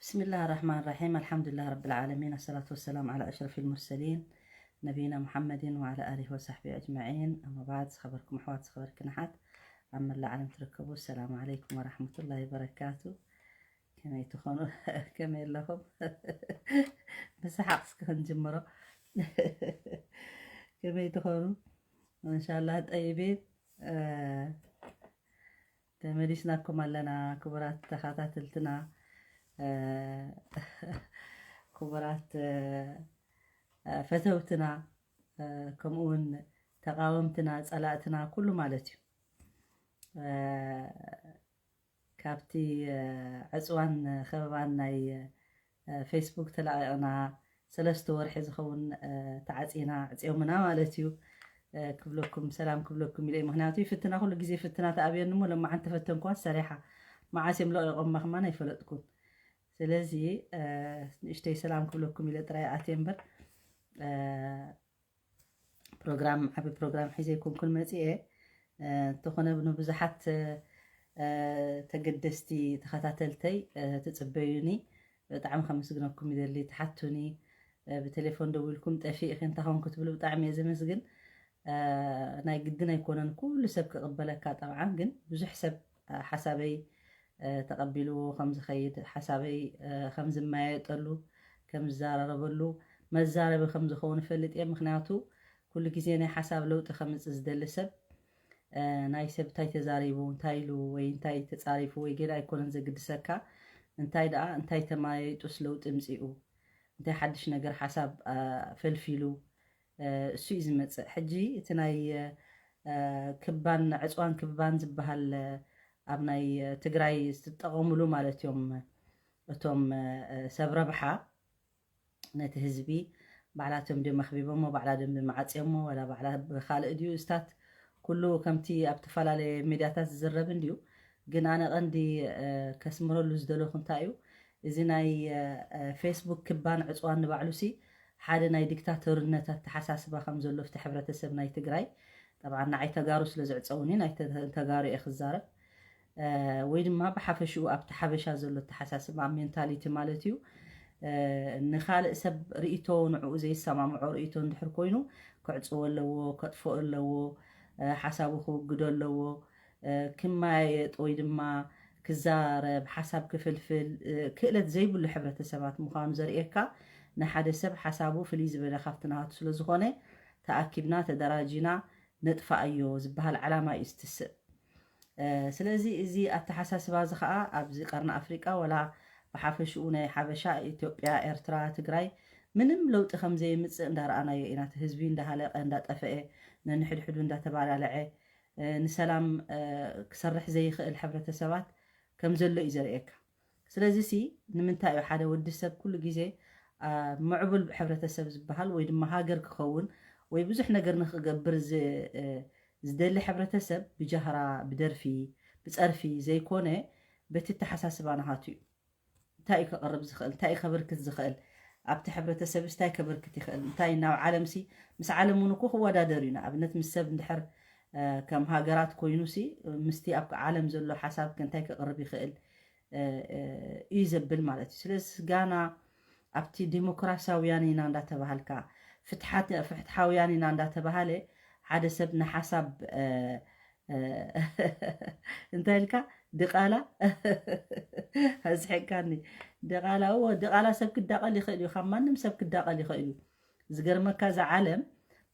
ብስሚላህ ራሕማን ራሒም፣ ኣልሓምዱሊላህ ረብል ዓለሚን፣ ኣሰላቱ ወሰላም ዓላ ኣሽረፊል ሙርሰሊን፣ ነቢይና ሙሓመድን ወዓላ ኣሊሂ ወሳሕቢሂ ኣጅመዒን። ኣማ ባዕድ፣ ዝኸበርኩም ኣሕዋት፣ ዝኸበርክን ኣሓት፣ ኣብ መላእ ዓለም ትርከቡ፣ ሰላም ዓለይኩም ወራሕመቱላሂ ወበረካቱ። ከመይ ትኾኑ? ከመይ ኣለኹም? ብሰሓቕ እስኪ ክንጅምሮ። ከመይ ትኾኑ? እንሻላህ ጠይቢን። እ፣ ተመሊስናኩም ኣለና ክቡራት ተኸታተልትና፣ እ፣ ክቡራት፣ እ፣ ፈተውትና፣ እ፣ ከምኡ እውን ተቓወምትና፣ ጸላእትና፣ ኩሉ ማለት እዩ። እ፣ ካብቲ፣ እ፣ ዕጽዋን ከበባን ናይ፣ እ፣ ፌስቡክ ተላቒቕና ሰለስተ ወርሒ ዝኸውን፣ እ፣ ተዓጺና፣ ኣዕጽዮምና ማለት እዩ። እ፣ ክብለኩም፣ ሰላም ክብለኩም ኢለ እየ። ምኽንያቱ ፍትና፣ ኩሉ ግዜ ፍትና ትኣብየኒ እሞ፣ ለማዓንቲ ተፈተንኩዋ ሰሪሓ። መዓስ እዮም ለቒቖማ ከማን ኣይፈለጥኩን። ስለዚ፣ እ፣ ንእሽተይ ሰላም ክብለኩም ኢለ ጥራይ ኣትየ እምበር፣ እ፣ ፕሮግራም፣ ዓቢ ፕሮግራም ሒዘ ኣይኮንኩን መጺኤ። እ፣ እንተኾነ ንብዙሓት፣ እ፣ ተገደስቲ ተኸታተልተይ፣ እ፣ ትጽበዩኒ፣ ብጣዕሚ ከመስግነኩም ይደሊ። ትሓቱኒ፣ እ፣ ብቴሌፎን ደዊልኩም፣ "ጠፊእኺ እንታይ ኾንኩ?" ትብሉ፣ ብጣዕሚ እየ ዘመስግን። እ፣ ናይ ግድን ኣይኮነን ኩሉ ሰብ ክቕበለካ ጠብዓን፣ ግን ብዙሕ ሰብ፣ እ፣ ሓሳበይ፣ እ፣ ተቐቢልዎ ከም ዝኸይድ፣ ሓሳበይ፣ እ፣ ከም ዝመያየጠሉ፣ ከም ዝዘራረበሉ መዛረቢ ከም ዝኸውን እፈልጥ እየ። ምኽንያቱ ኩሉ ግዜ ናይ ሓሳብ ለውጢ ከምጽእ ዝደሊ ሰብ፣ እ፣ ናይ ሰብ እንታይ ተዛሪቡ፣ እንታይ ኢሉ፣ ወይ እንታይ ተጻሪፉ ወይ ገለ ኣይኮነን ዘግድሰካ። እንታይ ደኣ፣ እንታይ ተመያይጡስ ለውጢ ምጺኡ፣ እንታይ ሓድሽ ነገር ሓሳብ፣ እ፣ ፈልፊሉ፣ እ፣ እሱ እዩ ዝመጽእ። ሕጂ እቲ ናይ፣ እ፣ ክባን ዕጽዋን ክባን ዝበሃል፣ እ፣ ኣብ ናይ፣ እ፣ ትግራይ ዝጥቀሙሉ ማለት እዮም እቶም፣ እ፣ ሰብ ረብሓ ነቲ ህዝቢ። ባዕላቶም ድዮም ኣኽቢቦሞ፣ ባዕላ ድዮም መዓጽዮሞ፣ ዋላ ባዕላ ብኻልእ ድዩ? እስታት ኩሉ ከምቲ ኣብ ዝተፈላለየ ሚድያታት ዝዝረብ እንድዩ። ግን ኣነ ቀንዲ፣ እ፣ ከስምረሉ ዝደለኹ እንታይ እዩ፣ እዚ ናይ፣ እ፣ እ፣ ፌስቡክ ክባን ዕጽዋን ንባዕሉሲ ሓደ ናይ ዲክታቶርነት ኣተሓሳስባ ከም ዘሎ ኣብቲ ሕብረተሰብ ናይ ትግራይ፣ ጠብዓን ንዓይ ተጋሩ ስለ ዝዕጸውኒ ናይ ተ-፣ ተጋሩ እየ ክዛረብ። እ፣ ወይ ድማ ብሓፈሽኡ ኣብቲ ሓበሻ ዘሎ ኣተሓሳስባ፣ ሜንታሊቲ ማለት እዩ። እ፣ ንኻልእ ሰብ ርእይቶ፣ ንዕኡ ዘይሰማምዖ ርእይቶ እንድሕር ኮይኑ፣ ክዕጽዎ ኣለዎ፣ ከጥፍኦ ኣለዎ፣ እ፣ ሓሳቡ ክውግዶ ኣለዎ። እ፣ ክመያየጥ ወይ ድማ ክዛረብ፣ ሓሳብ ክፍልፍል፣ እ፣ ክእለት ዘይብሉ ሕብረተሰባት ምዃኑ ዘርእየካ፣ ንሓደ ሰብ ሓሳቡ ፍልይ ዝበለ ካብቲ ናቱ ስለ ዝኾነ፣ ተኣኪብና፣ ተደራጂና፣ ነጥፍኣዮ ዝበሃል ዓላማ እዩ ዝትስእ። እ፣ ስለዚ እዚ ኣተሓሳስባ እዚ ኸኣ ኣብዚ ቀርኒ ኣፍሪቃ፣ ወላ ብሓፈሽኡ ናይ ሓበሻ፣ ኢትዮጵያ፣ ኤርትራ፣ ትግራይ፣ ምንም ለውጢ ከም ዘየምጽእ እንዳረኣናዮ ኢና። እቲ ህዝቢ እንዳሃለቀ፣ እንዳጠፈኤ፣ ነንሕድሕዱ እንዳተባላለዐ፣ እ፣ ንሰላም፣ እ፣ ክሰርሕ ዘይኽእል ሕብረተሰባት ከም ዘሎ እዩ ዘርእየካ። ስለዚ ሲ፣ ንምንታይ እዩ ሓደ ወዲ ሰብ ኩሉ ግዜ፣ እ፣ ምዕቡል ሕብረተሰብ ዝበሃል ወይ ድማ ሃገር ክኸውን ወይ ብዙሕ ነገር ንክገብር ዝ-፣ እ፣ ዝደሊ ሕብረተሰብ ብጃህራ፣ ብደርፊ፣ ብጸርፊ ዘይኮነ በቲ ኣተሓሳስባ ናሃቱ እዩ። እንታይ እዩ ከቕርብ ዝኽእል? እንታይ እዩ ከበርክት ዝኽእል? ኣብቲ ሕብረተሰብስ እንታይ ከበርክት ይኽእል? እንታይ ናብ ዓለምሲ፣ ምስ ዓለም እውን እኮ ክወዳደር እዩ። ንኣብነት ምስ ሰብ እንድሕር፣ እ፣ ከም ሃገራት ኮይኑሲ፣ ምስቲ ኣብ ዓለም ዘሎ ሓሳብ ከ እንታይ ከቕርብ ይኽእል? እ፣ እ፣ እዩ ዘብል ማለት እዩ። ስለዚ ጋና ኣብቲ ዲሞክራሲያውያን ኢና እንዳተባሃልካ፣ ፍትሓት-፣ ፍትሓውያን ኢና እንዳተባሃለ፣ ሓደ ሰብ ንሓሳብ፣ እ፣ እ፣ እንታይ ኢልካ? ድቓላ? ኣስሒቅካኒ። ድቓላ፣ እወ፣ ድቓላ ሰብ ክዳቐል ይኽእል እዩ፣ ካብ ማንም ሰብ ክዳቐል ይኽእል እዩ። ዝገርመካ፣ እዛ ዓለም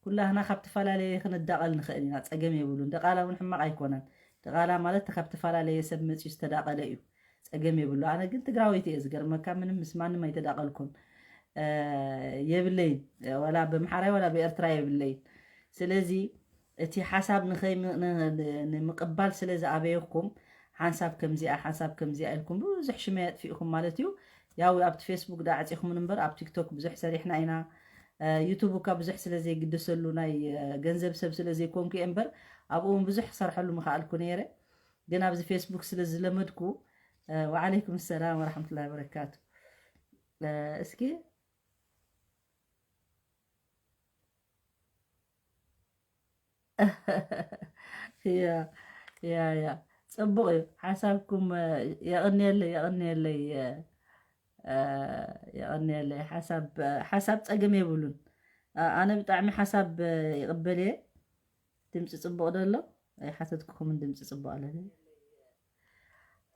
ኩላህና ካብ ትፈላለየ ክንዳቐል ንኽእል ኢና፣ ጸገም የብሉን። ድቓላ እውን ሕማቕ ኣይኮነን። ድቓላ ማለት ካብ ትፈላለየ ሰብ መጺኡ ዝተዳቐለ እዩ፣ ጸገም የብሉ። ኣነ ግን ትግራወይቲ እየ፣ ዝገርመካ፣ ምንም ምስ ማንም ኣይተዳቐልኩን፣ እ፣ የብለይን፣ ወላ ብኣምሓራይ ወላ ብኤርትራ የብለይን። ስለዚ እቲ ሓሳብ ንኸይ-፣ ን-፣ ን-፣ ንምቕባል ስለ ዝኣበየኩም፣ ሓንሳብ ከምዚኣ፣ ሓንሳብ ከምዚኣ ኢልኩም ብዙሕ ሽመይ ኣጥፊእኩም ማለት እዩ። ያው ኣብቲ ፌስቡክ ደኣ ኣዕጺኹምን እምበር፣ ኣብ ቲክቶክ ብዙሕ ሰሪሕና ኢና። እ፣ ዩቱብ እኳ ብዙሕ ስለ ዘይግደሰሉ፣ ናይ፣ እ፣ ገንዘብ ሰብ ስለ ዘይኮንኩ እየ እምበር፣ ኣብኡ እውን ብዙሕ ክሰርሐሉ ምኸኣልኩ ነይረ። ግን ኣብዚ ፌስቡክ ስለ ዝለመድኩ፣ እ፣ ወዓለይኩም ሰላም ወረሕመቱላሂ ወበረካቱ። እ፣ እስኪ ያ፣ ያ፣ ያ። ጽቡቕ እዩ ሓሳብኩም። የቕንየለይ፣ የቕንየለይ፣ እ፣ የቐንየለይ። ሓሳብ ሓሳብ ጸገም የብሉን። ኣነ ብጣዕሚ ሓሳብ ይቕበል እየ። ድምፂ ጽቡቕ ደሎ ኣይሓተትኩኹምን። ድምፂ ጽቡቕ ኣለኒ።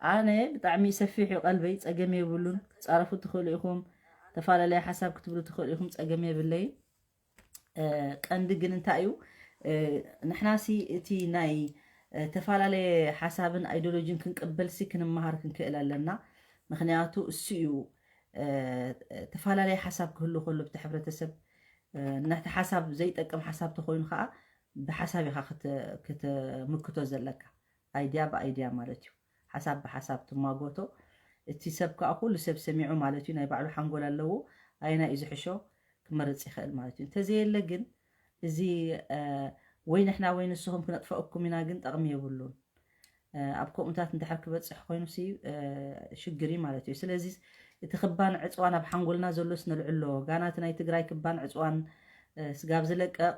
ኣነ ብጣዕሚ ሰፊሕ እዩ ቀልበይ፣ ጸገም የብሉን። ክትጻረፉ ትኽእሉ ኢኹም፣ ተፈላለየ ሓሳብ ክትብሉ ትኽእሉ ኢኹም፣ ጸገም የብለይን። ቀንዲ ግን እንታይ እዩ፣ ንሕናሲ እቲ ናይ ተፈላለየ ሓሳብን ኣይዲዮሎጂን ክንቅበልሲ ክንመሃር ክንክእል ኣለና። ምክንያቱ እሱ እዩ፣ ተፈላለየ ሓሳብ ክህሉ ከሎ ብቲ ሕብረተሰብ፣ ነቲ ሓሳብ ዘይጠቅም ሓሳብ ተኮይኑ ከዓ ብሓሳብ ኢካ ክትምክቶ ዘለካ። ኣይድያ ብኣይድያ ማለት እዩ። ሓሳብ ብሓሳብ ትማጎቶ፣ እቲ ሰብ ከዓ ኩሉ ሰብ ሰሚዑ ማለት እዩ። ናይ ባዕሉ ሓንጎል ኣለዎ። ኣየና እዩ ዝሕሾ ክመርፅ ይኽእል ማለት እዩ። እንተዘየለ ግን እዚ ወይ ንሕና ወይ ንስኹም ክነጥፈእኩም ኢና፣ ግን ጠቕሚ የብሉን። ኣብ ከምኡታት እንድሕር ክበፅሕ ኮይኑ ሲ ሽግር እዩ ማለት እዩ። ስለዚ እቲ ክባን ዕፅዋን ኣብ ሓንጎልና ዘሎ ስነልዕሎ፣ ጋና እቲ ናይ ትግራይ ክባን ዕፅዋን ስጋብ ዝለቀቕ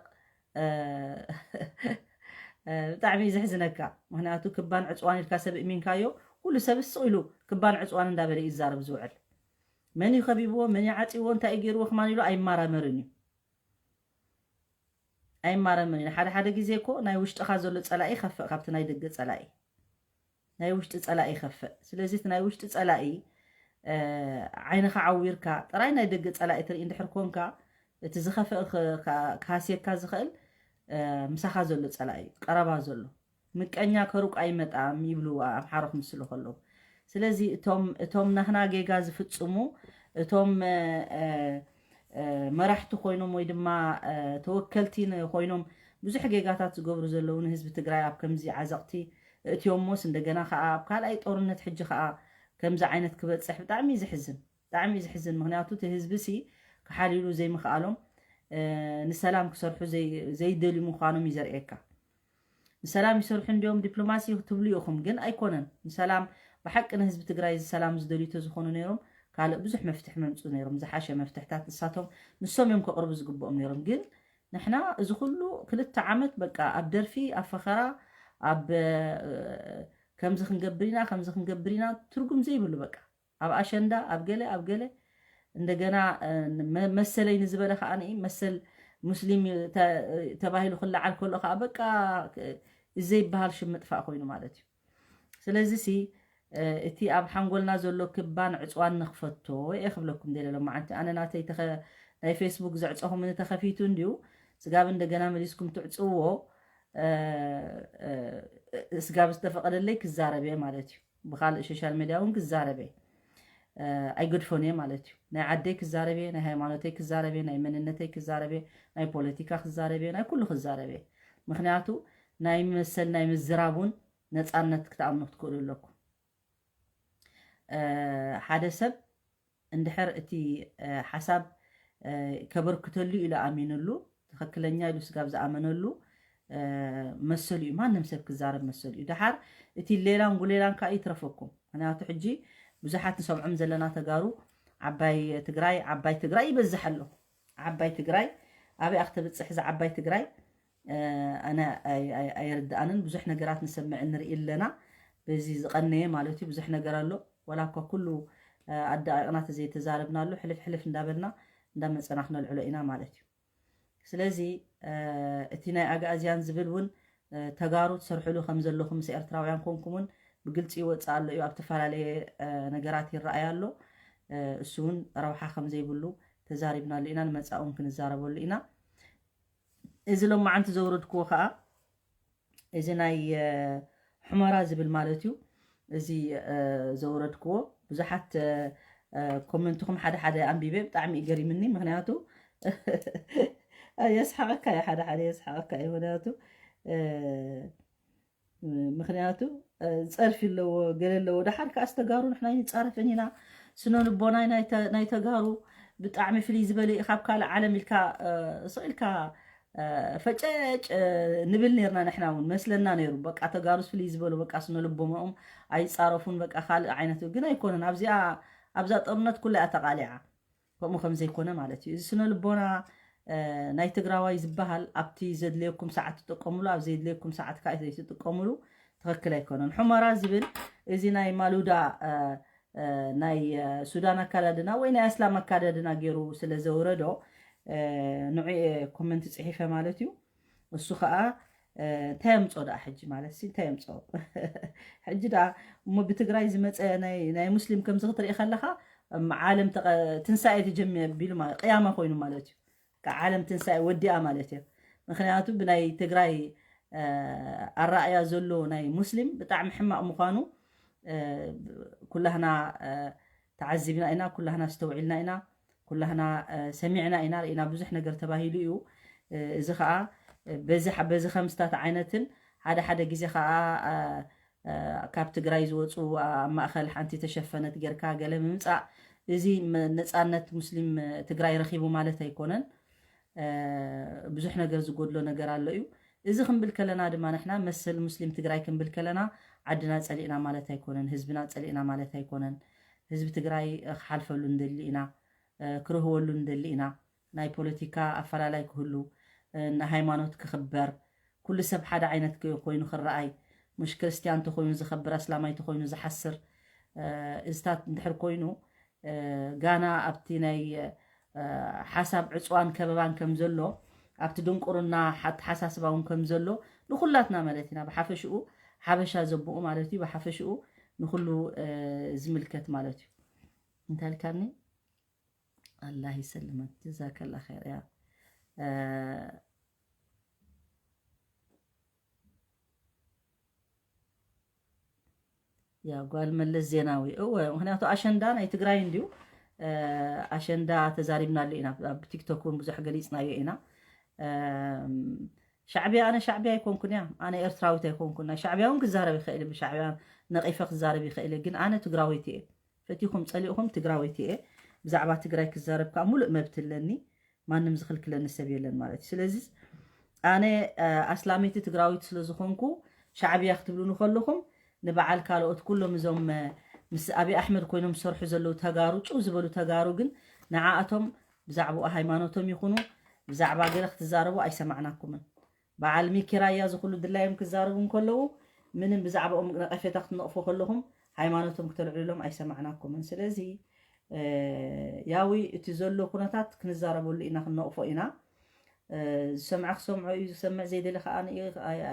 ብጣዕሚ እዩ ዘሕዝነካ። ምክንያቱ ክባን ዕፅዋን ኢልካ ሰብ እሚንካዮ፣ ኩሉ ሰብ ስቕ ኢሉ ክባን ዕፅዋን እንዳበለ እዩ ዝዛረብ ዝውዕል። መን እዩ ከቢብዎ፣ መን እዩ ዓፂዎ፣ እንታይ እዩ ገይርዎ ክማን ኢሉ ኣይማራመርን እዩ። ኣይማረምን ኢና። ሓደ ሓደ ግዜ እኮ ናይ ውሽጥኻ ዘሎ ጸላኢ ይኸፍእ ካብቲ ናይ ደገ ጸላኢ። ናይ ውሽጢ ጸላኢ ይኸፍእ። ስለዚ እቲ ናይ ውሽጢ ጸላኢ ዓይንኻ ዓዊርካ ጥራይ ናይ ደገ ጸላኢ ትርኢ እንድሕር ኮንካ፣ እቲ ዝኸፍእ ክሃስየካ ዝኽእል ምሳኻ ዘሎ ጸላኢ እዩ፣ ቀረባ ዘሎ። ምቀኛ ከሩቅ ኣይመጣም ይብሉ ኣምሓሩ ክምስሉ ከለዉ። ስለዚ እቶም እቶም ናህና ጌጋ ዝፍጽሙ፣ እቶም መራሕቲ ኮይኖም ወይ ድማ ተወከልቲ ኮይኖም ብዙሕ ጌጋታት ዝገብሩ ዘለዉ ንህዝቢ ትግራይ ኣብ ከምዚ ዓዘቕቲ እእትዮሞስ፣ እንደገና ከዓ ኣብ ካልኣይ ጦርነት ሕጂ ከዓ ከምዚ ዓይነት ክበፅሕ ብጣዕሚ እዩ ዘሕዝን፣ ብጣዕሚ እዩ ዘሕዝን። ምክንያቱ እቲ ህዝቢ ሲ ክሓልይሉ ዘይምኽኣሎም፣ ንሰላም ክሰርሑ ዘይደልዩ ምዃኖም እዩ ዘርእየካ። ንሰላም ይሰርሑ እንዲዮም፣ ዲፕሎማሲ ክትብሉ ኢኹም፣ ግን ኣይኮነን። ንሰላም ብሓቂ ንህዝቢ ትግራይ እዚ ሰላም ዝደልዩ ተዝኾኑ ነይሮም ካልእ ብዙሕ መፍትሒ መምፁ ነይሮም፣ ዝሓሸ መፍትሕታት ንሳቶም ንሶም እዮም ከቕርቡ ዝግብኦም ነይሮም። ግን ንሕና እዚ ኩሉ ክልተ ዓመት በቃ ኣብ ደርፊ፣ ኣብ ፈኸራ፣ ኣብ ከምዚ ክንገብር ኢና፣ ከምዚ ክንገብር ኢና፣ ትርጉም ዘይብሉ በቃ ኣብ ኣሸንዳ፣ ኣብ ገለ፣ ኣብ ገለ እንደገና መሰለይ ንዝበለ ከዓ መሰል ሙስሊም ተባሂሉ ክለዓል ከሎ ከዓ በቃ ዘይበሃል ሽም ምጥፋእ ኮይኑ ማለት እዩ። ስለዚ ሲ እቲ ኣብ ሓንጎልና ዘሎ ክባን ዕፅዋን ንክፈቶ እየ ክብለኩም ደለ ሎማዓንቲ። ኣነ ናተይ ናይ ፌስቡክ ዘዕፀኹም ተኸፊቱ እንዲዩ ስጋብ እንደገና መሊስኩም ትዕፅዎ ስጋብ ዝተፈቀደለይ ክዛረብ እየ ማለት እዩ። ብካልእ ሶሻል ሜድያ እውን ክዛረብ እየ፣ ኣይገድፎን እየ ማለት እዩ። ናይ ዓደይ ክዛረብ እየ፣ ናይ ሃይማኖተይ ክዛረብ እየ፣ ናይ መንነተይ ክዛረብ እየ፣ ናይ ፖለቲካ ክዛረብ እየ፣ ናይ ኩሉ ክዛረብ እየ። ምክንያቱ ናይ መሰል ናይ ምዝራብ እውን ነፃነት ክትኣምኑ ክትክእሉ ኣለኩም። ሓደ ሰብ እንድሕር እቲ ሓሳብ ከበርክተሉ ኢሉ ኣሚንሉ፣ ትኽክለኛ ኢሉ ስጋብ ዝኣመነሉ መሰሉ እዩ። ማንም ሰብ ክዛረብ መሰሉ እዩ። ደሓር እቲ ሌላን ጉሌላን ከዓ ይትረፈኩም። ምክንያቱ ሕጂ ብዙሓት ንሰምዖም ዘለና ተጋሩ ዓባይ ትግራይ፣ ዓባይ ትግራይ ይበዝሕ ኣሎ። ዓባይ ትግራይ ኣበይ ኣክተብፅሕ እዛ ዓባይ ትግራይ? ኣነ ኣይርድኣንን። ብዙሕ ነገራት ንሰምዕ ንርኢ ኣለና። በዚ ዝቐነየ ማለት እዩ ብዙሕ ነገር ኣሎ። ዋላ እኳ ኩሉ ኣደቂቕና ተዘይተዛረብናሉ ሕልፍ ሕልፍ እንዳበልና እንዳመፀና ክነልዕሎ ኢና ማለት እዩ። ስለዚ እቲ ናይ ኣግኣዝያን ዝብል እውን ተጋሩ ትሰርሕሉ ከም ዘለኹም ምስ ኤርትራውያን ኮንኩም እውን ብግልፂ ይወፅእ ኣሎ እዩ። ኣብ ተፈላለየ ነገራት ይረኣይ ኣሎ። እሱ እውን ረብሓ ከም ዘይብሉ ተዛሪብናሉ ኢና። ንመፃእ እውን ክንዛረበሉ ኢና። እዚ ሎማዓንቲ ዘውረድክዎ ከዓ እዚ ናይ ሕመራ ዝብል ማለት እዩ። እዚ ዘውረድክዎ ብዙሓት ኮመንትኹም ሓደ ሓደ ኣንቢበ ብጣዕሚ እዩ ገሪምኒ። ምክንያቱ የስሓቀካ እዩ፣ ሓደ ሓደ የስሓቀካ እዩ። ምክንያቱ ምክንያቱ ፀርፊ ኣለዎ፣ ገለ ኣለዎ። ደሓር ከዓ ዝተጋሩ ንሕና ይንፃረፍን ኢና። ስነ ልቦና ናይ ተጋሩ ብጣዕሚ ፍልይ ዝበለ እዩ። ካብ ካልእ ዓለም ኢልካ ስቕ ኢልካ ፈጨጭ ንብል ነርና። ንሕና እውን መስለና ነይሩ። በቃ ተጋሩስ ፍልይ ዝበሉ፣ በቃ ስነ ልቦናኦም ኣይፃረፉን፣ በቃ ካልእ ዓይነት። ግን ኣይኮነን። ኣብዚኣ ኣብዛ ጦርነት ኩላ እያ ተቃሊዓ። ከምኡ ከም ዘይኮነ ማለት እዩ። እዚ ስነ ልቦና ናይ ትግራዋይ ዝበሃል ኣብቲ ዘድልየኩም ሰዓት ትጥቀሙሉ፣ ኣብ ዘድልየኩም ሰዓት ከዓ ዘይትጥቀሙሉ ትኽክል ኣይኮነን። ሑመራ ዝብል እዚ ናይ ማሉዳ ናይ ሱዳን ኣካዳድና ወይ ናይ ኣስላም ኣካዳድና ገይሩ ስለ ዘውረዶ ንዑ ኮመንት ፅሒፈ ማለት እዩ። እሱ ከዓ እንታይ የምፅኦ ደኣ ሕጂ ማለት ሲ እንታይ የምፅኦ? ሕጂ ደኣ እሞ ብትግራይ ዝመፀ ናይ ሙስሊም ከምዚ ክትርኢ ከለካ ዓለም ትንሳኤ ትጀምር ቢሉ ቅያማ ኮይኑ ማለት እዩ። ዓለም ትንሳኤ ወዲኣ ማለት እያ። ምክንያቱ ብናይ ትግራይ ኣረኣያ ዘሎ ናይ ሙስሊም ብጣዕሚ ሕማቕ ምዃኑ ኩላህና ተዓዚብና ኢና፣ ኩላህና ኣስተውዒልና ኢና፣ ኩላህና ሰሚዕና ኢና፣ ርኢና። ብዙሕ ነገር ተባሂሉ እዩ። እዚ ከዓ በዚ ከምስታት ዓይነትን ሓደ ሓደ ግዜ ከዓ ካብ ትግራይ ዝወፁ ኣብ ማእኸል ሓንቲ ተሸፈነት ጌርካ ገለ ምምፃእ፣ እዚ ነፃነት ሙስሊም ትግራይ ረኺቡ ማለት ኣይኮነን። ብዙሕ ነገር ዝጎድሎ ነገር ኣሎ እዩ። እዚ ክንብል ከለና ድማ ንሕና መሰል ሙስሊም ትግራይ ክንብል ከለና ዓድና ፀሊእና ማለት ኣይኮነን፣ ህዝብና ፀሊእና ማለት ኣይኮነን። ህዝቢ ትግራይ ክሓልፈሉ ንደሊ ኢና፣ ክርህወሉ ንደሊ ኢና። ናይ ፖለቲካ ኣፈላላይ ክህሉ፣ ንሃይማኖት ክኽበር፣ ኩሉ ሰብ ሓደ ዓይነት ኮይኑ ክረኣይ፣ ምሽ ክርስትያን ተኮይኑ ዝኸብር ኣስላማይ ተኮይኑ ዝሓስር እዝታት እንድሕር ኮይኑ ጋና ኣብቲ ናይ ሓሳብ ዕፅዋን ከበባን ከም ዘሎ ኣብቲ ድንቁርና ኣተሓሳስባ እውን ከም ዘሎ ንኩላትና ማለት ኢና። ብሓፈሽኡ ሓበሻ ዘብኡ ማለት እዩ። ብሓፈሽኡ ንኩሉ ዝምልከት ማለት እዩ። እንታይ ኢልካኒ? ኣላህ ይሰልመክ ጀዛከላ ኸይር። ያ ያ ጓል መለስ ዜናዊ እወ፣ ምክንያቱ ኣሸንዳ ናይ ትግራይ እንድዩ። ኣሸንዳ ተዛሪብናሉ ኢና፣ ኣብ ቲክቶክ እውን ብዙሕ ገሊፅናዮ ኢና። ሻዕቢያ ኣነ ሻዕቢያ ኣይኮንኩን እያ፣ ኣነ ኤርትራዊት ኣይኮንኩን። ናይ ሻዕቢያ እውን ክዛረብ ይኽእል፣ ብሻዕቢያ ነቂፈ ክዛረብ ይኽእል፣ ግን ኣነ ትግራወይቲ እየ። ፈቲኹም ፀሊእኹም ትግራወይቲ እየ። ብዛዕባ ትግራይ ክዛረብ ከዓ ሙሉእ መብት ኣለኒ። ማንም ዝኽልክለኒ ሰብ የለን ማለት እዩ። ስለዚ ኣነ ኣስላመይቲ ትግራዊት ስለ ዝኾንኩ ሻዕብያ ክትብሉኒ ከለኹም ንበዓል ካልኦት ኩሎም እዞም ምስ ኣብይ ኣሕመድ ኮይኖም ዝሰርሑ ዘለዉ ተጋሩ ጭው ዝበሉ ተጋሩ ግን ንዓኣቶም ብዛዕባኡ ሃይማኖቶም ይኹኑ ብዛዕባ ገለ ክትዛረቡ ኣይሰማዕናኩምን። በዓል ሚኪ ራያ ዝኹሉ ድላዮም ክዛረቡ እንከለዉ ምንም ብዛዕባኦም ነቐፌታ ክትነቕፉ ከለኹም ሃይማኖቶም ክተልዕሉሎም ኣይሰማዕናኩምን። ስለዚ ያዊ እቲ ዘሎ ኩነታት ክንዛረበሉ ኢና፣ ክንነቕፎ ኢና። ዝሰምዐ ክሰምዖ እዩ፣ ዝሰምዕ ዘይደለ ከዓ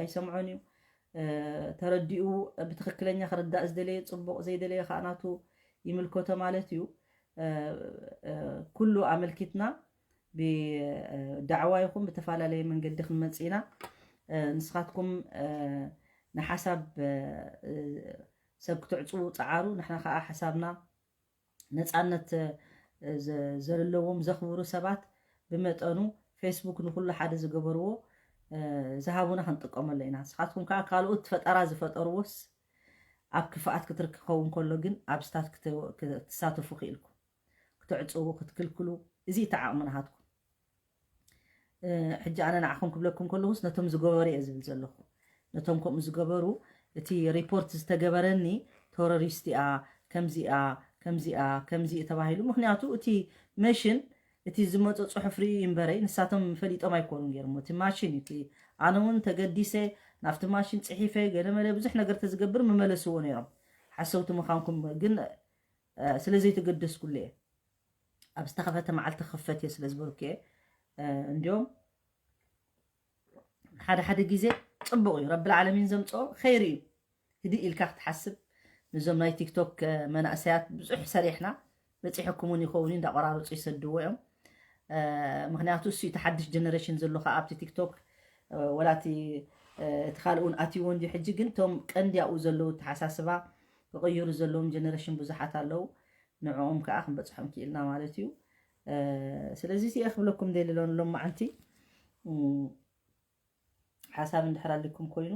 ኣይሰምዖን እዩ። ተረዲኡ ብትኽክለኛ ክርዳእ ዝደለየ ፅቡቕ፣ ዘይደለየ ከዓ ናቱ ይምልከቶ ማለት እዩ። ኩሉ ኣመልኪትና ብዳዕዋ ይኹን ብተፈላለየ መንገዲ ክንመፅእ ኢና። ንስኻትኩም ንሓሳብ ሰብ ክትዕፅዉ ፀዓሩ፣ ንሕና ከዓ ሓሳብና ነፃነት ዘለዎም ዘኽብሩ ሰባት ብመጠኑ ፌስቡክ ንኩሉ ሓደ ዝገበርዎ ዝሃቡና ክንጥቀመሉ ኢና። ንስኻትኩም ከዓ ካልኦት ፈጠራ ዝፈጠርዎስ ኣብ ክፍኣት ክትርክ ክኸውን ከሎ ግን ኣብ ስታት ክትሳተፉ ክኢልኩም ክትዕፅዉ ክትክልክሉ እዚ እቲ ዓቕሚ ናሃትኩም። ሕጂ ኣነ ንዓኹም ክብለኩም ከለኹስ ነቶም ዝገበሩ እየ ዝብል ዘለኹ። ነቶም ከምኡ ዝገበሩ እቲ ሪፖርት ዝተገበረኒ ቴሮሪስት እያ፣ ከምዚኣ ከምዚኣ ከምዚ እዩ ተባሂሉ። ምክንያቱ እቲ መሽን እቲ ዝመፆ ፅሑፍ ርእዩ እምበረይ ንሳቶም ፈሊጦም ኣይኮኑን ገይሮሞ። እቲ ማሽን እዩ እቲ ኣነ እውን ተገዲሰ ናብቲ ማሽን ፅሒፈ ገለመለ ብዙሕ ነገር ተዝገብር ምመለስዎ ነይሮም ሓሰውቲ ምዃንኩም ግን ስለ ዘይተገደስኩሉ እየ። ኣብ ዝተኸፈተ መዓልቲ ክኽፈት እየ ስለ ዝበልኩ እየ። እንዲዮም ሓደ ሓደ ግዜ ፅቡቕ እዩ። ረብል ዓለሚን ዘምፅኦ ኸይሪ እዩ። ህድእ ኢልካ ክትሓስብ ንዞም ናይ ቲክቶክ መናእሰያት ብዙሕ ሰሪሕና በፂሕኩም እውን ይኸውን እዩ እንዳቆራረፁ ይሰድዎ እዮም። ምክንያቱ እሱ እቲ ሓድሽ ጀነሬሽን ዘሎ ከዓ ኣብቲ ቲክቶክ ወላ እቲ እቲ ካልእ እውን ኣትይዎ እንዲ ሕጂ ግን እቶም ቀንዲ ኣብኡ ዘለዉ ተሓሳስባ ክቕይሩ ዘለዎም ጀነሬሽን ብዙሓት ኣለዉ። ንዕኦም ከዓ ክንበፅሖም ክኢልና ማለት እዩ። ስለዚ እዚኣ ክብለኩም ደሊ ሎን ሎም መዓንቲ ሓሳብ እንድሕር ኣሊኩም ኮይኑ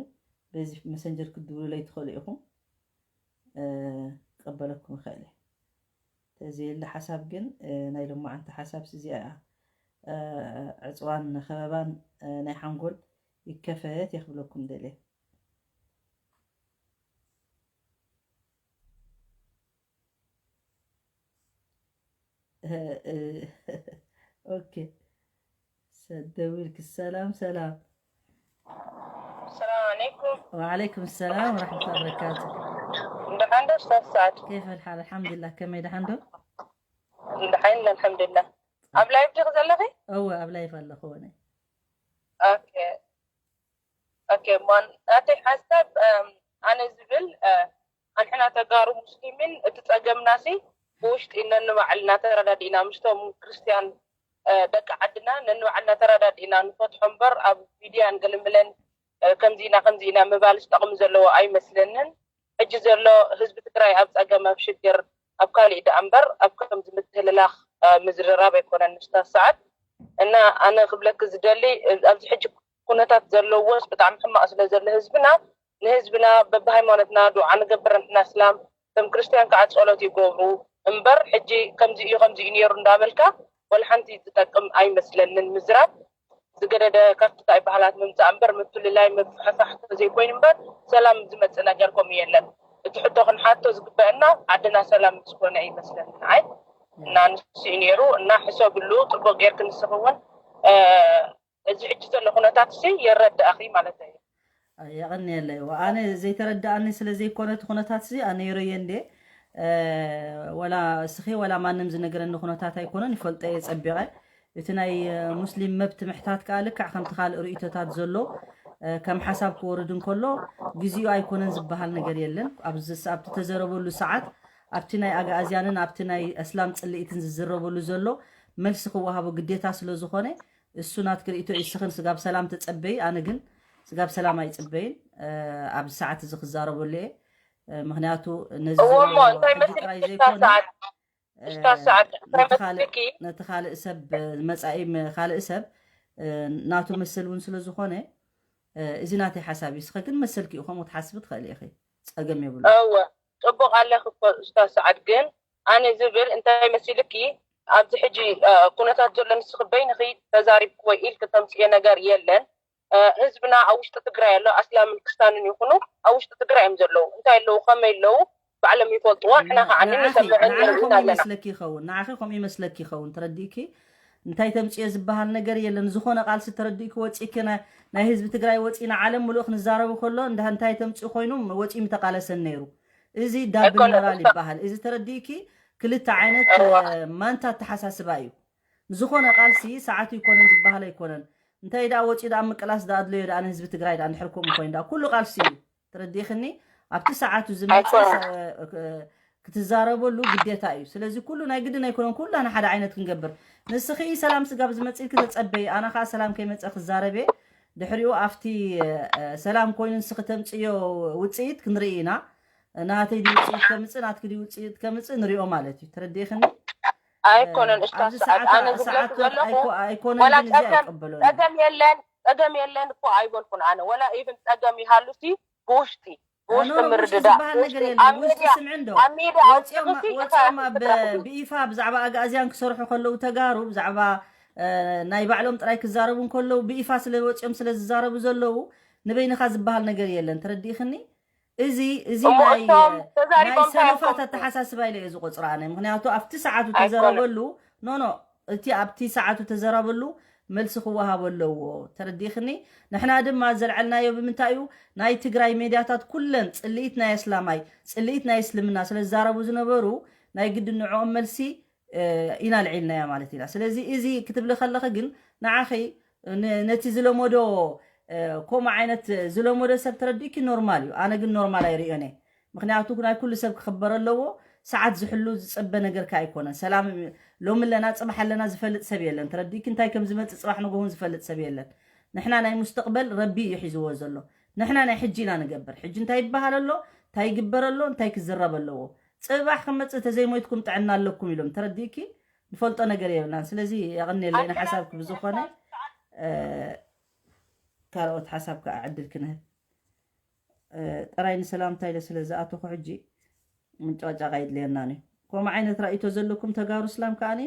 በዚ መሰንጀር ክትድውሉለይ ትኽእሉ ኢኹም። ክቀበለኩም ይኽእል እየ። ተዘየለ ሓሳብ ግን ናይ ሎም መዓንቲ ሓሳብ እዚኣ እያ። ዕፅዋን ከበባን ናይ ሓንጎል ይከፈት እየ ክብለኩም ደልየ። ኦኬ ሰደዊልክ ሰላም ሰላም። ሰላም ዓለይኩም። ወዓለይኩም ሰላም ወራሕመቱላ በረካቱ። ሓንዶ ሶስት ሰዓት كيف الحال؟ الحمد لله. ከመይ ደሓን ዶ? ደሓን ኣልሓምዱሊላህ። ኣብ ላይቭ ዲኺ ዘለኺ? እወ፣ ኣብ ላይቭ ኣለኹ እኔ። ኦኬ ኦኬ። ማን ናተይ ሓሳብ እም፣ ኣነ ዝብል እ፣ ኣንሕና ተጋሩ ሙስሊሚን እቲ ጸገምናሲ ብውሽጢ ነንባዕልና ተረዳዲእና ምስቶም ክርስትያን እ፣ ደቂ ዓድና ነንባዕልና ተረዳዲእና ንፈትሖ እምበር ኣብ ሚድያን ገለመለን እ፣ ከምዚ ኢና ከምዚ ኢና ምባልስ ጠቕሚ ዘለዎ ኣይመስለንን። ሕጂ ዘሎ ህዝቢ ትግራይ ኣብ ጸገም ኣብ ሽግር ኣብ ካሊእ ደኣ እምበር ኣብ ከምዚ ምትህልላኽ እ፣ ምዝርራብ ኣይኮነን ንስታ ሰዓት እና ኣነ ክብለኪ ዝደሊ እ፣ ኣብዚ ሕጂ ኩነታት ዘለዎስ ብጣዕሚ ሕማቕ ስለ ዘሎ ህዝብና ንህዝብና በብሃይማኖትና ዱዓ ንገብር ንሕና እስላም ከም ክርስትያን ከዓ ጸሎት ይገብሩ እምበር ሕጂ ከምዚ እዩ ከምዚ እዩ ነይሩ እንዳበልካ ወላ ሓንቲ ዝጠቅም ኣይመስለንን ምዝራብ ዝገደደ ካብቲ ታይ ባህላት ምምፃእ እምበር ምፍልላይ ምፍሕፋሕ ተዘይኮይኑ እምበር ሰላም ዝመፅእ ነገር ከምኡ የለን። እቲ ሕቶ ክንሓቶ ዝግበአና ዓድና ሰላም ምስ ኮነ ይመስለኒ ንዓይ እና ንሱ እዩ ነይሩ እና ሕሰብሉ ፅቡቅ ጌርክ ንስኺ እውን እ፣ እዚ ሕጂ ዘሎ ኩነታት ሲ የረድኣኺ ማለት እዩ። የቐንየለይ ኣነ ዘይተረዳኣኒ ስለ ዘይኮነ እቲ ኩነታት እዚ ኣነ ይረየ እንዴ እ፣ ወላ እስኺ ወላ ማንም ዝነገረኒ ኩነታት ኣይኮነን ይፈልጦ እየ ፀቢቐ እቲ ናይ እ፣ ሙስሊም መብት ምሕታት ከዓ ልክዕ ከምቲ ካልእ ርእይቶታት ዘሎ እ፣ ከም ሓሳብ ክወርድ እንከሎ ግዚኡ ኣይኮነን ዝበሃል ነገር የለን ኣብዚ ስ- ኣብቲ ተዘረበሉ ሰዓት ኣብቲ ናይ ኣግኣዝያንን ኣብቲ ናይ እስላም ፅልኢትን ዝዝረበሉ ዘሎ መልሲ ክወሃቦ ግዴታ ስለ ዝኾነ እሱ ናትኪ ርእይቶ እዩ እስኽን ስጋብ ሰላም ተፀበይ ኣነ ግን ስጋብ ሰላም ኣይፅበይን እ፣ ኣብዚ ሰዓት እዚ ክዛረበሉ እየ እ፣ ምክንያቱ ነዚ እዎ ዘሎ እሞ እንታይ ሕጂ መስልኪ ጥራይ ሽታ ዘይኮነ ሰዓት እ፣ ሽታ ሰዓት እንታይ ነቲ ካልእ መስልኪ ነቲ ካልእ ሰብ እ፣ መፃኢ ም- ካልእ ሰብ እ፣ ናቱ መሰል እውን ስለ ዝኾነ እ፣ እዚ ናተይ ሓሳብ እዩ እስኸ ግን መሰልኪ እዩ ከምኡ ትሓስቢ ትኽእል ኢኺ ፀገም የብሉ እወ ፅቡቅ ኣለኺ እኮ ሽታ ሰዓት ግን ኣነ ዝብል እንታይ መሲልኪ ኣብዚ ሕጂ እ፣ ኩነታት ዘሎ ንስኺ በይንኺ ተዛሪብክዎ ኢልኪ ተምፅዮ ነገር የለን እ፣ ህዝብና ኣብ ውሽጢ ትግራይ ኣሎ ኣስላምን ክስታንን ይኹኑ ኣብ ውሽጢ ትግራይ እዮም ዘለዉ እንታይ ኣለዉ ከመይ ኣለዉ ባዕሎም ይፈልጥዎ ንሕና ከዓ ንዓኺ ንሰምዕን ንዓኺ ንርእን ከምኡ ኣለና ይመስለኪ ይኸውን ንዓኺ ከምኡ ይመስለኪ ይኸውን ተረዲእኪ እንታይ ተምፅዮ ዝበሃል ነገር የለን ዝኾነ ቃልሲ ተረዲእኪ ወፂእኪ ናይ ናይ ህዝቢ ትግራይ ወፂእና ዓለም ሙሉእ ክንዛረቡ ከሎ እንዳ እንታይ ተምፅኡ ኮይኑ ወፂኡ ምተቃለሰን ነይሩ እዚ ዳብል ኣይኮነን ሞራል እሳ ይበሃል እዚ ተረዲእኪ ክልተ ዓይነት እዋ እ፣ ማንታ ኣተሓሳስባ እዩ ዝኾነ ቃልሲ ሰዓቱ ይኮነን ዝበሃል ኣይኮነን እንታይ ደኣ ወፂኡ ደኣ ምቅላስ ደኣ ኣድለዮ ደኣ ንህዝቢ ትግራይ ደኣ እንድሕር ከምኡ ኮይኑ ደኣ ኩሉ ቃልሲ እዩ ተረዲእክኒ ኣብቲ ሰዓቱ ዝመፀ ኣይኮነን ሰ- እ፣ ክትዛረበሉ ግዴታ እዩ ስለዚ ኩሉ ናይ ግድን ኣይኮነን ኩላና ሓደ ዓይነት ክንገብር ንስኺ ሰላም ስጋብ ዝመፅእ ክተፀበይ ኣነ ከዓ ሰላም ከይመፀ ክዛረብ እየ ድሕሪኡ ኣብቲ እ፣ ሰላም ኮይኑ ንስኺ ተምፅዮ ውፅኢት ክንርኢ ኢና ናተይ ድዩ ውፅኢት ከምፅእ ናትኪ ድዩ ውፅኢት ከምፅእ ንሪኦ ማለት እዩ ተረዲእክኒ ኣይኮነን እ፣ እሽታ ኣብዚ ሰዓት ሰዓት ኣነ ዝብለኪ ሰዓቱ ዘለኹ ኣይኮ- ኣይኮነን ወላ ግን እዚ ፀገም ኣይቀበሎን ፀገም የለን ፀገም የለን እኮ ኣይበልኩን ኣነ ወላ ኢቭን ፀገም ይሃሉሲ ብውሽጢ ብውሽጢ ኖኖ ብውሽጢ ምርድዳእ ዝበሃል ነገር ብውሽጢ የለን ኣብ ብውሽጢ ሚድያ ስምዒ እንዶ ኣብ ሚድያ ወፂኦም ኣውፅእሲ ወፂኦም ኣብ ይኸያፍትረኽሉ ብኢፋ ብዛዕባ ኣግኣዝያን ክሰርሑ ከለዉ ተጋሩ ብዛዕባ እ፣ ናይ ባዕሎም ጥራይ ክዛረቡ እንከለዉ ብኢፋ ስለ ወፂኦም ስለ ዝዛረቡ ዘለዉ ንበይንኻ ዝበሃል ነገር የለን ተረዲእኽኒ እዚ እዚ እሞ ናይ እቶም ናይ ተዛሪቦም እንታይ እዮም ሰነፋት ከምፅኡ ኣተሓሳስባ ኢለ እየ ዝቆፅሮ ኣነ ምክንያቱ ኣብቲ ሰዓቱ ኣይኮነን ተዘረበሉ ኖኖ እቲ ኣብቲ ሰዓቱ ተዘረበሉ መልሲ ክወሃቦ ኣለዎ ተረዲእኽኒ ንሕና ድማ ዘልዐልናዮ ብምንታይ እዩ ናይ ትግራይ ሜድያታት ኩለን ፅልኢት ናይ ኣስላማይ ፅልኢት ናይ እስልምና ስለ ዝዛረቡ ዝነበሩ ናይ ግድን ንዕኦም መልሲ እ፣ ኢና ልዒልናያ ማለት ኢና ስለዚ እዚ ክትብሊ ከለኺ ግን ንዓኺ ን- ነቲ ዝለመዶ እ፣ ከምኡ ዓይነት ዝለመዶ ሰብ ተረዲእኪ ኖርማል እዩ ኣነ ግን ኖርማል ኣይርእዮን እየ ምክንያቱ ናይ ኩሉ ሰብ ክኽበር ኣለዎ ሰዓት ዝሕሉ ዝፀበ ነገርካ ኣይኮነን ሰላም ሎሚ ኣለና ፅባሕ ኣለና ዝፈልጥ ሰብ የለን ተረዲእኪ እንታይ ከም ዝመፅእ ፅባሕ ንጎውን ዝፈልጥ ሰብ የለን ንሕና ናይ ሙስተቅበል ረቢ እዩ ሒዝዎ ዘሎ ንሕና ናይ ሕጂ ኢና ንገብር ሕጂ እንታይ ይበሃል ኣሎ እንታይ ይግበር ኣሎ እንታይ ክዝረብ ኣለዎ ፅባሕ ክመፅእ ተዘይሞይትኩም ጥዕና ኣለኩም ኢሎም ተረዲእኪ ንፈልጦ ነገር የብልናን ስለዚ የቐንየለይ ንሓሳብኪ ብዝኾነ ካልኦት ሓሳብ ከዓ ዕድል ክንህብ ጥራይ ንሰላምታ ኢለ ስለ ዝኣተኹ ሕጂ ምንጫጫቕ ኣይድልየናን እዩ ከምኡ ዓይነት ራእይቶ ዘለኩም ተጋሩ ስላም ከዓኒ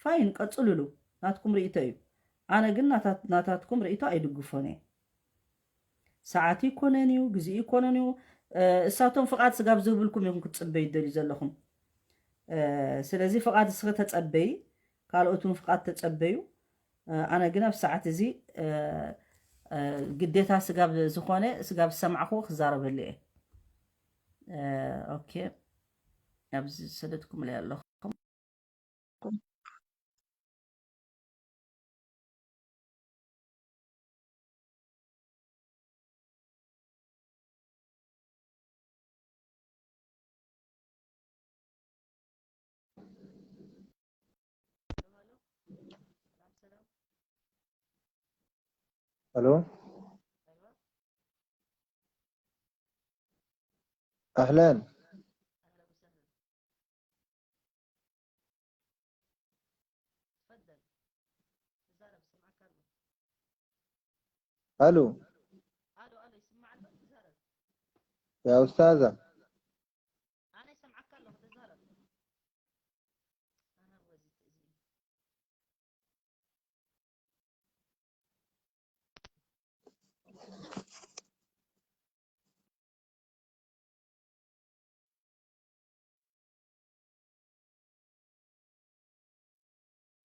ፋይን ቀፅሉሉ ናትኩም ርእይቶ እዩ ኣነ ግን ናታትኩም ርእይቶ ኣይድግፎን እየ ሰዓት ይኮነን እዩ ግዜ ይኮነን እዩ እሳቶም ፍቓድ ስጋብ ዝህብልኩም ኢኹም ክትፅበዩ ደልዩ ዘለኹም ስለዚ ፍቓድ እስኺ ተፀበይ ካልኦት እውን ፍቓድ ተፀበዩ ኣነ ግን ኣብ ሰዓት እዚ ግዴታ ስጋብ ዝኾነ ስጋብ ዝሰማዕኹ ክዛረበሉ እየ ኦኬ፣ ኣብዚ ዝሰደድኩምለይ ኣለኹም። الو، اهلا. الو، يا استاذه.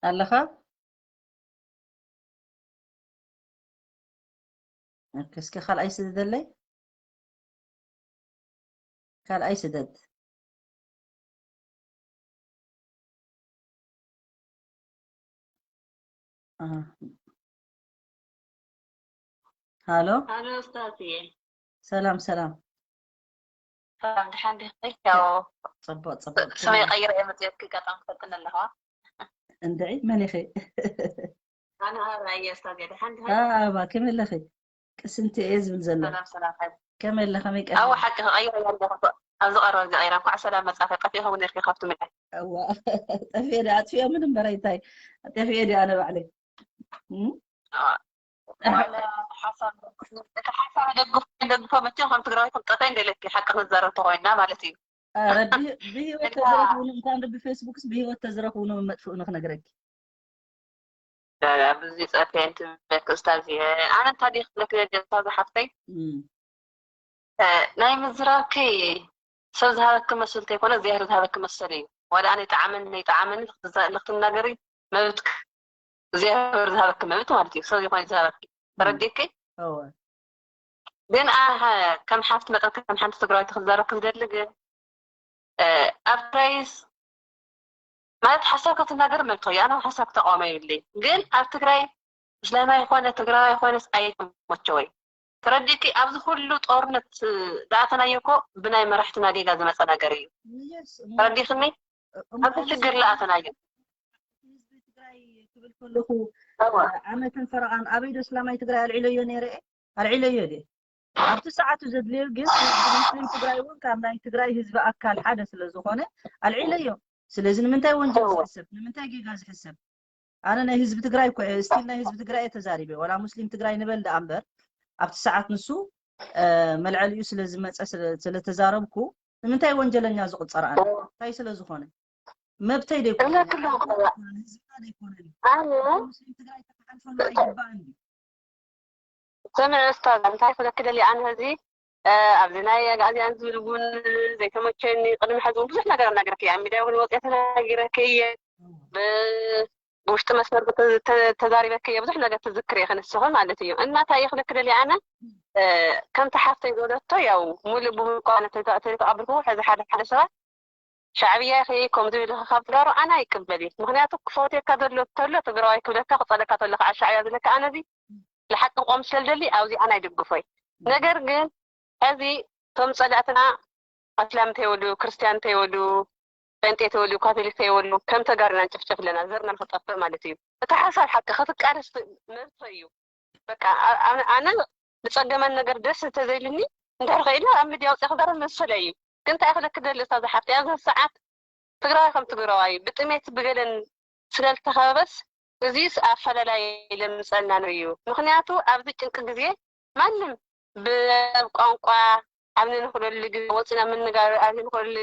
ኣለኻ? እስኪ ካልኣይ ስደደለይ፣ ካልኣይ ስደድ። ሃሎ። ሃሎ፣ ኡስታዝየ። ሰላም ሰላም። ሰላም፣ ድሓን ዲኺ? ያው ፅቡቅ ፅቡቅ። ስመይ ቀይረ እየ መፅየትኪ፣ ኣጋጣሚ ትፈልጥኒ ኣለኻ። እንድዒ፣ መን ኢኺ? ኣነ ኣበባ እየ፣ ኡስታዝየ። ድሓን ዲኺ? ኣበባ፣ ከመይ ኣለኺ? ቅስንቲ እየ ዝብል ዘሎ። ሰላም ሰላም። ከመይ ኣለ? ከመይ ቀ ኣዋ፣ ሓቂ ከቐይረ እየ ኣለኹ። ኣብዚ ቀረባ ግዜ ቀይረ። እንኳዕ ሰላም መጻኺ። ጠፊእኹም ነርኪ ካብቲ ምድሪ። እዋ፣ ጠፊኤ ዲኣ ኣጥፊኦምን እምበር ኣይታይ። ጠፊኤ ዲኣ ኣነ ባዕለይ። እም? ዋላ ሓሳብ፣ እቲ ሓሳብ ደግፍ፣ ደግፎ መቸም ከም ትግራዊት ክንጠፈ እንደለኪ ሓቂ ክንዛረብ ተኾይና ማለት እዩ። ኣረ፣ ብህ-፣ ብህይወት ተዝረኽቡኒ፣ እንኳን ብፌስቡክስ ብህይወት ተዝረኽቡኒ መጥፍኡኒ ክነግረኪ። ብዙ ጸፈን ትበክ ኡስታዝ። ኣነ እንታይ ድየ ክብለክ ኡስታዝ ሓፍተይ? እም። እ፣ ናይ ምዝራብኪ ሰብ ዝሃበኪ መስል እንተይኮነ እግዚኣብሔር ዝሃበኪ መሰል እዩ። ዋላ ኣነ ይጠዓመኒ ነይጠዓመኒ ልክትዛ-፣ ልክትናገሪ መብትክ እግዚኣብሔር ዝሃበኪ መብት ማለት እዩ። ሰብ ይኮነ ዝሃበኪ። ተረዲእኪ? እወ። ግን ኣነ ከም ሓፍቲ መጠን ከም ሓንቲ ትግራዊት ክዛረብ ክደሊ ግን፣ እ፣ ኣብ ትግራይስ ማለት ሓሳብ ክትናገር መብት እዩ። ኣነ ሓሳብ ተቃውሞ የብለይ። ግን ኣብ ትግራይ እስላማይ ይኮነ ትግራዋይ ይኮነስ ኣይተመቸወይ። ተረዲእኪ? ኣብዚ ኩሉ ጦርነት ዝኣተናዮ እኮ ብናይ መራሕትና ጌጋ ዝመፀ ነገር እዩ። የስ፣ እሞ ተረዲእክኒ? እሞ ኣብዚ ሽግር ዝኣተናዮ። ህዝቢ ትግራይ ክብል ከለኹ እወ። ዓመትን ፈረቓን ኣበይ ዶ እስላማይ ትግራይ ኣልዒለዮ ነይረ እየ? ኣልዒለዮ ድየ? ኣብቲ ሰዓቱ ዘድልዮ ግን ህዝቢ ሙስሊም ትግራይ እውን ካብ ናይ ትግራይ ህዝቢ ኣካል ሓደ ስለ ዝኾነ ኣልዒለዮ። ስለዚ ንምንታይ ወንጀል እወ። ዝሕሰብ? ንምንታይ ጌጋ ዝሕሰብ? ኣነ ናይ ህዝቢ ትግራይ እኮ እየ፣ ስቲል ናይ ህዝቢ ትግራይ እየ ተዛሪበ። ዋላ ሙስሊም ትግራይ ንበል ደኣ እምበር ኣብቲ ሰዓት ንሱ፣ እ፣ መልዐሊኡ ስለ ዝመፀ ስለ፣ ስለ ተዛረብኩ ንምንታይ ወንጀለኛ ዝቑፀር ኣነ? እንታይ ስለ ዝኾነ? መብተይ ዶ ኣይኮነን? እብለኪ ኣለኹ። ህዝብና ዶ ኣይኮነን? ኣነ ሙስሊም ትግራይ ክሓልፈሉ ኣይግባእን ድዩ? ስምዒ ኡስታዝ፣ እንታይ ክብለኪ ደልየ ኣነ፣ ሕዚ፣ እ፣ ኣብዚ ናይ ኣግኣዝያን ዝብል እውን ዘይተመቸኒ፣ ቅድሚ ሕዚ እውን ብዙሕ ነገር ኣናገርኪ እየ፣ ኣብ ሚድያ እውን ወፅየ ተናጊረኪ እየ፣ ብ-፣ ብውሽጢ መስመር ተ-፣ ተ-፣ ተዛሪበኪ እየ፣ ብዙሕ ነገር ትዝክሪ ኢኺ ንስኺ ማለት እዩ። እና እንታይ እየ ክብለኪ ደልየ ኣነ፣ እ፣ ከምቲ ሓፍተይ ዝበለቶ፣ ያው ሙሉእ ብሙሉእ እኳ ኣነ ተይተ-፣ ተይተቐብልኩ፣ ሕዚ ሓደ ሓደ ሰባት ሻዕብያ ኢኺ ከምዚ ኢልኺ ካብ ተጋሩ ኣነ ኣይቅበልን። ምኽንያቱ ክፈትየካ ዘሎ ተሎ ትግራዋይ ክብለካ ክፀለካ ተሎ ከዓ ሻዕብያ ዝብለካ ኣነ እዚ ንሓቂ ክቆም ስለ ዝደሊ ኣብዚ ኣነ ኣይድግፎይ። ነገር ግን ሕዚ እቶም ፀላእትና ኣስላም እንተይበሉ፣ ክርስትያን እንተይበሉ፣ ጴንጤ እንተይበሉ፣ ካቶሊክ እንተይበሉ ከም ተጋሩ ኢና ንጭፍጨፍ ኣለና፣ ዘርና ንክጠፍእ ማለት እዩ። እቲ ሓሳብ ሓቂ ክትቃለስ መብቶ እዩ። በቃ ኣ-፣ ኣነ፣ ኣነ ዝጸገመን ነገር ደስ እንተዘይልኒ እንድሕር ኸኢለ ኣብ ሚድያ ወፂኣ ክዛረብ መሰለይ እዩ። ግን እንታይ ክብለኪ ደሊ እታ ዝሓፍተይ ኣብዚ ሰዓት ትግራዋይ ከም ትግራዋይ ብጥሜት ብገለን ስለልተኸበበስ እዚስ ኣፈላላይ ለምፀና ነው እዩ። ምኽንያቱ ኣብዚ ጭንቂ ግዜ ማንም ብቋንቋ ኣብ ንንኽለሉ ግዜ ወፂና ምንጋር ኣብ ንንኽለሉ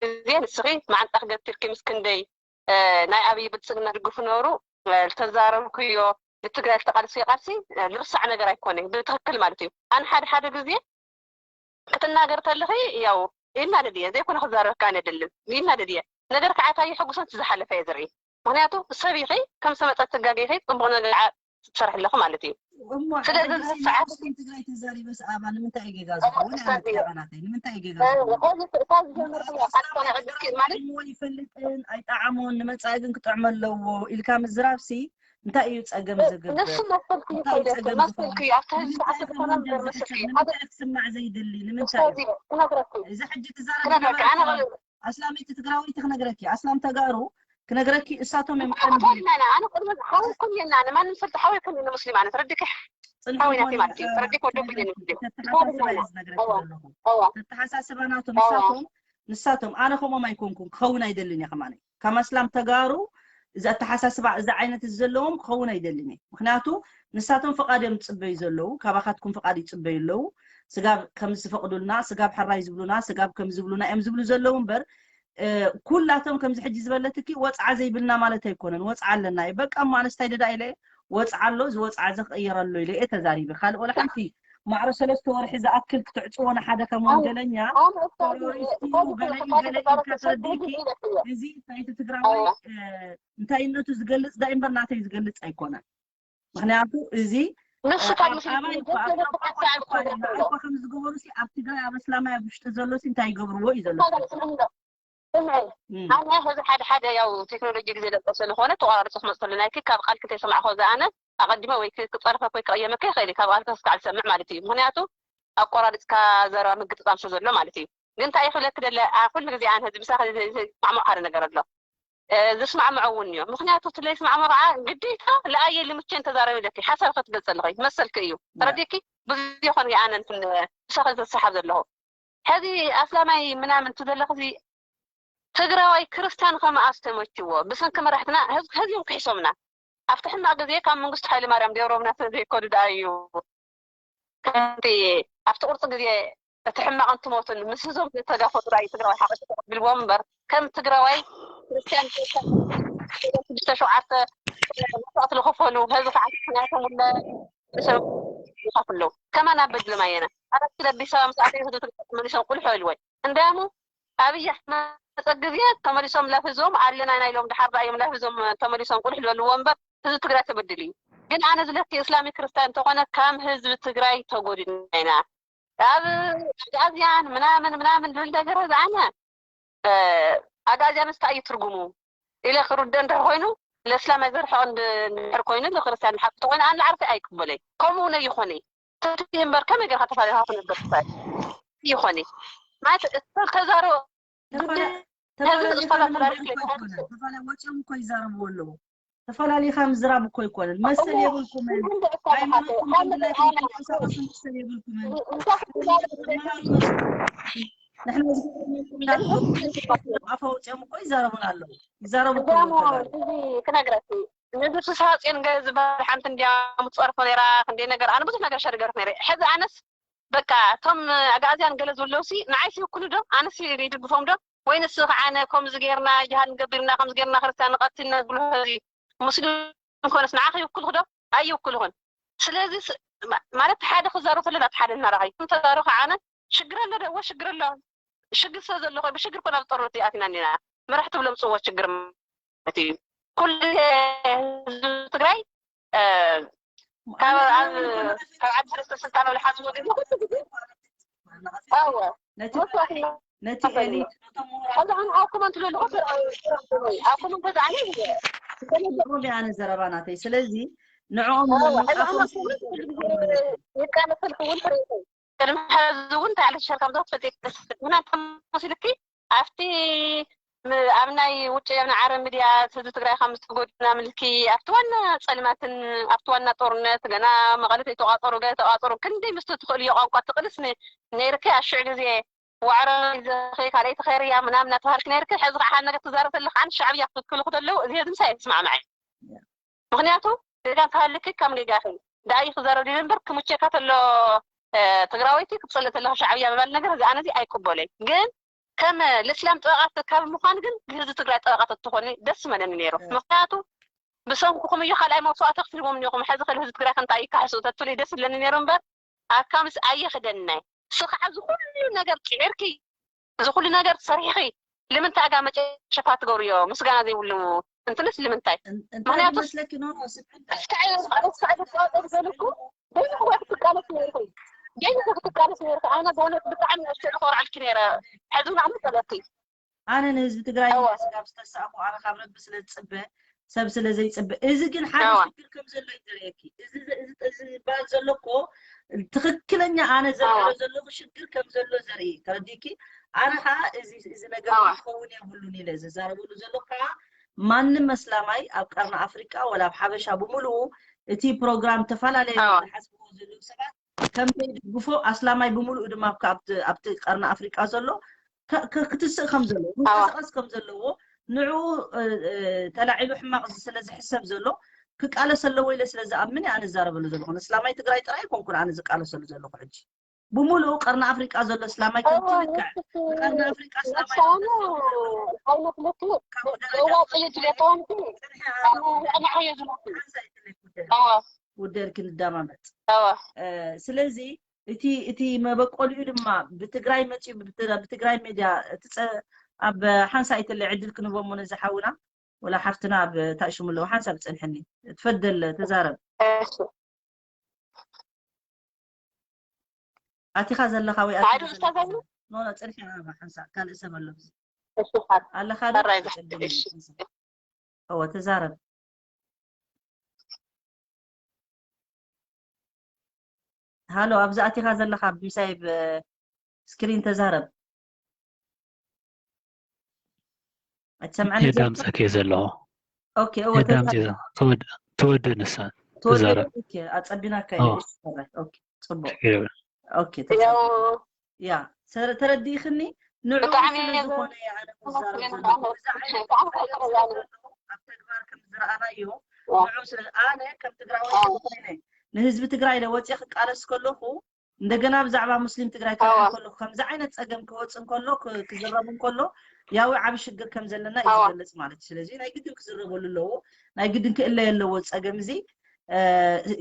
ግዜ ንስኺ መዓንጣ ክገትርኪ ምስ ክንደይ፣ እ፣ ናይ ኣብይ ብልፅግና ድግፉ ነበሩ፣ እ፣ ዝተዛረብኩዮ ንትግራይ ዝተቃልስዮ ቃልሲ፣ እ፣ ዝርሳዕ ነገር ኣይኮነን ብትኽክል ማለት እዩ። ኣነ ሓደ ሓደ ግዜ ክትናገር ተለኺ ያው ይናደድ እየ፣ ዘይኮነ ክዛረበካ ኣይነደልን፣ ይናደድ እየ። ነገር ከዓ እታ የሐጉሰን እቲ ዝሓለፈ እየ ዝርኢ። ምኽንያቱ ሰብ ኢኺ፣ ከም ሰመፀት ትጋገ ኢኺ፣ ፅቡቕ ነገር ዓ-፣ ትሰርሕ ኣለኹ ማለት እዩ። እሞ ስለዚ ሕጂ እዚ ስለ ሰዓት ሙስሊም ትግራይ ተዛሪበ ሰኣባ ንምንታይ ጌጋ እ፣ ዝኾነ ኡስታዝ እዩ። ኣመጣባናተይ ንምንታይ ጌጋ ዝኾነ እዚ ካብ ዝጀምር ኣስኮና ዕድልኪ ማለት ሞ ይፈልጥን ኣይጠዓሞን ንመፃኢ ግን ክጥዕመ ኣለዎ ኢልካ ምዝራብሲ እንታይ እዩ ፀገም ዘገብር ንሱ መሰልኩ እንታይ እዩ ይፈልጥ ፀገም መሰልኩ ዝኾነ እዩ ኣብቲ ህዝቢ ንምንታይ ሰዓት ዝኾነ ከማን ምበር ደርዘ መሰልኩ እዩ ንምንታይ ክስማዕ ዘይደሊ ንምንታይ ኡስታዝ እዩ ክነግረኩ እዚ ሕጂ ትዛረብ ክነግረኪ ኣነ ኣስላመይቲ ትግራወይቲ ክነግረኪ ኣስላም ተጋሩ ክነግረኪ እሳቶም እዮም ቀንዲ ኣነ ኣነ ቅድሚ ሓወይ ኮን የና ኣነ ማንም ሰልቲ ሓወይ ኮን የና ሙስሊም ኣነ ተረድኪ ሓወይ ናተይ ማለት እዩ ተረድኪ ወደ ኮን የና ሙስሊም ተተሓሳስባ እየ ዝነግረኪ ዘለኹ እዋ ተተሓሳስባ ናቶም ንሳቶም ንሳቶም ኣነ ከምኦም ኣይኮንኩን ክኸውን ኣይደልን እየ ከማነ ካብ ኣስላም ተጋሩ እዚ ኣተሓሳስባ እዚ ዓይነት እዚ ዘለዎም ክኸውን ኣይደልን እየ ምክንያቱ ንሳቶም ፍቓድ እዮም ዝፅበዩ ዘለዉ ካባኻትኩም ፍቓድ ይፅበዩ ኣለዉ ስጋብ ከም ዝፈቕዱልና ስጋብ ሕራይ ዝብሉና ስጋብ ከም ዝብሉና እዮም ዝብሉ ዘለዉ እምበር ኩላቶም ከምዚ ሕጂ ዝበለትኪ ወፅዓ ዘይብልና ማለት ኣይኮነን ወፅዓ ኣለና እዩ በቃ እሞ ኣነስታይ ደዳ ኢለ ወፅዓ ኣሎ እዚ ወፅዓ እዚ ክቕየር ኣሎ ኢለ እየ ተዛሪበ ካልእ ወላ ሓንቲ ማዕረ ሰለስተ ወርሒ ዝኣክል ክትዕፅዎ ንሓደ ከም ወንጀለኛ ቴሮሪስት እዩ ገለ እዩ ገለ ኢልካ ተረዲእኪ እዚ ናይቲ ትግራዋይ እንታይነቱ ዝገልፅ ዳይ እምበር ናተይ ዝገልፅ ኣይኮነን ምክንያቱ እዚ ንሱ ካብ ምስልኪ ኣባይ እኳ ኣባይ እኳ ንዓይ እኳ ከም ዝገበሩ ሲ ኣብ ትግራይ ኣብ እስላማይ ኣብ ውሽጢ ዘሎ ሲ እንታይ ይገብርዎ እዩ ዘሎ ስምዒ ኣነ ሕዚ ሓደ ሓደ ያው ቴክኖሎጂ ግዜ ደቀ ስለኾነ ተቋራርፂ ክመፅእ ከሎ ናይኪ ካብ ቃልኪ ተይሰማዕኮ ዝኣነ ኣቐዲመ ወይ ክፀርፈ ወይ ክቐየመከ ይኽእል ካብ ቃልኪ ክስካዕ ዝሰምዕ ማለት እዩ ምክንያቱ ኣቆራሪፅካ ዘረባ ምግጥጣም ስለ ዘሎ ማለት እዩ ግን እንታይ ክብለኪ ደለ ኩሉ ግዜ ኣነ ህዝቢ ምሳኺ ማዕሙቕ ሓደ ነገር ኣሎ ዝስማዕምዖ እውን እዩ ምክንያቱ እቲ ለይስማዕምዖ ከዓ ግዴታ ለኣየ ልምቼ እንተዛረብ ኢለኪ ሓሳብ ክትገልፀ ኣለኺ መሰልኪ እዩ ተረዲኪ ብዙ ይኾን ኣነ እንትን ምሳኺ ዘሰሓብ ዘለኹ ሕዚ ኣስላማይ ምናምን ትዘለኺ ትግራዋይ ክርስቲያን ከመኣስ ተመችዎ ብሰንኪ መራሕትና ህዝዮም ክሒሶምና ኣብቲ ሕማቕ ግዜ ካብ መንግስቱ ሓይለ ማርያም ዴሮምና ስለዘይከዱ ደኣ እዩ ከምቲ ኣብቲ ቁርፂ ግዜ እቲ ሕማቕ እንትሞትን ምስ ህዞም ዝተጋፈጡ ደኣ እዩ ትግራዋይ ሓቂ ተቐቢልዎም እምበር ከም ትግራዋይ ክርስቲያን ሽዱሽተ ሸውዓተ መስዋእቲ ዝኸፈሉ ህዝቢ ከዓ ናይቶም ውለ ሰብ ይኸፍሉ ከማን ኣበድሎም ኣየና ኣረቲ ለቢሳ ምስ ኣተዩ ህዝቢ ትግራይ መሊሶም ቁልሑ ኢልወይ እንዳሙ ኣብይ ኣሕመፀ ግዜ ተመሊሶም ላፊዞም ኣለና ኢና ኢሎም ድሓር ዳእዮም ላፊዞም ተመሊሶም ቁልሕ ዝበልዎ እምበር ህዝቢ ትግራይ ተበድል እዩ ግን ኣነ ዝለኪ እስላሚ ክርስቲያን እንተኾነ ከም ህዝቢ ትግራይ ተጎዲና ኢና ኣብ ኣጋዝያን ምናምን ምናምን ዝብል ነገር ዝኣነ ኣጋዝያን እንታይ እዩ ትርጉሙ ኢለ ክርደ እንድሕር ኮይኑ ለእስላማይ ዘርሕቕ እንድሕር ኮይኑ ለክርስቲያን ሓቂ ተኮይነ ኣነ ዓርፊ ኣይቅበለይ ከምኡ እውን ኣይኾነ ተትይ እምበር ከመይ ገርካ ተፋሊኻ ክነበር ትኽእል ይኾነ ማለት ተዛሮ ወፂኦም እኮ ይዛረቡ ኣለዉ ተፈላሊኻ ምዝራብ እኮ ይኮነን መሰል የብልኩምን ሃይማኖትኩም ክንድላይ ከይተንቀሳቀሱ መሰል የብልኩምን ንሕና ዝገበርናኩም ኣፋ ወፂኦም እኮ ይዛረቡን ኣለዉ ይዛረቡ ክነግረኪ ነዚ ፍስሃ ፅዮን ዝበሃል ሓንቲ እንዲያ ምትፀርፎ ነራ ክንደይ ነገር ኣነ ብዙሕ ነገር ሸርገርፍ ነረ ሕዚ ኣነስ በቃ እቶም ኣግኣዝያን ገለ ዝብለውሲ ንዓይሲ ይውክሉ ዶ ኣነሲ ይድግፎም ዶ ወይ ንስ ከዓነ ከምዚ ጌርና ጅሃድ ንገብርና ከምዚ ጌርና ክርስቲያን ንቐትል ነብሎ ህዚ ሙስሊም ኮነስ ንዓኸ ይውክልኹ ዶ ኣይውክልኹን ስለዚ ማለት ሓደ ክዛረብ ተለና ሓደ እናረኸ እንተዛረብ ከዓነ ሽግር ኣሎ ዶ እወ ሽግር ኣሎ ሽግር ስለ ዘሎ ብሽግር ኮና ጦርነት ኣቲና እኒና መራሕቲ ብሎም ፅዎ ሽግር ማለት እዩ ኩሉ ግዜ ህዝቢ ትግራይ ካብ ዓዲ ሰለስተ ስልጣን ወደ ሓዝዎ ግዜ ነቲ ኤሊት ኣኩመን ትልልቁ ኣኩመን ተዛዕነ ኣነ ዘረባ ናተይ ስለዚ ንዕኦም ይቃለሰልክ እውን ቅድሚ ሕዚ እውን እንታይ ዓለ ሸርካ ምዛ ትፈልጥ ምና ተመሲልኪ ኣብቲ ኣብ ናይ ውጭ ኣብ ናይ ዓረብ ሚድያ ህዝቢ ትግራይ ከም ዝተጎድና ምልኪ ኣብቲ ዋና ፀልማትን ኣብቲ ዋና ጦርነት ገና መቐለ ተይተቋፀሩ ገ ተቋፀሩ ክንደይ ምስ ትኽእልዮ ቋንቋ ትቕልስ ነይርኪ ኣብ ሽዕ ግዜ ዋዕሮ ይዘኺ ካልኣይቲ ኸይርያ ምናምን እናተባሃልኪ ነይርኪ ሕዚ ከዓ ሓደ ነገር ትዛረብ ተለካ ኣን ሻዕብያ ክትክልኹ ተለዉ እዚ ህዝቢ ምሳይ ኣይትስማዕምዐ ምክንያቱ ዜጋ እንተሃልኪ ከም ጌጋኺ ደኣ እዩ ክዛረብ ድዩ እምበር ክምቸካ ተሎ ትግራወይቲ ክትፀልእ ተለካ ሻዕብያ ምባል ነገር እዚ ኣነ እዚ ኣይቅበለይ ግን ከም ለስላም ጠበቃ ካብ ምኳን ግን ህዝቢ ትግራይ ጠበቃ ተትኾኒ ደስ መለኒ ነይሩ ምክንያቱ ብሰንኩኹም እዩ ካልኣይ መስዋእቲ ክትህልዎም እኒኹም ሕዚ ከል ህዝቢ ትግራይ ከንታ ይካሕሱ ተትብሉ ደስ ይብለኒ ነይሩ እምበር ኣካምስ ኣየኽደናይ እሱ ከዓ እዚ ኩሉ ነገር ፅዒርኪ እዚ ኩሉ ነገር ሰሪሕኺ ልምንታይ ኣጋ መጨረሻ ትገብርዮ ምስጋና ዘይብሉ እንትንስ ንምንታይ? እንታይ ምክንያቱ መስለኪ ኖ ኖ ስምዒ እንታይ እስካዕ እስካዕ እስካዕ ዝባበር ዘልኩ ብዙሕ ወይ ክትቃለስ ነርኩ ገይ ክትቃለስ ነርኩ ኣነ በእውነት ብጣዕሚ ኣሽተ ዝኮርዓልኪ ነረ ሕዚ ምናምን ጸለቲ ኣነ ንህዝቢ ትግራይ እወ። ስጋብ ዝተሳእኩ ኣነ ካብ ረቢ ስለ ዝፅበ ሰብ ስለ ዘይፅበ እዚ ግን ሓደ እወ። ሽግር ከም ዘሎ እዩ ዘርእየኪ እዚ እዚ- እዚ ዝበሃል ዘሎ እኮ ትኽክለኛ ኣነ ዘርዕሮ እወ። ዘለኹ ሽግር ከም ዘሎ ዘርኢ ተረዲኪ ኣነ ከዓ እዚ እዚ ነገር እወ። ክኸውን የብሉን ኢለ ዝዛረበሉ ዘሎ ከዓ ማንም ኣስላማይ ኣብ ቀርኒ ኣፍሪቃ ወላ ኣብ ሓበሻ ብምሉኡ እቲ ፕሮግራም ተፈላለየ እወ። ዝሓስብዎ ዘለዉ ሰባት ከም ዘይድግፎ ኣስላማይ ብምሉኡ ድማ ኣብካ ኣብቲ ኣብቲ ቀርኒ ኣፍሪቃ ዘሎ ከ- ከ- ክትስእ ከም ዘለዎ ኣዋ። ክንቀሳቀስ ከም ዘለዎ ንዕኡ እ፣ እ፣ ተላዒሉ ሕማቅ እዚ ስለ ዝሕሰብ ዘሎ ክቃለስ ኣለዎ ኢለ ስለ ዝኣምን እየ ኣነ ዝዛረበሉ ዘለኹ ንእስላማይ ትግራይ ጥራይ ኣይኮንኩን ኣነ ዝቃለሰሉ ዘለኹ ሕጂ ብምሉኡ ቀርኒ ኣፍሪቃ ዘሎ እስላማይ ከምቲ እዋ ልክዕ ንስኪ ንቀርኒ ኣፍሪቃ እስላማይ ነሳነ ኣይመስለኪ ካብኡ ደረጃ እዋ ጽይት ለኮንኪ ጽንሒ ንዓየ ዝመስል ሓንሳ ይትለይ ጉዳይ እዋ ውደልኪ ንዳማመጥ እዋ እ፣ ስለዚ እቲ እቲ መበቆሊኡ ድማ ብትግራይ መፅዩ ብት- ብትግራይ ሜድያ እቲ ፀ- ኣብ ሓንሳ ይትለይ ዕድል ክንህቦ እሞ ነዚ ሓውና ወላ ሓፍትና ኣብ ታእሽሙ ኣለዎ ሓንሳብ ፀንሐኒ ትፈደል ተዛረብ እሺ ኣቲኻ ዘለኻ ወይ ሓደ ኣቲኺ ኡስታዝ ዘለኻ ኣሎ? ኖ ኖ ፅንሒ ኣባ ሓንሳብ ካልእ ሰብ ኣሎ ኣብዚ እሺ ሓር ኣለኻ ዶ ሕራይ ተቀድም እሺ እወ ተዛረብ ሃሎ ኣብዚ ኣቲኻ ዘለኻ ምሳይ ብ ስክሪን ተዛረብ ኣይትሰምዐኒ ዘለኻ የዳምፀክ እየ ዘለኹ ኦኬ እወ የዳምፅ ተዛረብ እየ ዘለኹ። ተወድ- ተወደ ንሳ ተወደደ ተዛረብ ኦኬ ኣጸቢናካ ኦ። እሺ ሕራይ ኦኬ ጽቡቅ ችግር የብለን። ኦኬ ያው ተጸቢና ያ ሰረ ተረዲእኽኒ ንዕኡ ብጣዕሚ ስለ እየ ዝኾነ እየ ኣነ ክዛረብ ዘመስግን ዘለኹ ብጣዕሚ እዚ ዓይነት ብጣዕሚ ጸገም ስለ ከይተረዳእኒ። ዘለኹ ኣብ ተግባር ከም ዝረኣናዮ ዋ። ንዑ ስለ ኣነ ከም ትግራዊ ኣዎ። ዝኾነ ንህዝቢ ትግራይ ኢለ ወፅየ ክቃለስ ከለኹ እንደገና ብዛዕባ ሙስሊም ትግራይ ክልዕል ኣዎ። ከለኹ ከምዚ ዓይነት ፀገም ክወፅ እንከሎ ክ- ክዝረብ እንከሎ ያው ዓብ ሽግር ከም ዘለና እዩ ኣዎ። ዝገልፅ ማለት እዩ ስለዚ ናይ ግድን ክዝረበሉ ኣለዎ ናይ ግድን ክእለየ ኣለዎ ፀገም እዚ እ፣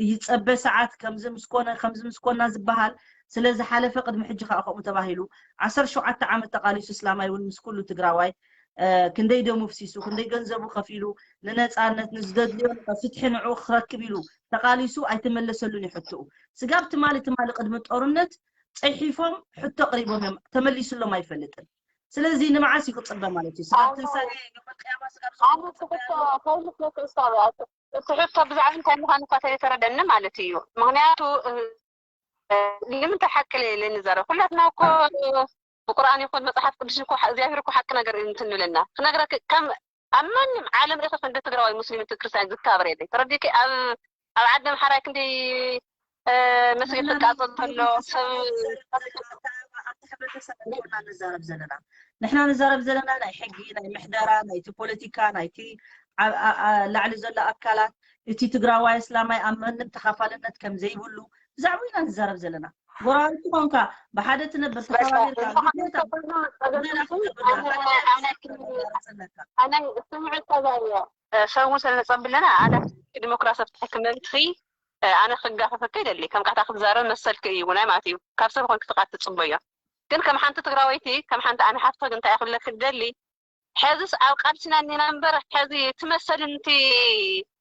ይፀበ ሰዓት ከምዚ ምስ ኮነ ከምዚ ምስ ኮና ዝበሃል ስለ ዝሓለፈ ቅድሚ ሕጂ ከዓ ከምኡ ተባሂሉ ዓሰርተ ሸውዓተ ዓመት ተቃሊሱ እስላማይ እውን ምስ ኩሉ ትግራዋይ እ፣ ክንደይ ደሙ ፍሲሱ ክንደይ ገንዘቡ ከፊሉ ንነፃነት ንዝደድልዮ ፍትሒ ንዕኡ ክረክብ ኢሉ ተቃሊሱ ኣይተመለሰሉን እዩ ሕትኡ ስጋብ ትማሊ ትማሊ ቅድሚ ጦርነት ፀሒፎም ሕቶ ቅሪቦም እዮም ተመሊሱሎም ኣይፈልጥን ስለዚ ንመዓስ እዩ ክፅበ ማለት እዩ ስጋብ ኣነ- ትንሳኤ የውመል ቅያማ ስጋብ ኣነ እቲ ሕቶ ከይመስለኪ ኡስታዝ እቲ ሕቶ ብዛዕባ እንታይ ምዃኑ እኳ ተይተረደኒ ማለት እዩ ምክንያቱ እ፣ እ፣ ንምንታይ ሓቂ ኢለ ንዛረብ ኩላትና እኮ ብቁርኣን ይኹን መፅሓፍ ቅዱስ እኮ ሓ- እግዚኣብሔር እኮ ሓቂ ነገር እዩ እንትን ንብለና ክነግረክ ከም ኣብ ማንም ዓለም ኢኸ ክንዲ ትግራዋይ ሙስሊም እቲ ክርስቲያን ዝከባበር የለይ ተረዲእኪ ኣብ ኣብ ዓዲ ኣምሓራይ ክንዲ እ፣ መስጊድ ትቃፀል ተሎ ሰብ ኣብቲ ሕብረተሰብ ኮና ንዛረብ ዘለና ንሕና ንዛረብ ዘለና ናይ ሕጊ ናይ ምሕደራ ናይቲ ፖለቲካ ናይቲ ኣብ- ኣ- ኣ- ላዕሊ ዘሎ ኣካላት እቲ ትግራዋይ እስላማይ ኣብ ማንም ተኻፋልነት ከም ዘይብሉ ብዛዕባ ኢና ንዛረብ ዘለና ጎረባብቲ ኮንካ ብሓደ ትነብር ተኸባቢርካ ግዴታ ገና ክትነብር ኣለካ። ኣነ ስምዒ ተዛሪበ ሰብ እውን ስለነፀብለና ኣነ ዲሞክራሲ ኣብቲ ሕክምንቲ ኣነ ክጋፈፈካ ይደሊ ከም ቃታ ክትዛረብ መሰልክ እዩ ናይ ማለት እዩ ካብ ሰብ ኮንክ ፍቃድ ትፅበዮ ግን ከም ሓንቲ ትግራወይቲ ከም ሓንቲ ኣነ ሓፍትክ እንታይ ክብለክ ደሊ ሐዝስ ኣብ ቃልስና እኒና እምበር ሐዚ ትመሰልን እቲ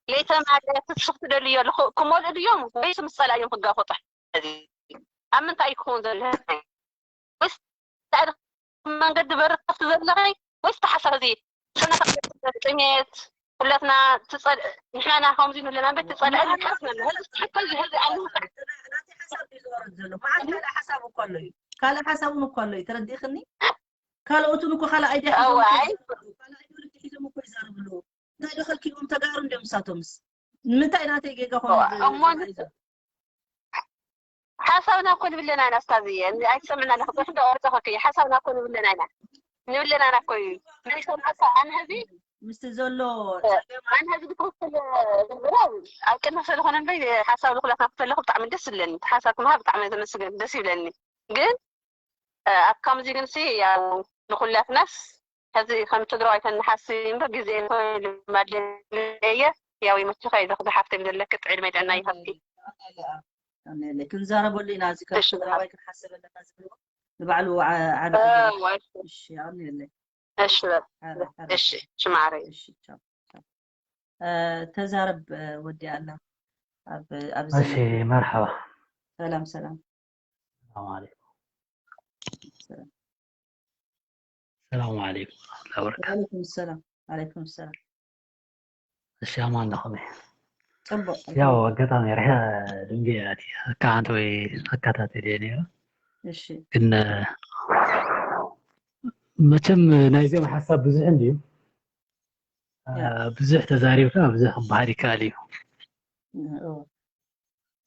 ለይተማለ ፍትሒ ክትደልዮ ክመልኡ ድዮም ወይስ ምስ ፀላእዮም ክጋፈጡ ሐዚ ኣብ ምንታይ እዩ ክኸውን ዘሎ ወይስ መንገዲ በሪ ከፍቲ ዘለኸ ወይስ ተሓሳብ እዚ ጥሜት ኩላትና ንሕናና ከምዚ ንብለና በት ትፀልአ ዝቀስ ነለ ሕዚ ሕዚ ኣለዉ ናተይ ሓሳብ እዩ ዝወርድ ዘሎ መዓት ካልእ ሓሳብ እኮ ኣሎ እዩ ካልእ ሓሳብ እውን እኮ ኣሎ እዩ ተረዲእኽኒ ካልኦትን እኮ ካልእ ኣይድያ እዋይ ካልእ ኣይዲዮሎጂ ሒዞም እኮ ይዛረቡ ኣለዉ እንታይ ዶ ከልኪዎም ተጋሩ እንዲዮም ንሳቶምስ ንምንታይ ናተይ ጌጋ ኮነ እሞ ሓሳብና እኮ ንብለና ኢና ስታዝየ ኣይትሰምዕና ኣለክ ዶ ኦርፀኸክ ሓሳብና እኮ ንብለና ኢና ንብለና ኢና እኮ እዩ ናይ ሰምዓካ ኣነ ህዚ ምስቲ ዘሎ ኣነ ህዚ ብትክክል ዝብሎ ኣብ ቅድሚ ስለኮነ እምበይ ሓሳብ ንኩላትና ክተለኩ ብጣዕሚ ደስ ይብለኒ ሓሳብ ክምሃብ ብጣዕሚ ዘመስግን ደስ ይብለኒ ግን ኣብ ከምዚ ግን ሲ ያው ንኩላትናስ ሕዚ ከም ትግራዋይ ተንሓሲ እምበር ግዜ ኮይሉ ማድለየ ያው ይመችኻ እዩ ዝሓፍተ ዘለክ ጥዕድ መይጠና ይሃብቲ ክንዛረበሉ ኢና እዚ ከም ትግራዋይ ክንሓስብ ኣለና ዝብልዎ ንባዕሉ ዓቢ እሺ ኣምንለይ እሺ በል እሺ ሽማዕረይ እሺ ቻው እ፣ ተዛረብ፣ እ፣ ወዲ ኣላ። ኣብ፣ ኣብ እሺ፣ ዘመን መርሓባ። ሰላም፣ ሰላም። ሰላም ዓለይኩም። ሰላም። ሰላም ዓለይኩም ወራህመቱላሂ ወበረካቱ። ወዓለይኩም ሰላም። ወዓለይኩም ሰላም። እሺ፣ ኣማን ዶ ከመይ? ጽቡቅ። ያው ኣጋጣሚ ርሐ ድንጌ ኣቲ ኣካውንት ወይ ኣከታተል እየ ነይረ። እሺ። ግን መቸም ናይዚኦም ሓሳብ ብዙሕ እንድዩ። አ፣ ያ። ብዙሕ ተዛሪብካ ብዙሕ ክበሃል ይከኣል እዩ። ኦ፣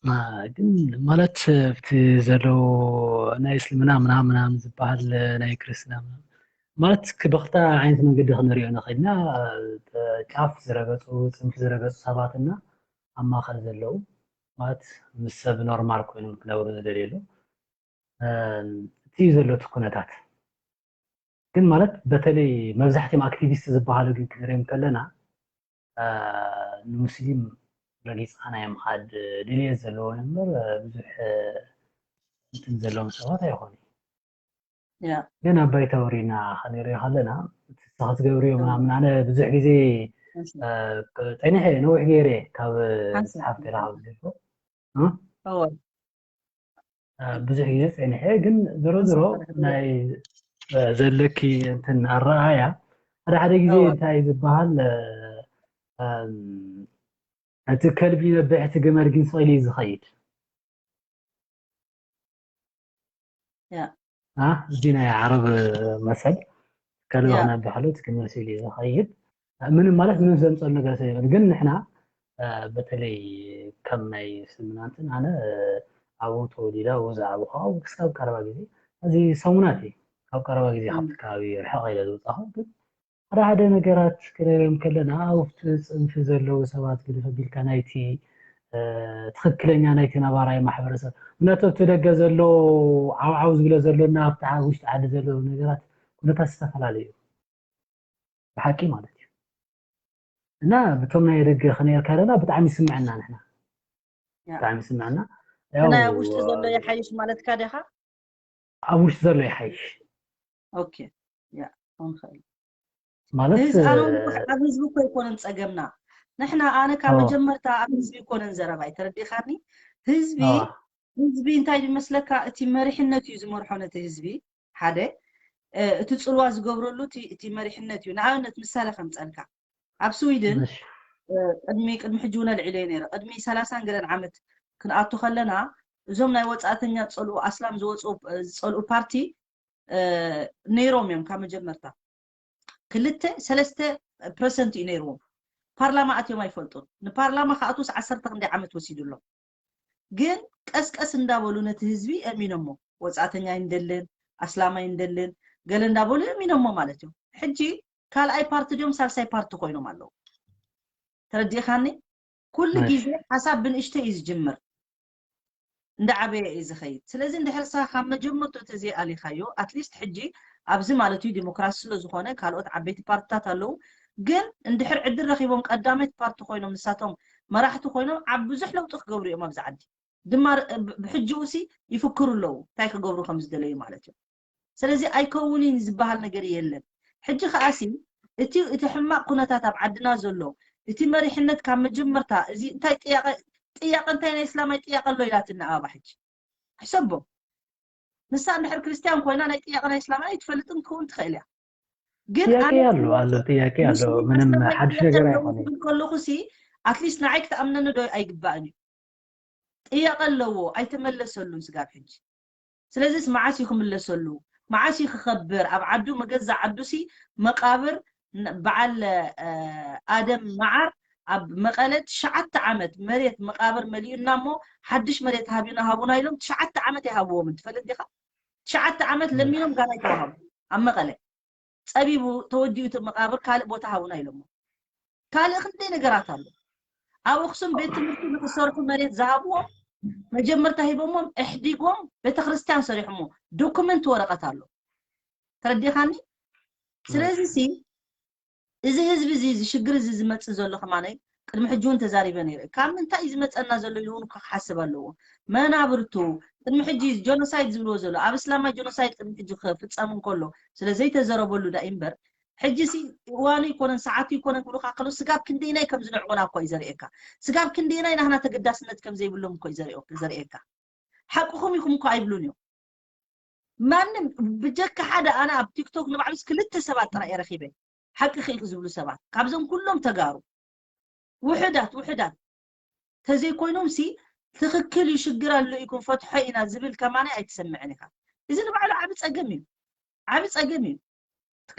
አ፣ ግን ማለት ኣብቲ ዘለዉ ናይ እስልምና ምናምን ምናምን ዝበሃል ናይ ክርስትና ምናምን ማለት ክ-፣ ብኽልተ ዓይነት መንገዲ ክንሪኦ ንኽእል ኢና። አ፣ ጫፍ ዝረገጹ፣ ጽንፊ ዝረገጹ ሰባትና ኣብ ማእከል ዘለዉ ማለት ምስ ሰብ ኖርማል ኮይኖም ክነብሩ ዝደልየሉ፣ አ፣ እቲ እዩ ዘሎ እቲ ኩነታት። ግን ማለት በተለይ መብዛሕትኦም ኣክቲቪስት ዝበሃሉ ግን ክንሪኦም ከለና፣ አ፣ ንሙስሊም ረጊጽካ ናይ ምኻድ ድልየት ዘለዎም እምበር፣ አ፣ ብዙሕ፣ አ፣ እንትን ዘለዎም ሰባት ኣይኾኑን። ያ። ግን ኣብ ባይታ ወሪና ክንሪኦ ከለና፣ እቲ ንስኻ ትገብርዮ እዎ። ምናምን ኣነ ብዙሕ ግዜ፣ እሺ። አ፣ ጸኒሐ ነዊሕ ገይረ ካብ ሓንሳብ ጽሓፍቲ ኢላ ካብ ሓንሳብ። ዝልፎ። እ? እዎ። አ፣ ብዙሕ ግዜ ጸኒሐ፣ ግን ዝሮ ዝሮ ሓንሳብ ሓንሳብ። ናይ፣ አ፣ ዘለኪ እንትን ኣረኣያ ሓደ ሓደ ግዜ እዎ። እንታይ ዝበሃል፣ አ፣ ኣም፣ እቲ ከልቢ ይነብሕ እቲ ገመል ግን ስቕ ኢሉ እዩ ዝኸይድ። ያ። አ፣ እዚ ናይ ዓረብ መሰል ከልቢ ያ። ክነብሕ ኣሎ እቲ ገመል ስቕ ኢሉ እዩ ዝኸይድ። ምንም ማለት ምንም ዘምጸሉ ነገር ስለዘይብሉ፣ ግን ንሕና፣ አ፣ በተለይ ከም ናይ እስልምና እንትን ኣነ፣ አ፣ ኣብኡ ተወሊደ ኣብኡ ዝዓበኹ፣ ኣብኡ ክሳብ ቀረባ ግዜ፣ እዚ ሰሙናት እዩ፣ ካብ ቀረባ ግዜ እም። ካብቲ ከባቢ ርሕቕ ኢለ ዝወጻኹ። ግን ሓደ ሓደ ነገራት ክንሪኦም ከለና ኣብቲ ጽንፊ ዘለዉ ሰባት ግድፍ ኣቢልካ ናይቲ፣ አ፣ ትኽክለኛ ናይቲ ነባራይ ማሕበረሰብ፣ ምክንያቱ ኣብቲ ደገ ዘሎ ዓውዓው ዝብሎ ዘሎና ኣብቲ ዓ-፣ ውሽጢ ዓዲ ዘለዉ ነገራት ኩነታት ዝተፈላለዩ እዩ። ብሓቂ ማለት እዩ። እና ብቶም ናይ ደገ ክንሪኦ ከለና ብጣዕሚ ይስምዐና ንሕና። ያ። ብጣዕሚ ይስምዐና። እቲ ናይ ኣብ ያው፣ ውሽጢ ዘሎ ይሓይሽ ማለትካ ዲኻ? ኣብ ውሽጢ ዘሎ ይሓይሽ። ኦኬ። ያ፣ ክኸውን ይኽእል። ማለት፣ ህዝ-፣ ኣነ እውን እ፣ እኮ ኣብ ህዝቢ እኮ ኣይኮነን ጸገምና። ንሕና፣ ኣነ ካብ ኦ። መጀመርታ ኣብ ህዝቢ ኣይኮነን ዘረባይ፣ ተረዲኻኒ? ህዝቢ፣ ኦ። ህዝቢ እንታይ ይመስለካ? እቲ መሪሕነት እዩ ዝመርሖ ነቲ ህዝቢ። ሓደ፣ እ፣ እቲ ጽልዋ ዝገብረሉ እቲ፣ እቲ መሪሕነት እዩ። ንኣብነት ምሳሌ ከምጸልካ። ኣብ ስዊድን፣ እሺ። እ፣ ቅድሚ፣ ቅድሚ ሕጂ እውን ኣልዒለዮ ነይረ። ቅድሚ ሰላሳን ገለን ዓመት ክንኣቱ ከለና፣ እዞም ናይ ወጻእተኛ ዝጸልኡ፣ ኣስላም ዝወጽኡ፣ ዝጸልኡ ፓርቲ፣ እ፣ ነይሮም እዮም ካብ መጀመርታ። ክልተ፣ ሰለስተ ፐርሰንት እዩ ነይርዎም። ፓርላማ ኣትዮም ኣይፈልጡን። ንፓርላማ ክኣትውስ ዓሰርተ ክንደይ ዓመት ወሲዱሎም። ግን ቀስቀስ እንዳበሉ ነቲ ህዝቢ ኣእሚኖሞ። ወጻእተኛ ኣይንደልን፣ ኣስላም ኣይንደልን፣ ገለ እንዳበሉ ኣእሚኖሞ ማለት እዩ። ሕጂ ካልኣይ ፓርቲ ድዮም ሳልሳይ ፓርቲ ኮይኖም ኣለዉ። ተረዲእኻኒ? ኩሉ እሺ። ግዜ ሓሳብ ብንእሽተይ እዩ ዝጅምር። እንዳዓበየ እዩ ዝኸይድ። ስለዚ እንድሕር ንስኻ ካብ መጀመርትኡ ተዘይኣሊኻዮ፣ ኣትሊስት ሕጂ ኣብዚ ማለት እዩ ዲሞክራሲ ስለ ዝኾነ ካልኦት ዓበይቲ ፓርትታት ኣለዉ። ግን እንድሕር ዕድል ረኺቦም ቀዳመይቲ ፓርቲ ኮይኖም ንሳቶም መራሕቲ ኮይኖም ዓብ-፣ ብዙሕ ለውጢ ክገብሩ እዮም ኣብዚ ዓዲ። ድማ ር-፣ ብ-፣ ብሕጂኡ ሲ ይፍክሩ ኣለዉ እንታይ ክገብሩ ከም ዝደለዩ ማለት እዩ። ስለዚ ኣይከውንን ዝበሃል ነገር የለን። ሕጂ ከኣሲ እቲ፣ እቲ ሕማቕ ኩነታት ኣብ ዓድና ዘሎ፣ እቲ መሪሕነት ካብ መጀመርታ እዚ እንታይ ጥያቐ፣ ጥያቐ እንታይ ናይ እስላማይ ጥያቐ ኣሎ ኢላትና ኣባባ ሕጂ? ሕሰቦ። ንሳ እንድሕር ክርስትያን ኮይና ናይ ጥያቐ ናይ እስላማይ ኣይትፈልጥን ክኸውን ትኽእል እያ። ግን ጥያቄ ኣነ ኣሎ፣ ኣሎ፣ ጥያቄ ኣሎ። ሙስሊም ምንም ኣስላማይ ሓድሽ ጥያቄ ነገር ኣለዎ ኣይኮነን። ክብል ከለኹ ሲ፣ ኣትሊስት ንዓይ ክትኣምነኒ ዶ ኣይግባእን እዩ? ጥያቐ ኣለዎ፣ ኣይተመለሰሉን ስጋብ ሕጂ። ስለዚስ መዓስ እዩ ክምለሰሉ? መዓስ እዩ ክኸብር? ኣብ ዓዱ፣ መገዛ ዓዱ ሲ መቃብር ን-፣ በዓል፣ እ፣ ኣደም መዓር ኣብ መቐለ ትሽዓተ ዓመት መሬት መቃብር መሊኡና እሞ ሓድሽ መሬት ሃቡና ሃቡና ኢሎም ትሽዓተ ዓመት ኣይሃብዎምን። ትፈልጥ ዲኻ? ትሽዓተ ዓመት ለሚኖም ጋና ኣይተዋሃቡ ኣብ መቐለ። ጸቢቡ ተወዲኡ እቲ መቃብር ካልእ ቦታ ሃቡና ኢሎሞ። ካልእ ክንደይ ነገራት ኣሎ። ኣብ ኣኽሱም ቤት ትምህርቲ ንክሰርሑ መሬት ዝሃብዎም መጀመርታ ሂቦሞም፣ እሕዲጎም ቤተክርስትያን ሰሪሖሞ። ዶኩመንት ወረቐት ኣሎ። ተረዲኻኒ? ስለዚ ሲ፣ እዚ ህዝቢ እዚ፣ እዚ ሽግር እዚ ዝመጽእ ዘሎ ከማነይ ቅድሚ ሕጂ እውን ተዛሪበ ነይረ። ካብ ምንታይ እዩ ዝመጸና ዘሎ ኢሉ እውን እኮ ክሓስብ ኣለዎ። መናብርቱ፣ ቅድሚ ሕጂ ጀኖሳይድ ዝብልዎ ዘሎ፣ ኣብ እስላማይ ጀኖሳይድ ቅድሚ ሕጂ ክፍጸም እንከሎ ስለ ዘይተዘረበሉ ዳ እምበር፣ ሕጂ ሲ እዋኑ ይኮነን ሰዓቱ ይኮነን ክብሉካ ከለዉ ስጋብ ክንደይናይ ከም ዝንዕቁና እኮ እዩ ዘርእየካ። ስጋብ ክንደይናይ ናህና ተገዳስነት ከም ዘይብሎም እኮ እዩ ዘርእዮ- ዘርእየካ። ሓቅኹም ኢኹም እኮ ኣይብሉን እዮም። ማንም ብጀካ ሓደ ኣነ ኣብ ቲክቶክ ንባዕሉስ ክልተ ሰባት ጥራይ እየ ረኺበ። ሓቅኺ ኢኺ ዝብሉ ሰባት ካብዞም ኩሎም ተጋሩ ውሕዳት ውሕዳት ተዘይኮይኖም ሲ ትኽክል እዩ ሽግር ኣሎ እዩ ክንፈትሖ ኢና ዝብል ከማናይ ኣይትሰምዕን ኢኻ። እዚ ንባዕሉ ዓቢ ጸገም እዩ። ዓቢ ጸገም እዩ።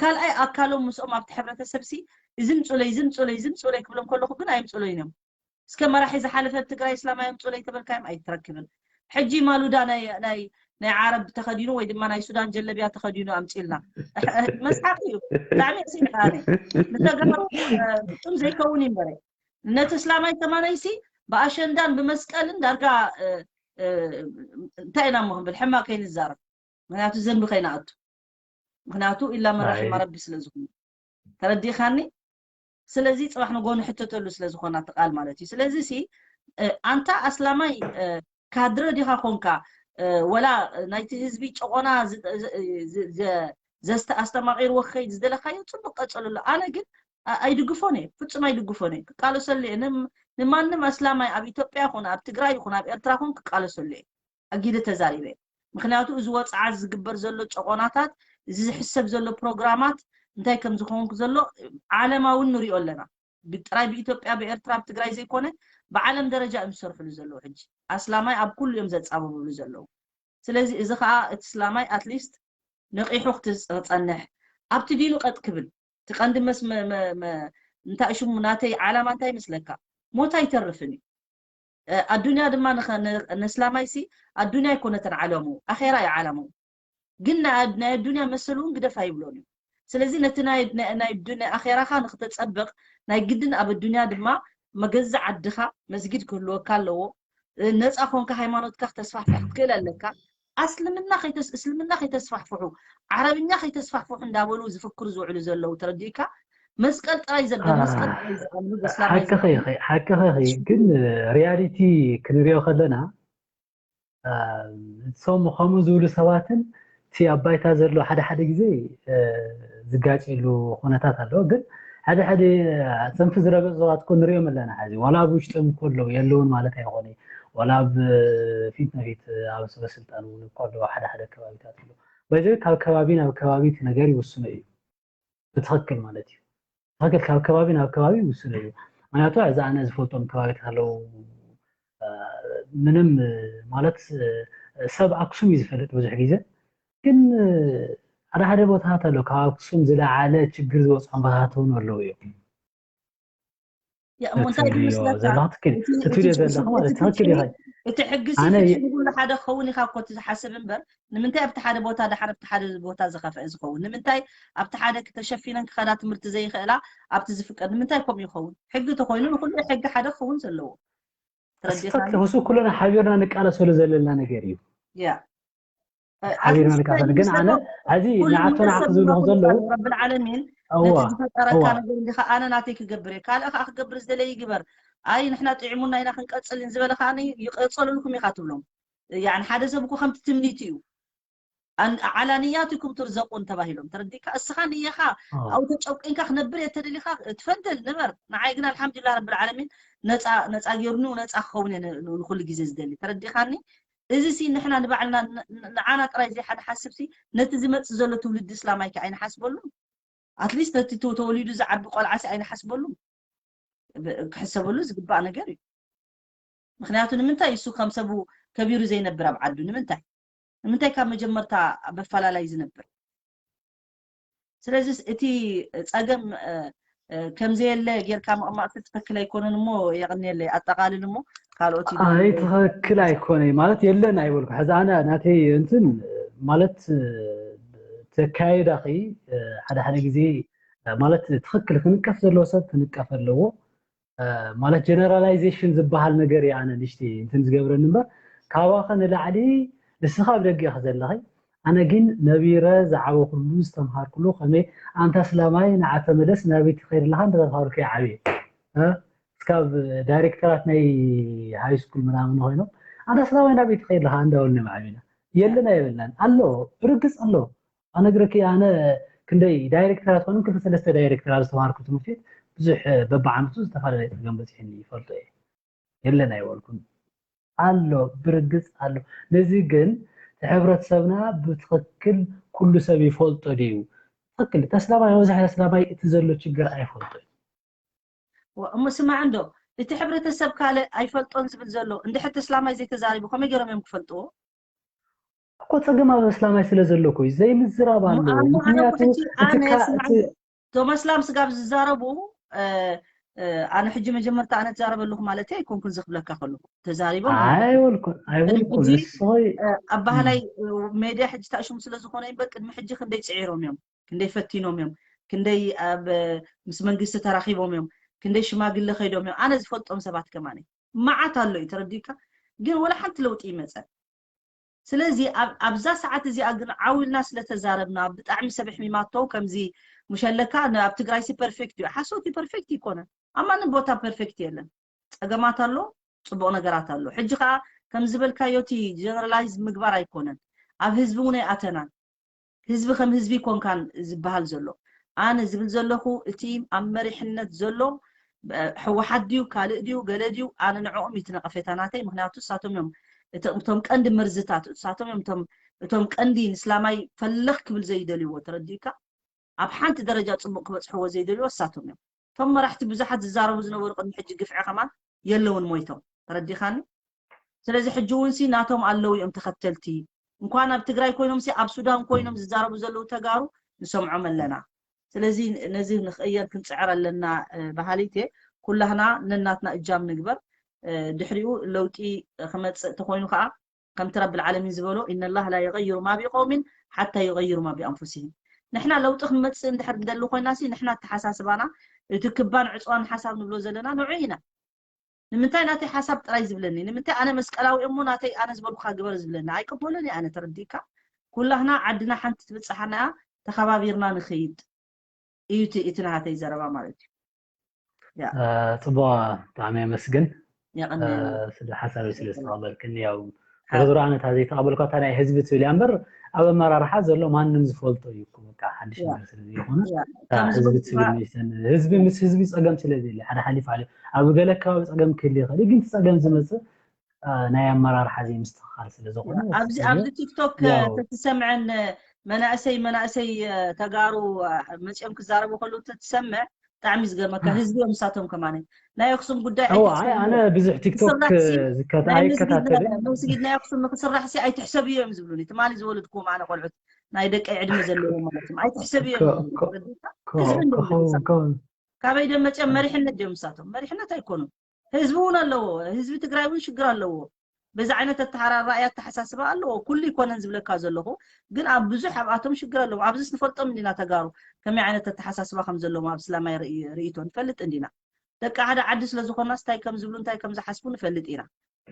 ካልኣይ ኣካሎም ምስኦም ኣብቲ ሕብረተሰብ ሲ እዚ ምጹለይ እዚ ምጹለይ እዚ ምጹለይ ክብሎም ከለኹ ግን ኣይምጹለይን እዮም። እስከ መራሒ ዝሓለፈ ኣብ ትግራይ እስላማይ ኣምጹለይ ተበልካዮም ኣይትረክብን። ሕጂ ማሉዳ ናይ ናይ ናይ ዓረብ ተኸዲኑ ወይ ድማ ናይ ሱዳን ጀለቢያ ተኸዲኑ ኣምጺልና መስሓቅ እዩ። ብጣዕሚ ስልጣነ ንተጋሩ ፍጹም ዘይከውን ይንበረ ነቲ እስላማይ ከማናይሲ ብኣሸንዳን ብመስቀልን ዳርጋ እንታይ ኢና ሞ ክንብል ሕማቅ ከይንዛረብ ምክንያቱ ዘንቢ ከይንኣቱ ምክንያቱ ኢላ መራሒ ማረቢ ስለዝኮኑ ተረዲኻኒ። ስለዚ ፅባሕ ንጎ ንሕተተሉ ስለዝኮና ትቃል ማለት እዩ። ስለዚ ሲ ኣንታ ኣስላማይ ካድረ ዲኻ ኮንካ ወላ ናይቲ ህዝቢ ጨቆና ኣስተማቂርዎ ክኸይድ ዝደለካዮ ፅቡቅ ቀፀሉሉ። ኣነ ግን ኣይድግፎን እየ፣ ፍፁም ኣይድግፎን እየ፣ ክቃለሰሉ እየ። ንማንም ኣስላማይ ኣብ ኢትዮጵያ ይኹን ኣብ ትግራይ ይኹን ኣብ ኤርትራ ይኹን ክቃለሰሉ እየ። ኣጊደ ተዛሪበ። ምክንያቱ እዚ ወፅዓ ዝግበር ዘሎ ጨቆናታት፣ እዚ ዝሕሰብ ዘሎ ፕሮግራማት እንታይ ከም ዝኸውን ዘሎ ዓለማውን ንሪኦ ኣለና። ጥራይ ብኢትዮጵያ ብኤርትራ ብትግራይ ዘይኮነ ብዓለም ደረጃ እዮም ዝሰርሕሉ ዘለዉ። ሕጂ ኣስላማይ ኣብ ኩሉ እዮም ዘፃብብሉ ዘለዉ። ስለዚ እዚ ከዓ እቲ እስላማይ ኣትሊስት ነቂሑ ክፀንሕ ኣብቲ ዲኑ ቀጥ ክብል እቲ ቀንዲ መስ እንታይ ሽሙ ናተይ ዓላማ እንታይ ይመስለካ? ሞት ኣይተርፍን እዩ። ኣዱንያ ድማ ንስላማይሲ ኣዱንያ ኣይኮነትን ዓለሙ ኣኼራ እዩ ዓለሙ። ግን ናይ ኣዱንያ መሰል እውን ግደፍ ኣይብሎን እዩ። ስለዚ ነቲ ናይ ኣኼራኻ ንክተፀብቕ ናይ ግድን ኣብ ኣዱንያ ድማ መገዛእ ዓድኻ መስጊድ ክህልወካ ኣለዎ። ነፃ ኮንካ ሃይማኖትካ ክተስፋሕፍሕ ክትክእል ኣለካ። ኣስልምና እስልምና ከይተስፋሕፍሑ ዓረብኛ ከይተስፋሕፍሑ እንዳበሉ ዝፍክሩ ዝውዕሉ ዘለዉ ተረዲእካ መስቀል ጥራይ ዘበል መስቀል ጥራይ ዝኣምኑ በስላማይ ሓቅኺ ግን ሪያሊቲ ክንሪኦ ከለና እቶም ከምኡ ዝብሉ ሰባትን እቲ ኣብ ባይታ ዘሎ ሓደ ሓደ ግዜ ዝጋጨሉ ኩነታት ኣለዎ። ግን ሓደ ሓደ ፅንፊ ዝረገፁ ሰባት እኮ ንሪኦም ኣለና። ሕዚ ዋላ ኣብ ውሽጦም እኮ ኣለዉ የለውን ማለት ኣይኮነ። ዋላ ኣብ ፊት ነፊት ኣብ ሰበስልጣን እውን እኮ ኣለዉ ሓደ ሓደ ከባቢታት ኣለዉ። በዚ ካብ ከባቢ ናብ ከባቢ እቲ ነገር ይውስኖ እዩ። ብትኽክል ማለት እዩ። ትኽክል ካብ ከባቢ ናብ ከባቢ ይውስኖ እዩ። ምክንያቱ እዚ ኣነ ዝፈልጦም ከባቢታት ኣለዉ ምንም ማለት ሰብ ኣክሱም እዩ ዝፈልጥ ብዙሕ ግዜ ግን ሓደ ሓደ ቦታታት ኣሎ ካብ ኣክሱም ዝለዓለ ችግር ዝበፅሖም ቦታታት እውን ኣለዉ እዮም። እሞ እንታይ እዩ ዝመስለካ ዘለካ ትክክል ትትብልዮ ዘለካ ማለት ትክክል ኢኻ። እቲ ሕጊ ሲ ኣነ ፍትሒ ንኩሉ ሓደ ክኸውን ኢኻ እኮ እቲ ዝሓስብ እምበር ንምንታይ ኣብቲ ሓደ ቦታ ደሓር ኣብቲ ሓደ ቦታ ዝኸፍአ ዝኸውን ንምንታይ ኣብቲ ሓደ ተሸፊነን ክኸዳ ትምህርቲ ዘይኽእላ ኣብቲ ዝፍቀድ ንምንታይ ከምኡ ይኸውን? ሕጊ ተኮይኑ ንኩሉ ሕጊ ሓደ ክኸውን ዘለዎ ተረዲኻኒ? እሱ ኩልና ሓቢርና ንቃለሰሉ ዘለና ነገር እዩ። ያ ሓቢርና ንቃለሰሉ ግን ኣነ ሕዚ ንዓቶ ንዓኽ ዝብልኹ ዘለዉ ረብል ዓለሚን እዋ ነቲ ዝፈጠረካ እዋ ነገር እንዲኻ ኣነ ናተይ ክገብር እየ ካልእ ከዓ ክገብር ዝደለየ ይግበር ኣይ ንሕና ጥዒሙና ኢና ክንቀፅል ዝበለ ከዓ ይቀፀሉልኩም ኢኻ ትብሎም። ያኒ ሓደ ሰብ እኮ ከምቲ ትምኒቱ እዩ። ዓላንያትኩም ትርዘቁን ተባሂሎም ተረዲእካ እስኻ ንየኻ ኣብኡ ተጨቂንካ ክነብር እየ ተደሊኻ ትፈንተል ንበር ንዓይ ግን ኣልሓምዱሊላህ ረብል ዓለሚን ነፃ ነፃ ጌሩኒ ነፃ ክኸውን እየ ንኩሉ ግዜ ዝደሊ ተረዲኻኒ። እዚ ሲ ንሕና ንባዕልና ንዓና ጥራይ ዘይሓንሓስብ ሲ ነቲ ዝመፅእ ዘሎ ትውልዲ እስላማይ ከ ኣይንሓስበሉን? ኣትሊስት ነቲ ተወሊዱ ዝዓቢ ቆልዓ ሲ ኣይንሓስበሉን? ክሕሰበሉ ዝግባእ ነገር እዩ። ምክንያቱ ንምንታይ እሱ ከም ሰቡ ከቢሩ ዘይነብር ኣብ ዓዱ ንምንታይ ንምንታይ ካብ መጀመርታ በፈላላይ ዝነብር? ስለዚ እቲ ፀገም ከምዘየለ ጌርካ ምቕማጥ ትክክል ኣይኮነን እሞ የቕንየለይ ኣጠቓልል እሞ ካልኦት ኣይ ትክክል ኣይኮነ ማለት የለን ኣይበልኩ ሕዚ ኣነ ናተይ እንትን ማለት ተካየዳኺ ሓደ ሓደ ግዜ ማለት ትክክል ክንቀፍ ዘለዎ ሰብ ክንቀፍ ኣለዎ ማለት ጀነራላይዜሽን ዝበሃል ነገር እየ ኣነ ንሽቲ እንትን ዝገብረኒ እምበር ካባኸ ንላዕሊ ንስኻ ኣብ ደገ ኢኺ ዘለኺ ኣነ ግን ነቢረ ዝዓበኹሉ ዝተምሃርኩሉ ከመይ ኣንታ ስላማይ ንዓ ተመለስ ናበይ ትኸይድ ኣለኻ እንዳተባሃልኩ እየ ዓብየ እስካብ ዳይሬክተራት ናይ ሃይ ስኩል ምናምን ኮይኖም ኣንታ ስላማይ ናበይ ትኸይድ ኣለኻ እንዳበልናዮም ዓቢና የለን ኣይበልናን ኣሎ ብርግፅ ኣሎ ኣነግረኪ ኣነ ክንደይ ዳይሬክተራት ኮኑ ክልተ ሰለስተ ዳይሬክተራት ዝተማሃርኩ ትምህርቲ ቤት ብዙሕ በብዓመቱ ዝተፈላለየ ፀገም በፂሕኒ ይፈልጦ እየ። የለን ኣይበልኩን። ኣሎ፣ ብርግፅ ኣሎ። ነዚ ግን እቲ ሕብረተሰብና ብትኽክል ኩሉ ሰብ ይፈልጦ ድዩ? ትኽክል፣ ተስላማይ፣ መብዛሕትኡ ተስላማይ እቲ ዘሎ ችግር ኣይፈልጦ እዩ። እሞ ስማዕ እንዶ፣ እቲ ሕብረተሰብ ካልእ ኣይፈልጦን ዝብል ዘሎ እንድሕር ተስላማይ ዘይተዛሪቡ ከመይ ገይሮም እዮም ክፈልጥዎ? እኮ ፀገም ኣብ ኣስላማይ ስለ ዘሎ እኮ እዩ ዘይምዝራብ ኣሎ። ምክንያቱ ኣነ ስማዕ፣ እቶም ኣስላም ስጋብ ዝዛረቡ ኣነ ሕጂ መጀመርታ ኣነ ትዛረበ ኣለኹ ማለት ኣይኮንኩን፣ ዝኽብለካ ከለኹ ተዛሪቦም ኣይበልኩን ኣይበልኩን። ንስኸይ ኣብ ባህላይ ሜድያ ሕጂ ታእሽሙ ስለ ዝኾነ እምበር ቅድሚ ሕጂ ክንደይ ፅዒሮም እዮም፣ ክንደይ ፈቲኖም እዮም፣ ክንደይ ኣብ ምስ መንግስቲ ተራኺቦም እዮም፣ ክንደይ ሽማግለ ከይዶም እዮም። ኣነ ዝፈልጦም ሰባት ከማነ መዓት ኣሎ እዩ፣ ተረዲካ። ግን ወላ ሓንቲ ለውጢ ይመፀ። ስለዚ ኣብዛ ሰዓት እዚኣ ግን ዓው ኢልና ስለተዛረብና ብጣዕሚ ሰብ ኣሕሚማቶ። ከምዚ ሙሸለካ ኣብ ትግራይሲ ፐርፌክት እዩ፣ ሓሶት እዩ፣ ፐርፌክት ይኮነ። ኣብ ማንም ቦታ ፐርፌክት የለን። ፀገማት ኣሎ፣ ፅቡቕ ነገራት ኣሎ። ሕጂ ከዓ ከም ዝበልካዮ እቲ ጀነራላይዝ ምግባር ኣይኮነን፣ ኣብ ህዝቢ እውን ኣይኣተናን። ህዝቢ ከም ህዝቢ ይኮንካን ዝበሃል ዘሎ። ኣነ ዝብል ዘለኹ እቲ ኣብ መሪሕነት ዘሎ ሕወሓት ድዩ ካልእ ድዩ ገለ ድዩ፣ ኣነ ንዕኦም እዩ እቲ ነቐፌታ ናተይ። ምክንያቱ እሳቶም እዮም እቶም ቀንዲ መርዝታት፣ እሳቶም እዮም እቶም ቀንዲ ንስላማይ ፈለኽ ክብል ዘይደልይዎ፣ ተረዲእካ? ኣብ ሓንቲ ደረጃ ፅቡቕ ክበፅሕዎ ዘይደልይዎ እሳቶም እዮም። እቶም መራሕቲ ብዙሓት ዝዛረቡ ዝነበሩ ቅድሚ ሕጂ ግፍዒ ከማን የለውን፣ ሞይቶም። ተረዲኻኒ? ስለዚ ሕጂ እውን ሲ ናቶም ኣለዉ እዮም ተኸተልቲ። እንኳን ኣብ ትግራይ ኮይኖም ሲ ኣብ ሱዳን ኮይኖም ዝዛረቡ ዘለዉ ተጋሩ ንሰምዖም ኣለና። ስለዚ ነዚ ንክቕየር ክንፅዕር ኣለና። በሃሊት እየ። ኩላህና ነናትና እጃም ንግበር። ድሕሪኡ ለውጢ ክመፅእ ተኮይኑ ከዓ ከምቲ ረብል ዓለሚን ዝበሎ ኢነላህ ላ የቀይሩ ማ ቢቀውሚን ሓታ የቀይሩ ማ ቢኣንፉሲሂም። ንሕና ለውጢ ክመፅእ እንድሕር ንደሊ ኮይና ሲ ንሕና ኣተሓሳስባና እቲ ክባን ዕፅዋን ሓሳብ ንብሎ ዘለና ንዑ ኢና። ንምንታይ ናተይ ሓሳብ ጥራይ ዝብለኒ? ንምንታይ ኣነ መስቀላዊ እሞ ናተይ ኣነ ዝበልኩካ ግበር ዝብለኒ? ኣይቅበሎን እየ ኣነ። ተረዲእካ? ኩላህና ዓድና ሓንቲ ትብፅሓና እያ፣ ተኸባቢርና ንኸይድ እዩ እቲ ናሃተይ ዘረባ ማለት እዩ። ፅቡቅ፣ ብጣዕሚ የመስግን ስለ ሓሳበይ ስለ ዝተቐበልክኒ። ያው ዞሮ ዞሮ ኣነ እታ ዘይተቐበልኳ እታ ናይ ህዝቢ ትብል እያ እምበር ኣብ ኣመራርሓ ዘሎ ማንም ዝፈልጦ እዩ እኮ። በቃ ሓድሽ ነገር ስለ ዘይኮነ እታ ህዝቢ ትብል መይሰን ህዝቢ ምስ ህዝቢ ፀገም ስለ ዘለ ሓደ ሓሊፍ ሓሊፍ ኣብ ገለ ከባቢ ፀገም ክህል ይኽእል እዩ፣ ግን እቲ ፀገም ዝመፅእ ናይ ኣመራርሓ ዘይምስትኽኻል ስለ ዝኾነ ኣብዚ ኣብዚ ቲክቶክ ተትሰምዐን መናእሰይ መናእሰይ ተጋሩ መፅኦም ክዛረቡ ከለዉ ተትሰምዕ ብጣዕሚ ዝገርመካ ህዝቢ እዮም። ንሳቶም ከማነ ናይ ኣክሱም ጉዳይ ኣነ ብዙሕ ቲክቶክ ዝከታ ኣይከታተልን። መስጊድ ናይ ኣክሱም ንክስራሕ ሲ ኣይትሕሰብ እዮም ዝብሉኒ። ትማሊ ዝወለድኩም ኣነ ቆልዑት ናይ ደቀይ ዕድመ ዘለዎ ማለት እዮም። ኣይትሕሰብ እዮም ዝብሉኒ። ህዝቢ እንድም ዝብል ካበይ ደም መፅኦም? መሪሕነት ድዮም ንሳቶም? መሪሕነት ኣይኮኑን። ህዝቢ እውን ኣለዎ። ህዝቢ ትግራይ እውን ሽግር ኣለዎ። በዚ ዓይነት ኣተሓራራእያ ኣተሓሳስባ ኣለዎ። ኩሉ ይኮነን ዝብለካ ዘለኹ ግን ኣብ ብዙሕ ኣብኣቶም ሽግር ኣለዎ። ኣብዚስ ንፈልጦም እንዲና ተጋሩ ከመይ ዓይነት ኣተሓሳስባ ከም ዘለዎም ኣብ እስላማይ ርእይቶ ንፈልጥ እንዲና። ደቂ ሓደ ዓዲ ስለዝኮናስ እንታይ ከም ዝብሉ እንታይ ከም ዝሓስቡ ንፈልጥ ኢና።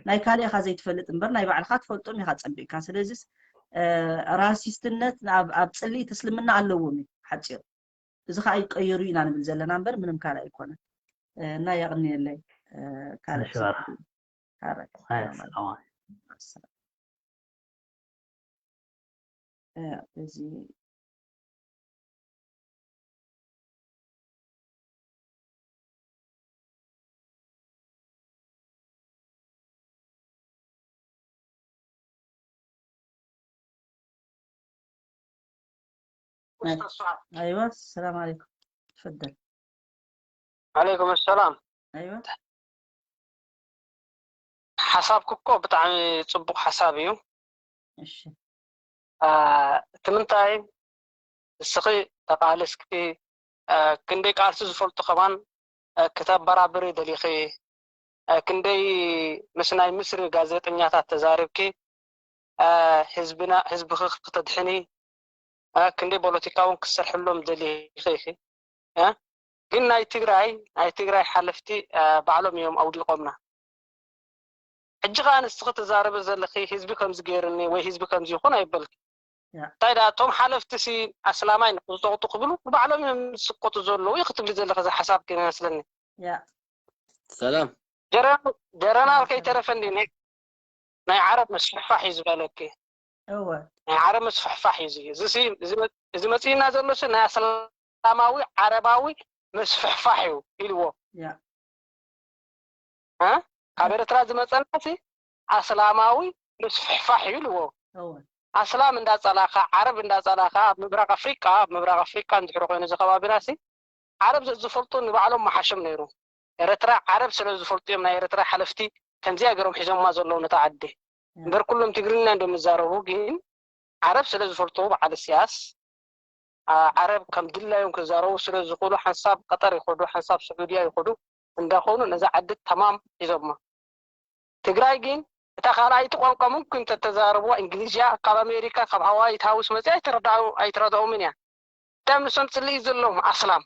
ናይ ካልእኻ ዘይትፈልጥ እምበር ናይ ባዕልኻ ትፈልጦም ኢኻ ፀቢቕካ። ስለዚስ ራሲስትነት ኣብ ፅልኢት እስልምና ኣለዎም እዩ ሓፂሩ። እዚ ከዓ ይቀየሩ ኢና ንብል ዘለና እምበር ምንም ካልእ ኣይኮነን። እና የቕንየለይ ካልእ እዚ ኣይዋ ሰላም ዓለይኩም። ትፈደል። ዓለይኩም ሰላም። ኣይዋ ሓሳብኩ እኮ ብጣዕሚ ፅቡቅ ሓሳብ እዩ። እሺ እቲ ምንታይ እስኺ ተቃለስኪ ክንደይ ቃልሲ ዝፈልጡ ከማን ክተበራብሪ ደሊኺ ክንደይ ምስ ናይ ምስሪ ጋዜጠኛታት ተዛሪብኪ ህዝብና ህዝብኺ ክተድሕኒ ክንደይ ፖለቲካ እውን ክሰርሕሎም ደሊኺ ኢኺ። ግን ናይ ትግራይ ናይ ትግራይ ሓለፍቲ ባዕሎም እዮም ኣውዲቖምና። ሕጂ ከዓ ንስኺ ትዛረቢ ዘለኺ ህዝቢ ከምዚ ገይርኒ ወይ ህዝቢ ከምዚ ይኹን ኣይበልኪ። እንታይ ደኣ እቶም ሓለፍቲ ሲ ኣስላማይ ንክዝጠቕጡ ክብሉ ንባዕሎም እዮም ዝስቆጡ ዘለዉ እዩ ክትብሊ ዘለኺ። እዚ ሓሳብ ግን ይመስለኒ። ሰላም ጀረናል ከይተረፈ እንዲ ናይ ዓረብ መስፍሕፋሕ እዩ ዝበለኪ። እወ ናይ ዓረብ መስፍሕፋሕ እዩ እዚ። እዚ ሲ እዚ እዚ መፅእና ዘሎ ሲ ናይ ኣስላማዊ ዓረባዊ መስፍሕፋሕ እዩ ኢልዎ። ካብ ኤርትራ ዝመፀና ሲ ኣስላማዊ መስፍሕፋሕ እዩ ኢልዎ። ኣስላም እንዳፀላኻ፣ ዓረብ እንዳፀላኻ፣ ኣብ ምብራቅ ኣፍሪቃ ኣብ ምብራቅ ኣፍሪቃ እንድሕር ኮይኑ እዚ ከባቢና ሲ ዓረብ ዝፈልጡ ንባዕሎም መሓሾም ነይሩ። ኤረትራ ዓረብ ስለ ዝፈልጡ እዮም ናይ ኤረትራ ሓለፍቲ ከምዚኣ ገይሮም ሒዞማ ዘለዉ ነታ ዓዲ። እምበር ኩሎም ትግርኛ እንደምዛረቡ ግን ዓረብ ስለ ዝፈልጡ በዓል እስያስ ዓረብ ከም ድላዮም ክዛረቡ ስለ ዝኽእሉ ሓንሳብ ቀጠር ይኸዱ፣ ሓንሳብ ስዑድያ ይኸዱ እንዳኾኑ ነዛ ዓዲ ተማም ሒዞማ። ትግራይ ግን እታ ካልኣይቲ ቋንቋ ምምኩን እንተተዛረብዋ እንግሊዝያ ካብ ኣሜሪካ ካብ ሃዋይት ሃውስ መፅያ ኣይትረድኦምን እያ። እንታይ ንሶም ፅልኢ ዘለዎም ኣስላም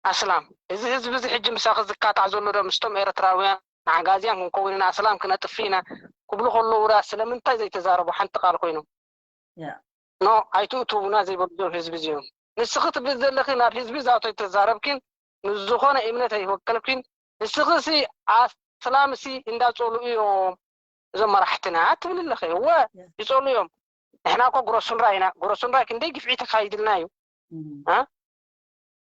ኣስላም እዚ ህዝቢ እዚ ሕጂ ምሳኺ ዝካታዕ ዘሎ ዶ ምስቶም ኤርትራውያን ንዓጋዝያን ክንከውን ኢና ኣስላም ክነጥፍ ኢና ክብሉ ከለዉ ዳ ስለምንታይ ዘይተዛረቡ ሓንቲ ቃል ኮይኖም ኖ ኣይትእትውና ዘይበሉ ዞም ህዝቢ እዚኦም ንስኺ ትብል ዘለኺ ናብ ህዝቢ ዛቶ ኣይተዛረብኪን ንዝኾነ እምነት ኣይወከልኪን ንስኺ ሲ ኣስላም ሲ እንዳፀሉ እዮም እዞም መራሕትና ትብል ኣለኺ እወ ይፀሉ እዮም ንሕና እኮ ጉረሱንራ ኢና ጉረሱንራ ክንደይ ግፍዒ ተካይድልና እዩ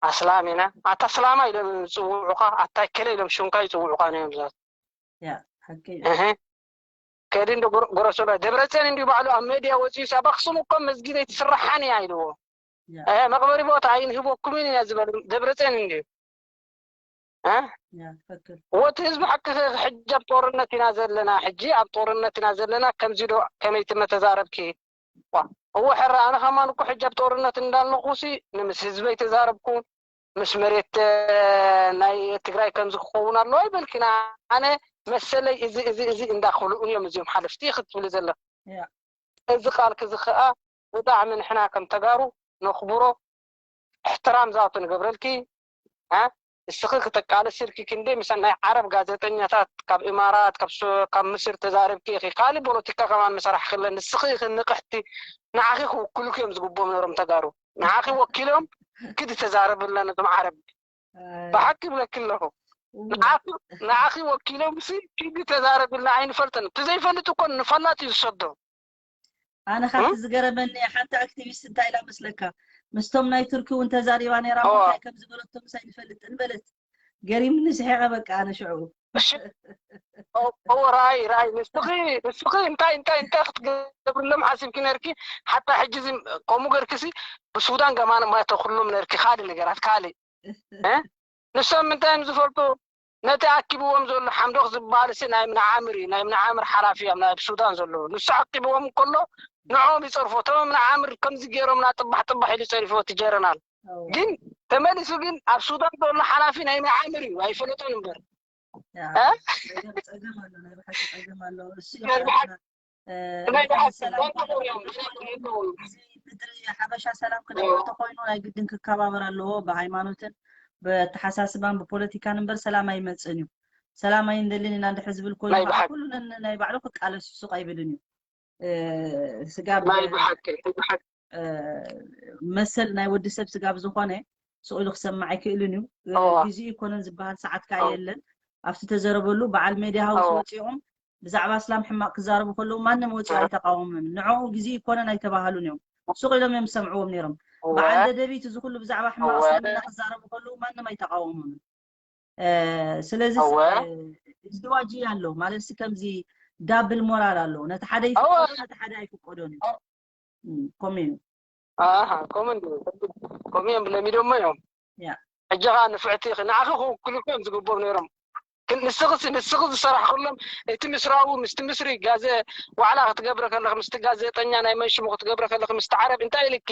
ኣስላም ኢና ኣታ ኣስላማ ኢሎም ዝፅውዑኻ ኣታ ከለ ኢሎም ሽምካ ይፅውዑኻ ነዮም ዛት ከዲ እንደ ጉረሱንራ ደብረፅዮን እንዲሁ ባዕሉ ኣብ ሜድያ ወፂኡ ኣብ ኣክሱም እኮ መስጊድ ኣይትስራሓን እያ ኢልዎ መቕበሪ ቦታ ኣይንህበኩምን ኢና ዝበሉ ደብረፅዮን እንዲሁ ወቲ ህዝቢ ሓቂ ሕጂ ኣብ ጦርነት ኢና ዘለና ሕጂ ኣብ ጦርነት ኢና ዘለና ከምዚ ዶ ከመይ ትመተዛረብኪ እወ ሕራ ኣነ ከማን እኮ ሕጂ ኣብ ጦርነት እንዳለኹሲ ንምስ ህዝበይ ተዛረብኩ ምስ መሬት ናይ ትግራይ ከምዚ ክኸውን ኣለዎ ኣይበልኪና ኣነ መሰለይ እዚ እዚ እዚ እንዳክብሉ እዮም እዚኦም ሓለፍቲ ክትብሊ ዘለኽ እዚ ቃልኪ እዚ ከዓ ብጣዕሚ ንሕና ከም ተጋሩ ነኽብሮ እሕትራም ዝኣቱ ንገብረልኪ እ እስኺ ክተቃልሲ ኢልኪ ክንደይ ምሰ ናይ ዓረብ ጋዜጠኛታት ካብ ኢማራት ካብ ሱ- ካብ ምስር ተዛሪብኪ ኢኺ ካልእ ፖለቲካ ከማን ምሰራሕክለን ንስኺ ኢኺ ንቕሕቲ ንዓኺ ክውክሉኪ እዮም ዝግብኦም ነሮም ተጋሩ ንዓኺ ወኪሎም ክዲ ተዛረብለን እዞም ዓረብ ብሓቂ ይብለኪ ኣለኹ ንዓኺ ወኪሎም ሲ ኪዲ ተዛረብልና ኣይንፈልጥን እቲ ዘይፈልጥ እኮ ንፈላጥ እዩ ዝሰዶ ኣነ ካብቲ ዝገረመኒ ሓንቲ ኣክቲቪስት እንታይ ኢላ መስለካ ምስቶም ናይ ቱርኪ እውን ተዛሪባ ነይራ እንታይ ከም ዝበለቶም ሳይ ንፈልጥን በለት ገሪምኒ ስሒቐ በቃ ኣነ ሽዑ ራይ ራይ ንስኺ ንስኺ እንታይ እንታይ እንታይ ክትገብርሎም ሓሲብኪ ነርኪ ሓታ ሕጂ ከምኡ ገርክሲ ብሱዳን ገማን ማተኩሎም ነርኪ ካልእ ነገራት ካልእ ንሶም ምንታይ እዮም ዝፈልጡ ነቲ ኣኪብዎም ዘሎ ሓምዶክ ዝበሃል ሲ ናይ እምኒ ዓምር እዩ ናይ እምኒ ዓምር ሓላፊ እዮም ናይ ሱዳን ዘለዉ ንሱ ኣኪብዎም ከሎ ንዕኦም ይፀርፎ እቶም እምኒ ዓምር ከምዚ ገይሮምና ጥባሕ ጥባሕ ኢሉ ፀሪፎ እቲ ጀረናል ግን ተመሊሱ ግን ኣብ ሱዳን ዘሎ ሓላፊ ናይ እምኒ ዓምር እዩ ኣይፈለጦን እምበር ጸገም ኣሎ ናይ ብሓቂ ጸገም ኣሎ እሱ ምድሪ ሓበሻ ሰላም ክነብር ተኮይኑ ናይ ግድን ክከባበር ኣለዎ ብሃይማኖትን ብኣተሓሳስባን ብፖለቲካን እምበር ሰላም ኣይመፅን እዩ ሰላም ኣይንደልን ኢና እንድሕር ዝብል ኮይኑ ከዓ ኩሉ ነናይ ባዕሉ ክቃለስ ሱቅ ኣይብልን እዩ ስጋብ መሰል ናይ ወዲ ሰብ ስጋብ ዝኾነ ስቕ ኢሉ ክሰማዕ ኣይክእልን እዩ ግዜኡ ይኮነን ዝበሃል ሰዓት ከዓ የለን ኣብቲ ተዘረበሉ በዓል ሜድያ ሃውስ ወፂኦም ብዛዕባ እስላም ሕማቕ ክዛረቡ ከለዉ ማንም ወፂኡ ኣይተቃወሞምን ንዕኡ ግዜ ይኮነን ኣይተባሃሉን እዮም ሱቕ ኢሎም እዮም ዝሰምዕዎም ነይሮም በዓል ደደቢት እዚ ኩሉ ብዛዕባ ሕማቕ እስልምና ክዛረቡ ከለዉ ማንም ኣይተቃወሞምን ስለዚ እዝድዋጂ ኣሎ ማለት ሲ ከምዚ ዳብል ሞራል ኣሎ ነቲ ሓደ ይፍቀዶ ነቲ ሓደ ኣይፍቀዶን እዩ ኮሜኑ ኮሜን ኮሜን ብለሚዶሞ እዮም ሕጂ ከዓ ንፍዕቲ ንዓኺ ክውክሉ እዮም ዝግብኦም ነይሮም ንስኽሲ ንስኺ ዝሰራሕክሎም እቲ ምስራዊ ምስቲ ምስሪ ጋዘ ዋዕላ ክትገብረ ከለኺ ምስቲ ጋዜጠኛ ናይ መን ሽሙ ክትገብረ ከለኺ ምስቲ ዓረብ እንታይ ኢልኪ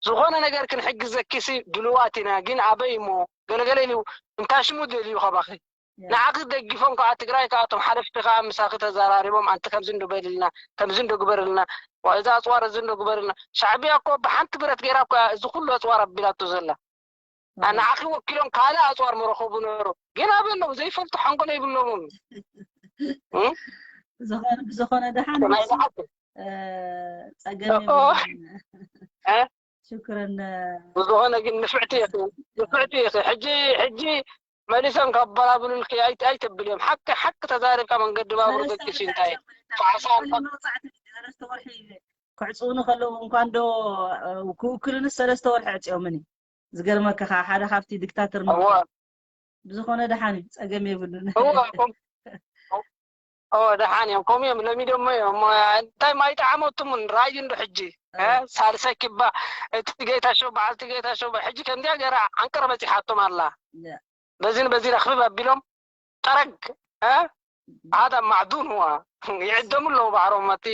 ዝኾነ ነገር ክንሕግዘኪሲ ድልዋት ኢና ግን ኣበይ እሞ ገለገለ ኢሉ እንታይ ሽሙ ደልዩ ካባኺ ንዓኺ ደጊፎም ከዓ ትግራይ ከዓ እቶም ሓለፍቲ ከዓ ምሳኺ ተዘራሪቦም ኣንቲ ከምዚ እንዶ በልልና ከምዚ እንዶ ግበርልና እዚ ኣፅዋር እዚ እንዶ ግበርልና ሻዕቢያ እኮ ብሓንቲ ብረት ገይራ እኮ እዚ ኩሉ ኣፅዋር ኣቢላቶ ዘላ ንዓኺ ወኪሎም ካልእ ኣፅዋር መረኸቡ ነይሩ ግን ኣበይ ኣለዉ ዘይፈልጡ ሓንጎል ኣይብሎምን ብዝኾነ ደሓን ጸገም ሽክረን ብዝኾነ ግን ንፍዕቲ ኢኺ ንፍዕቲ ኢኺ ሕጂ ሕጂ መሊሶም ካብ በላብሉልኪ ኣይተብል እዮም ሓቂ ሓቂ ተዛሪብካ መንገዲ ባቡር ደቂሱ እንታይ ፋዕሳ ክዕፅውኒ ከለዉ እንኳን ዶ ክውክሉንስ ሰለስተ ወርሒ ዕፅዮምኒ። ዝገርመካ ከዓ ሓደ ካብቲ ዲክታተር እወ ብዝኾነ ደሓን እዩ፣ ፀገም የብሉን። እወ ከም- እወ ደሓን እዮም፣ ከምኡ እዮም ለሚዶሞ እዮም። እንታይ ማይጠዓመቱምን ራዩ እንዶ ሕጂ እ? ሳልሳይ ኪባ እቲ ጌታ ሾው በዓልቲ ጌታ ሾው ሕጂ ከምዚኣ ገይራ ዓንቀር በፂሓቶም ኣላ። ያ። በዚን በዚን ኣኽብብ ኣቢሎም ጠረግ እ? ዓዳ ማዕዱን ዋ ይዕደሙ ኣለዉ ባዕሮም። እቲ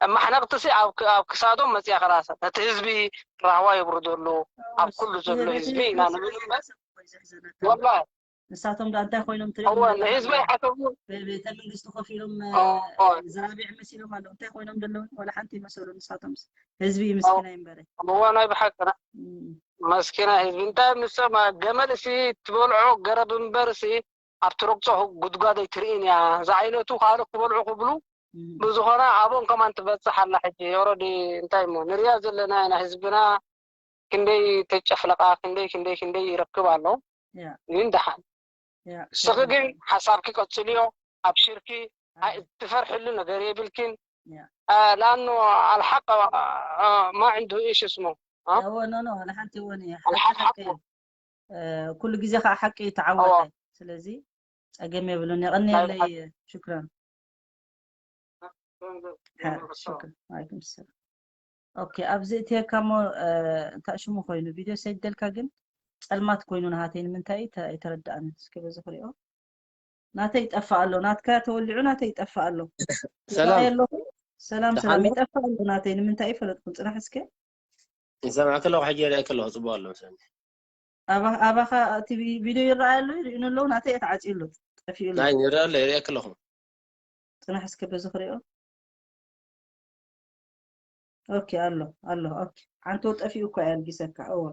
ማሕነቕቲ ሲ ኣብ ክ- ኣብ ክሳዶም መፅያ ከላስ ነቲ ህዝቢ ራህዋ የብርዶ ኣለዉ። ኣብ ኩሉ ዘሎ ህዝቢ ኢና ንብል እምበር ወላ ንሳቶም ዳ እንታይ ኮይኖም ትሪኦም እወ ዘለኻ? ንህዝቢ ኣይሓሰቡ ቤተ መንግስቲ ኮፍ ኢሎም እወ ዝራቢዕ መሲሎም ኣለዉ። እንታይ ኮይኖም ዘለዉ? ወላ ሓንቲ ይመሰሉ ንሳቶም ህዝቢ እዩ ምስኪናይ እምበረ። እወ ናይ ብሓቅና መስኪና ህዝቢ እንታይ ምሰማ ገመል ሲ ትበልዖ ገረብ እምበር ሲ ኣብቲ ረግጾ ጉድጓድ ኣይትርእን እያ። ዝዓይነቱ ካልእ ክበልዑ ክብሉ ብዝኾነ ኣብኦም ከማን ትበጽሕ ኣላ። ሕጂ ኦረዲ እንታይ እሞ ንሪያ ዘለና ኢና ህዝብና ክንደይ ተጨፍለቃ ክንደይ ክንደይ ክንደይ ይረክብ ኣሎ። ያ ግን ደሓን ያ እስኺ ግን ሓሳብኪ ቀጽልዮ ኣብሽርኪ ኣይ- ትፈርሕሉ ነገር የብልኪን። ያ ላኑ ኣልሓቅ ማ ዕንዱ እሽ እስሞ እወ ኖ ኖ ወላ ሓንቲ እወን እየ ሓቂ ኣልሓቅ ሓቂ ሓቁ እዩ። ኩሉ ግዜ ከዓ ሓቂ እዩ ተዓወተ። ስለዚ ፀገም የብሉን። የቐንየለይ። ሽክራን። ሽክራን። ዋዓለይኩም ሰላም። ኦኬ ኣብዚ እትየካ እሞ እንታይ ሽሙ ኮይኑ ቪድዮ ሰይደልካ ግን ፀልማት ኮይኑ ናሃተይ ንምንታይ እዩ? ኣይተረዳእንን። እስኪ በዚ ክሪኦ ናተይ ይጠፍእ ኣሎ። ናትካ ተወሊዑ ናተይ ይጠፍእ ኣሎ። ሰላም ይረኣይ ኣለኹ። ሰላም ሰላም ደሓን ይጠፍእ ኣሎ ናተይ ንምንታይ ይፈለጥኩም? ፅናሕ እስከ ይሰምዐ ከለኹ ሕጂ የርኢ ከለኹ ፅቡቅ ኣሎ መስለኒ። ኣባ- ኣባኻ እቲ ቪ- ቪድዮ ይረኣይ ኣሎ ይርእዩኒ ኣለዉ ናተይ እየ ተዓፅዩ ኣሎ ጠፊኡ ኣሎ። ናይ ይረአ ኣሎ የርኢ ከለኹ ፅናሕ እስከ በዚ ክሪኦ ኦኬ ኣሎ ኣሎ ኦኬ ሓንቶ ጠፊኡ እኮ እየ ኣልጊሰካ እወ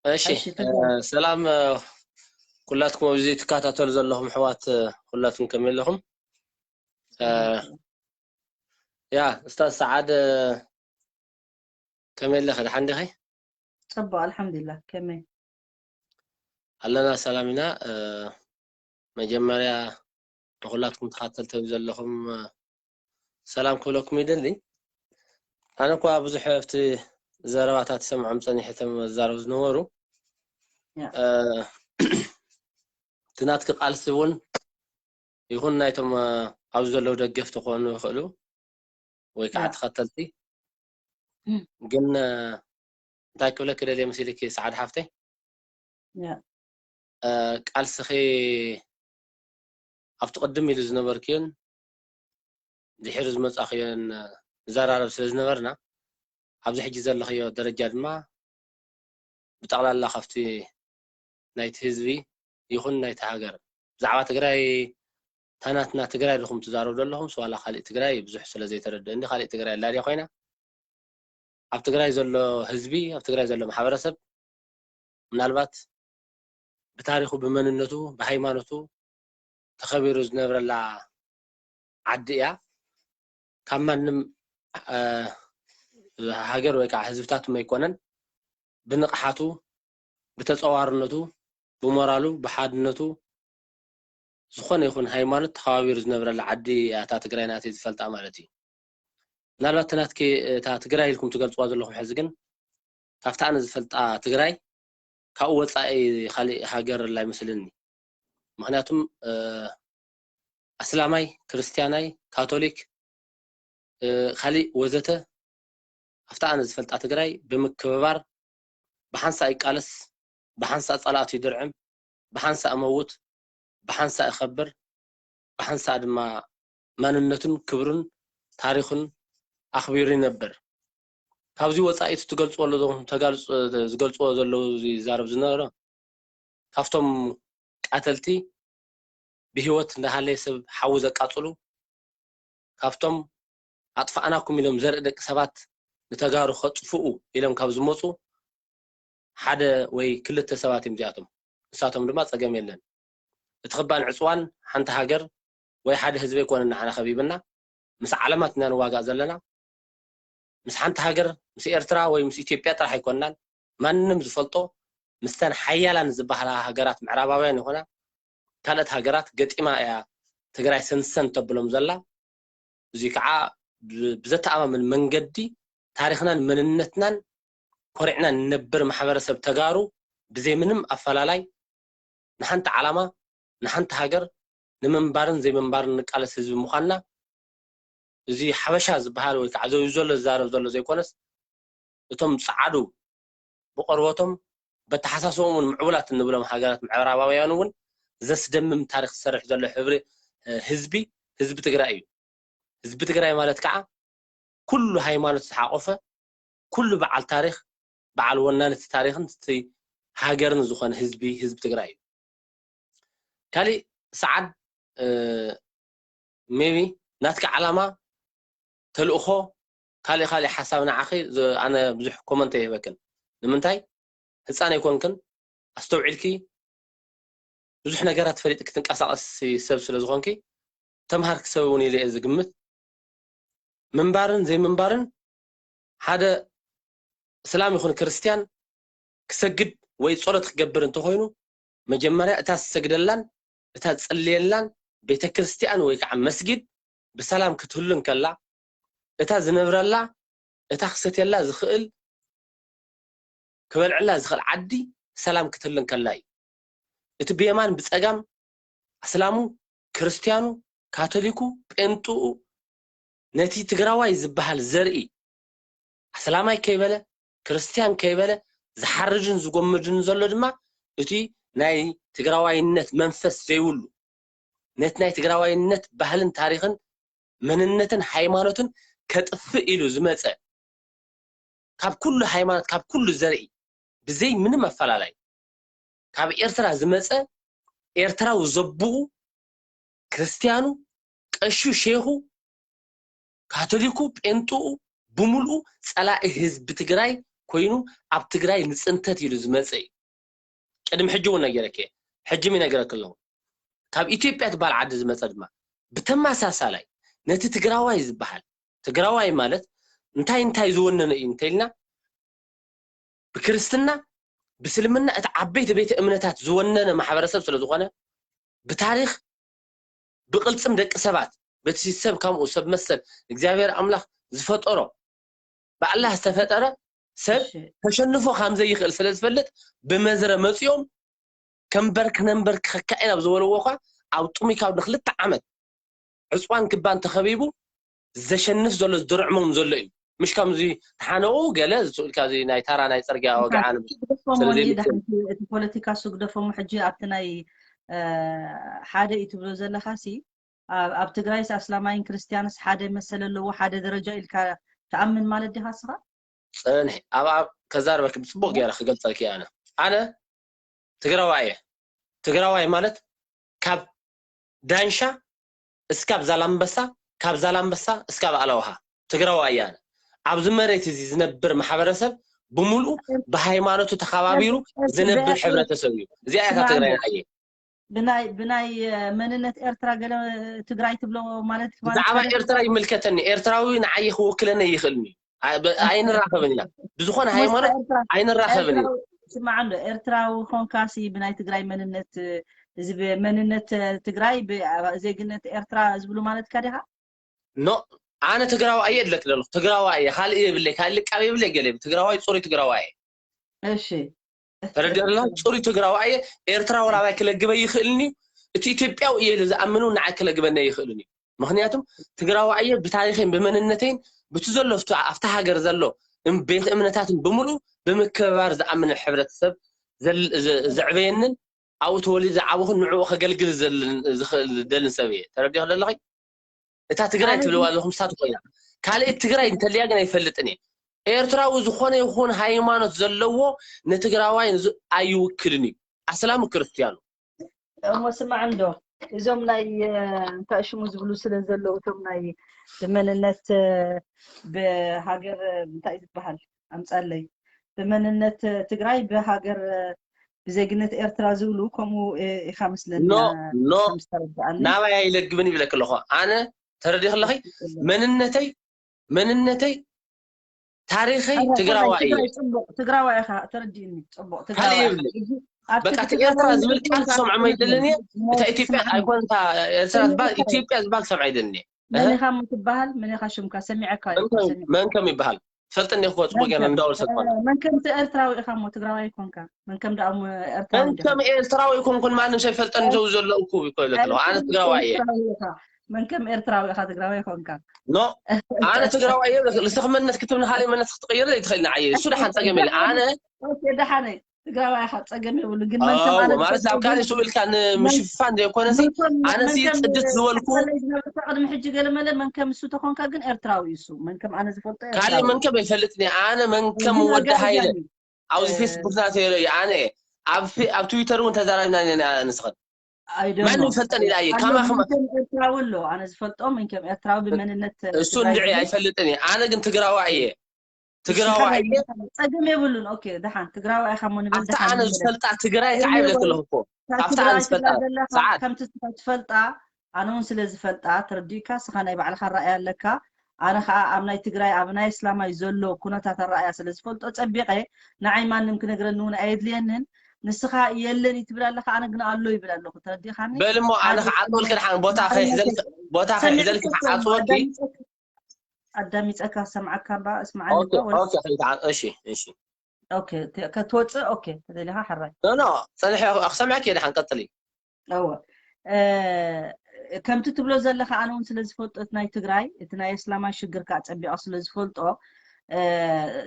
እሺ እሺ ተዛረብ ሰላም ኩላትኩም ኣብዚ ትከታተሉ ዘለኹም ኣሕዋት ኩላትኩም ከመይ ኣለኹም? ያ እስታዝ ሰዓድ ከመይ ኣለኺ ደሓን ዲኺ? ፅቡቅ ኣልሓምዱሊላህ ከመይ ኣለና ሰላም ኢና። መጀመርያ ንኹላትኩም ተኻተልቲ ዘለኹም ሰላም ክብለኩም ይደሊ። ኣነ እኳ ብዙሕ ኣብቲ ዘረባታት ሰምዖም ፀኒሐ እቶም ዝዛረቡ ዝነበሩ እቲ ናትኪ ቃልሲ እውን ይኹን ናይቶም ኣብዚ ዘለዉ ደገፍቲ ክኾኑ ይኽእሉ ወይ ከዓ ተኸተልቲ ግን እንታይ ክብለኪ ደልየ መሲልኪ ሰዓድ ሓፍተይ ቃልስኺ ኣብቲ ቅድም ኢሉ ዝነበርክዮን ድሕሪ ዝመፃኽዮን ንዘራረብ ስለ ዝነበርና ኣብዚ ሕጂ ዘለኽዮ ደረጃ ድማ ብጠቕላላ ካብቲ ናይቲ ህዝቢ ይኹን ናይቲ ሃገር ብዛዕባ ትግራይ ታናትና ትግራይ ዲኹም ትዛረቡ ዘለኹም ዋላ ካሊእ ትግራይ ብዙሕ ስለ ዘይተረድእ እንዲ ካሊእ ትግራይ ኣላ ድያ ኮይና ኣብ ትግራይ ዘሎ ህዝቢ ኣብ ትግራይ ዘሎ ማሕበረሰብ ምናልባት ብታሪኹ ብመንነቱ ብሃይማኖቱ ተኸቢሩ ዝነብረላ ዓዲ እያ ካብ ማንም ሃገር ወይ ከዓ ህዝብታት ኣይኮነን ብንቕሓቱ ብተፀዋርነቱ ብሞራሉ ብሓድነቱ ዝኾነ ይኹን ሃይማኖት ተኸባቢሩ ዝነብረላ ዓዲ እያ እታ ትግራይ ናተይ ዝፈልጣ ማለት እዩ ምናልባት እቲ ናትኪ እታ ትግራይ ኢልኩም ትገልፅዋ ዘለኹም ሕዚ ግን ካብቲ ኣነ ዝፈልጣ ትግራይ ካብኡ ወፃኢ ካሊእ ሃገር ኣላ ይመስለኒ ምክንያቱም ኣስላማይ ክርስትያናይ ካቶሊክ ካሊእ ወዘተ ኣብቲ ኣነ ዝፈልጣ ትግራይ ብምክብባር ብሓንሳእ ይቃለስ ብሓንሳእ ፀላእቱ ይድርዕም ብሓንሳእ እመውት ብሓንሳእ እኸብር ብሓንሳእ ድማ ማንነቱን ክብሩን ታሪኹን ኣኽቢሩ ይነብር። ካብዚ ወፃኢ እቲ ትገልፅዎ ዘለኹም ተጋልፅ ዝገልፅዎ ዘለዉ ዝዛረብ ዝነበረ ካብቶም ቃተልቲ ብህይወት እንዳሃለየ ሰብ ሓዊ ዘቃፅሉ ካብቶም ኣጥፋእናኩም ኢሎም ዘርኢ ደቂ ሰባት ንተጋሩ ከጥፍኡ ኢሎም ካብ ዝመፁ ሓደ ወይ ክልተ ሰባት እዮም እዚኣቶም። ንሳቶም ድማ ፀገም የለን። እቲ ክባን ዕፅዋን ሓንቲ ሃገር ወይ ሓደ ህዝቢ ኣይኮነን ንዓና ከቢብና፣ ምስ ዓለማት ኢና ንዋጋእ ዘለና። ምስ ሓንቲ ሃገር ምስ ኤርትራ ወይ ምስ ኢትዮጵያ ጥራሕ ኣይኮንናን። ማንም ዝፈልጦ ምስተን ሓያላን ዝበሃላ ሃገራት ምዕራባውያን ይኹና ካልኦት ሃገራት ገጢማ እያ ትግራይ ሰንሰን ተብሎም ዘላ። እዚ ከዓ ብዘተኣማምን መንገዲ ታሪኽናን መንነትናን ኮሪዕና ንነብር ማሕበረሰብ ተጋሩ ብዘይ ምንም ኣፈላላይ ንሓንቲ ዓላማ ንሓንቲ ሃገር ንምንባርን ዘይምንባርን ንቃለስ ህዝቢ ምዃንና እዚ ሓበሻ ዝበሃል ወይ ከዓ ዘው ዘሎ ዝዛረብ ዘሎ ዘይኮነስ እቶም ፃዓዱ ብቆርበቶም በተሓሳስቦም እውን ምዕቡላት እንብሎም ሃገራት ምዕራባውያን እውን ዘስደምም ታሪክ ዝሰርሕ ዘሎ ሕብሪ ህዝቢ ህዝቢ ትግራይ እዩ። ህዝቢ ትግራይ ማለት ከዓ ኩሉ ሃይማኖት ዝሓቆፈ ኩሉ በዓል ታሪክ በዓል ወናኒ እቲ ታሪክን እቲ ሃገርን ዝኾነ ህዝቢ ህዝቢ ትግራይ እዩ። ካሊእ ሰዓድ ሜቢ ናትካ ዓላማ ተልእኾ ካሊእ ካሊእ ሓሳብ ንዓኺ ኣነ ብዙሕ ኮመንት የህበክን ንምንታይ ህፃን ኣይኮንክን ኣስተውዒልኪ ብዙሕ ነገራት ፈሊጥ ክትንቀሳቀስ ሰብ ስለ ዝኾንኪ ተምሃርኪ ሰብ እውን ኢለ ዝግምት ምንባርን ዘይምንባርን ሓደ እስላም ይኹን ክርስትያን ክሰግድ ወይ ጸሎት ክገብር እንተኾይኑ መጀመርያ እታ ዝሰግደላን እታ ዝጽልየላን ቤተ ክርስትያን ወይ ከዓ መስጊድ ብሰላም ክትህሉ እንከላ እታ ዝነብረላ እታ ክሰትየላ ዝኽእል ክበልዕላ ዝኽእል ዓዲ ሰላም ክትህሉ እንከላ እዩ። እቲ ብየማን ብጸጋም ኣስላሙ፣ ክርስትያኑ፣ ካቶሊኩ፣ ጴንጥኡ ነቲ ትግራዋይ ዝበሃል ዘርኢ ኣስላማይ ከይበለ ክርስትያን ከይበለ ዝሓርድን ዝጎምድን ዘሎ ድማ እቲ ናይ ትግራዋይነት መንፈስ ዘይብሉ ነቲ ናይ ትግራዋይነት ባህልን ታሪኽን መንነትን ሃይማኖትን ከጥፍእ ኢሉ ዝመፀ ካብ ኩሉ ሃይማኖት ካብ ኩሉ ዘርኢ ብዘይ ምንም ኣፈላላይ ካብ ኤርትራ ዝመፀ ኤርትራዊ ዘብኡ ክርስትያኑ ቀሹ ሼኹ ካቶሊኩ ጴንጥኡ ብምልኡ ፀላኢ ህዝቢ ትግራይ ኮይኑ ኣብ ትግራይ ንፅንተት ኢሉ ዝመፀ እዩ። ቅድሚ ሕጂ እውን ነጊረኪ ሕጂ እውን ይነግረኪ ኣለኹ። ካብ ኢትዮጵያ ትበሃል ዓዲ ዝመፀ ድማ ብተመሳሳላይ ነቲ ትግራዋይ ዝበሃል ትግራዋይ ማለት እንታይ እንታይ ዝወነነ እዩ እንተኢልና ብክርስትና ብስልምና እቲ ዓበይቲ ቤተ እምነታት ዝወነነ ማሕበረሰብ ስለ ዝኾነ ብታሪኽ ብቕልፅም ደቂ ሰባት በቲ ሰብ ከምኡ ሰብ መሰል እግዚኣብሔር ኣምላኽ ዝፈጠሮ ብኣላህ ዝተፈጠረ ሰብ ተሸንፎ ከም ዘይኽእል ስለ ዝፈልጥ ብመዝረ መፂኦም ከንበርክ ነንበርክ ከካኤ ናብ ዝበልዎ ኳ ኣብ ጥሙይ ካብ ንክልተ ዓመት ዕፅዋን ክባን ተኸቢቡ ዘሸንፍ ዘሎ ዝድርዕሞም ዘሎ እዩ። ምሽ ከምዚ ተሓነቑ ገለ ዝስኡልካ እዚ ናይ ታራ ናይ ፅርግያ ወግዓ እቲ ፖለቲካ ሱ ግደፎሞ ሕጂ ኣብቲ ናይ ሓደ እዩ ትብሎ ዘለካ ሲ ኣብ ትግራይስ ኣስላማይን ክርስትያንስ ሓደ መሰል ኣለዎ ሓደ ደረጃ ኢልካ ትኣምን ማለት ዲኻ ስኻ? ፅንሒ ኣብ ኣብ ከዛርበክ ብፅቡቅ ገይረ ክገልፀልክ ኣነ ኣነ ትግራዋይ እየ። ትግራዋይ ማለት ካብ ዳንሻ እስካብ ዛላምበሳ ካብ ዛላምበሳ እስካብ ኣለውሃ ትግራዋይ እየ ኣነ። ኣብዚ መሬት እዚ ዝነብር ማሕበረሰብ ብምልኡ ብሃይማኖቱ ተኸባቢሩ ዝነብር ሕብረተሰብ እዩ። እዚኣ እያ ትግራይ ንዓየ። ብናይ ብናይ መንነት ኤርትራ ገለ ትግራይ ትብሎ ማለት ብዛዕባ ኤርትራ ይምልከተኒ። ኤርትራዊ ንዓየ ክውክለኒ ይኽእልኒ። ኣይንራኸብን ኢና ብዝኾነ ሃይማኖት ኣይንራኸብን ኢና። ስማዕ እንዶ ኤርትራዊ ኾንካሲ ብናይ ትግራይ መንነት እዚ መንነት ትግራይ ዜግነት ኤርትራ ዝብሉ ማለትካ ዲኻ? ኖ ኣነ ትግራዋይ እየ እብለክ ዘለኹ ትግራዋይ እየ ካልእ የብለይ ካልእ ልቃብ የብለይ ገለ ትግራዋይ ፅሩይ ትግራዋይ እየ። እሺ ተረዲእና ፅሩይ ትግራዋይ እየ ኤርትራዊ ናባይ ክለግበ ይኽእልኒ እዩ እቲ ኢትዮጵያዊ እየ ኢለ ዝኣምን እውን ንዓይ ክለግበኒ ኣይኽእልን እዩ። ምኽንያቱም ትግራዋይ እየ ብታሪኸይን ብመንነተይን ብቲ ዘሎ ኣብቲ ኣብታ ሃገር ዘሎ እም- ቤት እምነታትን ብምሉእ ብምክብባር ዝኣምን ሕብረተሰብ ዘል- ዝ- ዘዕበየንን ኣብኡ ተወሊደ ዝዓበኹን ንዕኡ ከገልግል ዘልን- ዝኽእል ደልን ሰብ እየ ተረዲኹ ዘለኺ እታ ትግራይ ኣነ ትብልዋ ግን ዘለኹም ንሳ ትኾይና ካልእ ትግራይ እንተልያ ግን ኣይፈልጥን እየ ኤርትራዊ ዝኾነ ይኹን ሃይማኖት ዘለዎ ንትግራዋይ ንዝ- ኣይውክልን እዩ ኣስላሙ ክርስትያኑ እሞ ስማዕ እንዶ እዞም ናይ እንታይ ሽሙ ዝብሉ ስለ ዘለዉ እቶም ናይ ብመንነት ብሃገር እንታይ ዝበሃል ኣምፃለይ ብመንነት ትግራይ ብሃገር ብዜግነት ኤርትራ ዝብሉ ከምኡ ኢኻ መስለኒ ኖ ኖ ናባይ ኣይለግብን ይብለክ ኣለኹ ኣነ ተረዲኽ ኣለኺ መንነተይ መንነተይ ታሪኸይ ትግራዋይ እየ። ጽቡቕ ትግራዋይ ኢኻ ተረዲእኒ። ጽቡቕ ካልእ ትግራዋይ ኢኻ። የብለይ። ሕጂ ኣብቲ በቃ እቲ ትግራዋይ ኤርትራ ዝብል ቃል ትሰምዖ ኣይደልን እየ። እታ ኢትዮጵያ ኣይኮን እታ ኤርትራ ዝበሃል ኢትዮጵያ ዝበሃል ክሰምዖ ኣይደልን እየ። መን ኢኻ እሞ ትበሃል? መን ኢኻ ሽምካ? ሰሚዐካ እየ እኮ ሰሚዐ። መን ከም ይበሃል? ትፈልጠኒ እኮ ጽቡቅ ገይረ እንዳወል ሰልፋን መንከም ኤርትራዊ ኢኻ እሞ ትግራዋይ ኣይኮንካ መንከም ደኣ እሞ ኤርትራዊ መንከም ኤርትራዊ ኣይኮንኩን ማንም ሰብ ይፈልጠኒ ዘው ዘሎ እኮ ይኮ ይለክሎ ኣነ ትግራዋይ እየ መንከም ኤርትራዊ ኢኻ ትግራዋይ ኣይኮንካ ኖ ኣነ ትግራዋይ እየ ልስኽ መነት ክትብኒ ካልእ መነት ክትቀይር ዘይትኽእል ንዓየ እሱ ደሓን ጸገም የለ ኣነ ደሓነ ትግራዋይ ኢኻ ጸገም የብሉ ግን መንከም ኣነ ማለት ናብ ካልእ ስኡ ኢልካ ንምሽፋን ዘይኮነሲ ኣነ ሲ ጽድት ዝበልኩ ቅድሚ ሕጂ ገለ መለ መንከም እሱ ተኾንካ ግን ኤርትራዊ እዩ እሱ መንከም ኣነ ዝፈልጦ ካልእ መንከም ኣይፈልጥኒ ኣነ መንከም ወዲ ሃይለ ኣብዚ ፌስቡክ ናተይ ርኢ ኣነ ኣብ ኣብ ትዊተር እውን ተዛራቢና ኢና ንስኽን ማንም ይፈልጠኒ ኢላ እየ ካማ ኤርትራዊ ኣሎ ኣነ ዝፈልጦ መንከም ኤርትራዊ ብመንነት እሱ እንድዒ ኣይፈልጥን እየ ኣነ ግን ትግራዋ እየ ትግራዋ እየ ጸገም የብሉን ኦኬ ደሓን ትግራዋ ኢኻ ሞ ንብል ኣብታ ኣነ ዝፈልጣ ትግራይ ከዓ ይብለክ ኣለኹ እኮ ካብታ ኣነ ዝፈልጣ ሰዓት ከምቲ ትፈልጣ ኣነ እውን ስለ ዝፈልጣ ተረዲእካ ስኻ ናይ ባዕልኻ ራእይ ኣለካ ኣነ ከዓ ኣብ ናይ ትግራይ ኣብ ናይ እስላማይ ዘሎ ኩነታት ኣረኣያ ስለ ዝፈልጦ ፀቢቐ ንዓይ ማንም ክነግረኒ እውን ኣየድልየንን ንስኻ የለን ይትብል ኣለኻ ኣነ ግን ኣሎ ይብል ኣለኹ ተረዲእኻኒ በልሞ ኣነ ክዓጥወልክ ድሓን ቦታ ከይሕዘልክ ክዓጥወኪ ኣዳሚፀካ ሰምዓካ እባ እስማዓ እሺ እሺ ኦኬ ከትወፅእ ኦኬ ተደሊኻ ሕራይ ኖ ኖ ፀንሐ ክሰምዐኪ ድሓን ቀፅሊ እወ ከምቲ ትብሎ ዘለካ ኣነ እውን ስለ ዝፈልጦ እቲ ናይ ትግራይ እቲ ናይ እስላማይ ሽግር ከዓ ፀቢቐ ስለ ዝፈልጦ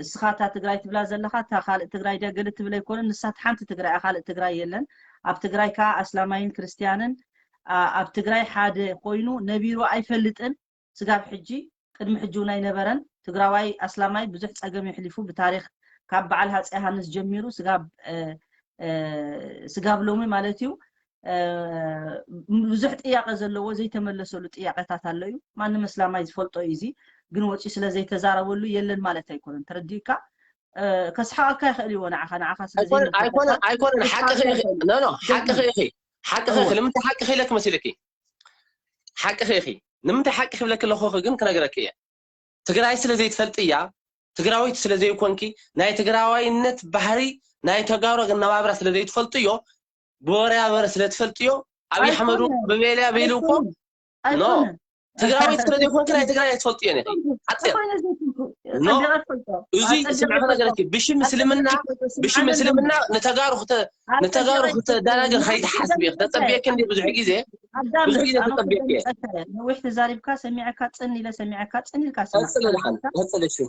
እስኻ እታ ትግራይ ትብላ ዘለካ እታ ካልእ ትግራይ ድያ ገለ ትብል ኣይኮነን ንሳ ሓንቲ ትግራይ ካልእ ትግራይ የለን ኣብ ትግራይ ከዓ ኣስላማይን ክርስትያንን ኣብ ትግራይ ሓደ ኮይኑ ነቢሩ ኣይፈልጥን ስጋብ ሕጂ ቅድሚ ሕጂ እውን ኣይነበረን ትግራዋይ ኣስላማይ ብዙሕ ፀገም የሕሊፉ ብታሪክ ካብ በዓል ሃፀ ዮሃንስ ጀሚሩ ስጋብ ስጋብ ሎሚ ማለት እዩ ብዙሕ ጥያቄ ዘለዎ ዘይተመለሰሉ ጥያቄታት ኣሎ እዩ ማንም እስላማይ ዝፈልጦ እዩ እዚ ግን ወፂ ስለ ዘይተዛረበሉ የለን ማለት ኣይኮነን ተረዲእካ ከስሓቀካ ይኽእል ይዎ ንዓኻ ንዓኻ ኣይኮነን ኣይኮነን ሓቅኺ ኢኺ ሓቅኺ ኢኺ ንምንታይ ሓቅኺ ኢለክ መሲልኪ ሓቅኺ ኢኺ ንምንታይ ሓቂ ክብለኪ ኣለኹ ግን ክነግረኪ እየ ትግራይ ስለ ዘይትፈልጥያ ትግራወይቲ ስለ ዘይኮንኪ ናይ ትግራዋይነት ባህሪ ናይ ተጋሩ ኣነባብራ ስለ ዘይትፈልጥዮ ብወርያ በረ ስለ ትፈልጥዮ ኣብይ ኣሕመድ ብቤልያ በይሉ እኮ ኖ ትግራወይቲ ስለ ዘይኮንኪ ናይ ትግራይ ኣይትፈልጥዮ ነኺ ሓፂር እዚ ስምዕኺ ነገረኪ ብሽም እስልምና ብሽም እስልምና ንተጋሩ ንተጋሩ ክተዳናግር ከይትሓስቢ ተፀብየኪ እንዲ ብዙሕ ግዜ ብዙሕ ግዜ ተፀብየኪ ነዊሕ ተዛሪብካ ሰሚዐካ ፅን ኢለ ሰሚዐካ ፅን ኢልካ ቀፅሊ ድሓን ቀፅሊ እሺ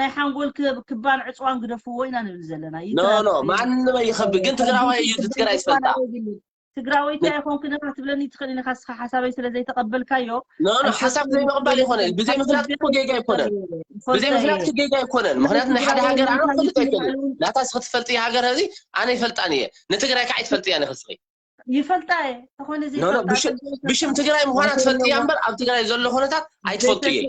ናይ ሓንጎል ክባን ዕፅዋን ግደፍዎ ኢና ንብል ዘለና ኖ ኖ ማንም ኣይኸቢ ግን ትግራዋይ እዩ ትግራይ ዝፈልጣ ትግራወይቲ ኣይኮንክን ኢኻ ትብለኒ ትኽእል ኢኻ ስኻ ሓሳበይ ስለ ዘይተቐበልካዮ ኖ ኖ ሓሳብ ዘይምቕባል ይኾነ ብዘይ ምፍላጥ እኮ ጌጋ ኣይኮነን ብዘይ ምፍላጥ ጌጋ ኣይኮነን ምክንያቱ ናይ ሓደ ሃገር ኣነ ክፈልጥ ኣይክእል ናታ ስኽ ትፈልጥ ሃገር እዚ ኣነ ይፈልጣን እየ ንትግራይ ከዓ ይትፈልጥ እያ ንኽስኺ ይፈልጣ እየ ተኾነ ብሽም ትግራይ ምዃና ትፈልጥ እያ እምበር ኣብ ትግራይ ዘሎ ኩነታት ኣይትፈልጡ እየ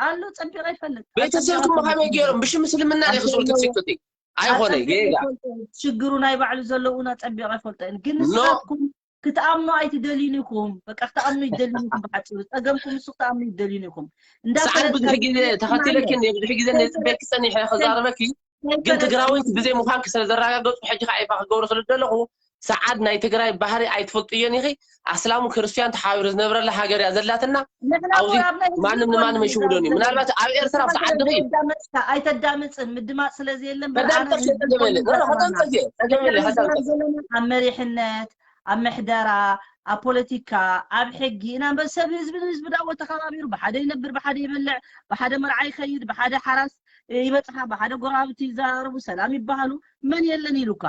ኣሎ ፀቢቐ ይፈልጥ ቤተሰብኩም ከመይ ገይሮም ብሽም እስልምና ዲክስብልክ ትስክቲ ኣይኾነ ጌጋ ሽግሩ ናይ ባዕሉ ዘለውና ፀቢቐ ይፈልጦ ግን ንስኻትኩም ክትኣምኑ ኣይትደልዩን ኢኹም በቃ ክትኣምኑ ይደልዩን ኢኹም ብሓፂሩ ፀገምኩም ንሱ ክትኣምኑ ይደልዩን ኢኹም ሰዓት ብዙሕ ግዜ ተኸቲለኪ ብዙሕ ግዜ ነፅበኪ ፀኒሐ ክዛረበኪ ግን ትግራዊት ብዘይ ምዃንኪ ስለ ዘረጋገፁ ሕጂ ከዓ ይፋ ክገብሩ ስለ ዘለኹ ሰዓድ ናይ ትግራይ ባህሪ ኣይትፈልጥዮን ኢኺ ኣስላሙ ክርስትያን ተሓቢሩ ዝነብረላ ሃገር እያ ዘላትና ኣብዚ ማንም ንማንም ኣይሽውዶን እዩ ምናልባት ኣብ ኤርትራ ኣብ ሰዓድ ድኺ ኣይተዳምፅን ምድማፅ ስለ ዘየለን ተገብለ ኣብ መሪሕነት ኣብ ምሕደራ ኣብ ፖለቲካ ኣብ ሕጊ ኢና እምበር ሰብ ህዝቢ ንህዝቢ ዳዎ ተኸባቢሩ ብሓደ ይነብር ብሓደ ይበልዕ ብሓደ መርዓ ይኸይድ ብሓደ ሓራስ ይበፅሓ ብሓደ ጎረባብቲ ይዘራረቡ ሰላም ይበሃሉ መን የለን ኢሉካ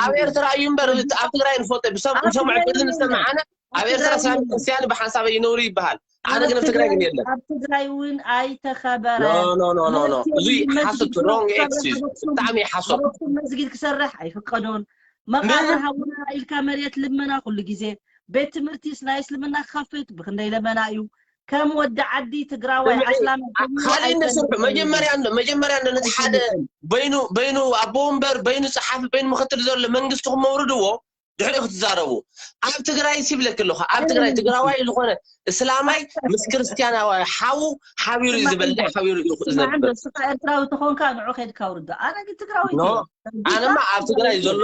ኣብ ኤርትራ እዩ እምበር ኣብ ትግራይ ንፈልጦ ብሰምዑ ዕድል ንሰምዓነ ኣብ ኤርትራ ሰላም ክርስትያን ብሓንሳብ ይነብሩ ይበሃል ኣነ ግን ትግራይ ግን የለን ኣብ ትግራይ እውን ኣይተኸበረ እዚ ሓሶት ሮንግ ኤክስኪውዝ ብጣዕሚ ሓሶት መስጊድ ክሰርሕ ኣይፍቀዶን መቃብር ሃውና ኢልካ መሬት ልመና ኩሉ ግዜ ቤት ትምህርቲስ ናይ እስልምና ክኸፍት ብክንደይ ለመና እዩ ከም ወዲ ዓዲ ትግራዋይ ኣስላም ካልእ እንደሰርሑ መጀመርያ መጀመርያ ነቲ ሓደ በይኑ በይኑ ኣቦ ወንበር በይኑ ፀሓፊ በይኑ ምክትል ዘሎ መንግስቲ ክመውርድዎ ድሕሪኡ ክትዛረቡ ኣብ ትግራይ ሲብለክ ኣለኹ ኣብ ትግራይ ትግራዋይ ዝኾነ እስላማይ ምስ ክርስትያናዊ ሓዉ ሓቢሩ እዩ ዝበልዕ ሓቢሩ እዩ ዝነብር ስኻ ኤርትራዊ ተኾንካ ንዑ ከድካ ውርዶ ኣነ ግን ትግራዊ ኣነማ ኣብ ትግራይ ዘሎ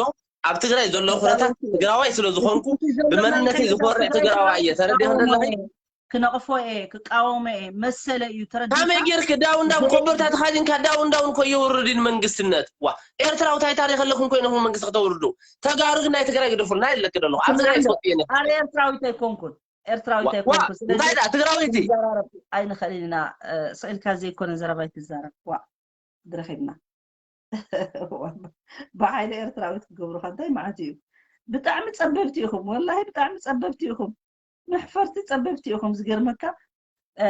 ኣብ ትግራይ ዘሎ ኩነታት ትግራዋይ ስለ ዝኾንኩ ብመንነተይ ዝኾርዕ ትግራዋይ እየ ተረዲኸ ዘለኺ ክነቕፎ እየ፣ ክቃወሞ እየ፣ መሰለ እዩ፣ ተረዲእካ? ከመይ ጌርክ ዳውን ዳውን ኮበርታ ተኻዚንካ ዳውን ዳውን እኮ የውርድን መንግስትነት። ዋ ኤርትራዊ ታይ ታሪኽ ኣለኩም ኮይነኹም መንግስቲ ከተውርዱ? ተጋሩ ግን ናይ ትግራይ ግደፉልና ይለክ ደለኹ። ኣብዚ ናይ ስኮት የነ ኣነ ኤርትራዊት ኣይኮንኩን፣ ኤርትራዊት ዋ ኣይኮንኩን። ስለዚ እንታይ ዳ ትግራዊቲ ትዘራረብ ኣይንኽእልን ኢና። እ፣ ስቕ ኢልካ ዘይኮነ ዘረባ ኣይትዛረብ። ዋ ድረኺብና ብሓይሊ ኤርትራዊት ክገብሩኻ እንታይ ማለት እዩ? ብጣዕሚ ጸበብቲ ኢኹም፣ ወላሂ ብጣዕሚ ጸበብቲ ኢኹም፣ መሕፈርቲ ጸበብቲ ኢኹም። ዝገርመካ እ፣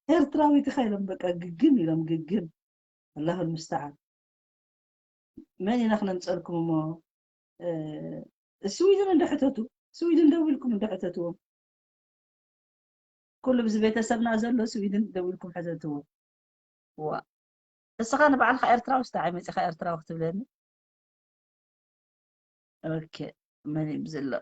ኤርትራዊት ኢኻ ኢሎም በቃ ግግም ኢሎም ግግም። ኣላሁ ልሙስተዓን። መን ኢና ክነምፀልኩም እሞ? እ፣ ስዊድን እንዶ ሕተቱ፣ ስዊድን ደዊልኩም እንዶ ሕተትዎም። ኩሉ ብዚ ቤተሰብና ዘሎ ስዊድን ደዊልኩም ሕተትዎ። ዋ እስኻ ንባዕልኻ ኤርትራዊ ስታ መፂኻ ኤርትራዊ ክትብለኒ? ኦኬ መን እዩ ብዝሎ?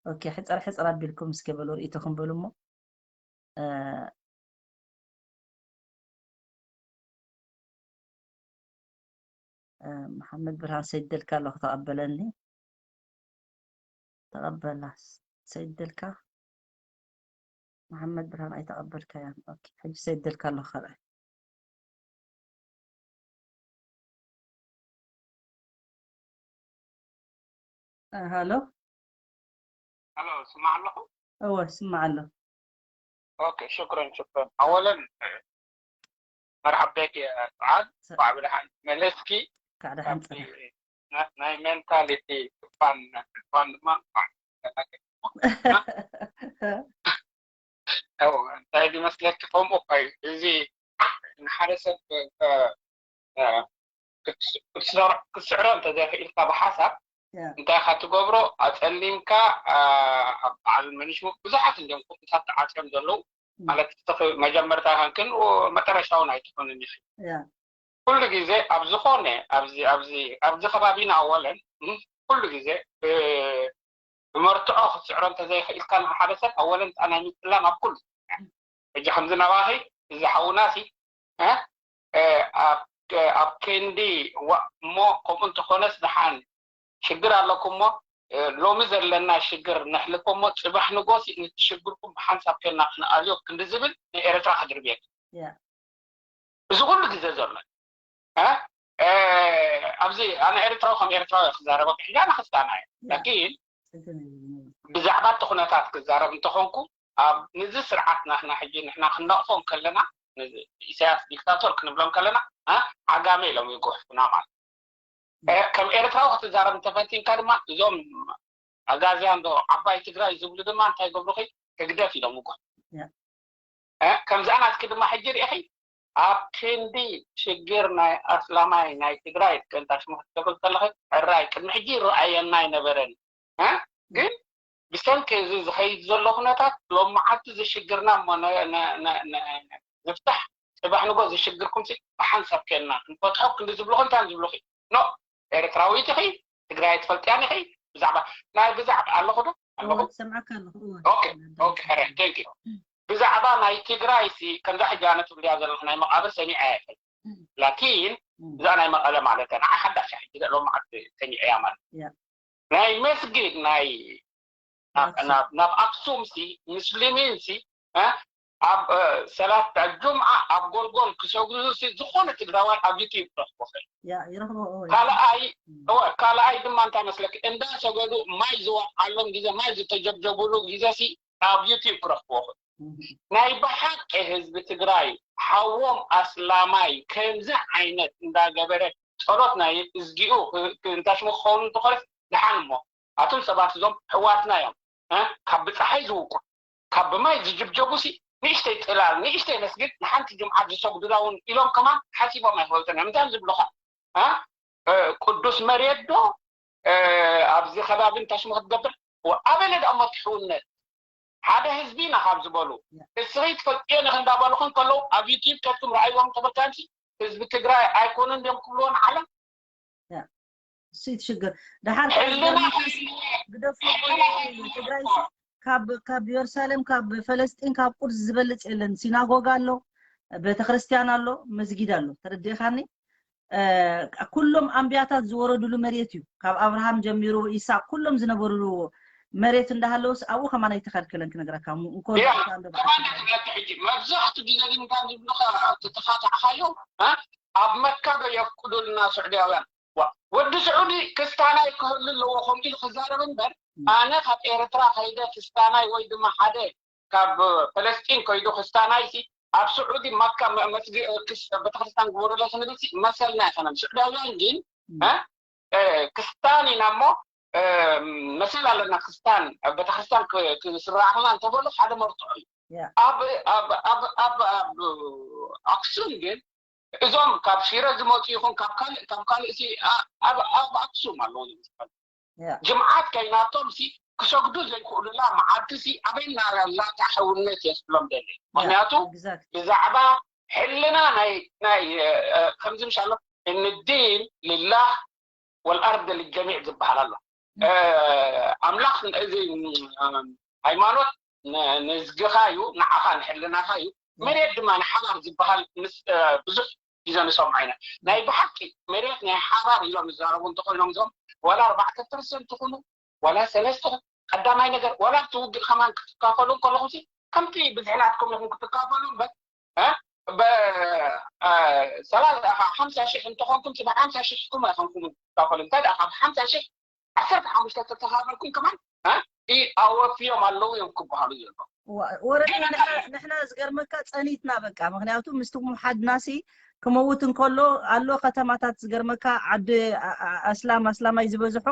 ኦኬ ሕፅር ሕፅር ኣቢልኩም እስከ በሉ ርእይቶኹም በሉ እሞ እ፣ እ፣ መሓመድ ብርሃን ሰይደልካ ኣለኹ ተቐበለኒ። ተቐበላ ሰይደልካ። መሓመድ ብርሃን ኣይተቐበልካያን። ኦኬ ሕጂ ሰይደልካ ኣለኹ ካልኣይ። እ፣ ሃሎ ሄሎ ስማዕ ኣለኹ። እወ ስማዕ ኣሎ። ኦኬ ሽክረን ሽክረን። ኣወለን መርሓብ ቤክ ሰዓድ እንኳዕ ብደሓን መለስኪ። ካዕ ደሓን ካብቲ ፀና። ና- ናይ ሜንታሊቲ ፋን ፋን ድማ እንኳዕ ተላቀቅኩ። ያው እንታይ ዝመስለኪ ከምኡ እኮ እዩ። እዚ ንሓደ ሰብ እ፣ እ፣ ክትስ- ክትስዕሮ- ክትስዕሮ እንተዘይክኢልካ ብሓሳብ ያ እንታይ ኢኻ ትገብሮ? ኣፀሊምካ እ፣ ኣብ በዓል መንሽሙ ብዙሓት እንዲዮም ቁጥታት ተዓፅዮም ዘለዉ ም። ማለት እቲ መጀመርታ ከንክን መጠረሻውን ኣይትኾንን ኢኺ። ያ ኩሉ ግዜ ኣብ ዝኾነ ኣብዚ ኣብዚ ኣብዚ ከባቢና ኣወለን ም፣ ኩሉ ግዜ ብ- ብመርትዖ ክትስዕሮ እንተዘይኽኢልካ ንሓደ ሰብ ኣወለን ጣና ምጥላም ኣብ ኩሉ ሕጂ ከምዚ ናባኺ እዚ ሓውናሲ እ፣ እ፣ ኣብ እ፣ ኣብ ክንዲ ዋ እሞ ከምኡ እንተኾነስ ደሓን ሽግር ኣለኩም እሞ እ፣ ሎሚ ዘለና ሽግር ነሕልፎ እሞ ፅባሕ ንጎሲ ነቲ ሽግርኩም ብሓንሳብ ኬና ክንኣልዮ ክንዲ ዝብል ንኤርትራ ክድርብየት ያ እዚ ኩሉ ግዜ ዘሎ እ፣ እ፣ ኣብዚ ኣነ ኤርትራዊ ከም ኤርትራዊ ክዛረበ ክሕጃ ንክስታና እየ ላኪን ስልተነ ብዛዕባ እቲ ኩነታት ክዛረብ እንተኾንኩ ኣብ ንዚ ስርዓት ናትና ሕጂ ንሕና ክንነቕፎ ከለና ነዚ ኢሳያስ ዲክታቶር ክንብሎም ከለና እ፣ ዓጋመ ኢሎም ይጉሕፉና ማለት እ፣ ከም ኤርትራዊ ክትዛረብ እንተፈቲንካ ድማ እዞም ኣጋዝያን ዶ ዓባይ ትግራይ ዝብሉ ድማ እንታይ ገብሩኺ ህግደፍ ኢሎም ይጉሕፉ ያ። እ፣ ከምዚኣ ናትኪ ድማ ሕጂ ርኢኺ ኣብ ክንዲ ሽግር ናይ ኣስላማይ ናይ ትግራይ ከንታ ሽሙ ክትገብር ከለኺ ሕራይ ቅድሚ ሕጂ ይረኣየና ኣይነበረን እ፣ ግን ብሰንኪ እዚ ዝኸይድ ዘሎ ኩነታት ሎም መዓልቲ ዝሽግርና እሞ ነ- ነ- ነ- ነ- ነ- ንፍታሕ ፅባሕ ንጎ ዝሽግርኩም ሲ ብሓንሳብ ኬንና ክንፈትሖ ክንዲ ዝብሉኹ እንታይ ዝብሉኺ ኖ ኤርትራዊት ኢኺ ትግራይ ትፈልጥያን ኢኺ ብዛዕባ ናይ ብዛዕባ ኣለኹ ዶ ኣለኹ ሰምዓካ ኣለኹ እወ ኦኬ ኦኬ ሕረ ቴንክ ዩ ብዛዕባ ናይ ትግራይ ሲ ከምዛ ሕጂ ኣነ ትብልያ ዘለኹ ናይ መቃብር ሰሚዐ ኣይፈልጥ ላኪን እዛ ናይ መቐለ ማለት ንዓ ሓዳሽ ሕጂ ሎም መዓልቲ ሰሚዐያ ማለት ያ። ናይ መስጊድ ናይ ናብ- ኣክሱም። ናብ- ናብ ኣክሱም ሲ ሙስሊሚን ሲ እ፣ ኣብ እ፣ ሰላት ጁምዓ ኣብ ጎልጎል ክሰግዱ ሲ ዝኾነ ትግራዋይ ኣብ ዩቲዩብ ክረኽቦ ይኽእል ያ ይረኽቦ እወ ካልኣይ እም፣ እወ ካልኣይ ድማ እንታይ መስለኪ እንዳሰገዱ ማይ ዝወዓሎም ግዜ ማይ ዝተጀብጀብሉ ግዜ ሲ ኣብ ዩቲዩብ ክረኽቦ ይኽእል እም፣ ናይ ብሓቂ ህዝቢ ትግራይ ሓዎም ኣስላማይ ከምዚ ዓይነት እንዳገበረ ጸሎት ናይ እዝጊኡ ክ- ክ- እንታሽሙ ክኸውን እንተኾነ ደሓን እሞ ኣቶም ሰባት እዞም ሕዋትና እዮም እ? ካብ ብፀሓይ ዝውቁ ካብ ብማይ ዝጅብጀቡ ሲ ንእሽተይ ፅላል ንእሽተይ መስጊድ ንሓንቲ ጅምዓት ዝሰግዱላ እውን ኢሎም ከማን ሓሲቦም ኣይፈልጡን እዮም እንታይ ዝብሉኻ እ? እ፣ ቅዱስ መሬት ዶ እ፣ ኣብዚ ከባቢ እንታሽሙ ክትገብር ኣበለ ዳሞ ትሕውነት ሓደ ህዝቢ ኢና ካብ ዝበሉ እስኺ ትፈልጥዮ ንኽ እንዳበሉኹም ከለዉ ኣብ ዩቲዩብ ከትኩም ረኣይዎም ተበልካንሲ ህዝቢ ትግራይ ኣይኮኑን ድዮም ክብልዎ ንዓለም እሱ ትሽግር ደሓር ሕልና ግደፉ ትግራይ ሲ ካብ ካብ ኢየሩሳሌም ካብ ፈለስጢን ካብ ቁድስ ዝበልፅ የለን ሲናጎጋ ኣሎ ቤተክርስትያን ኣሎ መስጊድ ኣሎ ተረዲእኻኒ ኩሎም ኣንብያታት ዝወረድሉ መሬት እዩ። ካብ ኣብርሃም ጀሚሩ ኢሳቅ ኩሎም ዝነበርሉ መሬት እንዳሃለውስ ኣብኡ ከማን ኣይተኸልከለን ክነግረካ። እንኮ ሕጂ መብዛሕቱ ግዜ ግን እንታይ ዝብሉካ ተተኻታዕካዮ ኣብ መካ ዶ የፍቅዱልና ስዑድያውያን? ወዲ ስዑዲ ክስታናይ ክህሉ ኣለዎ ከምኡ ኢሉ ክዛረብ እምበር ኣነ ካብ ኤርትራ ከይደ ክስታናይ ወይ ድማ ሓደ ካብ ፈለስጢን ከይዱ ክስታናይ ሲ ኣብ ስዑዲ መካ መስጊ ቤተክርስትያን ግበሩለይ ክንብል ሲ መሰልና ኣይኮነን። ስዑዳውያን ግን ክስታን ኢና እሞ መሰል ኣለና ክስታን ቤተክርስትያን ክስራዕና እንተበሉ ሓደ መርትዖ እዩ። ኣብ ኣክሱም ግን እዞም ካብ ሽረ ዝመፁ ይኹን ካብ ካልእ ካብ ካልእ ሲ ኣብ ኣክሱም ኣለዉ ዝመስል ጅምዓት ከይናቶም ሲ ክሰግዱ ዘይክእሉላ መዓልቲ ሲ ኣበይና ላታ ሕውነት እየ ክብሎም ደሊ። ምክንያቱ ብዛዕባ ሕልና ናይ ናይ ከምዚ ምሻሎ እን ዲን ልላህ ወልኣርድ ልጀሚዕ ዝበሃል ኣሎ። ኣምላኽ እዚ ሃይማኖት ንዝግኻ እዩ ንዓኻ ንሕልናኻ እዩ። መሬት ድማ ንሓባር ዝበሃል ብዙሕ ግዜ ንሰምዖ ኢና። ናይ ብሓቂ መሬት ናይ ሓባር ኢሎም ዝዛረቡ እንተኮይኖም እዞም ዋላ ኣርባዕተ ፐርሰንት ትኹኑ ዋላ ሰለስተ ቀዳማይ ነገር ዋላ ኣብቲ ውግእ ከማን ክትካፈሉ እንከለኹም ከምቲ ብዝሕናትኩም ኢኹም ክትካፈሉ እምበር ሓምሳ ሽሕ እንተኾንኩም ብሓምሳ ሽሕኩም ኣይኮንኩም ክትካፈሉ እንታይ ደኣ ካብ ሓምሳ ሽሕ ዓሰርተ ሓሙሽተ ተተኻፈልኩም ከማን ኣወፍዮም ኣለዉ እዮም ክበሃሉ ዘለዉ። ወረዲ ንሕና ዝገርመካ ጸኒትና በቃ ምክንያቱ ምስቲ ምሓድናሲ ክመውት እንከሎ ኣሎ ከተማታት ዝገርመካ ዓዲ ኣስላም ኣስላማይ ዝበዝሖ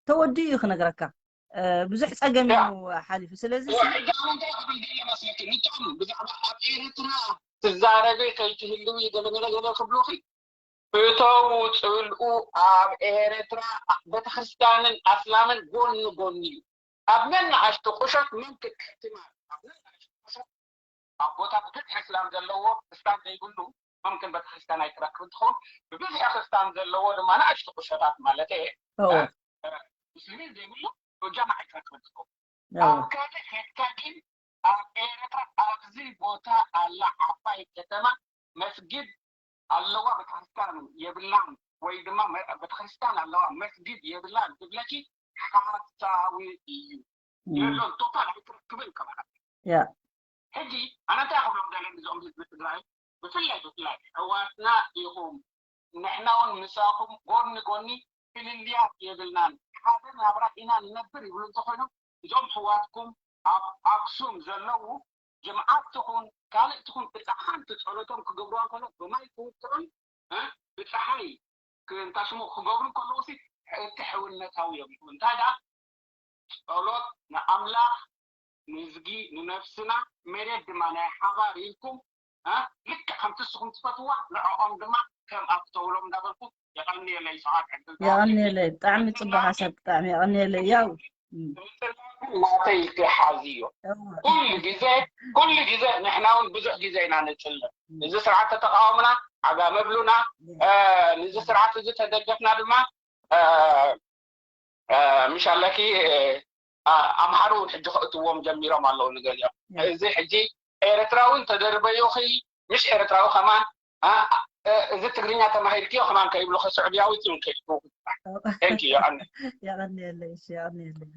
ተወዲኡ እዩ ክነግረካ ብዙሕ ጸገም እዩ ሓሊፉ ስለዚ ብዛዕባ ኣብ ኤርትራ ትዛረቢ ከይትህልዊ ገለገለ ገለ ክብሉኺ እተው ጽልኡ ኣብ ኤርትራ ቤተክርስትያንን ኣስላምን ጎኒ ጎኒ እዩ። ኣብ ነንኣሽቱ ቁሸት መን ክሕትማ ኣብ ነንኣሽቱ ቁሸት ኣብ ቦታ ብብዝሒ እስላም ዘለዎ እስላም ዘይብሉ መምክን ቤተክርስትያን ኣይትረክብ እንትኸውን ብብዝሒ ክርስትያን ዘለዎ ድማ ንኣሽቱ ቁሸታት ማለት እየ ሙስሊሚን ዘይብሉ ጃማ ኣይትረክብ እንትኸውን ኣብ ካልእ ኬድካ ግን ኣብ ኤርትራ ኣብዚ ቦታ ኣላ ዓባይ ከተማ መስጊድ ኣለዋ ቤተክርስትያን የብላን ወይ ድማ ቤተክርስትያን ኣለዋ መስጊድ የብላን ዝብለኪ ሓሳዊ እዩ። የሎን ቶታል ኣይትረክብን ከማና። ሕጂ ኣነ እንታይ ክብሎም ደለ እዞም ህዝቢ ትግራይ ብፍላይ ብፍላይ ኣሕዋትና ኢኹም ንሕና እውን ምሳኹም ጎኒ ጎኒ ፍልልያት የብልናን ሓደ ናብራ ኢና ንነብር ይብሉ እንተኾይኖም እዞም ኣሕዋትኩም ኣብ ኣክሱም ዘለዉ ጅምዓት ትኹን ካልእ ትኹን እታ ሓንቲ ጸሎቶም ክገብሩዋ ከሎ ብማይ ክውቅዑን ብፀሓይ ክንታሽሙ ክገብሩ ከለዉ ሲ እቲ ሕውነታዊ እዮም ይኹን እንታይ ደኣ ጸሎት ንኣምላኽ ንዝጊ ንነፍስና መሬት ድማ ናይ ሓባር ኢልኩም ልክዕ ከምቲ ንስኹም ትፈትዋ ንዕኦም ድማ ከም ኣፍተውሎም እንዳበልኩ የቐንየለይ ሰዓት ዕድል የቐንየለይ ብጣዕሚ ፅቡቅ ሓሳብ ብጣዕሚ የቐንየለይ ያው ናተይ ኢልኪ ሓዝዮ ኩሉ ግዜ ኩሉ ግዜ ንሕና እውን ብዙሕ ግዜ ኢና ንፅልእ እዚ ስርዓት ተተቃወምና ዓጋመ ብሉና ንዚ ስርዓት እዚ ተደገፍና ድማ ምሽ ኣለኪ ኣምሓሩ እውን ሕጂ ከእትዎም ጀሚሮም ኣለዉ ንገሊኦም እዚ ሕጂ ኤርትራዊ እንተደርበዩኺ ምሽ ኤርትራዊ ከማን እዚ ትግርኛ ተማሂርክዮ ከማን ከይብሉኺ ስዑድያዊት እውን ከይብሉ የቐንየለይ የቐንየለይ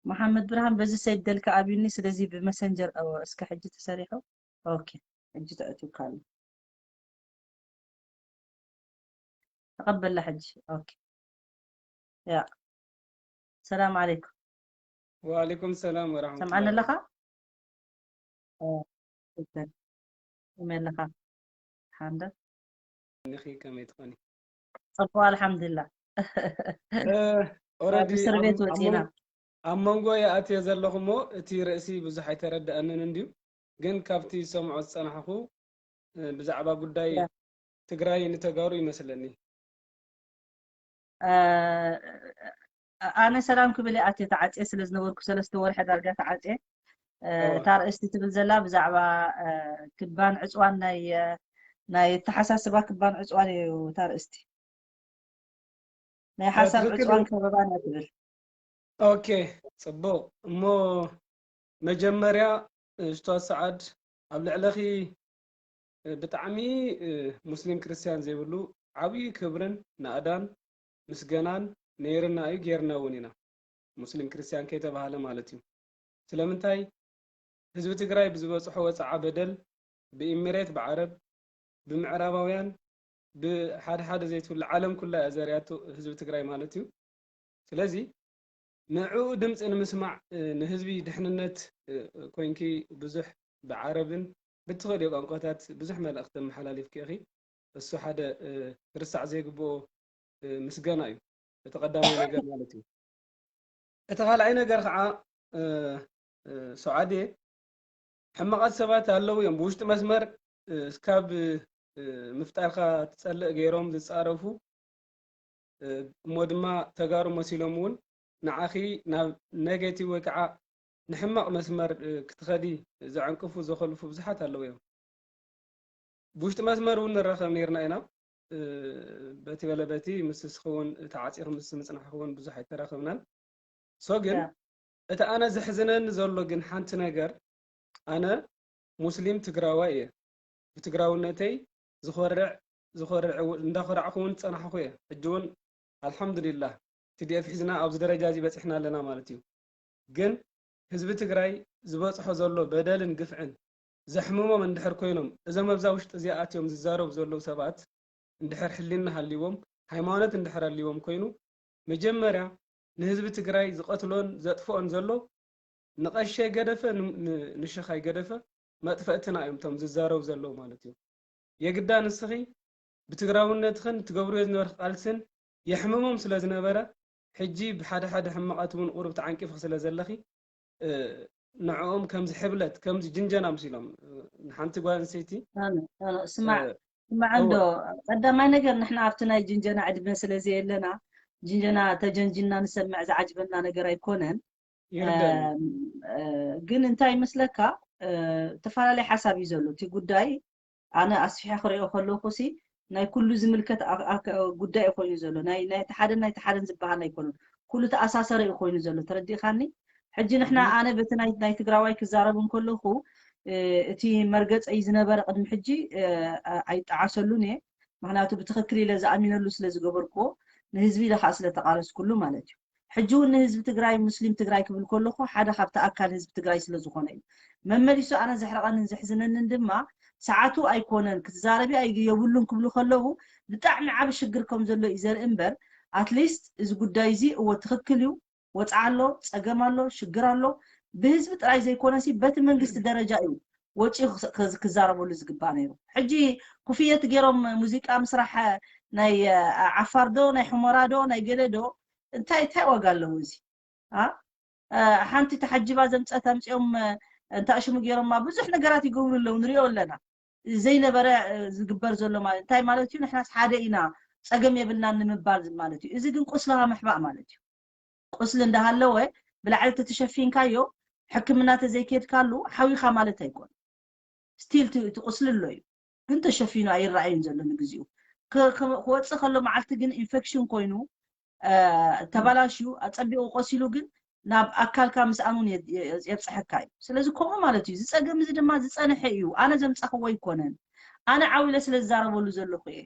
መሓመድ ብርሃን በዚ ሰይድ ደልካ ኣብዩኒ ስለዚ ብመሰንጀር እስከ ሕጂ ተሰሪሑ ኦኬ ሕጂ ተእትውካ ኣሎ ተቐበላ ሕጂ ኦኬ ያ ሰላም ዓለይኩም ወዓለይኩም ሰላም ወራሕመቱላሂ ሰምዓኒ ኣለኻ ከመይ ኣለኻ ሓንደ ንኺ ከመይ ትኾኒ ፅቡቅ ኣልሓምዱላ ኦረዲ እስር ቤት ወፂና ኣብ መንጎ ይኣትየ ዘለኹ እሞ እቲ ርእሲ ብዙሕ ኣይተረድኣንን እንድዩ ግን ካብቲ ዝሰምዖ ዝፀናሕኹ ብዛዕባ ጉዳይ ትግራይ ንተጋሩ ይመስለኒ ኣነ ሰላም ክብል ኣትየ ተዓፅየ ስለ ዝነበርኩ ሰለስተ ወርሒ ዳርጋ ተዓፅየ እታ ርእስቲ ትብል ዘላ ብዛዕባ ክባን ዕፅዋን ናይ ናይ ኣተሓሳስባ ክባን ዕፅዋን እዩ እታ ርእስቲ ናይ ሓሳብ ዕፅዋን ከበባን እያ ትብል ኦኬ ፅቡቅ እሞ መጀመርያ ኡስታዝ ሰዓድ ኣብ ልዕለኺ ብጣዕሚ ሙስሊም ክርስትያን ዘይብሉ ዓብዪ ክብርን ናእዳን ምስገናን ነይርና እዩ፣ ጌርና እውን ኢና። ሙስሊም ክርስትያን ከይተባህለ ማለት እዩ። ስለምንታይ? ህዝቢ ትግራይ ብዝበፅሖ ወፅዓ በደል ብኢሚሬት ብዓረብ ብምዕራባውያን ብሓደ ሓደ ዘይትብሉ ዓለም ኩላ እያ ዘርያቶ ህዝቢ ትግራይ ማለት እዩ። ስለዚ ንዕኡ ድምፂ ንምስማዕ ንህዝቢ ድሕንነት ኮይንኪ ብዙሕ ብዓረብን ብትኽእልዮ ቋንቋታት ብዙሕ መልእኽቲ ተመሓላሊፍኪ ኢኺ። እሱ ሓደ ክርሳዕ ዘይግብኦ ምስጋና እዩ። እቲ ቀዳማይ ነገር ማለት እዩ። እቲ ካልኣይ ነገር ከዓ ሰዓዴ ሕማቓት ሰባት ኣለዉ እዮም። ብውሽጢ መስመር እስካብ ምፍጣርካ ትፀልእ ገይሮም ዝፃረፉ እሞ ድማ ተጋሩ መሲሎም እውን ንዓኺ ናብ ኔጌቲቭ ወይ ከዓ ንሕማቕ መስመር ክትኸዲ ዘዕንቅፉ ዘኸልፉ ብዙሓት ኣለዉ እዮም። ብውሽጢ መስመር እውን ንራኸብ ነይርና ኢና። በቲ በለ በቲ ምስ ስኺ እውን ተዓፂኺ ምስ ምፅናሕኺ እውን ብዙሕ ኣይተራኸብናን። ሶ ግን እቲ ኣነ ዘሕዝነኒ ዘሎ ግን ሓንቲ ነገር ኣነ ሙስሊም ትግራዋይ እየ። ብትግራውነተይ ዝኮርዕ ዝኮርዕ እንዳኮራዕኩ እውን ዝፀናሕኩ እየ። ሕጂ እውን ኣልሓምዱሊላህ ቲዲኤፍ ሒዝና ኣብዚ ደረጃ እዚ በፂሕና ኣለና ማለት እዩ። ግን ህዝቢ ትግራይ ዝበፅሖ ዘሎ በደልን ግፍዕን ዘሕምሞም እንድሕር ኮይኖም እዞም ኣብዛ ውሽጢ እዚኣ ኣትዮም ዝዛረቡ ዘለዉ ሰባት እንድሕር ሕሊና ሃልይዎም ሃይማኖት እንድሕር ኣልይዎም ኮይኑ መጀመርያ ንህዝቢ ትግራይ ዝቐትሎን ዘጥፍኦን ዘሎ ንቐሸ ገደፈ ንሽኻይ ገደፈ መጥፈእትና እዮም እቶም ዝዛረቡ ዘለዉ ማለት እዩ። የግዳ ንስኺ ብትግራውነትኽን ትገብርዮ ዝነበርክ ቃልስን የሕምሞም ስለ ዝነበረ ሕጂ ብሓደ ሓደ ሕማቓት እውን ቁሩብ ተዓንቂፍኺ ስለ ዘለኺ ንዕኦም ከምዚ ሕብለት ከምዚ ጅንጀና ምሲሎም ንሓንቲ ጓል ኣንስተይቲ ስማዕ ስማዕ እንዶ ቀዳማይ ነገር ንሕና ኣብቲ ናይ ጅንጀና ዕድመ ስለ ዘየለና ጅንጀና ተጀንጅና ንሰምዕ ዝዓጅበና ነገር ኣይኮነን። ግን እንታይ ይመስለካ ተፈላለየ ሓሳብ እዩ ዘሎ እቲ ጉዳይ። ኣነ ኣስፊሐ ክሪኦ ከለኩ ሲ ናይ ኩሉ ዝምልከት ጉዳይ ኮይኑ ዘሎ ናይ ናይ ተሓደን ናይ ተሓደን ዝበሃል ኣይኮነን። ኩሉ ተኣሳሰረ እዩ ኮይኑ ዘሎ ተረዲእካኒ። ሕጂ ንሕና ኣነ በቲ ናይ ናይ ትግራዋይ ክዛረብ እንከለኩ እቲ መርገፀይ ዝነበረ ቅድሚ ሕጂ ኣይጠዓሰሉን እየ። ምክንያቱ ብትክክል ኢለ ዝኣሚነሉ ስለ ዝገበርኩዎ ንህዝቢ ኢለ ከዓ ስለ ተቃለስኩሉ ማለት እዩ። ሕጂ እውን ንህዝቢ ትግራይ ሙስሊም ትግራይ ክብል ከለኩ ሓደ ካብቲ ኣካል ህዝቢ ትግራይ ስለ ዝኮነ እዩ። መመሊሱ ኣነ ዘሕርቀንን ዘሕዝነንን ድማ ሰዓቱ ኣይኮነን ክትዛረቢ የብሉን ክብሉ ከለዉ ብጣዕሚ ዓቢ ሽግር ከም ዘሎ እዩ ዘርኢ እምበር ኣትሊስት እዚ ጉዳይ እዚ እወ ትክክል እዩ። ወፅዓ ኣሎ፣ ፀገም ኣሎ፣ ሽግር ኣሎ። ብህዝቢ ጥራይ ዘይኮነሲ በቲ መንግስቲ ደረጃ እዩ ወፂኡ ክዛረበሉ ዝግባእ ነይሩ። ሕጂ ኩፍየት ገይሮም ሙዚቃ ምስራሕ ናይ ዓፋር ዶ ናይ ሕሞራ ዶ ናይ ገለ ዶ እንታይ እንታይ ዋጋ ኣለዎ እዚ? ሓንቲ ተሓጅባ ዘምፀት ኣምፂኦም እንታይ ሽሙ ገይሮማ ብዙሕ ነገራት ይገብሩ ኣለዉ ንሪኦ ኣለና። ዘይነበረ ዝግበር ዘሎ ማለት እንታይ ማለት እዩ? ንሕናስ ሓደ ኢና ፀገም የብልናን ንምባል ማለት እዩ። እዚ ግን ቁስልኻ ምሕባእ ማለት እዩ። ቁስሊ እንዳሃለወ ብላዕሊ ተተሸፊንካዮ ሕክምና ተዘይከድካሉ ሓዊኻ ማለት ኣይኮን። ስቲል እቲ ቁስሊ ኣሎ እዩ ግን ተሸፊኑ ኣይረኣይን ዘሎ ንግዚኡ። ክወፅእ ከሎ መዓልቲ ግን ኢንፌክሽን ኮይኑ ተባላሽዩ ኣፀቢቑ ቆሲሉ ግን ናብ ኣካልካ ምስኣን እውን የብፅሐካ እዩ። ስለዚ ከምኡ ማለት እዩ። እዚ ፀገም እዚ ድማ ዝፀንሐ እዩ። ኣነ ዘምፃኽዎ ኣይኮነን። ኣነ ዓው ኢለ ስለ ዝዛረበሉ ዘለኹ እየ።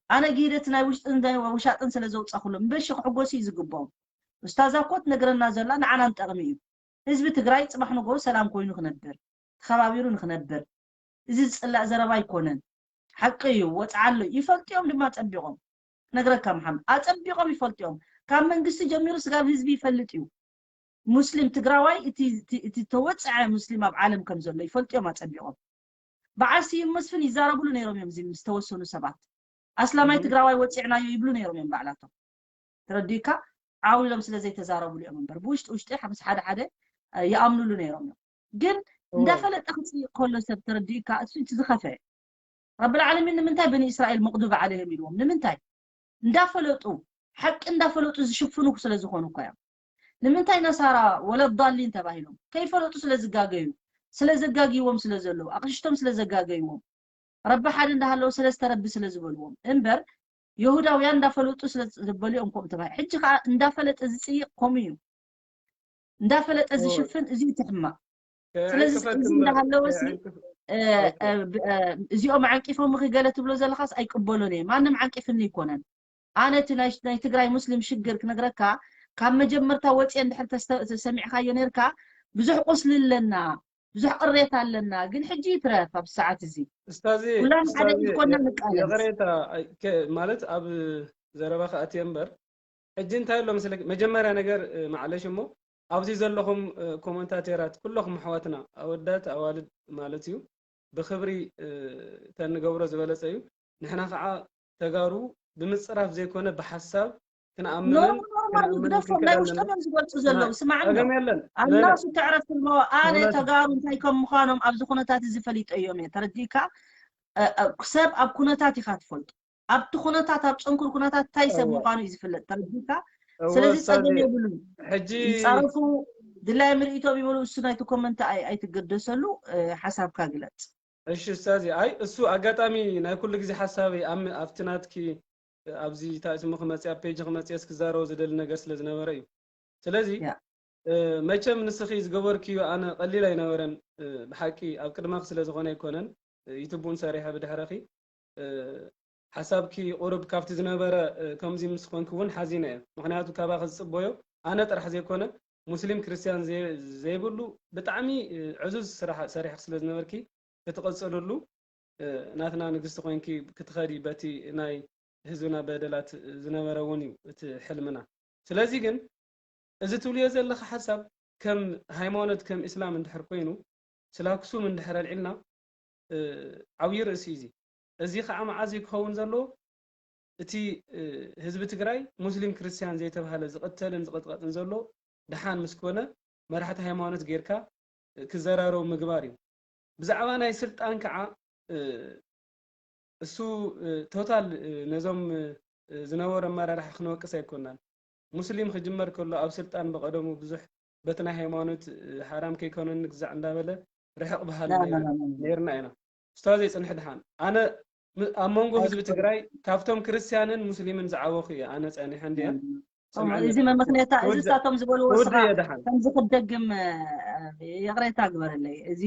ኣነ ግሂደት ናይ ውሽጥን ናይ ውሻጥን ስለ ዘውፃኹሎም እምበሺ ክሕጎሱ እዩ ዝግብኦም። ኡስታዛ እኮ ትነግረና ዘላ ንዓና ንጠቕሚ እዩ። ህዝቢ ትግራይ ፅባሕ ንጎ ሰላም ኮይኑ ክነብር ተኸባቢሩ ንክነብር እዚ ዝፅላእ ዘረባ ኣይኮነን። ሓቂ እዩ ወፅዓ ኣሎ ይፈልጥዮም ድማ ፀቢቖም ነግረካ መሓመድ ኣፀቢቖም ይፈልጥዮም። ካብ መንግስቲ ጀሚሩ ስጋብ ህዝቢ ይፈልጥ እዩ። ሙስሊም ትግራዋይ እቲ ተወፅዐ ሙስሊም ኣብ ዓለም ከም ዘሎ ይፈልጥዮም ኣፀቢቖም። በዓል ስዩም መስፍን ይዛረብሉ ነይሮም እዮም እዚ ምስ ተወሰኑ ሰባት ኣስላማይ ትግራዋይ ወፂዕናዮ ይብሉ ነይሮም እዮም ባዕላቶም። ተረዲእካ ዓው ኢሎም ስለ ዘይተዛረብሉ እዮም እምበር ብውሽጢ ውሽጢ ምስ ሓደ ሓደ ይኣምኑሉ ነይሮም እዮም። ግን እንዳፈለጠ ክፅይቕ ከሎ ሰብ ተረዲእካ እሱ እቲ ዝኸፈ ረብል ዓለሚን ንምንታይ በኒ እስራኤል መቕዱብ ዓለይህም ኢልዎም ንምንታይ እንዳፈለጡ ሓቂ እንዳፈለጡ ዝሽፍኑ ስለ ዝኾኑ እኮ እዮም። ንምንታይ ነሳራ ወለዳሊን ተባሂሎም ከይፈለጡ ስለ ዝጋገዩ ስለ ዘጋግይዎም ስለ ዘለዉ ኣቕሽቶም ስለ ዘጋገይዎም ረቢ ሓደ እንዳሃለዉ ሰለስተ ረቢ ስለ ዝበልዎም እምበር የሁዳውያን እንዳፈለጡ ስለ ዝበሉ እዮም ከምኡ ተባሂ ሕጂ ከዓ እንዳፈለጠ ዝፅይቕ ከምኡ እዩ። እንዳፈለጠ ዝሽፍን እዚ እዩ እቲ ሕማቕ። ስለዚ እዚ እንዳሃለወ ሲ እዚኦም ዓንቂፎም ክገለ ትብሎ ዘለኻስ ኣይቅበሎን እየ። ማንም ዓንቂፍኒ ኣይኮነን። ኣነ እቲ ናይ ትግራይ ሙስሊም ሽግር ክነግረካ፣ ካብ መጀመርታ ወፅየ እንድሕር ሰሚዕካዮ ነርካ፣ ብዙሕ ቁስሊ ኣለና፣ ብዙሕ ቅሬታ ኣለና። ግን ሕጂ ይትረፍ ኣብዚ ሰዓት እዚ ኩላን ሓደ ኢድኮና ንቃለስ። ማለት ኣብ ዘረባ ክኣትየ እምበር፣ ሕጂ እንታይ ኣሎ መስለክ፣ መጀመርያ ነገር ማዕለሽ እሞ ኣብዚ ዘለኹም ኮመንታተራት ኩለኹም ኣሕዋትና ኣወዳት ኣዋልድ ማለት እዩ ብክብሪ ተንገብሮ ዝበለፀ እዩ። ንሕና ከዓ ተጋሩ ብምፅራፍ ዘይኮነ ብሓሳብ ክንኣምንን ግደፎም። ናይ ውሽጦም እዮም ዝገልፁ ዘለዉ። ስማዕኒ፣ ኣናሱ ተዕረፍ ትልሞ ኣነ ተጋሩ እንታይ ከም ምዃኖም ኣብዚ ኩነታት እዚ ፈሊጠ እዮም እየ። ተረዲእካ? ሰብ ኣብ ኩነታት ኢኻ ትፈልጡ። ኣብቲ ኩነታት ኣብ ፅንኩር ኩነታት እንታይ ሰብ ምዃኑ እዩ ዝፍለጥ። ተረዲእካ? ስለዚ ፀገም የብሉን። ይፃረፉ፣ ድላይ ምርኢቶም ይበሉ። እሱ ናይቲ ኮመንት ኣይትገደሰሉ፣ ሓሳብካ ግለፅ። እሺ ኡስታዚ፣ ኣይ እሱ ኣጋጣሚ ናይ ኩሉ ግዜ ሓሳበይ ኣብቲ ናትኪ ኣብዚ ታእስሙ ክመፅእ ኣብ ፔጅ ክመፅእስ ክዛረቦ ዝደሊ ነገር ስለ ዝነበረ እዩ። ስለዚ መቸም ንስኺ ዝገበርክዮ ኣነ ቀሊል ኣይነበረን። ብሓቂ ኣብ ቅድመኺ ስለ ዝኾነ ኣይኮነን፣ ዩቱብ እውን ሰሪሐ ብድሕረኺ ሓሳብኪ ቁሩብ ካብቲ ዝነበረ ከምዚ ምስ ኮንኪ እውን ሓዚነ እየ። ምክንያቱ ካባኺ ዝፅበዮ ኣነ ጥራሕ ዘይኮነ ሙስሊም ክርስትያን ዘይብሉ ብጣዕሚ ዕዙዝ ስራሕ ሰሪሕኪ ስለ ዝነበርኪ ክትቕፅልሉ ናትና ንግስቲ ኮይንኪ ክትኸዲ በቲ ናይ ህዝብና በደላት ዝነበረ እውን እዩ እቲ ሕልምና። ስለዚ ግን እዚ ትብልዮ ዘለኻ ሓሳብ ከም ሃይማኖት ከም እስላም እንድሕር ኮይኑ ስለ ኣክሱም እንድሕር ኣልዒልና ዓብዪ ርእሲ እዩ እዚ። እዚ ከዓ መዓዝ እዩ ክኸውን ዘለዎ? እቲ ህዝቢ ትግራይ ሙስሊም ክርስትያን ዘይተባሃለ ዝቕተልን ዝቕጥቀጥን ዘሎ ደሓን ምስ ኮነ መራሕቲ ሃይማኖት ጌርካ ክዘራረቡ ምግባር እዩ። ብዛዕባ ናይ ስልጣን ከዓ እሱ ቶታል ነዞም ዝነበሩ ኣመራርሓ ክንወቅስ ኣይኮናን። ሙስሊም ክጅመር ከሎ ኣብ ስልጣን ብቐደሙ ብዙሕ በቲ ናይ ሃይማኖት ሓራም ከይኮነኒ ግዛዕ እንዳበለ ርሕቕ በሃሊ ነይርና ኢና። ስታዘይ ፅንሕ ድሓን ኣነ ኣብ መንጎ ህዝቢ ትግራይ ካብቶም ክርስትያንን ሙስሊምን ዝዓበኹ እየ ኣነ ፀኒሐ እንዲያ እዚ መመክንያታ እዚ እሳቶም ዝበልዎ ስኻ ከምዚ ክደግም ይቕሬታ ግበረለይ። እዚ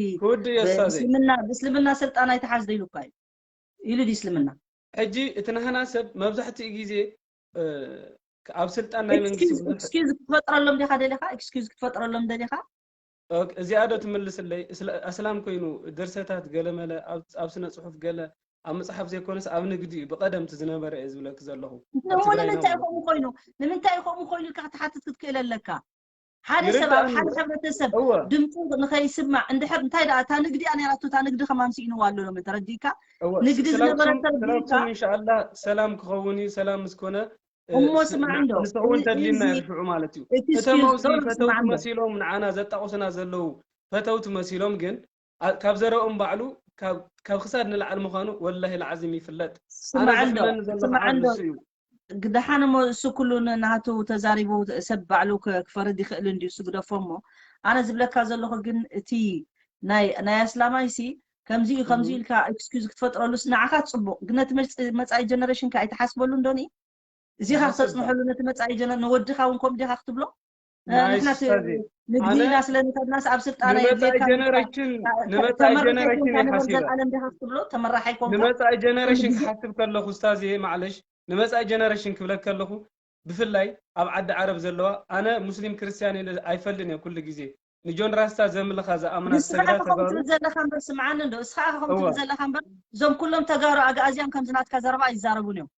ብእስልምና ስልጣን ኣይተሓዝደ ኢሉ እኳ እዩ ኢሉ ድዩ እስልምና? ሕጂ እቲ ናህና ሰብ መብዛሕትኡ ግዜ ኣብ ስልጣን ናይ መንግስቲ ኤክስኪዝ ክትፈጥረሎም ዲኻ ደሊኻ? ኤክስኪዝ ክትፈጥረሎም ደሊኻ? እዚኣ ዶ ትምልስለይ? ኣስላም ኮይኑ ድርሰታት ገለመለ ኣብ ስነ ፅሑፍ ገለ ኣብ መፅሓፍ ዘይኮነስ ኣብ ንግዲ እዩ ብቐደምቲ ዝነበረ እየ ዝብለኪ ዘለኹ። ንምንታይ ከምኡ ኮይኑ ንምንታይ ከምኡ ኮይኑ ኢልካ ክትሓትት ክትክእል ኣለካ። ሓደ ሰብ ኣብ ሓደ ሕብረተሰብ ድምፁ ንኸይስማዕ እንድሕር እንታይ ደኣ እታ ንግዲ እያ ነራቶ እታ ንግዲ ከማን ስኢንዋ ኣሎ ሎሚ ተረዲእካ ንግዲ ዝነበረ ተረዲእካ እንሻላ ሰላም ክኸውን እዩ። ሰላም ምስ ኮነ እሞ ስማዕ እንዶ ንስኹ እውን ተድልዩና ይርፍዑ ማለት እዩ። እቶም ኣብዚ ፈተውቲ መሲሎም ንዓና ዘጣቑሱና ዘለዉ ፈተውቲ መሲሎም ግን ካብ ዘረኦም ባዕሉ ካብ ክሳድ ንላዕሊ ምዃኑ ወላሂ ልዓዚም ይፍለጥ። ኣነ ዘሕምለኒ ዘሎ ከዓ ንሱ እዩ። ግደሓን እሞ እሱ ኩሉ ናቱ ተዛሪቡ ሰብ ባዕሉ ክፈርድ ይኽእል እንድዩ እሱ ግደፎ እሞ ኣነ ዝብለካ ዘለኹ ግን እቲ ናይ ኣስላማይ ሲ ከምዚ እዩ ከምዚ ኢልካ ኤክስኪዝ ክትፈጥረሉስ ንዓኻ ፅቡቕ ግን ነቲ መፃኢ ጀነሬሽን ከ ኣይትሓስበሉ እንዶኒ እዚኻ ክተፅንሐሉ ነቲ መፃኢ ጀነር ንወድኻ እውን ከምኡ ዲኻ ክትብሎ ንሕና ንግዲና ስለ ንኸድናስ ኣብ ስልጣና የድልየካ ንመፃኢ ጀነሬሽን ዘልኣለም ዲኻ ክትብሎ ተመራሕ ኣይኮንካ ንመፃኢ ጀነሬሽን ክሓስብ ከለኹ ስታዚ ማዕለሽ ንመፃኢ ጀነሬሽን ክብለክ ከለኹ ብፍላይ ኣብ ዓዲ ዓረብ ዘለዋ ኣነ ሙስሊም ክርስትያን ኢለ ኣይፈልድን እየ ኩሉ ግዜ ንጆን ራስታ ዘምልኻ ዝኣምና ንስኻ ኢኻ ከምኡ ትብል ዘለኻ እምበር ስምዓኒ እንዶ እስኻ ኢኻ ከምኡ ትብል ዘለኻ እምበር እዞም ኩሎም ተጋሩ ኣግኣዝያን ከምዚ ናትካ ዘረባ ኣይዛረቡን እዮም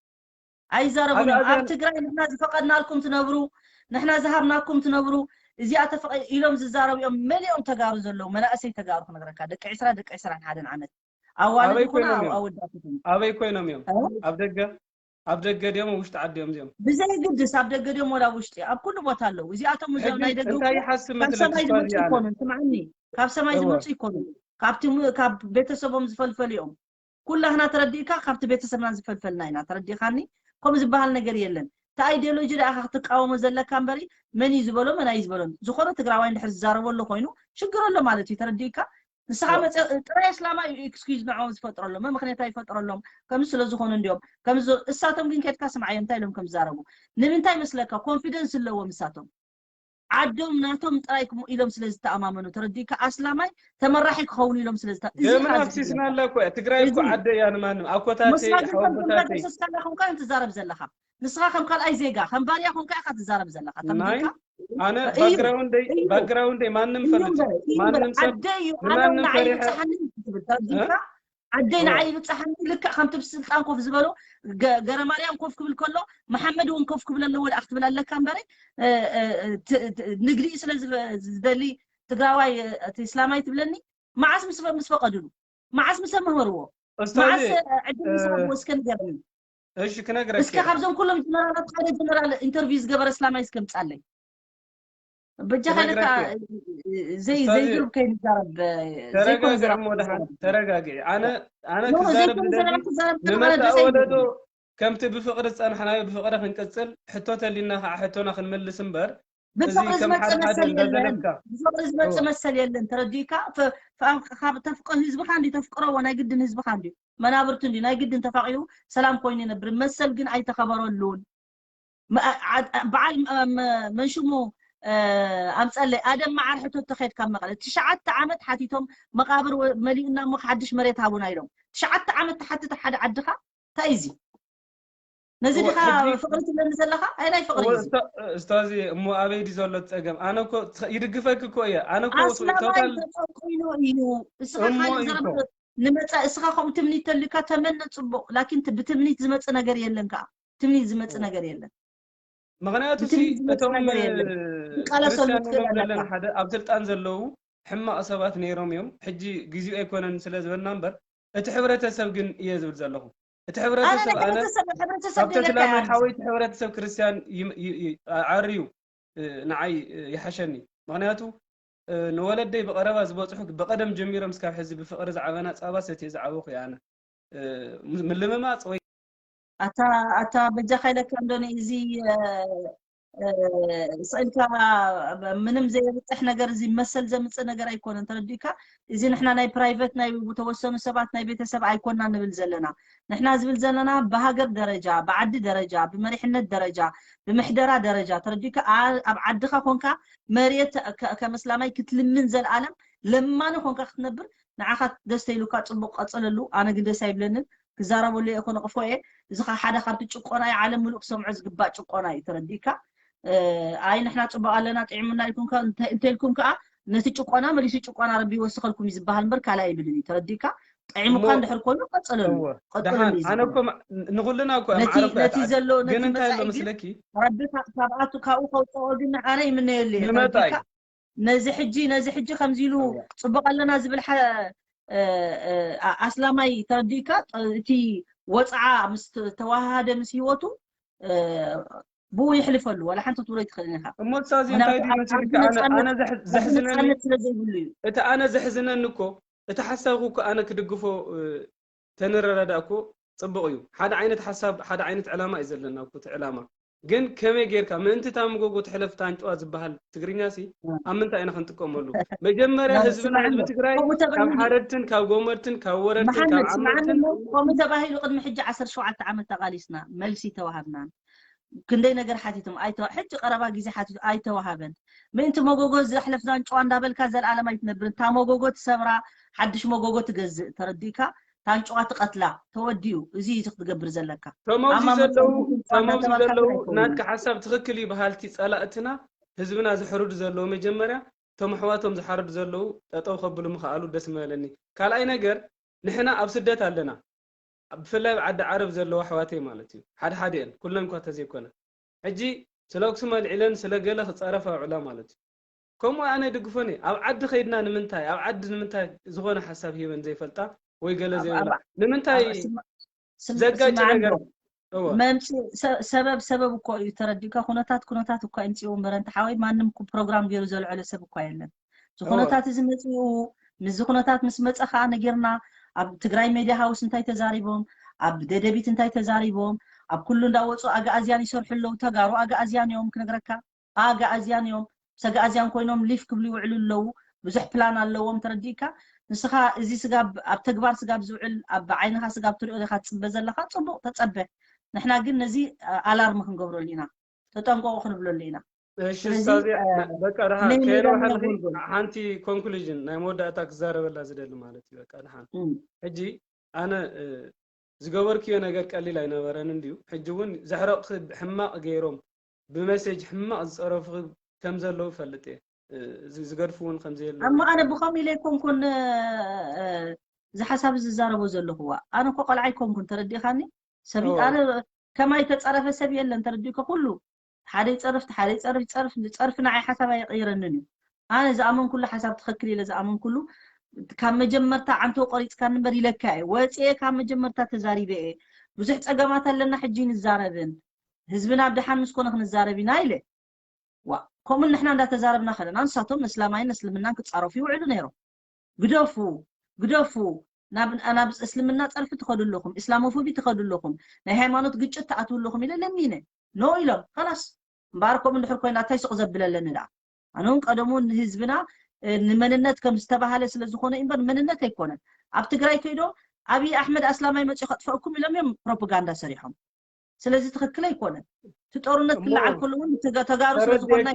ኣይዛረቡን እዮም ኣብ ትግራይ ንሕና ዝፈቐድናልኩም ትነብሩ ንሕና ዝሃብናኩም ትነብሩ እዚኣ ተፈቐ ኢሎም ዝዛረቡ እዮም መሊኦም ተጋሩ ዘለዉ መናእሰይ ተጋሩ ክነግረካ ደቂ ዕስራ ደቂ ዕስራን ሓደን ዓመት ኣዋልድ ይኹና ኣወዳት ይኹኑ ኣበይ ኮይኖም እዮም ኣብ ደገ ኣብ ደገ ድዮም ውሽጢ ዓዲ እዮም እዚኦም ብዘይ ግድስ ኣብ ደገ ድዮም ወላ ውሽጢ ኣብ ኩሉ ቦታ ኣለዉ እዚኣቶም እዚኦም ናይ ደገ ካብ ሰማይ ዝመፁ ይኮኑን ስምዓኒ ካብ ሰማይ ዝመፁ ይኮኑን ካብቲ ካብ ቤተሰቦም ዝፈልፈሉ እዮም ኩላህና ተረዲእካ ካብቲ ቤተሰብና ዝፈልፈልና ኢና ተረዲእካኒ ከምኡ ዝበሃል ነገር የለን እቲ ኣይዲዮሎጂ ደኣ ክትቃወሞ ዘለካ እምበሪ መን እዩ ዝበሎ መን ኣዩ ዝበሎን ዝኾነ ትግራዋይ እንድሕር ዝዛረቦ ኣሎ ኮይኑ ሽግር ኣሎ ማለት እዩ ተረዲእካ ንስኻ መፀ ጥራይ እስላማ እዩ ኤክስኪዝ ንዕኦም ዝፈጥረሎም መምክንያት ኣይፈጥረሎም ከምዚ ስለ ዝኾኑ እንዲዮም ከምዚ እሳቶም ግን ከድካ ስምዓዮም እንታይ ኢሎም ከም ዝዛረቡ ንምንታይ መስለካ ኮንፊደንስ ኣለዎም እሳቶም ዓዶም ናቶም ጥራይ ክም ኢሎም ስለ ዝተኣማመኑ፣ ተረዲእካ? ኣስላማይ ተመራሒ ክኸውን ኢሎም ስለ ዝታ እዚ ደምን ኻዚ ኣፍሲስና ኣላ እኮ እያ። ትግራይ እኮ እዚ- ዓደ እያ ንማንም ኣኮታተይ ንስኻ ግን ከም ሓወቦታተይ ተመሳሳላ ኮንካ ትዛረብ ዘለኻ። ንስኻ ከም ካልኣይ ዜጋ ከም ባርያ ኮንካ ኢኻ ትዛረብ ዘለኻ። ናይ ተረዲእካ? ኣነ እዩ፣ ባክግራውንደይ እዩ። ባክግራውንደይ ማንም እዩ ፈልጥ እምበር፣ እዩ እምበር፣ ማንም ሰብ ዓደይ እዩ፣ ኣነ ንማንም ንዓይ ፈሪሐ ይብጻሓኒ ትብል ተረዲእካ? ዓደይ እወ። ንዓይ ይብጻሓኒ። ልክዕ ከምቲ ብስልጣን ኮፍ ዝበሎ ገ- ገረማርያም ኮፍ ክብል ከሎ መሓመድ እውን ኮፍ ክብል ኣለዎ ደኣ ክትብል ኣለካ እምበረ፣ እ፣ እ፣ እ፣ ት- ት- ንግዲ ስለ ዝፈ- ዝደሊ ትግራዋይ፣ እ፣ እቲ እስላማይ ትብለኒ። መዓስ ምስ ፈ- ምስ ፈቐድሉ፣ መዓስ ምስ ኣምሃርዎ፣ እስታዚ መዓስ ዕድል ምስ ሃብዎ እስከ ንገርኒ። እሺ ክነግረክ እስከ ካብዞም ኩሎም ጀነራላት ሓደ ጀነራል ኢንተርቪው ዝገበረ እስላማይ እስከ ምጻለይ። በጃኻ ኢለካ ክነግረክ ዘይ እስታዚ ዘይግርብ ከይንዛረብ ዘይኮነ ተረጋግዕ ዘረባ እሞ ደሓን ክዛረብ። ተረጋግዕ። ኣነ ኣነ ኖ ክዛረብ ዘይኮነ ዝደሊ ዘረባ ክዛረብ ከለኻ ንመጻኢ ደስ ወለዶ ኣይብለኒ። ከምቲ ብፍቕሪ ዝጸናሕናዮ ብፍቕሪ ክንቅጽል ሕቶ ተሊና ከዓ ሕቶና ክንመልስ እምበር እዚ ብፍቕሪ ከም ዝመፀ ሓደ ሓደ መሰል የለን። እንዳደለፍካ ብፍቕሪ ዝመፀ እወ መሰል የለን። ተረዲእካ? ፈ- ፈ- ካብ ተፍቅሮ ህዝብኻ እንዲ ተፍቅሮ እወ ናይ ግድን ህዝብኻ እንዲ መናብርቱ እንዲ ናይ ግድን ተፋቂሩ ሰላም ኮይኑ ይነብር። መሰል ግን ኣይተኸበረሉን። መ- ዓ- ዓ- በዓል መ- መ- መንሽሙ እ፣ ኣምፀለይ ኣደም መዓር ሕቶ ተኸይድ ካብ መቐለ ትሽዓተ ዓመት ሓቲቶም መቃብር ወ- መሊኡና እሞ ሓድሽ መሬት ሃቡና ኢሎም። ትሽዓተ ዓመት ተሓትተ ሓደ ዓድኻ እንታይ እዩ እዚ? ነዚ እወ ዲኻ ሕጂ ፍቕሪ ትብለኒ ዘለኻ? ኣይ ናይ ፍቕሪ እወ እዩ እዚ። እስታ- እስታዚ እሞ ኣበይ ድዩ ዘሎ እቲ ጸገም? ኣነ እኮ ትኸ- ይድግፈኪ እኮ እየ። ኣነ እኮ ኣስላማይ ቶታል ተጠቂኑ እዩ። እስኻ እሞ ካልእ እዩ እኮ ዘረባ ንመጻ እስኻ ከምኡ ትምኒት ተልካ ተመነ ጽቡቕ፣ ላኪን ት- ብትምኒት ዝመጽእ ነገር የለን ከኣ። ትምኒት ዝመጽእ ነገር የለን። ምኽንያቱ ሲ ብትምኒት ዝመጽእ እቶም ነገር የለን። ትቃለሰሉ ክርስቲያን ትኽእል ኖም ዘለና ኣለካ። ሓደ ኣብ ስልጣን ዘለዉ ሕማቕ ሰባት ነይሮም እዮም። ሕጂ ግዜኡ ኣይኮነን ስለ ዝበልና እምበር እቲ ሕብረተሰብ ግን እየ ዝብል ዘለኹ። እቲ ኣነ ሕብረተሰብ ናይ ኣነ ሕብረተሰብ ሕብረተሰብ ካብ ደለካ ተስላማይ እያ። ሓወይቲ ሕብረተሰብ ክርስቲያን ይም- ይ- ይ- ዓርዩ እ፣ ንዓይ እ፣ ይሓሸኒ። ምኽንያቱ እ፣ ንወለደይ ብቐረባ ዝበፅሑ ብቐደም ጀሚሮም እስካብ ሕዚ ብፍቕሪ ዝዓበና ፃባ ሰትየ ዝዓበኹ እየ ኣነ። እ፣ ም- ምልምማፅ ወይ ኣታ ኣታ በጃኻ ኢለካ እንዶ ንእዚ እ፣ እ፣ ስእልካ ምንም ዘየብፅሕ ነገር እዚ መሰል ዘምፅእ ነገር ኣይኮነን። ተረዲእካ? እዚ ንሕና ናይ ፕራይቨት ናይ ተወሰኑ ሰባት ናይ ቤተሰብ ኣይኮና ንብል ዘለና። ንሕና ዝብል ዘለና ብሃገር ደረጃ፣ ብዓዲ ደረጃ፣ ብመሪሕነት ደረጃ፣ ብምሕደራ ደረጃ ተረዲእካ? ኣ- ኣብ ዓድኻ ኮንካ መሬት ከ- ከም እስላማይ ክትልምን ዘልኣለም ለማኒ ኮንካ ክትነብር ንዓኻ ደስ ተይሉካ ጽቡቕ ቀጽለሉ። ኣነ ግን ደስ ኣይብለንን። ክዛረበሉ እየ፣ ክነቕፎ እየ። እዚ ኸ ሓደ ካብቲ ጭቆና እዩ፣ ዓለም ምሉእ ክሰምዖ ዝግባእ ጭቆና እዩ። ተረዲእካ? እ፣ ኣይ ንሕና ጽቡቕ ኣለና ጥዒሙና ኢልኩም ከ እንተ- እንተኢልኩም ከኣ ነቲ ጭቆና መሊሱ ጭቆና ረቢ ይወስኸልኩም እዩ ዝበሃል እምበር ካልእ ኣይብልን እዩ። ተረዲእካ? ጥዒሙካ እሞ እንድሕር ኮይኑ ቀጽለሉ። እወ ቀጽለሉ ደሓን እዩ ኣነ ዝበሃል። እኮ ማ- ንኹልና እኮ እያ ነቲ ማዕረ እኮ እያ ነቲ ትዓቢ። ዘሎ ግን ነቲ እንታይ ኣሎ መጻኢ ግን መስለኪ? ረቢ ካብ- ካብኣቱ ካብኡ ከውፅኦ ግን ኣነ ይምነየሉ እየ። ንመጻኢ ተረዲእካ? ነዚ ሕጂ ነዚ ሕጂ ከምዚ ኢሉ እወ ጽቡቕ ኣለና ዝብል ሓ- እ- እ- ኣ- ኣስላማይ ተረዲእካ? ጥ- እቲ ወፅዓ ምስ ተ- ተዋሃደ ምስ ህይወቱ እ፣ ብኡ የሕልፈሉ። ዋላ ሓንቲ ክትብሎ ኣይትኽእልን ኢኻ። እሞ ሳዚ ምክንያቱ እንታይ ድዩ ኣብ- መስልካ? ኣብዚ ኣነ ነፃነት ኣነ ዘሕ- ኣብዚ ዘሕዝነኒ ነፃነት ስለ ዘይብሉ እዩ። እቲ ኣነ ዘሕዝነኒ እኮ እቲ ሓሳብኩ እኮ ኣነ ክድግፎ እ፣ ተንረዳዳእ እኮ ጽቡቕ እዩ። ሓደ ዓይነት ሓሳብ ሓደ ዓይነት ዕላማ እዩ ዘለና እኮ እቲ ዕላማ። ግን ከመይ ጌርካ ምእንቲ እታ መጎጎ ትሕለፍ እታ ኣንጭዋ ዝበሃል ትግርኛ ሲ ኣብ ምንታይ ኢና ክንጥቀመሉ? መጀመርያ ያ- ህዝብና ስማዕኒ ህዝቢ ትግራይ ከምኡ ካብ ተባሂሉ ሓረድትን ካብ ጎመርትን ካብ ወረድትን መሓመድ ካብ ስማዕኒ ዓመርትን እሞ ከምኡ ተባሂሉ ቅድሚ ሕጂ ዓሰርተ ሸውዓተ ዓመት ተቓሊስና መልሲ ተዋሃብናን ክንደይ ነገር ሓቲቶም ኣይተ ሕጂ ቀረባ ግዜ ሓቲቱ ኣይተዋሃበን። ምእንቲ መጎጎ ዘሕለፍና ኣንጭዋ እንዳበልካ ዘልኣለም ኣይትነብርን። እታ መጎጎ ትሰብራ ሓድሽ መጎጎ ትገዝእ ተረዲእካ። እታ ኣንጭዋ ትቐትላ ተወዲኡ። እዚ እዩ ክትገብር ዘለካ። ተመውዚ ኣማ ዘለዉ መፅኦም ትምፃ ተመውዚ እንዳተባልካ ዘለዉ ኣይኮኑን። ናትካ ሓሳብ ትኽክል እዩ በሃልቲ ጸላእትና ህዝብና ዝሕርዱ ዘለዉ መጀመርያ እቶም ኣሕዋቶም ዝሓርዱ ዘለዉ ጠጠው ከብሉ ምኽኣሉ ደስ ምበለኒ። ካልኣይ ነገር ንሕና ኣብ ስደት ኣለና። ብፍላይ ኣብ ዓዲ ዓረብ ዘለዉ ኣሕዋተይ ማለት እዩ። ሓደ ሓደአን ኩለን እኳ ተዘይኮነ። ሕጂ ስለ ኣክሱም ኣልዒለን ስለ ገለ ክጻረፋ ውዕላ ማለት እዩ። ከምኡ ኣነ ይድግፎን እየ። ኣብ ዓዲ ከይድና ንምንታይ ኣብ ዓዲ ንምንታይ ዝኾነ ሓሳብ ሂበን ዘይፈልጣ ወይ ገለ ኣብ- ዘይብላ ኣብ- ንምንታይ ኣብ ስማ- ስማ- ዘጋጭ ስማዕ ነገር እንዶ። እወ መምስ ሰ- ሰበብ ሰበብ እኮ እዩ ተረዲእካ። ኩነታት ኩነታት እኳ ይምፅኡ እምበር ኣንተ ሓወይ ማንም እኮ ፕሮግራም ገይሩ ዘልዐሎ ሰብ እኳ የለን። እዚ እወ ኩነታት እዚ መፅኡ ምስዚ ኩነታት ምስ መፀ ከዓ ነጊርና ኣብ ትግራይ ሜድያ ሃውስ እንታይ ተዛሪቦም፣ ኣብ ደደቢት እንታይ ተዛሪቦም፣ ኣብ ኩሉ እንዳወፁ ኣግኣዝያን ይሰርሑ ኣለዉ። ተጋሩ ኣግኣዝያን እዮም ክነግረካ። ኣግኣዝያን እዮም። ምስ ኣግኣዝያን ኮይኖም ሊፍ ክብሉ ይውዕሉ ኣለዉ። ብዙሕ ፕላን ኣለዎም ተረዲእካ። ንስኻ እዚ ስጋብ ኣብ ተግባር ስጋብ ዝውዕል ኣብ ዓይንኻ ስጋብ ትሪኦ ዲኻ ትፅበ ዘለኻ? ፅቡቕ ተፀበ። ንሕና ግን ነዚ ኣላርም ክንገብረሉ ኢና። ተጠንቀቑ ክንብለሉ ኢና። እሺ ኡስታዝ፣ በቃ ደሓን ከየንውሓልኺ ሓንቲ ኮንክሉዥን ናይ መወዳእታ ክዛረበላ ዝደሊ ማለት እዩ። በቃ ደሓን ሕጂ ኣነ ዝገበርክዮ ነገር ቀሊል ኣይነበረን እንድዩ። ሕጂ እውን ዘሕረቕኺ ሕማቕ ገይሮም ብመሴጅ ሕማቕ ዝፀረፉኺ ከም ዘለዉ ፈልጥ እየ። ዝገድፉ እውን ከም ዘየለ እሞ ኣነ ብኸም ኢለ ኣይኮንኩን እዚ ሓሳብ ዝዛረቦ ዘለኹዋ። ኣነ እኮ ቆልዓ ኣይኮንኩን፣ ተረዲኻኒ? ሰብ ኣነ ከማይ ተፀረፈ ሰብ የለን፣ ተረዲእኮ? ኩሉ ሓደ ይፀርፍ፣ ሓደ ይፀርፍ፣ ይፀርፍ፣ ዝፀርፍ ንዓይ ሓሳብ ኣይቕይረንን እዩ። ኣነ ዝኣመንኩሉ ሓሳብ ትኽክል ኢለ ዝኣመንኩሉ ካብ መጀመርታ ዓንቶ ቆሪፅካኒ እምበር ኢለካ እየ። ወፅኤ ካብ መጀመርታ ተዛሪበ እየ። ብዙሕ ፀገማት ኣለና ሕጂ ንዛረብን ህዝብና ኣብ ደሓን ምስ ኮነ ክንዛረብ ኢና ኢለ። ዋ ከምኡ ንሕና እንዳተዛረብና ከለና ንሳቶም እስላማይን እስልምናን ክፃረፉ ይውዕሉ ነይሮም። ግደፉ ግደፉ ናብ ናብ እስልምና ፀርፊ ትኸዱ ኣለኹም፣ ኢስላሞፎቢ ትኸዱ ኣለኹም፣ ናይ ሃይማኖት ግጭት ትኣትዉ ኣለኹም ኢለ ለሚነ ኖ ኢሎም። ከላስ እምበኣር ከምኡ እንድሕር ኮይና እንታይ ስቕ ዘብለለኒ ደኣ? ኣነ እውን ቀደሙ ንህዝብና ንመንነት ከም ዝተባሃለ ስለ ዝኾነ እምበር መንነት ኣይኮነን። ኣብ ትግራይ ከይዶም ኣብይ ኣሕመድ ኣስላማይ መፅኡ ከጥፈእኩም ኢሎም እዮም ፕሮፓጋንዳ ሰሪሖም። ስለዚ ትኽክል ኣይኮነን። እቲ ጦርነት ክለዓል ከሎ እውን ተጋሩ ስለ ዝኾንና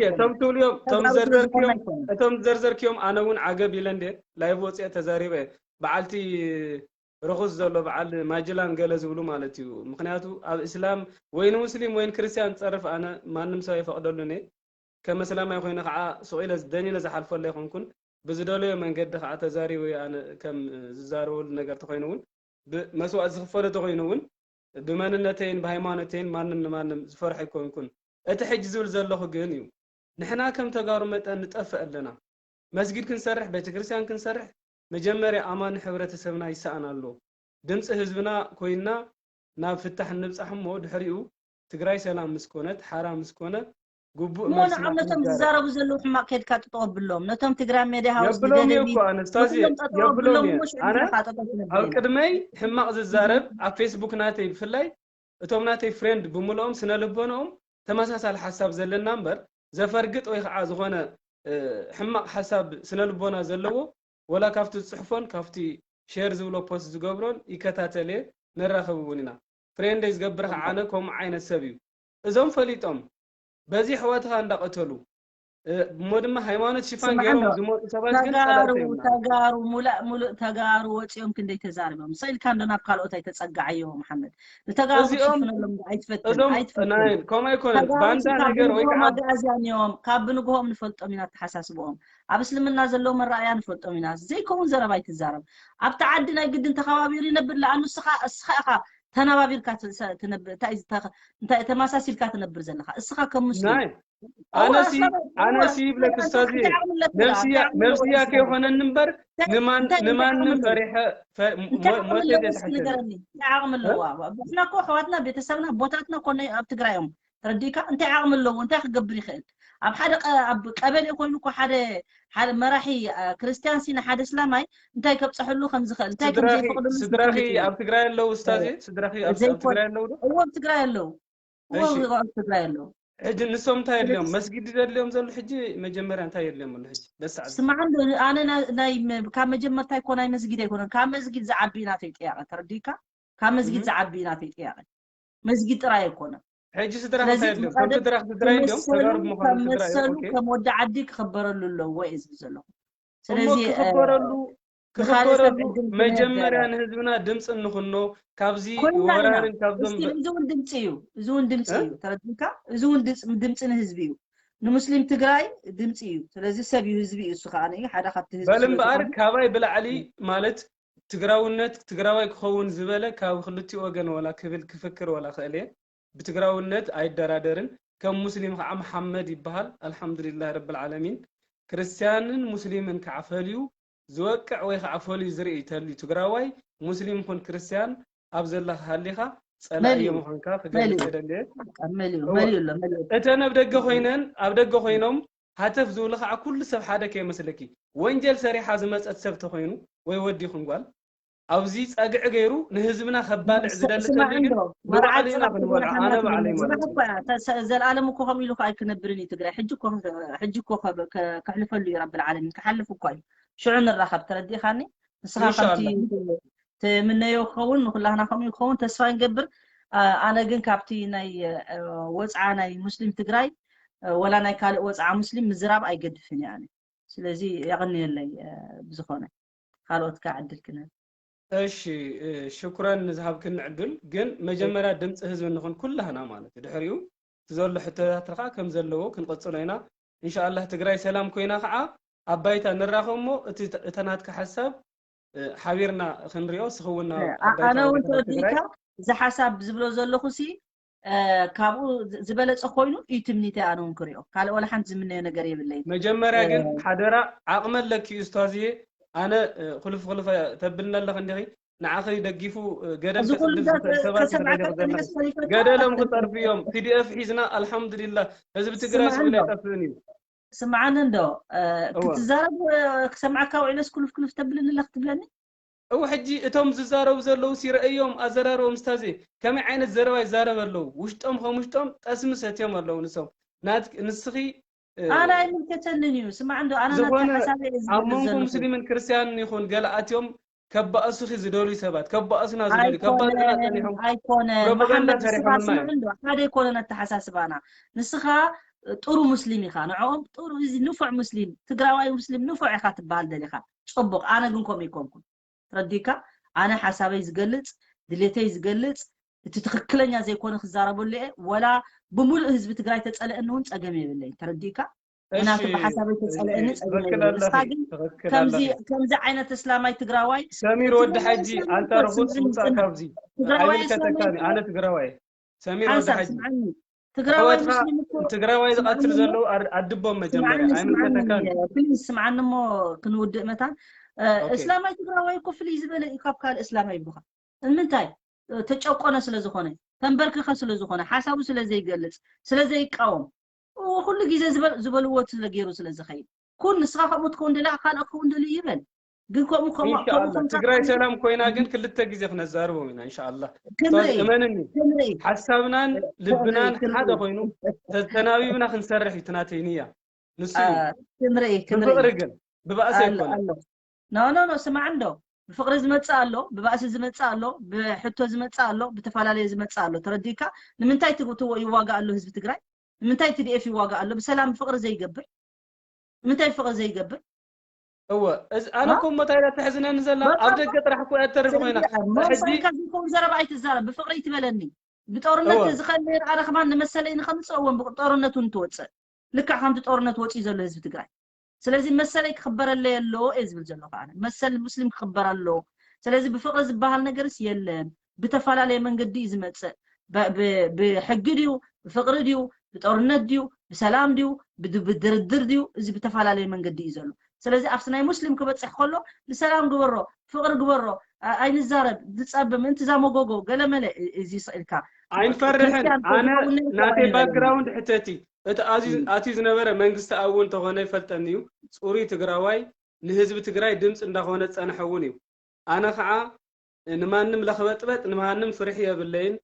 ኣይኮነን። እቶም ዘርዘርክዮም ኣነ እውን ዓገብ ኢለ እንደ ላይቭ ወፅአ ተዛሪበ በዓልቲ ርኹስ ዘሎ በዓል ማጅላን ገለ ዝብሉ ማለት እዩ። ምክንያቱ ኣብ እስላም ወይ ንሙስሊም ወይ ንክርስትያን ዝፀርፍ ኣነ ማንም ሰብ ኣይፈቕደሉን እየ። ከም እስላማይ ኮይነ ከዓ ስቕ ኢለ ደኒነ ዝሓልፈሉ ኣይኮንኩን። ብዝደለዮ መንገዲ ከዓ ተዛሪቡ ኣነ ከም ዝዛረበሉ ነገር ተኮይኑ እውን መስዋእቲ ዝኽፈሎ ተኮይኑ እውን ብመንነተይን ብሃይማኖተይን ማንም ንማንም ዝፈርሕ ኣይኮንኩን። እቲ ሕጂ ዝብል ዘለኹ ግን እዩ ንሕና ከም ተጋሩ መጠን ንጠፍእ ኣለና። መስጊድ ክንሰርሕ ቤተክርስትያን ክንሰርሕ መጀመርያ ኣማኒ ሕብረተሰብና ይሰኣን ኣሎ። ድምፂ ህዝብና ኮይንና ናብ ፍታሕ ንብፃሕ እሞ ድሕሪኡ ትግራይ ሰላም ምስ ኮነት ሓራ ምስ ኮነ ግቡእ እሞ ንዓም ነቶም ዝዛረቡ ዘለዉ ሕማቕ ከድካ ጥጠው ኣብሎም። ነቶም ትግራይ ሜድያ ሃውስ የብሎም እኮ ኣነስታዚ የብሎም እሞ ሽዑ ኣብ ቅድመይ ሕማቕ ዝዛረብ ኣብ ፌስቡክ ናተይ ብፍላይ እቶም ናተይ ፍሬንድ ብምልኦም ስነ ልቦንኦም ተመሳሳሊ ሓሳብ ዘለና እምበር ዘፈርግጥ ወይ ከዓ ዝኾነ ሕማቕ ሓሳብ ስነ ልቦና ዘለዎ ወላ ካብቲ ዝፅሕፎን ካብቲ ሼር ዝብሎ ፖስት ዝገብሮን ይከታተል እየ። ነራኸብ እውን ኢና። ፍሬንደይ ዝገብር ከዓ ኣነ ከምኡ ዓይነት ሰብ እዩ። እዞም ፈሊጦም በዚ ኣሕዋትኻ እንዳቐተሉ እሞ ድማ ሃይማኖት ሽፋን ገይሮም ዝመፁ ሰባት ግን ፀላእቲ እዮም። ተጋሩ ሙላእ ሙሉእ ተጋሩ ወፂኦም ክንደይ ተዛሪቦም። ስኢልካ እንዶ ናብ ካልኦት ኣይተፀጋዓዮ መሓመድ። ንተጋሩ ክትሽፍነሎም ኣይትፈትን ኣይትፈትን። ከምኡ ኣይኮነን። ባንዳ ነገር ወይ ከዓ ኣጋዝያን እዮም። ካብ ብንግሆኦም ንፈልጦም ኢና ኣተሓሳስብኦም። ኣብ እስልምና ዘለዎም ኣረኣእያ ንፈልጦም ኢና። ዘይከውን ዘረባ ኣይትዛረብ። ኣብቲ ዓዲ ናይ ግድን ተኸባቢሩ ይነብር ለኣኑ እስኻ እስኻ ኢኻ ተነባቢርካ ትነብር እንታይ እንታይ ተማሳሲልካ ትነብር ዘለኻ እስኻ ከም ሙስሊም ኣነሲ ኣነሲ ይብለክ ኡስታዝ ነፍስያ ነፍስያ ከይኮነኒ እምበር ንማን ንማንም ፈሪሐ እንታይ ዓቕሚ ኣለዎ እስኪ ንገረኒ እንታይ ዓቕሚ ኣለዎ ንሕና እኮ ኣሕዋትና ቤተሰብና ኣቦታትና እኮ ኣብ ትግራይ እዮም ተረዲእካ እንታይ ዓቕሚ ኣለዎ እንታይ ክገብር ይኽእል ኣብ ሓደ ኣብ ቀበሌ ኮይኑ እኮ ሓደ ሓደ መራሒ ክርስትያን ሲ ንሓደ እስላማይ እንታይ ከብፀሐሉ ከም ዝኽእል እንታይ ከም ዘይፈቕደሉ ስድራኺ ኣብ ትግራይ ኣለዉ ኡስታዝ ስድራኺ ኣብ ትግራይ ኣለዉ ዶ እዎ ኣብ ትግራይ ኣለዉ እዎ ኣብ ትግራይ ኣለዉ ሕጂ ንሶም እንታይ የድልዮም መስጊድ ዘድልዮም ዘሎ ሕጂ መጀመርያ እንታይ የድልዮም ኣሎ ሕጂ በሳዕ ስማዕ እንዶ ኣነ ናይ ካብ መጀመርታ ይኮ ናይ መስጊድ ኣይኮነን ካብ መስጊድ ዝዓቢ ኢና ተይ ጥያቐ ተረዲካ ካብ መስጊድ ዝዓቢ ኢና ተይ ጥያቐ መስጊድ ጥራይ ኣይኮነን ሕጂ ስድራ እንታይ የድልዮም ከም ስድራ ስድራ የድልዮም ተጋሩ ምዃኑ ስድራ መሰሉ ከም ወዲ ዓዲ ክኽበረሉ ኣለዎ እየ ዝብል ዘለኹ ስለዚህ ክኽበረሉ ክኽበረሉ መጀመርያ ንህዝብና ድምፂ እንኽኖ ካብዚ ወራርን ካብዞም እዚ እውን ድምፂ እዩ እዚ እውን ድምፂ እዩ ተረዲካ እዚ እውን ድምፂ ንህዝቢ እዩ ንሙስሊም ትግራይ ድምፂ እዩ ስለዚ ሰብ እዩ ህዝቢ እዩ እሱ ከዓ ሓደ ካብቲ ህዝቢ በል እምበኣር ካባይ ብላዕሊ ማለት ትግራውነት ትግራዋይ ክኸውን ዝበለ ካብ ክልቲኡ ወገን ወላ ክብል ክፍክር ወላ ክእል እየ ብትግራውነት ኣይደራደርን ከም ሙስሊም ከዓ መሓመድ ይበሃል ኣልሓምዱሊላህ ረብል ዓለሚን ክርስትያንን ሙስሊምን ከዓ ፈልዩ ዝወቅዕ ወይ ከዓ ፈልዩ ዝርኢ ተልዩ ትግራዋይ ሙስሊም ኩን ክርስትያን ኣብ ዘለኻ ሃሊኻ ፀላእዮ ምዃንካ ክገልፅ የደልየ እተን ኣብ ደገ ኮይነን ኣብ ደገ ኮይኖም ሃተፍ ዝብሉ ከዓ ኩሉ ሰብ ሓደ ከይመስለኪ ወንጀል ሰሪሓ ዝመፀት ሰብ ተኮይኑ ወይ ወዲ ይኹን ጓል ኣብዚ ፀግዒ ገይሩ ንህዝብና ከባልዕ ዝደሊ ተልዩ ግን ንባዕሉ ኢና ክንበልዖ ኣነ ባዕለይ ማለት እዩ ዘልኣለም እኮ ከምኡ ኢሉ ኣይክነብርን እዩ ትግራይ ሕጂ እኮ ከሕልፈሉ እዩ ረብል ዓለሚን ክሓልፍ እኳ እዩ ሽዑ ንራኸብ ተረዲእኻኒ ንስኻ ከምቲ ትምነዮ ክኸውን ንኩላህና ከምኡ ክኸውን ተስፋ ንገብር ኣነ ግን ካብቲ ናይ ወፅዓ ናይ ሙስሊም ትግራይ ወላ ናይ ካልእ ወፅዓ ሙስሊም ምዝራብ ኣይገድፍን እየ ኣነ። ስለዚ የቐንየለይ። ብዝኾነ ካልኦት ከዓ ዕድል ክነብ እሺ። ሽኩረን ንዝሃብክን ዕድል። ግን መጀመርያ ድምፂ ህዝቢ ንኹን ኩላህና ማለት እዩ። ድሕሪኡ እቲ ዘሎ ሕቶታት ከዓ ከም ዘለዎ ክንቐፅሎ ኢና። እንሻኣላህ ትግራይ ሰላም ኮይና ከዓ ኣብ ባይታ ንራኸብ እሞ እቲ ናትካ ሓሳብ ሓቢርና ክንሪኦ ስኽውና ኣነ እውን ተወዲእካ እዚ ሓሳብ ዝብሎ ዘለኹ ሲ ካብኡ ዝበለፀ ኮይኑ እዩ ትምኒተይ ኣነ እውን ክሪኦ። ካልእ ወላ ሓንቲ ዝምነዮ ነገር የብለይ። መጀመርያ ግን ሓደራ ዓቕሚ ኣለኪ ኡስታዝየ፣ ኣነ ክልፍ ክልፈ ተብልኒ ኣለኽ እንዲኺ ንዓኺ ደጊፉ ገደል ከፅድፍ ዝኽእል ሰባት ገደሎም ክፀርፉ እዮም። ፒዲኤፍ ሒዝና ኣልሓምዱሊላህ ህዝቢ ትግራይ ስኢሉ ኣይጠፍእን እዩ። ስምዓኒ እንዶ ክትዛረብ ክሰምዓካ ውዒለስ ክልፍ ክልፍ ተብልኒ ኣለኽ ትብለኒ? እው ሕጂ እቶም ዝዛረቡ ዘለዉ ሲረእዮም ኣዘራርቦም ስታዚ ከመይ ዓይነት ዘረባ ይዛረብ ኣለዉ? ውሽጦም ከም ውሽጦም ጠስሚ ሰትዮም ኣለዉ ንሶም ንስኺ ኣነ ኣይምልከተንን እዩ። ስማዕ እንዶ ኣነ ናተ ሓሳበ እየ ኣብ መንጎ ሙስሊምን ክርስትያንን ይኹን ገለ ኣትዮም ከባእሱኺ ዝደልዩ ሰባት ከባእሱና ዝደልዩ ከባእሱና ጸኒሖም ኣይኮነ ፕሮፓጋንዳ መሓመድ ንስኻ ሰሪሖምና ስማዕ እዮም። እንዶ ሓደ ኣይኮነን ኣተሓሳስባና። ንስኻ ጥሩ ሙስሊም ኢኻ ንዕኦም ጥሩ እዚ ንፉዕ ሙስሊም ትግራዋይ ሙስሊም ንፉዕ ኢኻ ትበሃል ደሊኻ ጽቡቕ ኣነ ግን ከምኡ ይኮንኩን ተረዲካ ኣነ ሓሳበይ ዝገልጽ ድሌተይ ዝገልጽ እቲ ትኽክለኛ ዘይኮነ ክዛረበሉ እየ ወላ ብምሉእ ህዝቢ ትግራይ ተፀለአኒ እውን ፀገም የብለይን ተረዲካ ምክንያቱ ብሓሳበይ ተፀለአኒ ፀገም የብለይን ንስኻ ግን ከምዚ ከምዚ ዓይነት እስላማይ ትግራዋይ ሰሚር ወዲ ሓጂ ኣንታ ርኹስ ውፃእ ካብዚ ኣይምልከተካን ኣነ ትግራዋይ ሰሚር ወዲ ሓጂ ትግራዋይ ሙስሊም እኮ ትግራዋይ ዝቐትል ዘለዉ ኣድቦም መጀመርያ ኣይምልከተካን ፕሊዝ ስምዓኒ እሞ ክንውድእ መታን እስላማይ ትግራዋይ እኮ ፍልይ ዝበለ እዩ ካብ ካልእ እስላማይ ይብኻ ንምንታይ ተጨቆነ ስለ ዝኾነ ተንበርክኸ ስለ ዝኾነ ሓሳቡ ስለ ዘይገልፅ ስለ ዘይቃወም ኩሉ ግዜ ዝበልዎ ስለ ገይሩ ስለ ዝኸይድ ኩን ንስኻ ከምኡ ትኸውን ደሊ ካልኦ ክኸውን ደሊ ይበል ግን ከምኡ ከምኡ ኢንሻኣላ ትግራይ ሰላም ኮይና ግን ክልተ ግዜ ክነዛርቦም ኢና ኢንሻኣላ ክንርኢ እመንኒ ክንርኢ ሓሳብናን ልብናን ሓደ ኮይኑ ተተናቢብና ክንሰርሕ እዩ ትናተይ ንያ ንሱ እዩ ክንርኢ ክንርኢ ብፍቅሪ ግን ብባእሲ ኣይኮነ ኣሎ ኖ ኖ ኖ ስማዕ እንዶ ብፍቅሪ ዝመፅእ ኣሎ ብባእሲ ዝመፅእ ኣሎ ብሕቶ ዝመፅእ ኣሎ ብተፈላለየ ዝመፅእ ኣሎ ተረዲእካ ንምንታይ ትግብትዎ ይዋጋ ኣሎ ህዝቢ ትግራይ ንምንታይ ትዲኤፍ ይዋጋ ኣሎ ብሰላም ብፍቅሪ ዘይገብር ንምንታይ ብፍቅሪ ዘይገብር እወ እዚ ኣነ እኮ እሞ እንታይ ኢላ ተሕዝነኒ ዘላ ኣብ ደገ ጥራሕ እኮ እያ ተርፍ ኮይና ሕጂ መወሰንካ ዘይከውን ዘረባ ኣይትዛረብ ብፍቅሪ ይትበለኒ ብጦርነት ዝኸል ኣነ ከማን ንመሰለይ ንከምፅእ እውን ብጦርነት እውን ትወፅእ ልክዕ ከምቲ ጦርነት ወፂኡ ዘሎ ህዝቢ ትግራይ ስለዚ መሰለይ ክኽበረለይ ኣለዎ እየ ዝብል ዘለኹ ኣነ መሰል ሙስሊም ክኽበር ኣለዎ ስለዚ ብፍቅሪ ዝበሃል ነገርስ የለን ብተፈላለየ መንገዲ እዩ ዝመፅእ ብሕጊ ድዩ ብፍቅሪ ድዩ ብጦርነት ድዩ ብሰላም ድዩ ብድርድር ድዩ እዚ ብተፈላለየ መንገዲ እዩ ዘሎ ስለዚ ኣብቲ ናይ ሙስሊም ክበፅሕ ከሎ ንሰላም ግበሮ ፍቅሪ ግበሮ ኣይንዛረብ ዝፀብ ምእንቲ ዛመጎጎ ገለመለ እዚ ስኢልካ ኣይንፈርሕን ኣነ ናተይ ባክግራውንድ ሕተቲ እቲ ኣትዩ ዝነበረ መንግስቲ ኣቡ እንተኾነ ይፈልጠኒ እዩ ፅሩይ ትግራዋይ ንህዝቢ ትግራይ ድምፂ እንዳኾነ ዝፀንሐ እውን እዩ ኣነ ከዓ ንማንም ለኽበጥበጥ ንማንም ፍርሒ የብለይን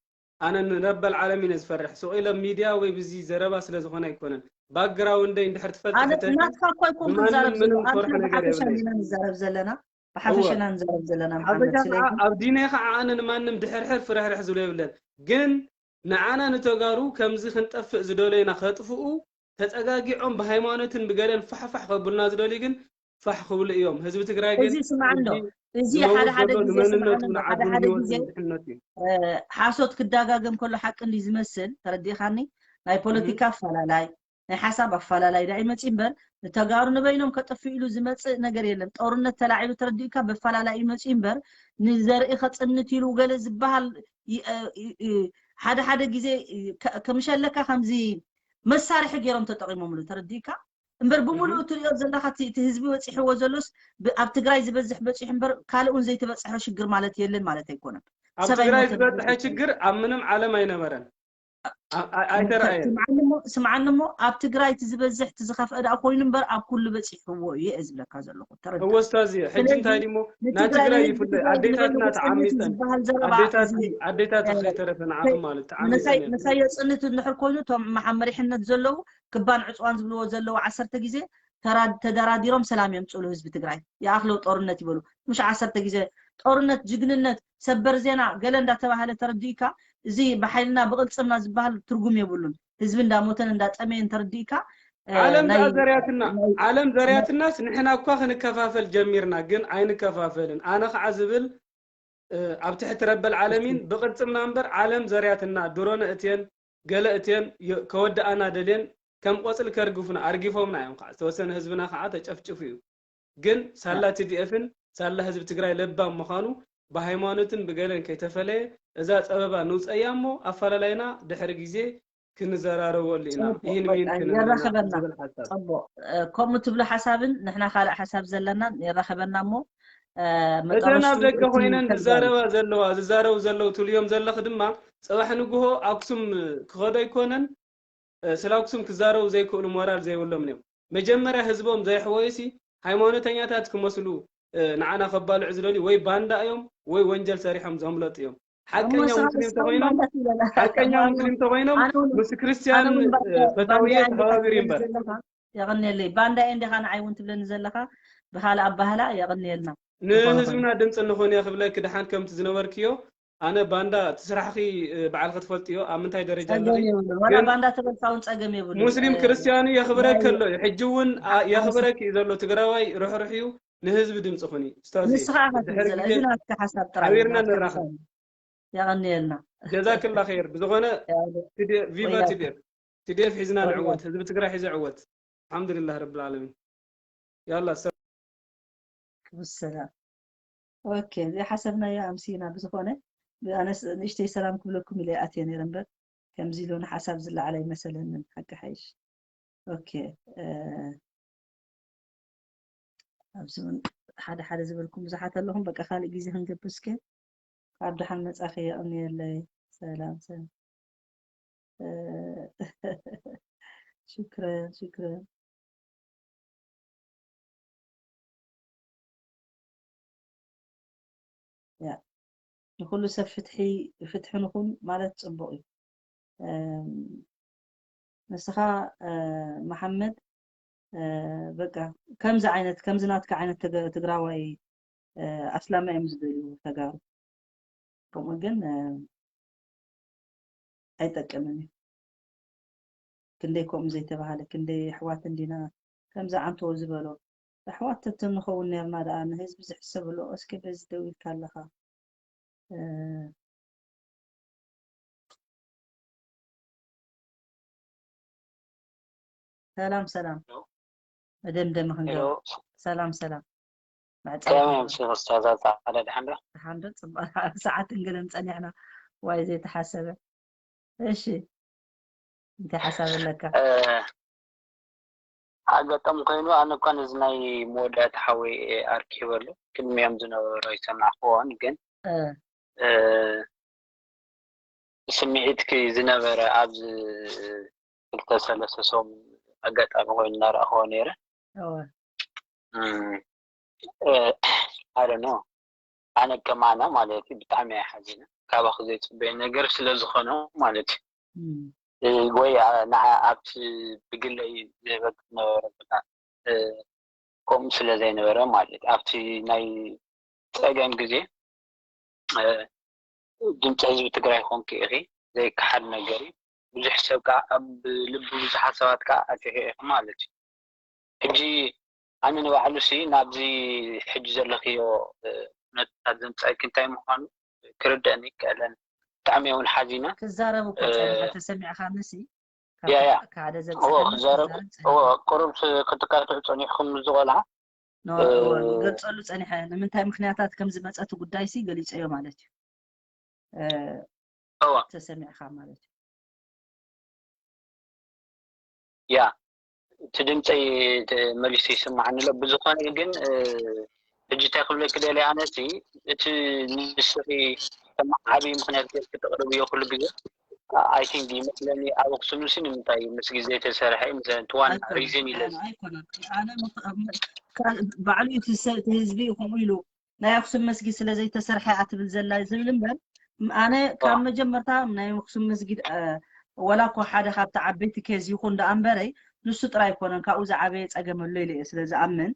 ኣነ ንረበል ዓለም ኢነ ዝፈርሕ ስቕ ኢለ ሚድያ ወይ ብዚ ዘረባ ስለ ዝኾነ ኣይኮነን ባክግራውንደይ እንድሕር ትፈልጢ ሕተቲ ናትካ እኮ ኣይኮን ብማንም ክዛረብ ዘሎ ምንም ኣነ ፍርሒ ነገር ብሓፈሻ የብለይን ኢና ንዛረብ ዘለና ብሓፈሻ እወ። ኢና ንዛረብ ዘለና ኣብ መሓመድ ደጋ ስለዚ ከዓ ኣብ ዲነይ ከዓ ኣነ ንማንም ድሕርሕር ፍርሕርሕ ዝብሎ የብለን ግን ንዓና ንተጋሩ ከምዚ ክንጠፍእ ዝደለዩና ከጥፍኡ ተፀጋጊዖም ብሃይማኖትን ብገለን ፋሕፋሕ ከብሉና ዝደልዩ ግን ፋሕ ክብሉ እዮም ህዝቢ ትግራይ ግን እዚ ስማዕ እንዶ ሕጂ እዚ ዝመውት ሓደ ሓደ ዘሎ ግዜ ንመንነቱ ስማዕ እንዶ ሓደ ንዓዱን ሓደ ህይወትን ግዜ ድሕነቱ እዩ ሓሶት ክዳጋገም ከሎ ሓቂ እንዲ ዝመስል ተረዲእኻኒ ናይ ፖለቲካ ኣፈላላይ ናይ ሓሳብ ኣፈላላይ ዳ ይመፅ እምበር ንተጋሩ ንበይኖም ከጥፍ ኢሉ ዝመፅእ ነገር የለን ጦርነት ተላዒሉ ተረዲእካ በፈላላይ ይመፅ እምበር ንዘርኢ ከፅንት ኢሉ ገለ ዝበሃል ይ- እ- እ- ሓደ ሓደ ግዜ እ- ከ- ከምሸለካ ከምዚ መሳርሒ ገይሮም ተጠቂሞምሉ ተረዲእካ እምበር ብምሉኡ ትሪኦ ዘለካ እቲ እቲ ህዝቢ በፂሕዎ ዘሎስ ብ- ኣብ ትግራይ ዝበዝሕ በፂሑ እምበር ካልእ እውን ዘይተበፅሐ ሽግር ማለት የለን ማለት ኣይኮነን ኣብ ሰብ ትግራይ ኣይሞተን ዝበፅሐ ችግር ኣብ ምንም ዓለም ኣይነበረን ኣ- ኣ- ኣይተረኣየን ስምዓኒ እሞ- ስምዓኒ እሞ ኣብ ትግራይ እቲ ዝበዝሕ እቲ ዝኸፍአ ደኣ ኮይኑ እምበር ኣብ ኩሉ በፂሕዎ እየ እየ ዝብለካ ዘለኹ ተረዳ እወ ስታዚ ሕጂ ስለዚ እንታይ ድሞ ናይ ንትግራይ ትግራይ ንህዝቢ ይፍለ ትግራይ ዝበሉ ኣዴታትና ብፅንት ተዓሚፀን ዝበሃል ዘረባ ኣዴታትኪ እዚ ኣዴታትኪ ከይተረፈ ንዓኹም ማለት ተዓሚፀን ምሳይ እየን ምሳይ የፅንት እንድሕር ኮይኑ እቶም መሓመሪሕነት ዘለዉ ክባን ዕፅዋን ዝብልዎ ዘለዉ ዓሰርተ ግዜ ተራ- ተደራዲሮም ሰላም የምፅእሉ ህዝቢ ትግራይ ይኣኽለው ጦርነት ይበሉ ምሽ ዓሰርተ ግዜ ጦርነት ጅግንነት ሰበር ዜና ገለ እንዳተባሃለ ተረዲእካ እዚ ብሓይልና ብቅልፅምና ዝበሃል ትርጉም የብሉን ህዝቢ እንዳሞተን እንዳጠመየን ተረዲእካ፣ እ፣ ዓለም ናይ ደኣ ዘርያትና ናይ ዓለም ናይ ዘርያትናስ ንሕና እኳ ክንከፋፈል ጀሚርና፣ ግን ኣይንከፋፈልን። ኣነ ከዓ ዝብል እ፣ ኣብ ትሕቲ ረበል ዓለሚን ብቅርጽምና እምበር ዓለም ዘርያትና ድሮ ነእትየን ገለ እትየን ዮ- ከወድኣና ደልየን ከም ቆጽሊ ከርግፉና ኣርጊፎምና እዮም። ከዓ ዝተወሰነ ህዝብና ከዓ ተጨፍጭፉ እዩ። ግን ሳላ ቲዲኤፍን ሳላ ህዝቢ ትግራይ ለባም ምዃኑ ብሃይማኖትን ብገለን ከይተፈለየ እዛ ጸበባ ንውፀያ እሞ ኣፈላላይና ድሕሪ ግዜ ክንዘራረበሉ ኢና። ጽቡቅ፣ ይህን በቃ ሚን ክንብል ኢና የራኽበና። ዝብል ሓሳብ ጽቡቅ፣ እ፣ ከምኡ ትብሉ ሓሳብን ንሕና ካልእ ሓሳብ ዘለናን የራኽበና እሞ፣ እ፣ እተን መጠረሽቱ ኣብ ደገ እቲ ኮይነን ተግባር ዝዛረባ ዘለዋ ዝዛረቡ ዘለዉ ትብልዮም ዘለኺ ድማ ጽባሕ ንግሆ ኣክሱም ክኸዶ ኣይኮነን። እ፣ ስለ ኣክሱም ክዛረቡ ዘይክእሉ ሞራል ዘይብሎም እዮም። መጀመርያ ህዝቦም ዘይሕወዩሲ ሃይማኖተኛታት ክመስሉ እ፣ ንዓና ከባልዑ ዝደልዩ ወይ ባንዳ እዮም ወይ ወንጀል ሰሪሖም ዘምለጡ እዮም። ሓቀኛ ንስኻ ሙስሊም ንስኻ ተኮይኖም ባንዳ ትብለና። ሓቀኛ ኣነ ሙስሊም ተኮይኖም ኣነ እውን ምስ ክርስትያን ኣነ እውን እ፣ ባንዳ ፈታዊ ባንዳ እየ እንዲኻ ተኸባቢሩ እዩ ትብለኒ እምበር ዘለኻ። የቐንየለይ። ባንዳ እየ እንዲኻ ንዓይ እውን ትብለኒ ዘለኻ። ብኻልእ ኣባህላ የቐንየልና። ዝኾነ ንህዝብና ኮይኑ ድምፂ እንኾን እየ ክብለኪ ድሓን ከምቲ ዝነበርክዮ ኣነ ባንዳ እቲ ስራሕኺ እ፣ ባዕልኺ ትፈልጥዮ ኣብ ምንታይ ደረጃ ኣለኺ ጸገም የብሉ። ዋላ ግን ባንዳ ተበልካ እውን ጸገም የብሉ። ሙስሊም እ፣ ክርስትያኑ የኽብረኪ ናይ ኣሎ እዩ። ሕጂ እውን ኣ- ሓንስ የኽብረኪ እዩ ዘሎ። ትግራዋይ ርሕሩሕ እዩ። ንህዝቢ ድምፂ ኩኒ። ስታዚ ንስኻ ኢኻ ድሕሪ ትብል ዘላ። ግዜ እዚ ናትካ ሓሳብ ጥራይ እዩ። ሓቢርና ናትካ ንራኸብ። ሓሳብ። የቐንየልና። ጀዛክላ ኸይር። ብዝኾነ ያለ ቲዲ- ቪቫ ወይናት ቲዲኤፍ። ቲዲኤፍ ሒዝና ወይናት ንዕወት። ህዝቢ ትግራይ ሒዙ ዕወት። ኣልሓምዱሊላህ ረብል ዓለሚን። ያላ ሰብ ክብሰላ። ኦኬ፣ ዘይሓሰብናዮ ኣምሲና። ብዝኾነ ኣነስ ንእሽተይ ሰላም ክብለኩም ኢለ ኣትየ ነይረ እምበር ከምዚ ኢሉ ንሓሳብ ዝለዓለ ኣይመሰለንን። ሓቂ ሓይሽ። ኦኬ፣ እ፣ ኣብዚ እውን ሓደ ሓደ ዝበልኩም ብዙሓት ኣለኹም። በቃ ካልእ ግዜ ክንገብር እስከ። ካብ ደሓን መጻኺ የቐንየለይ። ሰላም ሰላም። እ፣ ሽክረን ሽክረን። ያ ንኹሉ ሰብ ፍትሒ ፍትሒ ንኹን ማለት ጽቡቕ እዩ። እም፣ ንስኻ እ፣ መሓመድ እ፣ በቃ ከምዚ ዓይነት ከምዚ ናትካ ዓይነት ትግ- ትግራዋይ እ፣ ኣስላማ እዮም ዝደልዩ ተጋሩ። ከምኡ ግን እ፣ ኣይጠቅምን እዩ። ክንደይ ከምኡ ዘይተባሃለ ክንደይ ኣሕዋት እንዲና ከምዚ ዓንቶ ዝበሎ ኣሕዋት ተትንኸውን ነርና ደኣ ንህዝቢ ዝሕሰብሉ እስኪ በዚ ደው ኢልካ ኣለኻ እ፣ ሰላም ሰላም መደምደሚ ሄሎ ክንገብር ሰላም ሰላም ከመይ መዕጸዊ ኣምሲኺ ስታዛት ጻዕዳ ደሓን ዶ ሓንዶ ጽባሕ ሰዓት እንገለም ጸኒሕና ዋይ ዘይተሓሰበ እሺ እንታይ ሓሳብ ኣለካ እ፣ ኣጋጣሚ ኮይኑ ኣነ እኳ ነዚ ናይ መወዳእታ ሓወይ ኣርኪበሉ ቅድሚኦም ዝነበሮ ይሰማዕክዎን ግን እ፣ እ፣ ስምዒትኪ ዝነበረ ኣብዚ ክልተ ሰለስተ ሰሙን ኣጋጣሚ ኮይኑ እናረኣኽዎ ነይረ እወ ኣደኖ ኣነ ከማና ማለት እዩ ብጣዕሚ እየ ሓዚነ ካባክ ዘይፅበየ ነገር ስለ ዝኾነ ማለት እዩ እም፣ እ፣ ወይ ኣ- ንዓ ኣብቲ ብግለይ ዝህበክ ዝነበረ ቦታ እ፣ ከምኡ ስለ ዘይነበረ ማለት ኣብቲ ናይ ፀገም ግዜ እ፣ ድምፂ ህዝቢ ትግራይ ኮንኪ ኢኺ ዘይከሓድ ነገር እዩ ብዙሕ ሰብ ከዓ ኣብ ልቢ ብዙሓት ሰባት ከዓ ኣቲሑ ኢኺ ማለት እዩ ሕጂ ኣነ ንባዕሉ ሲ ናብዚ ሕጂ ዘለኽዮ እ፣ ኩነታት ዘምፀእኪ እንታይ ምዃኑ ክርደአኒ ይከኣለን ብጣዕሚ እውን ሓዚነ ክዛረብ እኮ እ፣ ፀኒሐ ተሰሚዕካ ንሲ ካብ ያ ያ ሓደ እዎ ዘብፅሐኒ ክዛረብ ክዛረብ እዎ ፀኒሐ ቁሩብ ክትካትዑ ፀኒሕኩም ዝቆልዓ ኖ እ፣ እዎ ገልፀሉ ፀኒሐ ንምንታይ ምክንያታት ከም ዝመፀ እቲ ጉዳይ ሲ ገሊፀዮ ማለት እዩ እ፣ እዎ ተሰሚዕካ ማለት እዩ ያ እቲ ድምፀይ ተ- መሊሱ ይስማዓኒ ኣሎ ብዝኾነ ግን እ፣ ሕጂ እንታይ ክብለኪ ደልየ ኣነሲ እቲ ንስኺ ከም ዓብዪ ምክንያት ጌርኪ ተቕርብዮ ኩሉ ግዜ ኣይ ቲንክ ይመስለኒ ኣብ ኣክሱም ሲ ንምንታይ መስጊድ ዘይተሰርሐ ይመስለኒ እቲ ዋና ኣይኮነን ሪዝን ኢለ ኣነ ኣይኮነን ኣነ ምክ- ም- ካ- ባዕሉ እቲ ሰብ እቲ ህዝቢ ከምኡ ኢሉ ናይ ኣክሱም መስጊድ ስለ ዘይተሰርሐ እያ ትብል ዘላ ዝብል እምበር ም- ኣነ ካብ መጀመርታ ናይ ኣክሱም መስጊድ እ፣ ወላ እኮ ሓደ ካብቲ ዓበይቲ ኬዝ ይኹን ደኣ እምበረይ ንሱ ጥራይ ኣይኮነን ካብኡ ዝዓበየ ፀገም ኣሎ ኢለ እየ ስለ ዝኣምን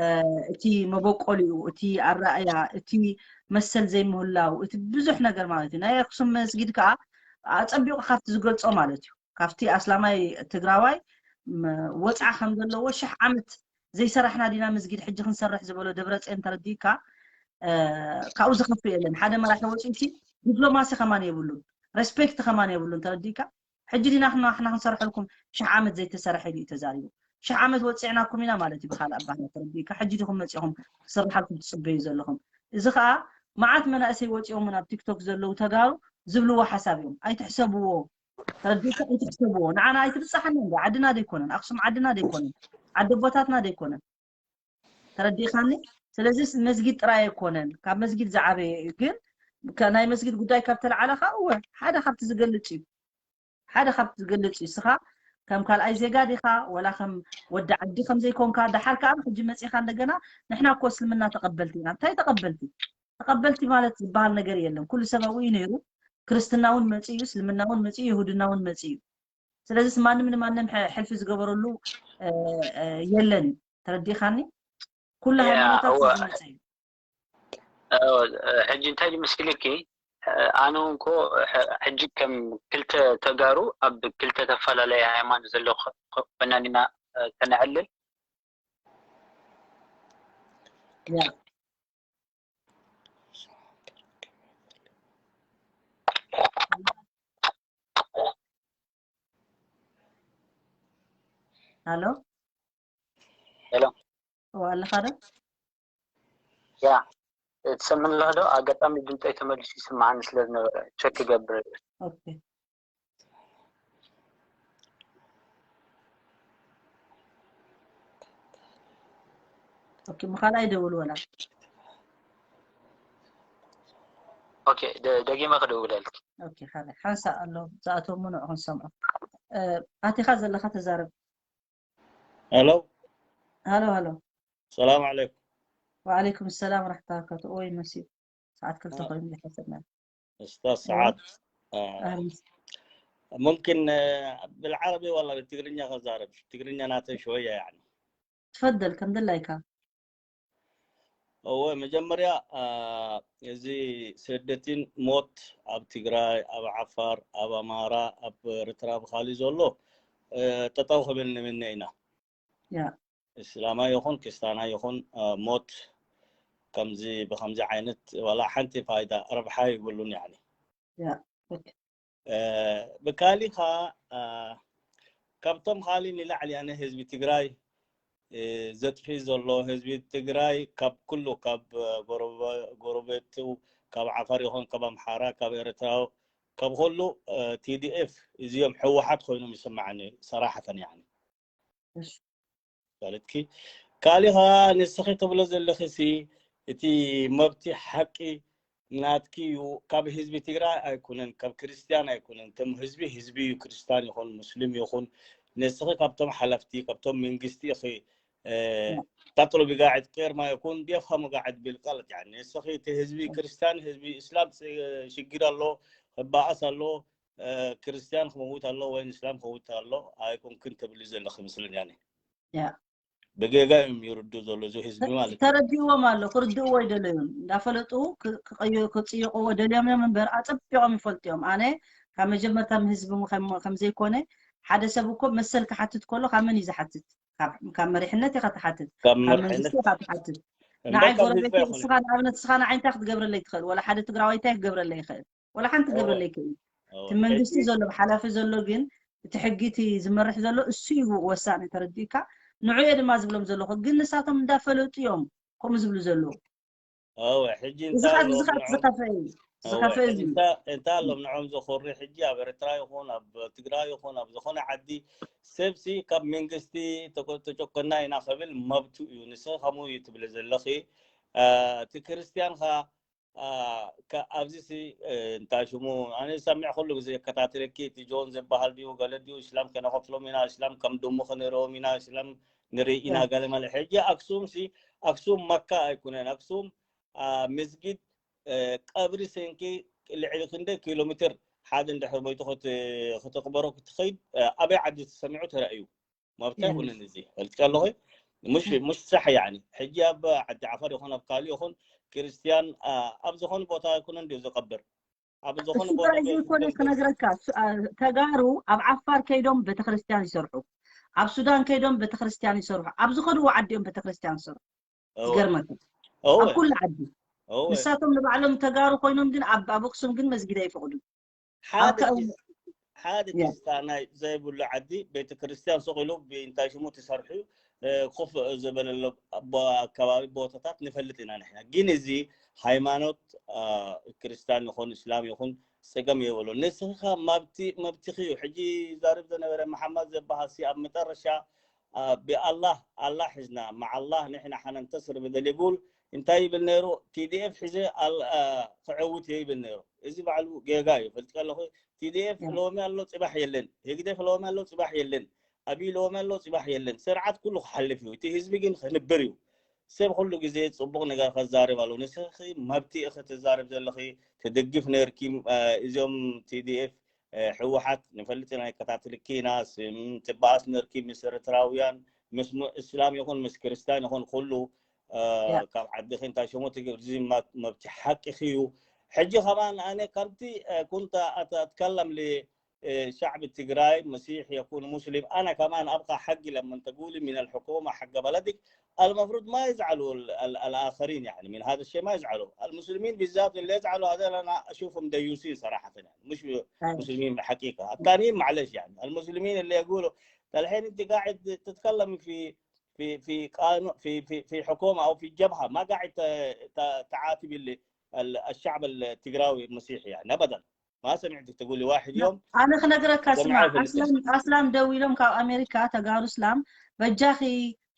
እ፣ እቲ መበቆሊኡ እቲ ኣረኣያ እቲ መሰል ዘይምህላው እቲ ብዙሕ ነገር ማለት እዩ ናይ ኣክሱም መስጊድ ከዓ ኣፀቢቑ ካብቲ ዝገልፆ ማለት እዩ ካብቲ ኣስላማይ ትግራዋይ ወፅዓ ከም ዘለዎ ሽሕ ዓመት ዘይሰራሕና ዲና መስጊድ ሕጂ ክንሰርሕ ዝበሎ ደብረፅዮን ተረዲካ ካብኡ ዝኸፍእ የለን። ሓደ መራሒ ወፂኡ ሲ ዲፕሎማሲ ከማን የብሉን፣ ሬስፔክት ከማን የብሉን። ተረዲካ ሕጂ ዲና ክና ክና ክንሰርሐልኩም ሽሕ ዓመት ዘይተሰርሐ ኢሉ እዩ ተዛሪቡ። ሽሕ ዓመት ወፂዕናኩም ኢና ማለት እዩ ብካልእ ኣባህና። ተረዲካ ሕጂ ዲኹም መፂኹም ክስርሓልኩም ትፅበዩ ዘለኹም? እዚ ከዓ መዓት መናእሰይ ወፂኦም ናብ ቲክቶክ ዘለዉ ተጋሩ ዝብልዎ ሓሳብ እዮም። ኣይትሕሰብዎ። ተረዲካ ኣይትሕሰብዎ። ንዓና ኣይትብፃሓና እንዶ ዓድና ደይኮነን ኣክሱም ዓድና ደይኮነን ዓዲ ኣቦታትና ደይኮነን። ተረዲኻኒ? ስለዚ መስጊድ ጥራይ ኣይኮነን ካብ መስጊድ ዝዓበየ እዩ። ግን ናይ መስጊድ ጉዳይ ካብ ተለዓለ ከዓ እወ ሓደ ካብቲ ዝገልፅ እዩ። ሓደ ካብቲ ዝገልፅ እዩ። እስኻ ከም ካልኣይ ዜጋ ዲኻ ወላ ከም ወዲ ዓዲ ከም ዘይኮንካ ደሓር ከዓ ሕጂ መፂኻ እንደገና ንሕና እኮ እስልምና ተቐበልቲ ኢና። እንታይ ተቐበልቲ? ተቐበልቲ ማለት ዝበሃል ነገር የለን። ኩሉ ሰብ ኣብኡ እዩ ነይሩ። ክርስትና እውን መፂ እዩ፣ እስልምና እውን መፂ እዩ፣ ይሁድና እውን መፂ እዩ። ስለዚስ ማንም ንማንም ሕልፊ ዝገበረሉ የለን እዩ። ተረዲኻኒ? ኩሉ ሃይማኖታት ዝመፀ እዩ። ሕጂ እንታይ ይመስልኪ? ኣነ እውን እኮ ሕጂ ከም ክልተ ተጋሩ ኣብ ክልተ ተፈላለየ ሃይማኖት ዘሎ ኮይና ኢና ተነዕልል። ሄሎ ሄሎ ኣለኻ ዶ? ያ ትሰምዕኒ ኣለኻ ዶ? ኣጋጣሚ ድምፀይ ተመሊሱ ይስምዓኒ ስለ ዝነበረ ቸክ ይገብር። ኦኬ ኦኬ ምኻልኣይ ደውል ወላ ኦኬ ደጊመ ክደውለልክ። ኦኬ ካልእ ሓንሳእ ኣሎ ዝኣተወ ንዑ ክንሰምዖ። ኣቲኻ ዘለኻ ተዛረብ። ሄሎ ሃሎ ሃሎ ሰላም ዓለይኩም። ወዓለይኩም ሰላም ወራሕመቱላሂ ወበረካቱ። ኦይ መሲዩ ሰዓት ክልተ ኮይኑ ዝሓሰብና استاذ سعاد أهلا. ممكن بالعربي ولا بالتقرينيا خزارب؟ تقرينيا ناتي شوية يعني. تفضل ከም ድላይካ። እወ መጀመርያ እዚ ስደትን ሞት ኣብ ትግራይ ኣብ ዓፋር ኣብ ኣማራ ኣብ ኤርትራ ብካሊ ዘሎ ጠጠው ክብል ንምነ ኢና። ያ እስላማ ይኹን ክስታና ይኹን ሞት ከምዚ ብከምዚ ዓይነት ዋላ ሓንቲ ፋይዳ ረብሓ ይብሉን ያኒ ያ ኦኬ ብካሊ ኸዓ ካብቶም ካሊ ንላዕሊ ኣነ ህዝቢ ትግራይ ዘጥፊ ዘሎ ህዝቢ ትግራይ ካብ ኩሉ ካብ ጎረቤቱ ካብ ዓፋር ይኹን ካብ ኣምሓራ ካብ ኤርትራ ካብ ኩሉ ቲዲኤፍ እዚኦም ሕወሓት ኮይኖም ይስምዓኒ ሰራሕተን ያኒ እሺ ፈለጥኪ ካሊኻ ንስኺ ትብሎ ዘለኺ ሲ እቲ መብቲ ሓቂ ናትኪ እዩ ካብ ህዝቢ ትግራይ ኣይኮነን ካብ ክርስትያን ኣይኮነን እቶም ህዝቢ ህዝቢ እዩ ክርስትያን ይኹን ሙስሊም ይኹን ንስኺ ካብቶም ሓለፍቲ ካብቶም መንግስቲ ኢኺ تطلبي قاعد غير ما يكون بيفهموا قاعد بالغلط يعني ንስኺ እቲ ህዝቢ ክርስትያን ህዝቢ እስላም ሽግር ኣሎ ክባኣስ ኣሎ ክርስትያን ክመውት ኣሎ ወይ እስላም ክመውት ኣሎ ኣይኮንክን ትብሊ ዘለኺ ምስልን ያኒ ያ ብጌጋ እዮም ይርዱ ዘሎ እዚ ህዝቢ ማለት እዩ። ተረዲእዎም ኣሎ ክርድእዎ ይደለዩ እንዳፈለጡ ክቀዩ ክፅይቅዎ ደልዮም እዮም እምበር ኣፀቢቆም ይፈልጡ እዮም። ኣነ ካብ መጀመርታ ህዝቢ ከምዘይኮነ ሓደ ሰብ እኮ መሰል ክሓትት ከሎ ካብ መን እዩ ዝሓትት? ካብ መሪሕነት ኢኻ ትሓትት፣ ካብ መንግስቲ ኢኻ ትሓትት። ንዓይ ጎረቤት እስኻ ንኣብነት እስኻ ንዓይ እንታይ ክትገብረለይ ትኽእል? ወላ ሓደ ትግራዋይ እንታይ ክገብረለይ ይኽእል? ወላ ሓንቲ ክገብረለይ ይኽእል። እቲ መንግስቲ ዘሎ ሓላፊ ዘሎ ግን እቲ ሕጊ እቲ ዝመርሕ ዘሎ እሱ እዩ ወሳኒ ተረዲእካ። ንዑ እየ ድማ ዝብሎም ዘለኹ ግን ንሳቶም እንዳፈለጡ እዮም ከምኡ ዝብሉ ዘለዉ። እወ ሕጂ እዚ እንታይ ኸ- ኣለዎም እዚ ኸ- ንዖም? ዝኸፍአ እዩ እወ ዝኸፍአ ሕጂ እዩ። እንታይ እንታይ ኣለዎም ንዖም ዘኾሪ ሕጂ ኣብ ኤርትራ ይኹን ኣብ ትግራይ ይኹን ኣብ ዝኾነ ዓዲ ሰብሲ ካብ መንግስቲ ተቆ- ተጨቆና ኢና ኸብል መብቱ እዩ ንስኺ ከምኡ እዩ ትብሊ ዘለኺ አ፣ እቲ ክርስትያን ኸ አ፣ ከ- ኣብዚ ሲ እ፣ እንታይ ሽሙ ኣነ ዝሰምዕ ኩሉ ግዜ ይከታተለኪ እቲ ጆን ዝበሃል ድዩ ገለ ድዩ እስላም ከነኸፍሎም ኢና እስላም ከም ድሙ ከነረዎም ኢና እስላም ንርኢ ኢና ያ። ገለ ማለት ሕጂ ኣክሱም ሲ ኣክሱም መካ ኣይኩነን ኣክሱም አ፣ መስጊድ እ፣ ቀብሪ ሰንኪ ልዕሊ ክንደይ ኪሎ ሜትር ሓደ እንድሕር ሞይቱ ክት- ክትቕበሮ ክትኸይድ እ፣ ኣበይ ዓዲ ተሰሚዑ ተራእዩ መብታ ያ። ይኹንን እዚ ፈልጥካ ኣለኹ ምሽ ምሽ ሳሕ ያኒ ሕጂ ኣብ ዓዲ ዓፋር ይኹን ኣብ ካልእ ይኹን ክርስትያን አ፣ ኣብ ዝኾነ ቦታ ኣይኮነን ድዩ ዝቐብር ኣብ ዝኾነ ቦታ ትግራይ ዘይኮነ ክነግረካ፣ ተጋሩ ኣብ ዓፋር ከይዶም ቤተክርስትያን ይሰርሑ፣ ኣብ ሱዳን ከይዶም ቤተክርስትያን ይሰርሑ፣ ኣብ ዝኸድዎ ዓዲ እዮም ቤተክርስትያን ይሰርሑ። ዝገርመካ፣ ኣብ ኩሉ ዓዲ ንሳቶም ንባዕሎም ተጋሩ ኮይኖም ግን ኣብ ኣክሱም ግን መስጊድ ኣይፈቕዱን። ሓደ ክርስታናይ ዘይብሉ ዓዲ ቤተክርስትያን ሱቕ ኢሉ ብእንታይ ሽሙ ተሰርሑ ኮፍ ዝበለሎ ኣካባቢ ቦታታት ንፈልጥ ኢና ንሕና። ግን እዚ ሃይማኖት ክርስትያን ይኹን እስላም ይኹን ጸገም የብሉ። ንስኻ መብትኺ እዩ። ሕጂ ዛርብ ዝነበረ መሓመድ ዝበሃል ሲ ኣብ መጠረሻ ብኣላህ ኣላህ ሒዝና መዓላህ ንሕና ሓነንተስር ብደል ይብል እንታይ ይብል ነይሩ? ቲዲኤፍ ሒዘ ክዕውት እየ ይብል ነይሩ። እዚ ባዕሉ ጌጋ እዩ። ፈልጥ ከለኹ ቲዲኤፍ ሎሚ ኣሎ ጽባሕ የለን። ህግደፍ ሎሚ ኣሎ ጽባሕ የለን። ኣብይ ሎሚ ኣሎ ጽባሕ የለን። ስርዓት ኩሉ ክሓልፍ እዩ። እቲ ህዝቢ ግን ክንብር እዩ። ሰብ ኩሉ ግዜ ጽቡቕ ነገር ከዛርብ ኣሎ። ንስኺ መብቲ ኢኺ ትዛርብ ዘለኺ ትድግፍ ነርኪ እዚኦም ቲዲኤፍ ሕወሓት ንፈልጥ ኢና ይከታተልኪ ኢና ስም ትበኣስ ነርኪ ምስ ኤርትራውያን ምስ እስላም ይኹን ምስ ክርስቲያን ይኹን ኩሉ ካብ ዓድኺ እንታይ ሽሙ ትግብዚ መብቲ ሓቂኺ እዩ ሕጂ ከማን ኣነ ከምቲ ኩንተ ኣትከለም ሻዕብ ትግራይ መሲሕ የኩን ሙስሊም ኣነ ከማን ኣብቃ ሓቂ ለምን ተጉሊ ምን الحكومة حق بلدك المفروض ما يزعلوا الآخرين يعني من هذا الشيء ما يزعلوا المسلمين بالذات اللي يزعلوا هذول أنا أشوفهم ديوسين صراحة يعني مش مسلمين بحقيقة الثانيين معلش يعني المسلمين اللي يقولوا الحين أنت قاعد تتكلم في في في قانون في في في حكومة أو في جبهة ما قاعد تعاتب اللي الشعب التجراوي المسيحي يعني أبدا ما سمعتك تقول لي واحد يوم ኣነ ክነግረካ ስማ ኣስላም ደው ኢሎም ካብ ኣሜሪካ ተጋሩ እስላም በጃኺ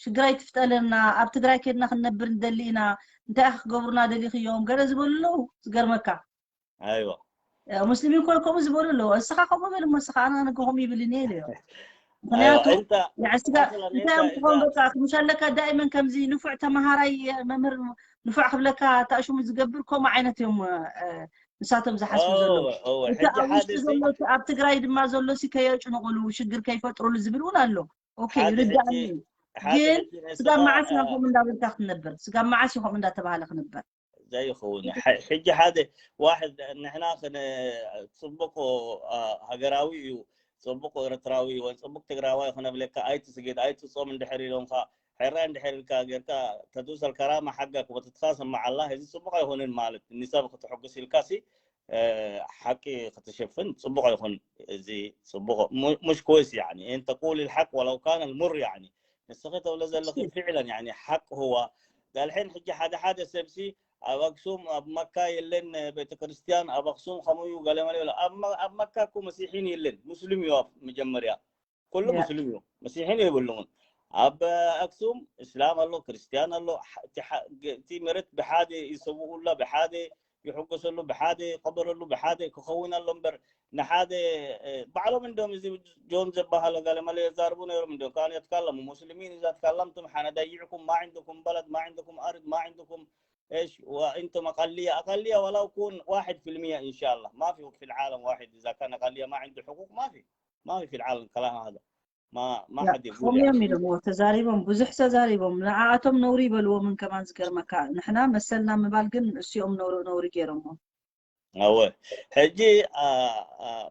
ሽግር ኣይትፍጠለና ኣብ ትግራይ ከድና ክንነብር ንደሊ ኢና እንታይ ክትገብሩና ደሊኽዮም ገለ ዝበሉ ኣለዉ ዝገርመካ ኣይዋ ሙስሊሚን ኮን ከምኡ ዝበሉ ኣለዉ እስኻ ከምኡ በል እሞ እስኻ ኣነ ነገ ከምኡ ይብልን እየ ኢለዮ ምክንያቱ ስጋ እንታይ እዮም ትኾን በቃ ምሻለካ ዳይመን ከምዚ ንፉዕ ተመሃራይ መምህር ንፉዕ ክብለካ ታሽሙ ዝገብር ከምኡ ዓይነት እዮም ንሳቶም ዝሓስቡ ዘለዉ እቲ ኣብ ውሽጢ ዘሎ ኣብ ትግራይ ድማ ዘሎ ሲ ከየጭንቕሉ ሽግር ከይፈጥሩሉ ዝብል እውን ኣሎ ኦኬ ይርዳእኒ ግን ስጋብ መዓስ ኢና ከምኡ እንዳበልካ ክትነብር ስጋብ መዓስ እዩ ከምኡ እንዳተባሃለ ክንበር ዘይኸውን ሕጂ ሓደ ዋሕድ ንሕና ጽቡቅ ሃገራዊ እዩ ጽቡቅ ኤርትራዊ ወይ ጽቡቅ ትግራዋይ ክነብለካ ኣይትስግድ ኣይትጾም እንድሕር ኢሎምካ ሕራይ እንድሕር ኢልካ ጌርካ ተዱስ الكرامة حقك وتتخاصم مع الله እዚ ጽቡቅ ኣይኮንን ማለት ንሰብ ክትሕጉስ ኢልካ ሲ ሓቂ ክትሸፍን ጽቡቅ ኣይኮን እዚ ጽቡቅ مش كويس يعني انت قول الحق ولو كان المر يعني ንስኺ ተብሎ ዘለኺ فعلا يعني حق هو ዳልሕን ሕጂ ሓደ ሓደ ሰብሲ ኣብ ኣክሱም ኣብ መካ የለን ቤተክርስትያን ኣብ ኣክሱም ከምኡ እዩ ገለመለ ይብሉ ኣብ መካ እኮ መሲሒን የለን ሙስሊም እዩ መጀመርያ ኩሉ ሙስሊም እዩ መሲሒን የብሉን ኣብ ኣክሱም እስላም ኣሎ ክርስትያን ኣሎ እቲ መሬት ብሓደ ይሰውኡላ ብሓደ ይሕጎሰሉ ብሓደ ይቀበረሉ ብሓደ ክኸውን ኣሎ እምበር ንሓደ ባዕሎም እንዶም እዚ ጆን ዝበሃሎ ገለመለ የዛርቡ ነይሮም እንዶም ካን يتكلموا مسلمين إذا تكلمتم حنديعكم ما عندكم بلد ما عندكم أرض ما عندكم إيش وأنتم أقلية أقلية ولو كون واحد في المية إن شاء الله ما في في العالم واحد إذا كان أقلية ما عنده حقوق ما في ما في في العالم كلام هذا ما ما حد يقول ከምኡ እዮም ኢሎም ተዛሪቦም ብዙሕ ተዛሪቦም ንዓኣቶም ነውሪ ይበልዎምን ከማን ዝገርመካ ንሕና መሰልና ምባል ግን እሲኦም ነውሪ ነውሪ ገይሮሞ أوه. هجي آه، آه،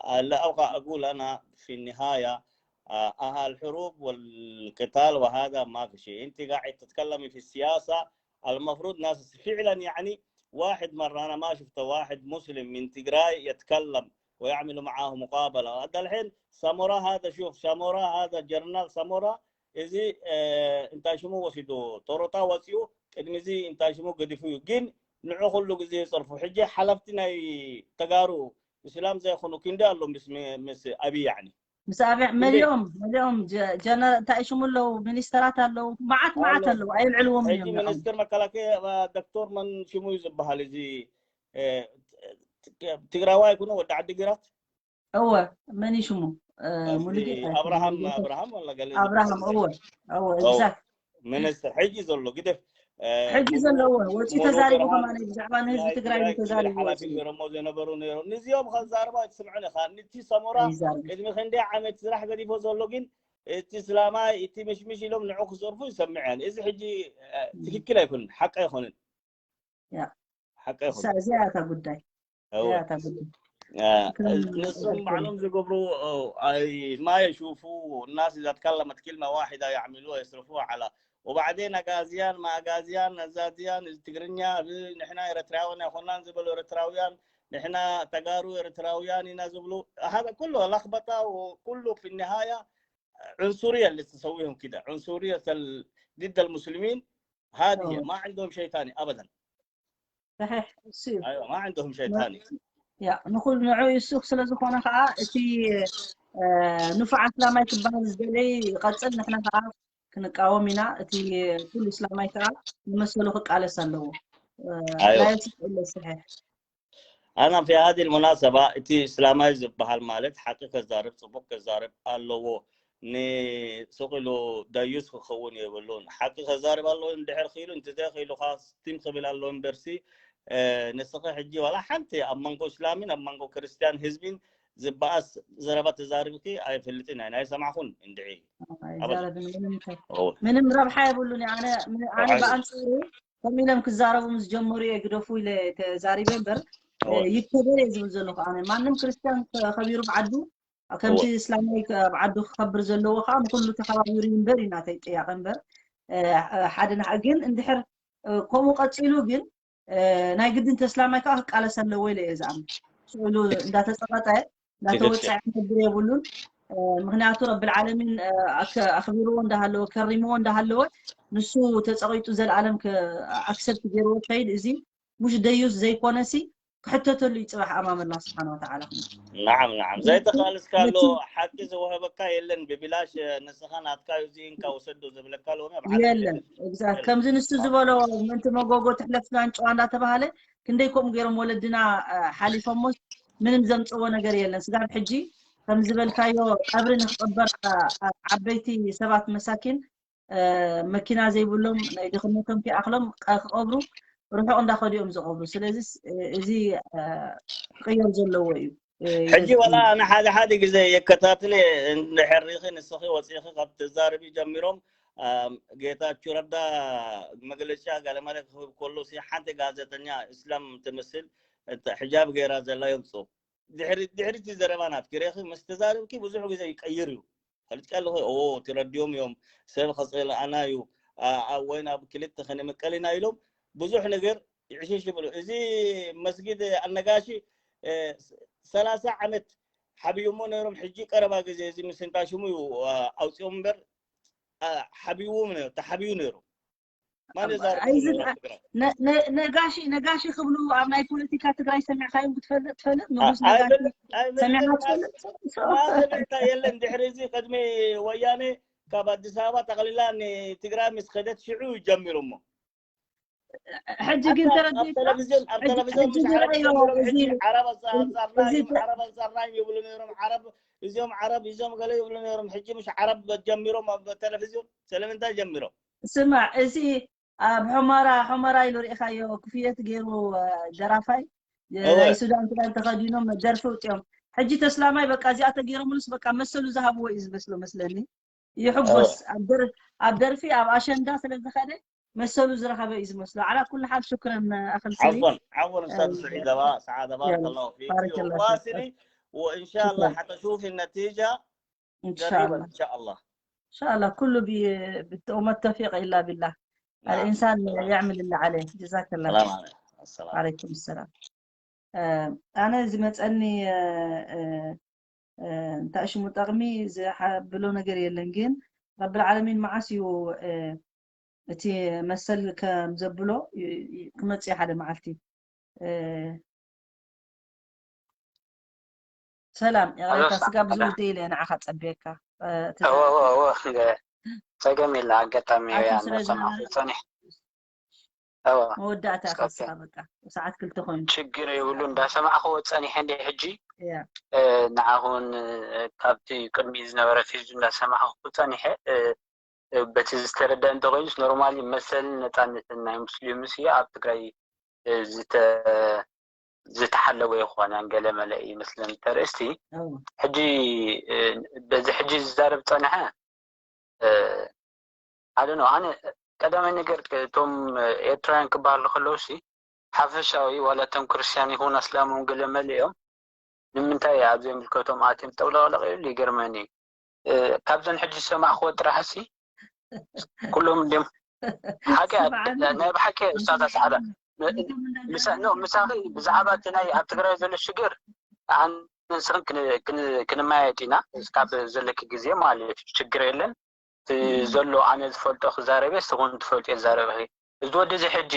آه، لا أبغى أقول أنا في النهاية آه، أها الحروب والقتال وهذا ما في شيء أنت قاعد تتكلمي في السياسة المفروض ناس فعلا يعني واحد مرة أنا ما شفت واحد مسلم من تجراي يتكلم ويعملوا معاه مقابلة هذا الحين سامورا هذا شوف سامورا هذا جنرال سامورا እዚ እንታይ ሽሙ ወሲዱ ቶሮታ ወፂኡ ቅድሚ እዚ እንታይ ሽሙ ገዲፉ እዩ ግን ንዑ ኩሉ ግዜ ይፀርፉ ሕጂ ሓለፍቲ ናይ ተጋሩ እስላም ዘይኮኑ ክንዲ ኣሎ ምስ ምስ ኣብይ ያዕኒ ምስ ኣብይ መሊኦም መሊኦም እንታይ ሽሙ ኣለዉ ሚኒስተራት ኣለዉ መዓት መዓት ኣለዉ ኣየልዕልዎም እዮም ሚኒስትር መከላከያ ዶክተር መን ሽሙ እዩ ዝበሃል እዚ ትግራዋይ ኣይኮነ ወዲ ዓዲግራት እወ መን እዩ ሽሙ ሙሉጌታ ኣብርሃም ኣብርሃም ወላ ገለ ኣብርሃም እወ እወ exact ሚኒስትር ሕጂ ዘሎ ግደፍ ሕጂ ዘለዎ ወፂ ተዛሪቡ ከማነ ብዛዕባ ንህዝቢ ትግራይ ተዛሪቡ ሓላፊ ገረሞ ዝነበሩ ነይሮም ንዚኦም ከዛርባ ትስምዑን ኢኻ ንቲ ሰሞራ ቅድሚ ክንደይ ዓመት ስራሕ ገዲፎ ዘሎ ግን እቲ ስላማይ እቲ ምሽምሽ ኢሎም ንዑ ክዘርፉ ይሰምዕ እያን እዚ ሕጂ ትክክል ኣይኮንን ሓቂ ኣይኮንን ሓቂ ኣይኮንን እዚኣ እታ ጉዳይ እወ። ያ ታብሉ ንሶም ባዕሎም ዝገብሩ ኣይ ማ የሹፉ ናስ እዛ ተካለመት ክልመ ዋሒዳ ያዕምሉ የስርፉ ዓላ። ወባዕዴን ኣጋዝያን ማኣጋዝያን ኣዛዝያን እዚ ትግርኛ እዚ ንሕና ኤረትራውያን ኣይኮናን ዝበሉ ኤረትራውያን ንሕና ተጋሩ ኤረትራውያን ኢና ዝብሉ። ሀ ኩሉ ለኽበጣ ኩሉ ፊ ኒሃያ ዑንሱርያ ልትሰዊሁም ኪደ ዑንሱርያ ضد المسلمين. هذه ما عندهم شيء ثاني ابدا. صحيح እሱ እዩ ايوه ما عندهم شيء ثاني. ያ ንኹሉ ንዑ እሱ ስለ ዝኾነ ከዓ እቲ ንፉዕ ኣስላማይ ክበሃል ዝደለይ ይቐፅል። ንሕና ከዓ ክንቃወም ኢና። እቲ ኩሉ እስላማይ ከዓ ንመሰሉ ክቃለስ ኣለዎ። أيوة. لا يصح إلا الصحيح. أنا في هذه المناسبة እቲ እስላማይ ዝበሃል ማለት ሓቂ ከዛርብ ፅቡቅ ከዛርብ ኣለዎ። ንስቕ ኢሉ ደዩስ ክኸውን የብሉን። ሓቂ ከዛርብ ኣለዎ። እንድሕር ክኢሉ እንተዘይክኢሉ ከዓ ስቲም ክብል ኣለዎ እምበርሲ ንስኺ ሕጂ ዋላ ሓንቲ ኣብ መንጎ እስላምን ኣብ መንጎ ክርስትያን ህዝቢን ዝበኣስ ዘረባ ተዛሪብኪ ኣይፈልጥን እየ ኣይሰማዕኹን እንድዒ። ኣይዛረብን ምንም እንታይ ምንም ረብሓ የብሉን። ኣነ ኣነ ብኣንፃሩ ከምኡ ኢሎም ክዛረቡ ምስ ጀመሩ እየ ግደፉ ኢለ ተዛሪበ እምበር ይከበር እየ ዝብል ዘለኹ። ኣነ ማንም ክርስትያን ከቢሩ ብዓዱ ከምቲ እስላማይ ኣብ ዓዱ ክኸብር ዘለዎ ከዓ ንኩሉ ተኸባቢሩ ይንበር እዩ ናተይ ጥያቄ እምበር ሓደ ንሓ ግን እንድሕር ከምኡ ቀፂሉ ግን ናይ ግድን ተስላማይ ከዓ ክቃለስ ኣለዎ ኢለ እየ ዝኣምን። ስዕሉ እንዳተፀቐጠ እንዳተወፀዐ ክነብር የብሉን። ምክንያቱ ረብል ዓለሚን ኣክቢርዎ እንዳሃለወ ከሪምዎ እንዳሃለወ ንሱ ተፀቂጡ ዘለኣለም ኣክሰፕት ገይርዎ ከይድ እዚ ሙሽ ደዩስ ዘይኮነሲ ክሕተተሉ እዩ ፅባሕ ኣማም ኣላ ስብሓን ወተዓላ። ናዓም ናዓም ዘይተቃልስካሉ ሓቂ ዝወሀበካ የለን ብብላሽ ንስኻ ናትካ እዩ እዚ እንካ ውሰዶ ዝብለካ ሎሚ ኣብ ዓለም የለን። ከምዚ ንሱ ዝበሎ ምንቲ መጎጎ ትሕለፍ ስጋን ጨዋ እንዳተባሃለ ክንደይ ከምኡ ገይሮም ወለድና ሓሊፎሞስ ምንም ዘምፅዎ ነገር የለን። ስጋብ ሕጂ ከም ዝበልካዮ ቀብሪ ንክቅበር ዓበይቲ ሰባት መሳኪን መኪና ዘይብሎም ናይ ድኽነቶም ኪኣኽሎም ክቐብሩ ርሑቕ እንዳኸዱ እዮም ዝቐብሩ። ስለዚ እዚ ክቕየር ዘለዎ እዩ። ሕጂ ወላ ኣነ ሓደ ሓደ ግዜ የከታትለ እንድሕር ሪኺ ንስኺ ወፂኺ ካብ ትዛረቢ ጀሚሮም ጌታቸው ረዳ መግለጫ ገለመለ ክህብ ከሎ ሓንቲ ጋዜጠኛ እስላም ትመስል ሕጃብ ገይራ ዘላ የምፅኡ ድሕሪ ድሕሪ እቲ ዘረባ ናትኪ ርኢኺ ምስ ተዛረብኪ ብዙሕ ግዜ ይቀይር እዩ። ፈልጥኪ ኣለኺ ኦ ትረድዮም እዮም ሰብ ከፅልኣና እዩ ወይ ናብ ክልተ ክንምቀል ኢና ኢሎም ብዙሕ ነገር ይዕሽሽ ይብሉ። እዚ መስጊድ ኣነጋሺ ሰላሳ ዓመት ሓብዩሞ ነይሮም ሕጂ ቀረባ ግዜ እዚ ምስንጣሽሙ እዩ ኣውፅኦም እምበር ሓብይዎም ነይሩ ተሓብዩ ነይሩ። ነጋሺ ነጋሺ ክብሉ ኣብ ናይ ፖለቲካ ትግራይ ሰሚዕካዮም ክትፈልጥ ትፈልጥ ንጉስ ነጋሺ ሰሚዕካ ትፈልጥ የለን። ድሕሪ እዚ ቅድሚ ወያነ ካብ ኣዲስ ኣበባ ጠቕሊላ ንትግራይ ምስ ከደት ሽዑ ጀሚሮሞ። ሕጂ ግን ተረዲእካ ቴሌቪዥን ኣብ ቴሌቪዥን ምስ ዓረብ ጀሚሮም ሕጂ ዓረብ ኣንሳርና እዮም ዓረብ ኣንሳርና እዮም ይብሉ ነይሮም። ዓረብ እዚኦም ዓረብ እዚኦም ገለ ይብሉ ነይሮም። ሕጂ ምሽ ዓረብ ጀሚሮም ኣብ ቴሌቪዥን ስለምንታይ ጀሚሮም? ስማዕ እዚ ኣብ ሑመራ ሑመራ ኢሉ ርኢኻዮ ክፍየት ገይሩ ደራፋይ ናይ ሱዳን ክዳን ተኸዲኖም ደርፊ ውፅኦም። ሕጂ ተስላማይ በቃ እዚኣ ተገይሮምሉስ በቃ መሰሉ ዝሃብዎ እዩ ዝመስሎ መስለኒ። ይሕጎስ ኣብ ደርፊ ኣብ ኣሸንዳ ስለ ዝኸደ መሰሉ ዝረኸበ እዩ ዝመስሎ። ዓላ ኩሉ ሓል ሽክረን ኣኸል ስሪ ዓወን ዓወን استاذ سعيد ሰዓዳ ባረከላሁ ፊክ። ዋስኒ وان شاء الله حتشوفي النتيجة ان شاء الله ان شاء الله ان شاء الله كله بالتوفيق الا بالله. الانسان يعمل اللي عليه. جزاك الله خير. السلام عليكم. عليكم السلام. ኣነ ዝመፀኒ እንታይ ሽሙ ጠቕሚ ዝብሎ ነገር የለን። ግን ረብል ዓለሚን መዓስ እዩ እቲ መሰል ከም ዘብሎ ክመፅእ ሓደ መዓልቲ። ሰላም ይቕሬታ ስጋ ብዙ ግዜ ኢለ ንዓኻ ፀቢየካ። ጸገም የለ ኣጋጣሚ ሰማዕኩ ፀኒሕ መወዳእታ ኢኻ ስኻ በቃ ሰዓት ክልተ ኮይኑ ችግር የብሉ እንዳሰማዕክዎ ፀኒሐ እንደ ሕጂ ንዓኹን ካብቲ ቅድሚ ዝነበረ ፊልም እንዳሰማዕኩ ፀኒሐ በቲ ዝተረዳ እንተኮይኑስ ኖርማሊ መሰልን ነፃነትን ናይ ሙስሊምስ ኣብ ትግራይ ዝተሓለወ ይኮነ ገለ መለ ይመስለኒ ተርእስቲ ሕጂ በዚ ሕጂ ዝዛረብ ፀንሐ ሓደ ነው ኣነ ቀዳማይ ነገር እቶም ኤርትራውያን ክበሃሉ ከለውሲ ሓፈሻዊ ዋላ እቶም ክርስትያን ይኹን ኣስላም እውን ገለ መለ እዮም። ንምንታይ ኣብ ዘይምልከቶም ኣትዮም ጠውለቕለቕ ይብሉ ይገርመኒ። እ፣ ካብዘን ሕጂ ዝሰማዕክዎ ጥራሕሲ ኩሎም እንዲም ሓቂ ስምዓኒ። ናይ ብሓቂ ኡስታዝ ኣስዓዳ እቶም እንዳ ምሳ- ኖ፣ ምሳኺ ብዛዕባ እቲ ናይ ኣብ ትግራይ ዘሎ ሽግር ኣነ ንስኽን ክን- ክን- ክንመያየጥ ኢና እስካብ ዘለኪ ግዜ ማለት እዩ። ሽግር የለን። እቲ ዘሎ ኣነ ዝፈልጦ ክዛረብ እየ፣ ንስኹን ትፈልጡ የዛረብኺ። እዚ ወዲ እዚ ሕጂ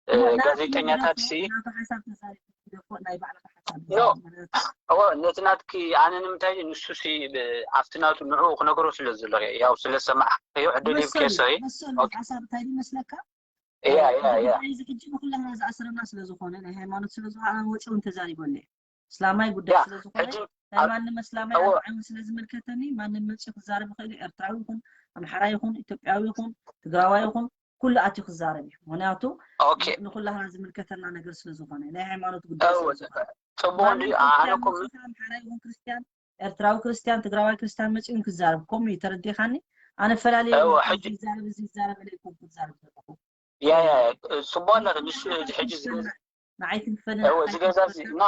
እ፣ ናቲ ጋዜጠኛታት ሲ ናቱ ሓሳብ ተዛሪቡ ግደፎ፣ ናይ ባዕልኻ ሓሳብ ኖ። ተዛሪቡ ማለት እዩ። እዎ ነቲ ናትኪ ኣነ ንምንታይ ንሱ ሲ ብ- ኣብቲ ናቱ ንዕኡ ክነግሮ ስለ ዘለኹ እየ። ያው ስለ ዝሰማዕክዮ ዕድል መሰሉ ሂብክዮ ሰኺ መሰሉ ኦኬ። ሓሳብ እንታይ ይመስለካ? እያ እ፣ እያ እዚ እያ ጉዳይ እዚ ሕጂ ንኩላህና ዝኣስረና ስለ ዝኾነ ናይ ሃይማኖት ስለ ዝኾነ ኣነ ወፂኡ እንተዛሪበሉ እየ። እስላማይ ጉዳይ ያ ስለ ዝኾነ ሕጂ ናይ ኣብ ማንም እስላማይ እዎ ኣርባዕን ስለ ዝምልከተኒ ማንም መፂኡ ክዛረብ ይኽእል እዩ። ኤርትራዊ ይኹን ኣምሓራይ ይኹን ኢትዮጵያዊ ይኹን ትግራዋይ ይኹን ኩሉ ኣትዩ ክዛረብ እዩ። ምክንያቱ ኦኬ ንኩላህና ዝምልከተና ነገር ስለ ዝኾነ ናይ ሃይማኖት ጉዳይ እዎ ስለ ዝኾነ ጽቡቕ ማንም እንዲ ኣነ ክርስትያን እኮ ም- መፂኡ ኣምሓራይ ይኹን ክርስትያን ኤርትራዊ ክርስትያን ትግራዋይ ክርስትያን መፂኡ ክዛረብ ከምኡ እዩ። ተረዲኻኒ? ኣነ ፈላልየ እዎ እኮ ሕጂ ይዛረብ እዚ ይዛረብ ኢለ ኣይኮንኩ ዝዛረብ ዘለኹ። ያ ያ እ፣ ጽቡቕ ኣለኺ። ንሱ ንዓይ እዚ ሕጂ ትንፈና ዝገዝ- ንዓይ ትንፈነ እዎ ንዓይ ዝገዛ እዚ ትንፈና ና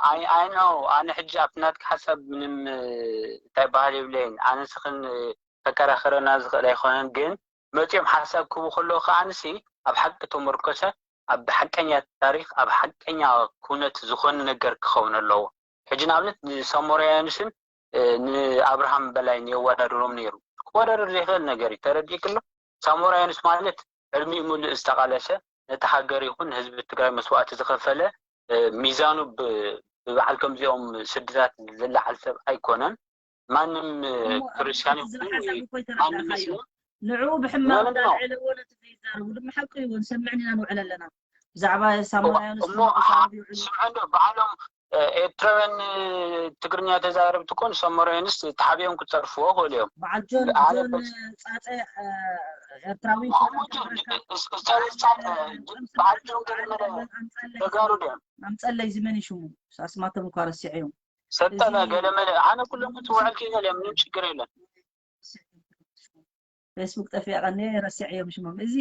ኣይ ኣይ ኖ ኣነ ሕጂ ኣብቲ ናትኪ ሓሳብ ምንም እ፣ እንታይ በሃል የብለይን። ኣነ ንስኽን እ፣ ከከራኽረና ዝኽእል ኣይኮነን፣ ግን መፂኦም ሓሳብ ክህቡ ከለዉ ከኣ ኣነሲ ኣብ ሓቂ ተመርኮሰ ኣብ ሓቀኛ ታሪኽ ኣብ ሓቀኛ ኩነት ዝኾነ ነገር ክኸውን ኣለዎ። ሕጂ ንኣብነት ንሳሞራያንስን እ፣ ንኣብርሃም በላይን የወዳድሮም ነይሩ። ክወዳደር ዘይኽእል ነገር እዩ። ተረዲእክሎ? ሳሞራያንስ ማለት ዕድሚኡ ሙሉእ ዝተቓለሰ ነቲ ሃገር ይኹን ንህዝቢ ትግራይ መስዋእቲ ዝኸፈለ እ፣ ሚዛኑ ብ- ብበዓል ከምዚኦም ስድታት ዝለዓል ሰብ ኣይኮነን። ማንም እ፣ እሞ ኣብ ክርስቲያን እቲ ዝብል ይኹን ሓሳብ እ፣ እኮ ማንም ይተረዳእካዮ። ሙስሊም ንዕኡ ኖ ብሕማቕ ኖ ኖ እንዳልዐለዎ ነቲ ዘይዛረቡ ድማ ሓቂ እዩ። ንሰምዕን ኢና ንውዕል ኣለና። ብዛዕባ እሞ ሳሞራውያንስ እሞ ድማ ኣ- ክዛረቡ ይውዕሉ። ስምዑ እንዶ ባዕሎም እ፣ ኤርትራውያን እ፣ ትግርኛ ተዛረብቲ እኮ ንሳሞራውያንስ ተሓቢኦም ክፀርፍዎ ይኽእሉ እዮም። በዓል ጆን ኣነ ጆን በስ ጻጸ እ፣ ኤርትራዊ ማሞ ይኮነ ጆን ትግረካ እ፣ ኡስታዝ በዓል ጻጸ እ፣ እ፣ ጾም በዓል ስብሓት ጆን ገለ በዓል መለ ኣምጻለይ ተጋሩ ድዮም ኣምጸለይ ዝመን ይሽሙ ኣስማቶም እኳ ረሲዐዮም። እዚ ሰልጠነ ገለ መለ ኣነ ኩሎም ክትውዕል ክይኽእል እየ፣ ምንም ችግር የለን። ፌስቡክ ጠፊኣ ቀኒ ረሲዐዮም ሽሞም። እዚ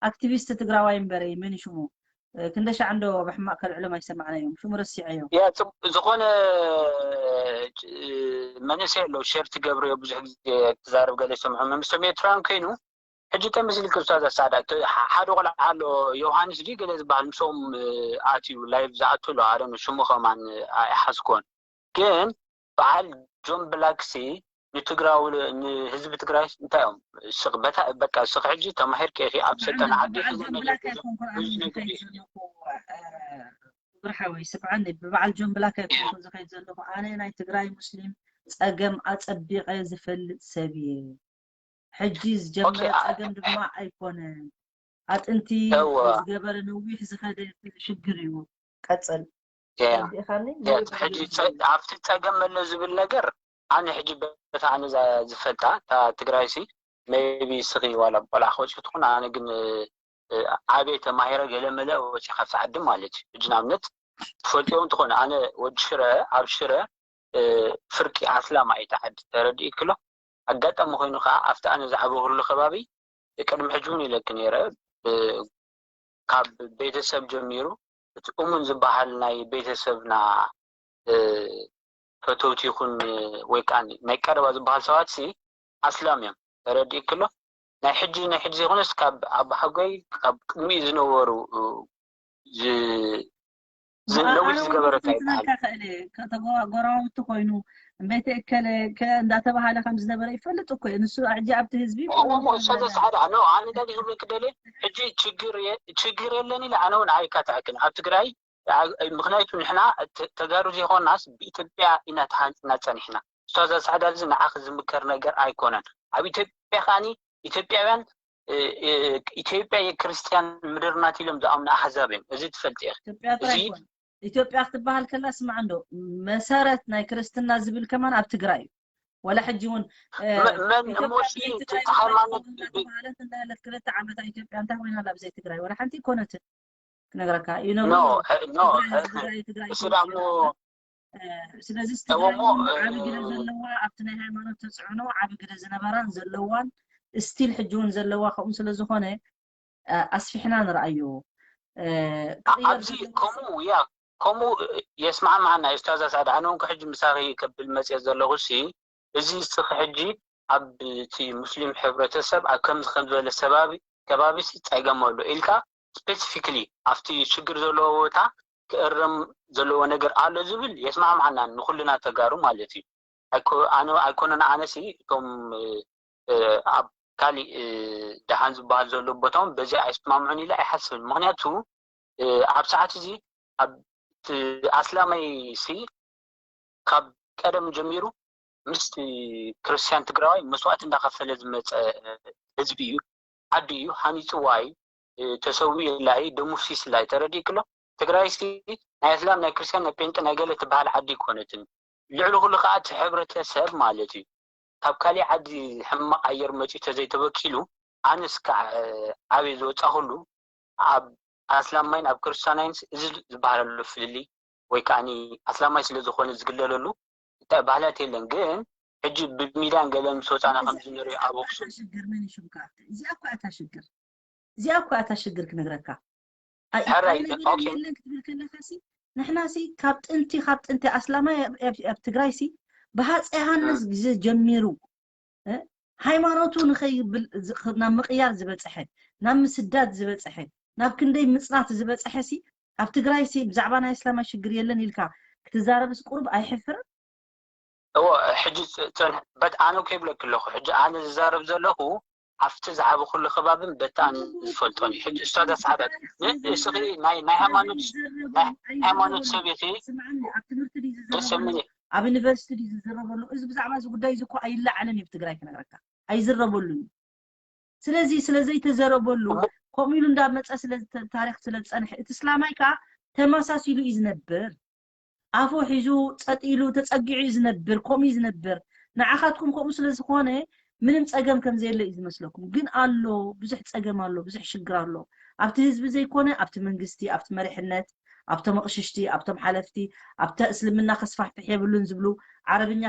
ኣክቲቪስት ትግራዋይ እምበረ መን ሽሙ ክንደሻዕ እንዶ ብሕማቕ ከልዕሎም ኣይሰማዕናዮም። ሽሙ ረሲዐዮ። ያ ጽብ- ዝኾነ እ፣ መንእሰይ ኣሎ ሸር ትገብርዮ ብዙሕ ግዜ ትዛረብ ገለ ይሰምዖ ምስቶም ኤርትራውያን ኮይኑ ሕጂ ተምስሊ ክርስቶስ ኣሳዳ ሓደ ቆልዓ ኣሎ ዮሃንስ ዲ ገለ ዝበሃል ምስኦም እ፣ ኣትዩ ላይቭ ዝኣቱ ኣሎ ኣረኑ ሽሙ ከማን እ፣ ኣይሓዝኮን ግን በዓል ጆን ብላክሲ ንትግራዊ ንህዝቢ ትግራይ እንታይ እዮም ስቕ በታ በቃ ስቕ ሕጂ ተማሂርኪ ኢኺ ኣብ ሰልጠነ ዓዲ በዓል ሕዚ ጆን ነገር ብላክ ብዙ ኣይኮንኩን ኣነ ብዙ ነገር ዝኸይድ እዩ ዘለኹ እ፣ ብርሓወይ ስምዓኒ ብበዓል ጆን ብላክ ኣይኮንኩን ዝኸይድ ዘለኹ ኣነ ናይ ትግራይ ሙስሊም ጸገም ኣጸቢቐ ዝፈልጥ ሰብ እየ። ሕጂ ዝጀመረ ኦኬ፣ አ- ጸገም ድማ ኣይኮነን። ኣጥንቲ እወ። ዝገበረ ነዊሕ ዝኸደ ሽግር እዩ። ቀጽል። ያ፣ ተረዲእኻኒ? ያ፣ ሕጂ ጸ- ኣብቲ ጸገም ኣሎ ዝብል ነገር ኣነ ሕጂ በታ ኣነ ዛ- ዝፈልጣ እታ ትግራይ ሲ ሜቢ ስኺ ዋላ ቆልዓ ክወፅእ ትኹን ኣነ ግን እ፣ ዓብየ ተማሂረ ገለ መለ ወፂ ካብቲ ዓዲ ማለት እዩ። ሕጂ ንኣብነት ትፈልጥዮ እንትኾነ ኣነ ወዲ ሽረ ኣብ ሽረ እ፣ ፍርቂ ኣስላም ኣይተ ዓዲ ተረዲእክሎ ኣጋጣሚ ኮይኑ ከዓ ኣብቲ ኣነ ዝዓበኹሉ ከባቢ ቅድሚ ሕጂ እውን ኢለኪ ነይረ እ፣ ካብ ቤተሰብ ጀሚሩ እቲ እሙን ዝበሃል ናይ ቤተሰብና እ፣ ፈተውቲ ይኹን ወይ ከዓ ናይ ቀረባ ዝበሃል ሰባት ሲ ኣስላም እዮም ተረዲእክሎ ናይ ሕጂ ናይ ሕጂ ዘይኮነስ ካብ ኣባሓጎይ ካብ ቅድሚኡ ዝነበሩ እ፣ ዝ- ዝ- ነዊሕ ዝገበረ እንታይ ይበሃል ክእል ከተጎራውቲ ኮይኑ እምበይቲ እከለ ከ እንዳተባሃለ ከም ዝነበረ ይፈልጥ እኮ እዩ ንሱ ሕጂ ኣብቲ ህዝቢ እሞ እሳተ ሰዓዳ ኖ ኣነ እንታይ ክብለኪ ደልየ ሕጂ ችግር የ- ችግር የለን ኢለ ኣነ እውን ኣይካታዕክን ኣብ ትግራይ ኣ- ምክንያቱ ንሕና ተ- ተጋሩ ዘይኮናስ ብኢትዮጵያ ኢና ተሃንፅና ፀኒሕና እሳተ ሰዓዳ እዚ ንዓኺ ዝምከር ነገር ኣይኮነን ኣብ ኢትዮጵያ ከዓኒ ኢትዮጵያውያን እ- እ- ኢትዮጵያ የክርስትያን ምድር ናት ኢሎም ዝኣምኑ ኣሕዛብ እዮም እዚ ትፈልጥ ኢኺ ኢትዮጵያ ጥራይ እዚ ይኮን ኢትዮጵያ ክትበሃል ከላ ስማዕ እንዶ መሰረት ናይ ክርስትና ዝብል ከማን ኣብ ትግራይ እዩ ወላ ሕጂ እውን እ፣ መ- መን ኢትዮጵያ እሞ እሺ ብዘይ ትግራይ እቲ ሃይማኖት እንዳተባሃለት እንዳለት ክልተ ዓመት ኢትዮጵያ እንታይ ኮይና ኣላ ብዘይ ትግራይ ወላ ሓንቲ ይኮነትን ክነግረካ እዩ ኖ ነብሩ እ- ኖ ትግራይ እ- ትግራይ ትግራይ እሱ ዳሞ ስለዚ እዎ ትግራይ እሞ እውን ዓቢ ግደ እ- ዘለዋ ኣብቲ ናይ ሃይማኖት ተፅዕኖ ዓቢ ግደ ዝነበራን ዘለዋን ስቲል ሕጂ እውን ዘለዋ ከምኡ ስለዝኾነ እ፣ ኣስፊሕና ንርኣዮ ኣብዚ ከምኡ ያ ከምኡ የስማዕማዕና ኡስታዝ ኣስዓድ። ኣነ እውን ሕጂ ምሳኺ ከብል መፅየ ዘለኹ ሲ እዚ እስኺ ሕጂ ኣብ እቲ ሙስሊም ሕብረተሰብ ኣብ ከምዚ ከም ዝበለ ሰባቢ ከባቢ ሲ ፀገም ኣሎ ኢልካ ስፔሲፊክሊ ኣብቲ ሽግር ዘለዎ ቦታ ክእረም ዘለዎ ነገር ኣሎ ዝብል የስማዕማዕና ንኩልና ተጋሩ ማለት እዩ። ኣይኮነን ኣነሲ እቶም ኣብ ካሊእ ደሃን ዝበሃል ዘሎ ቦታውን በዚ ኣይስማምዑን ኢለ ኣይሓስብን። ምክንያቱ ኣብ ሰዓት እዚ ኣብ ኣስላማይ ሲ ካብ ቀደም ጀሚሩ ምስ ክርስቲያን ትግራዋይ መስዋእቲ እንዳኸፈለ ዝመፀ ህዝቢ እዩ። ዓዲ እዩ ሃኒፅዋ እዩ ተሰዊኡላ እዩ ደሙ ፍሲስላ እዩ። ተረዲእክሎ ትግራይ ሲ ናይ እስላም ናይ ክርስቲያን ናይ ጴንጤ ናይ ገለ ትበሃል ዓዲ ይኮነትን። ልዕሊ ኩሉ ከዓ እቲ ሕብረተሰብ ማለት እዩ ካብ ካሊእ ዓዲ ሕማቕ ኣየር መፂኡ ተዘይተበኪሉ ኣነስ ከዓ ዓብየ ዝወፃኹሉ ኣብ ኣስላማይን ኣብ ክርስቲያናይን እዚ ዝበሃለሉ ፍልልይ ወይ ከዓ ኣስላማይ ስለዝኮነ ዝግለለሉ እንታይ ባህላት የለን። ግን ሕጂ ብሚድያን ገለን ምስ ወፃና ከምዚ ንሪኦ ኣብ ኣክሱም ሽግር መን ይሽምካ እዚኣ እኳ እታ ሽግር እዚኣ እኳ እታ ሽግር ክነግረካ ኣይ ነገር የለን ክትብል ከለካ ሲ ንሕና ሲ ካብ ጥንቲ ካብ ጥንቲ ኣስላማይ ኣብ ትግራይ ሲ ብሃፀ ዮሃንስ ግዜ ጀሚሩ ሃይማኖቱ ንኸይብል ናብ ምቕያር ዝበፅሐ ናብ ምስዳድ ዝበፅሐ ናብ ክንደይ ምፅናት ዝበፅሐ ሲ ኣብ ትግራይ ሲ ብዛዕባ ናይ እስላማይ ሽግር የለን ኢልካ ክትዛረብስ ቁሩብ ኣይሕፍርን? እዎ ሕጂ በት ኣነ እኮ ይብለክ ኣለኹ ሕጂ ኣነ ዝዛረብ ዘለኹ ኣብቲ ዝዓበኹሉ ከባብን በቲ ኣነ ዝፈልጦን እዩ። ሕጂ ኡስታዝ ኣስዓድ ንስኺ ናይ ናይ ሃይማኖት ናይ ሃይማኖት ሰብ ኢኺ ደሰምኒ ኣብ ዩኒቨርሲቲ ድዩ ዝዝረበሉ? እዚ ብዛዕባ እዚ ጉዳይ እዚ እኮ ኣይለዓልን እዩ ብትግራይ ክነግረካ ኣይዝረበሉን እዩ። ስለዚ ስለዘይተዘረበሉ ከምኡ ኢሉ እንዳመፀ ስለ ታሪክ ስለ ዝፀንሐ እቲ ስላማይ ከዓ ተመሳሲሉ እዩ ዝነብር። ኣፉ ሒዙ ፀጥ ኢሉ ተፀጊዑ እዩ ዝነብር። ከምኡ እዩ ዝነብር። ንዓኻትኩም ከምኡ ስለ ዝኾነ ምንም ፀገም ከም ዘየለ እዩ ዝመስለኩም። ግን ኣሎ፣ ብዙሕ ፀገም ኣሎ፣ ብዙሕ ሽግር ኣሎ። ኣብቲ ህዝቢ ዘይኮነ ኣብቲ መንግስቲ፣ ኣብቲ መሪሕነት፣ ኣብቶም ኣቕሽሽቲ፣ ኣብቶም ሓለፍቲ፣ ኣብታ እስልምና ከስፋሕፍሕ የብሉን ዝብሉ፣ ዓረብኛ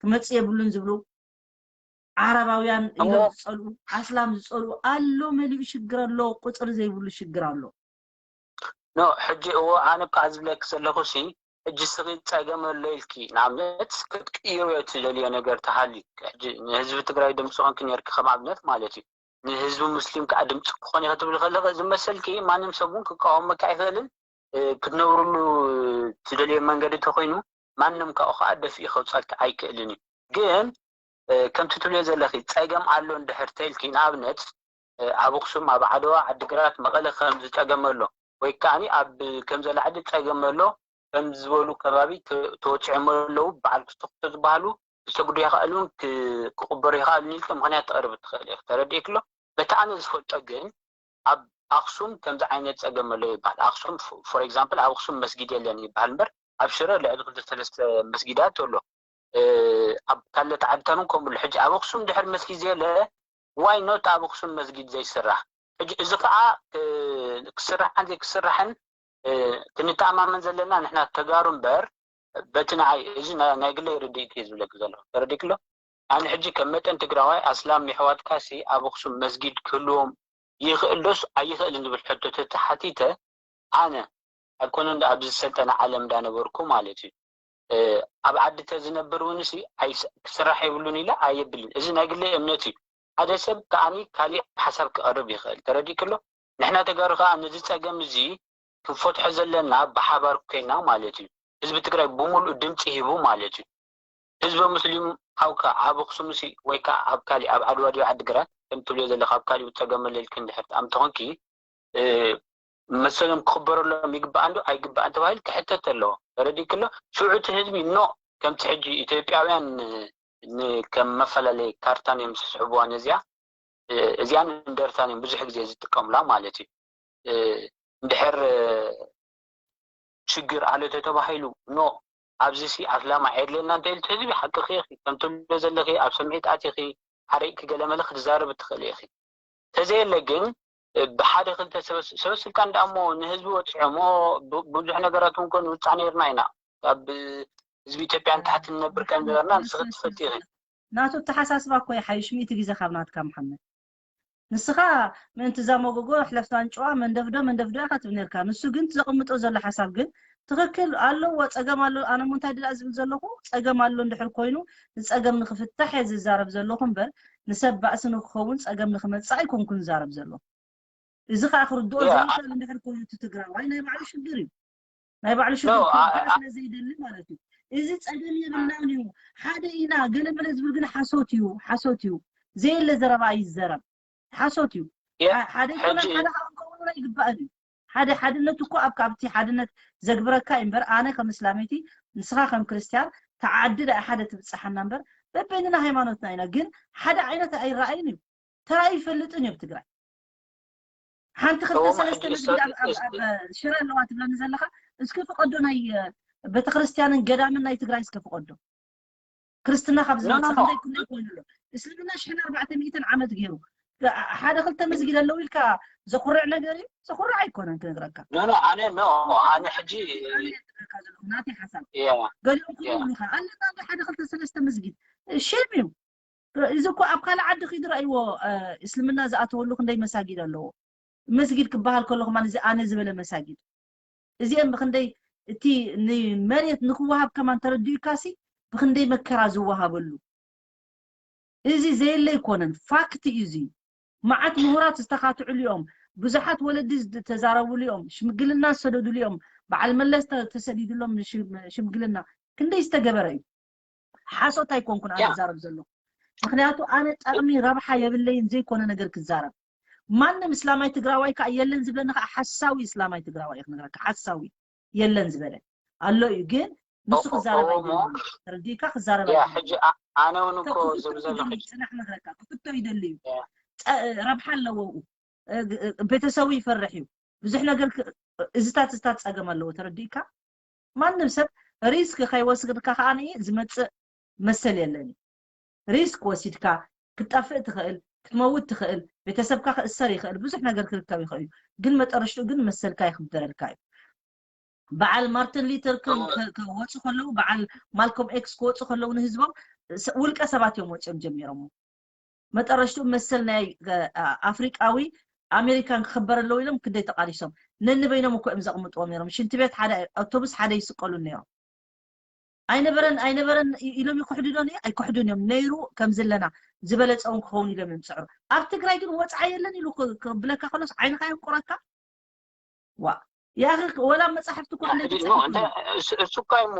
ክመፅእ የብሉን ዝብሉ፣ ዓረባውያን ኢሎም ዝፀልኡ፣ ኣስላም ዝፀልኡ ኣሎ፣ መሊኡ ሽግር ኣሎ፣ ቁፅሪ ዘይብሉ ሽግር ኣሎ። ኖ ሕጂ እዎ ኣነ ከዓ ዝብለኪ ዘለኹ ሲ ሕጂ ስኺ ፀገም ኣሎ ኢልኪ ንኣብነት ክትቅይርዮ ትደልዮ ነገር ተሃልዩ ሕጂ ንህዝቢ ትግራይ ድምፂ ኮንኪ ነርኪ ከም ኣብነት ማለት እዩ ንህዝቢ ሙስሊም ከዓ ድምፂ ክኾን ኢኸ ትብል ከለኺ ዝመሰልኪ ማንም ሰብ እውን ክቃወመካ ኣይኽእልን ክትነብርሉ ትደልዮ መንገዲ ተኮይኑ ማንም ካብኡ ከዓ ደፊኡ ከውፃልኪ ኣይክእልን እዩ ግን ከምቲ ትብልዮ ዘለኺ ፀገም ኣሎ እንድሕር ተልኪ ንኣብነት ኣብ ኣክሱም ኣብ ዓድዋ ዓዲግራት መቐለ ከም ዝፀገም ኣሎ ወይ ከዓ ኣብ ከምዘለ ዓዲ ፀገም ኣሎ ከም ዝበሉ ከባቢ ተወፂዖም ኣለዉ በዓል ክስተክቶ ዝበሃሉ ክሰግዱ ይኽእሉን ክቕበሩ ይኽእሉን ኢልኪ ምክንያት ተቕርቢ ትኽእል ኢኺ ተረዲእክሎ በቲ ኣነ ዝፈልጦ ግን ኣብ ኣክሱም ከምዚ ዓይነት ፀገም ኣሎ ይበሃል ኣክሱም for example ኣብ ኣክሱም መስጊድ የለን ይበሃል እምበር ኣብ ሽረ ልዕሊ ክልተ ሰለስተ መስጊዳት ኣሎ ኣብ ካልኦት ዓድታት እውን ከምኡ ኣሎ ሕጂ ኣብ ኣክሱም ድሕር መስጊድ ዘየለ why not ኣብ ኣክሱም መስጊድ ዘይስራሕ ሕጂ እዚ ከዓ ክስራሕን ዘይክስራሕን ክንተኣማመን ዘለና ንሕና ተጋሩ እምበር በቲ ንዓይ እዚ ናይ ግለይ ርድኢት እየ ዝብለኪ ዘለኹ ተረዲእክሎ ኣነ ሕጂ ከም መጠን ትግራዋይ ኣስላም የሕዋትካሲ ኣብ ኣክሱም መስጊድ ክህልዎም ይኽእል ዶስ ኣይኽእልን ዝብል ሕቶ ተተሓቲተ ኣነ ኣይኮነን ኣብዚ ዝሰልጠነ ዓለም እንዳነበርኩ ማለት እዩ ኣብ ዓዲ ተዝነብር እውን ሲ ክስራሕ የብሉን ኢለ ኣየብልን እዚ ናይ ግለይ እምነት እዩ ሓደ ሰብ ከዓኒ ካሊእ ሓሳብ ክቐርብ ይኽእል ተረዲእክሎ ንሕና ተጋሩ ከዓ ነዚ ፀገም እዚ ክንፈትሖ ዘለና ብሓባር ኮይና ማለት እዩ ህዝቢ ትግራይ ብምሉእ ድምፂ ሂቡ ማለት እዩ ህዝበ ሙስሊም ሃውካ ኣብ ኣክሱም ሲ ወይ ከዓ ኣብ ካሊእ ኣብ ዓድዋ ድዩ ዓዲግራት ከም ትብልዮ ዘለካ ኣብ ካሊእ ፀገም ኣለልኪ እንድሕር ትኣምቲ ኮንኪ መሰሎም ክኽበረሎም ይግባእ እንዶ ኣይግባእን ተባሂሉ ክሕተት ኣለዎ ተረዲእክሎ ሽዑ እቲ ህዝቢ ኖ ከምቲ ሕጂ ኢትዮጵያውያን ከም መፈላለይ ካርታን እዮም ዝስሕብዋ ነዚኣ እዚኣን እንደርታን እዮም ብዙሕ ግዜ ዝጥቀሙላ ማለት እዩ እንድሕር ሽግር ኣሎ ተተባሂሉ ኖ ኣብዚ ሲ ኣስላም ኣየድልየና እንተ ኢሉ ትሕዝቢ ሓቅኺ ኢኺ ከም ትብሎ ዘለኺ ኣብ ስምዒት ኣቲኺ ሓሪቕኪ ገለመለ ክትዛረቢ ትኽእሊ ኢኺ ተዘየለ ግን ብሓደ ክልተ ሰበስልጣን ደኣ እሞ ንህዝቢ ወፂዖ እሞ ብዙሕ ነገራት እውን ኮን ውፃእ ነርና ኢና ካብ ህዝቢ ኢትዮጵያ ንታሕቲ ንነብር ከም ነበርና ንስኺ ትፈልጢ ኢኺ ናቱ ኣተሓሳስባ እኮ ይሓይሽ ሚእቲ ግዜ ካብ ናትካ መሓመድ ንስኻ ምእንቲ እዛ መጎጎ ሕለፍታ ኣንጭዋ መንደፍዶ መንደፍዶ ኢኻ ትብል ነርካ። ንሱ ግን ዘቕምጦ ዘሎ ሓሳብ ግን ትኽክል ኣለዎ፣ ጸገም ኣሎ። ኣነ እሞ እንታይ ድኣ ዝብል ዘለኹ፣ ጸገም ኣሎ እንድሕር ኮይኑ ንጸገም ንኽፍታሕ እየ ዝዛረብ ዘለኹ እምበር ንሰብ ባእሲ ንክኸውን ጸገም ንኽመጽእ ኣይኮንኩን ዝዛረብ ዘለኹ። እዚ ኸኣ ክርድኦ ያ፣ ዘይክእል እንድሕር ኮይኑ እቲ ትግራዋይ ናይ ባዕሉ ሽግር እዩ። ናይ ባዕሉ ሽግር ኖ፣ ኣ- ክርዳእ ስለ ዘይደሊ ማለት እዩ። እዚ ጸገም የብልናን እዩ። ሓደ ኢና ገለ መለ ዝብል ግን ሓሶት እዩ፣ ሓሶት እዩ። ዘየለ ዘረባ ይዘረብ። ሓሶት እዩ። ያ፣ ሓ- ሓደ ይኮነ ሕጂ ሓደ ከዓ ክኸውን እውን ኣይግባእን እዩ። ሓደ ሓድነት እኮ ኣብ ካብቲ ሓድነት ዘግብረካ እዩ እምበር ኣነ ከም እስላመይቲ ንስኻ ከም ክርስትያን ተዓዲ ዳኣ ሓደ ትብፅሓና እምበር በበይንና ሃይማኖትና ኢና። ግን ሓደ ዓይነት ኣይረኣይን እዩ። ተራእዩ ይፈልጥን እዩ ኣብ ትግራይ። ሓንቲ ክልተ እዎም ሰለስተ ሕጂ መስጊድ ኣብ ኣብ እሳ- ኣብ ሽረ ኣለዋ ትብለኒ ዘለኻ። እስኪ ፍቐዶ ናይ ቤተክርስትያንን ገዳምን ናይ ትግራይ እስከ ፍቐዶ። ክርስትና ካብ ኖ ኖ ዝመፅእ ኖ ክንደይ ክንደይ ኮይኑ ኣሎ። እስልምና ሽሕን ኣርባዕተ ሚእትን ዓመት ገይሩ ሓደ ክልተ መስጊድ ኣለዉ ኢልካ ዘኩርዕ ነገር እዩ። ዘኩርዕ ኣይኮነን ክነግረካ። ኖ ኖ ኣነ ኖ ኣነ ሕጂ ኣነ እየ ዝብለካ ዘለኹ ናተይ ሓሳብ። ያ ገሊኦም ያ ክብሉኻ ኣለና እንዶ ሓደ ክልተ ሰለስተ መስጊድ ሼም እዩ። እዚ እኮ ኣብ ካልእ ዓዲ ኺዱ ረእይዎ። እስልምና ዝኣተወሉ ክንደይ መሳጊድ ኣለዎ። መስጊድ ክበሃል ከሎ ከማን እዚ ኣነ ዝበለ መሳጊድ እዚኦም ብክንደይ እቲ ንመሬት ንክወሃብ ከማን ተረዲኡካሲ ብክንደይ መከራ ዝወሃበሉ። እዚ ዘየለ ኣይኮነን፣ ፋክት እዩ። እዚ መዓት ምሁራት ዝተኻትዕሉ እዮም። ብዙሓት ወለዲ ዝተዛረብሉ እዮም። ሽምግልና ዝሰደድሉ እዮም። በዓል መለስ ተ- ተሰዲድሎም ንሽም- ሽምግልና ክንደይ ዝተገበረ እዩ። ሓሶት ኣይኮንኩን ኣነ ያ ዝዛረብ ዘለኹ። ምክንያቱ ኣነ ጠቕሚ ረብሓ የብለይን ዘይኮነ ነገር ክዛረብ። ማንም እስላማይ ትግራዋይ ከዓ የለን ዝብለኒ ከዓ ሓሳዊ እስላማይ ትግራዋይ እዩ ክነግረካ። ሓሳዊ የለን ዝበለ ኣሎ እዩ፣ ግን ንሱ ኦ- ክዛረብ ኦሮሞ ኣይደልን። ተረዲእካ? ክዛረብ ያ ኣይደልን። ሕጂ ኣ- ኣነ እውን እኮ ክፍቶ ዝብል ዘለኹ ይደሊ ሕጂ ፅናሕ ነግረካ ክፍቶ ይደሊ እዩ። ያ ፀ- ረብሓ ኣለዎ ኡ እ- እ- ቤተሰቡ ይፈርሕ እዩ። ብዙሕ ነገር ክ- እዝታት እዝታት ፀገም ኣለዎ። ተረዲእካ? ማንም ሰብ ሪስክ ከይወስድካ ከዓ ዝመፅእ መሰል የለን እዩ። ሪስክ ወሲድካ ክትጠፍእ ትኽእል፣ ክትመውት ትኽእል፣ ቤተሰብካ ክእሰር ይኽእል፣ ብዙሕ ነገር ክርከብ ይኽእል እዩ። ግን መጠረሽትኡ ግን መሰልካ ይኽበረልካ እዩ። በዓል ማርቲን ሉተር ኪንግ እወ ከ- ክወፁ ከለዉ፣ በዓል ማልኮም ኤክስ ክወፁ ከለዉ ንህዝቦም ስ- ውልቀ ሰባት እዮም ወፂኦም ጀሚሮሞ። መጠረሽትኡ መሰል ናይ አ- ኣፍሪቃዊ ኣሜሪካን ክኽበር ኣለዎ ኢሎም ክንደይ ተቃሊሶም። ነንበይኖም እኮ እዮም ዘቕምጥዎም ነይሮም። ሽንቲ ቤት ሓደ፣ ኣውቶቡስ ሓደ ይስቀሉ ነይሮም። ኣይነበረን ኣይነበረን ኢ- ኢሎም ይክሕዱ ዶ? ነይ- ኣይክሕዱን እዮም። ነይሩ ከም ዘለና ዝበለፀ እውን ክኸውን ኢሎም እዮም ዝፅዕሩ። ኣብ ትግራይ ግን ወፅዓ የለን ኢሉ ክ- ክብለካ ከሎስ ዓይንኻ የንቁረካ። ዋ ያኺ ወላ መፃሕፍቲ እኮ ያ ክንደይ ሕጂ ኖ ተፃሒፉ እንታይ ነይሩ። እሱ እሱ እኮ እሞ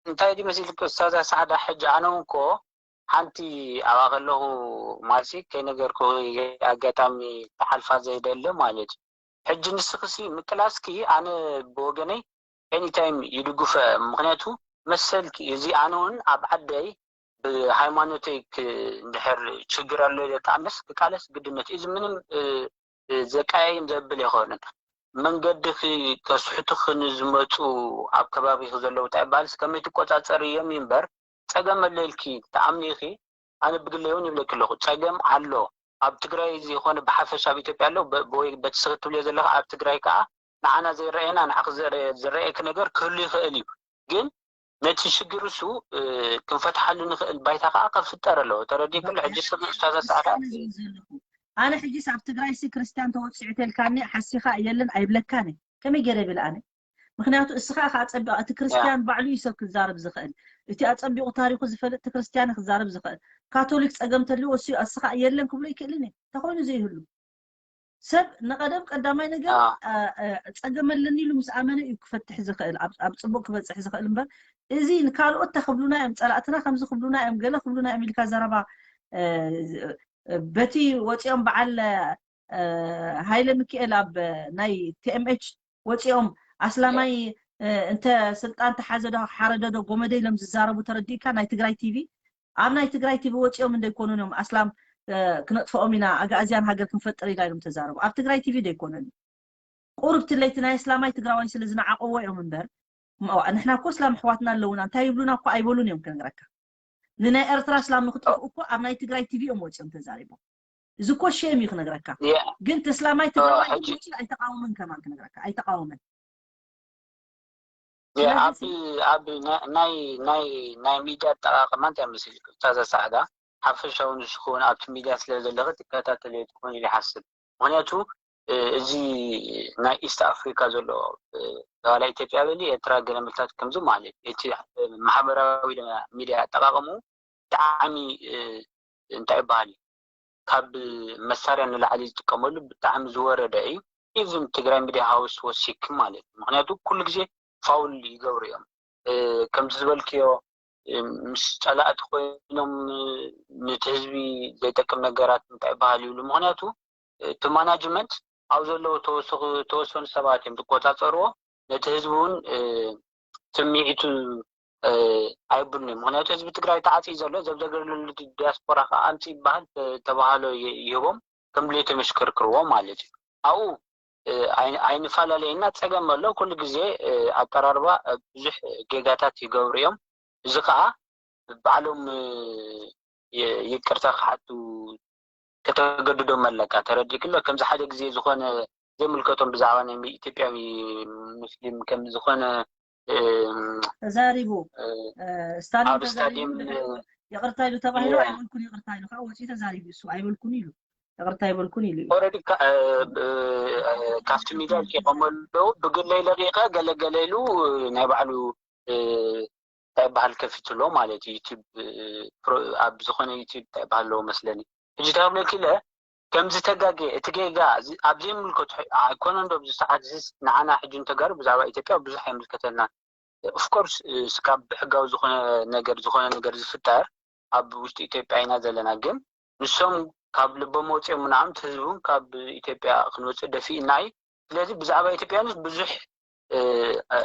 እንታይ ድዩ መሲልክ ኡስታዛ ሳዕዳ? ሕጂ ኣነ እውን እኮ ሓንቲ ኣብኣ ከለኹ ማለሲ ከይነገርኩ ኣጋጣሚ ክሓልፋ ዘይደሊ ማለት እዩ። ሕጂ ንስኽሲ ምቅላስኪ ኣነ ብወገነይ ኤኒታይም ይድግፎ። ምክንያቱ መሰልኪ እዚ ኣነ እውን ኣብ ዓደይ ብሃይማኖተይ ክ- እንድሕር ችግር ኣሎ ኢለ ተኣምነስ ክቃለስ ግድነት እዩ። እዚ ምንም እ፣ እ፣ ዘቀያይም ዘብል ኣይኮነን። መንገድኺ ከስሕቱኺ ንዝመፁ ኣብ ከባቢኺ ዘለዉ እንታይ ይበሃልስ ከመይ ትቆፃፀርዮም እምበር ፀገም ኣሎ ኢልኪ ተኣምኒ ኢኺ። ኣነ ብግለይ እውን ይብለኪ ኣለኹ ፀገም ኣሎ። ኣብ ትግራይ እዚ ይኾነ ብሓፈሻ ኣብ ኢትዮጵያ ኣሎ በ- ወይ በቲ ስኺ ትብልዮ ዘለኺ ኣብ ትግራይ ከዓ ንዓና ዘይረኣየና ንዓኺ ዘረ- ዝረኣየኪ ነገር ክህሉ ይኽእል እዩ። ግን ነቲ ሽግር እሱ እ፣ ክንፈትሓሉ ንኽእል ባይታ ከዓ ከፍጠር ኣለዎ። ተረዲእክሎ? በቃ ሕጂ ያኺ ስሚ ያኺ ኡስታዛ ንሱ ሳዕዳ ኣነ ዝብል ዘለኹ ኣነ ሕጂስ ኣብ ትግራይ ሲ ክርስትያን ተወፂዑ ተልካኒ ሓሲኻ የለን ኣይብለካን እየ። ከመይ ገይረ ይብል ኣነ? ምክንያቱ እስኻ ኢኻ ኣፀቢቕ እቲ ያ ክርስትያን ባዕሉ እዩ ሰብ ክዛረብ ዝኽእል። እቲ ኣፀቢቑ ታሪኹ ዝፈልጥ እቲ ክርስትያን እዩ ክዛረብ ዝኽእል። ካቶሊክ ፀገም ተልዎ እሱ እዩ እስኻ የለን ክብሎ ይክእልን እየ ተኾይኑ ዘይህሉ ሰብ ንቐደም ቀዳማይ ነገር ያ አ- አ- ፀገም ኣለኒ ኢሉ ምስ ኣመነ እዩ ክፈትሕ ዝኽእል ኣብ ኣብ ፅቡቅ ክበፅሕ ዝኽእል እምበር እዚ ንካልኦት ተክብሉና እዮም ፀላእትና ከምዚ ክብሉና እዮም ገለ ክብሉና እዮም ኢልካ ዘረባ እ፣ በቲ ወፂኦም በዓል እ፣ ሃይለ ሚካኤል ኣብ ናይ ቲኤምኤች ወፂኦም ኣስላማይ እ፣ እንተ ስልጣን ተሓዘ ዶ ሓረደ ዶ ጎመደ ኢሎም ዝዛረቡ ተረዲእካ ናይ ትግራይ ቲቪ ኣብ ናይ ትግራይ ቲቪ ወፂኦም እንደይኮኑን እዮም ኣስላም እ፣ ክነጥፍኦም ኢና ኣጋእዝያን ሃገር ክንፈጥር ኢና ኢሎም ተዛረቡ ኣብ ትግራይ ቲቪ ዶ ኣይኮነን ቁርብቲ ለይቲ ናይ ኣስላማይ ትግራዋይ ስለ ዝነዓቐዎ እዮም እምበር ንሕና እኮ እስላም ኣሕዋትና ኣለውና እንታይ ይብሉና እኮ ኣይበሉን እዮም ክነግረካ ንናይ ኤርትራ እስላም ንክጠፍኡ እኮ ኣብ ናይ ትግራይ ቲቪ እዮም ወፂኦም ተዛሪቦም እዚ እኮ ሼም እዩ ክነግረካ ግን ተስላማይ ትግራዋይ ግን ወፂኡ ኣይተቃወመን ከማን ክነግረካ ኣይተቃወመን ኣብ ኣብ ናይ ናይ ናይ ሚድያ ኣጠቃቅማ እንታይ መሲልክ እታ ዘሳዕዳ ሓፈሻዊ ንስኹ እውን ኣብቲ ሚድያ ስለ ዘለኺ ትከታተልዮ ትኾን ኢለ ይሓስብ። ምኽንያቱ እዚ ናይ ኢስት ኣፍሪካ ዘሎ ዋላ ኢትዮጵያ በሊ ኤርትራ ገለ ምልታት ከምዚ ማለት እቲ ማሕበራዊ ሚድያ ኣጠቃቀሙ ብጣዕሚ እንታይ ይበሃል እዩ ካብ መሳርያ ንላዕሊ ዝጥቀመሉ ብጣዕሚ ዝወረደ እዩ። ኢቭን ትግራይ ሚድያ ሃውስ ወሲክ ማለት እዩ። ምክንያቱ ኩሉ ግዜ ፋውል ይገብሩ እዮም። ከምዚ ዝበልክዮ ምስ ፀላእቲ ኮይኖም ነቲ ህዝቢ ዘይጠቅም ነገራት እንታይ ይበሃል ይብሉ። ምክንያቱ እቲ ማናጅመንት ኣብ ዘለዉ ተወሰኑ ሰባት እዮም ዝቆፃፀርዎ። ነቲ ህዝቢ እውን ስምዒቱ ኣይብሉን እዮም። ምክንያቱ ህዝቢ ትግራይ ተዓፅዩ ዘሎ ዘብዘገለሉ ዲያስፖራ ከዓ ኣምፅ ይበሃል ተባህሎ ይህቦም ከም ድሌቶም የሽከርክርዎ ማለት እዩ። ኣብኡ ኣይንፈላለየና ፀገም ኣሎ። ኩሉ ግዜ ኣቀራርባ ብዙሕ ጌጋታት ይገብሩ እዮም። እዚ ከዓ ባዕሎም ይቅርታ ክሓቱ ከተገድዶም ኣለካ። ተረዲእክሎ ከምዚ ሓደ ግዜ ዝኾነ ዘይምልከቶም ብዛዕባ ናይ ኢትዮጵያዊ ሙስሊም ከም ዝኾነ ተዛሪቡ ኣብ ስታዲየም ይቅርታ ኢሉ ተባሂሉ ኣይበልኩን። ይቅርታ ኢሉ ከዓ ወፂኡ ተዛሪቡ እሱ ኣይበልኩን ኢሉ ይቅርታ ኣይበልኩን ኢሉ ኦረዲ ካብቲ ሚድያ ልቂቆም ኣለዉ። ብግለይ ለቂቀ ገለገለ ኢሉ ናይ ባዕሉ እንታይ ይበሃል ከፊትሎ ማለት እዩ። ዩቲብ ኣብ ዝኾነ ዩቲብ እንታይ ይበሃል ኣለዎ መስለኒ። ሕጂ እንታይ ክብለኪ ኢለ ከምዚ ተጋጌ እቲ ጌጋ ኣብ ዘይምልከቱ ኣይኮነን ዶ ኣብዚ ሰዓት እዚ ንዓና ሕጂ ንተጋሩ ብዛዕባ ኢትዮጵያ ብዙሕ ኣይምልከተና። ኦፍኮርስ ካብ ብሕጋዊ ዝኾነ ነገር ዝኾነ ነገር ዝፍጠር ኣብ ውሽጢ ኢትዮጵያ ኢና ዘለና። ግን ንሶም ካብ ልቦም ወፂኦም ምናምን ህዝቡን ካብ ኢትዮጵያ ክንወፅእ ደፊእና እዩ። ስለዚ ብዛዕባ ኢትዮጵያውያንስ ብዙሕ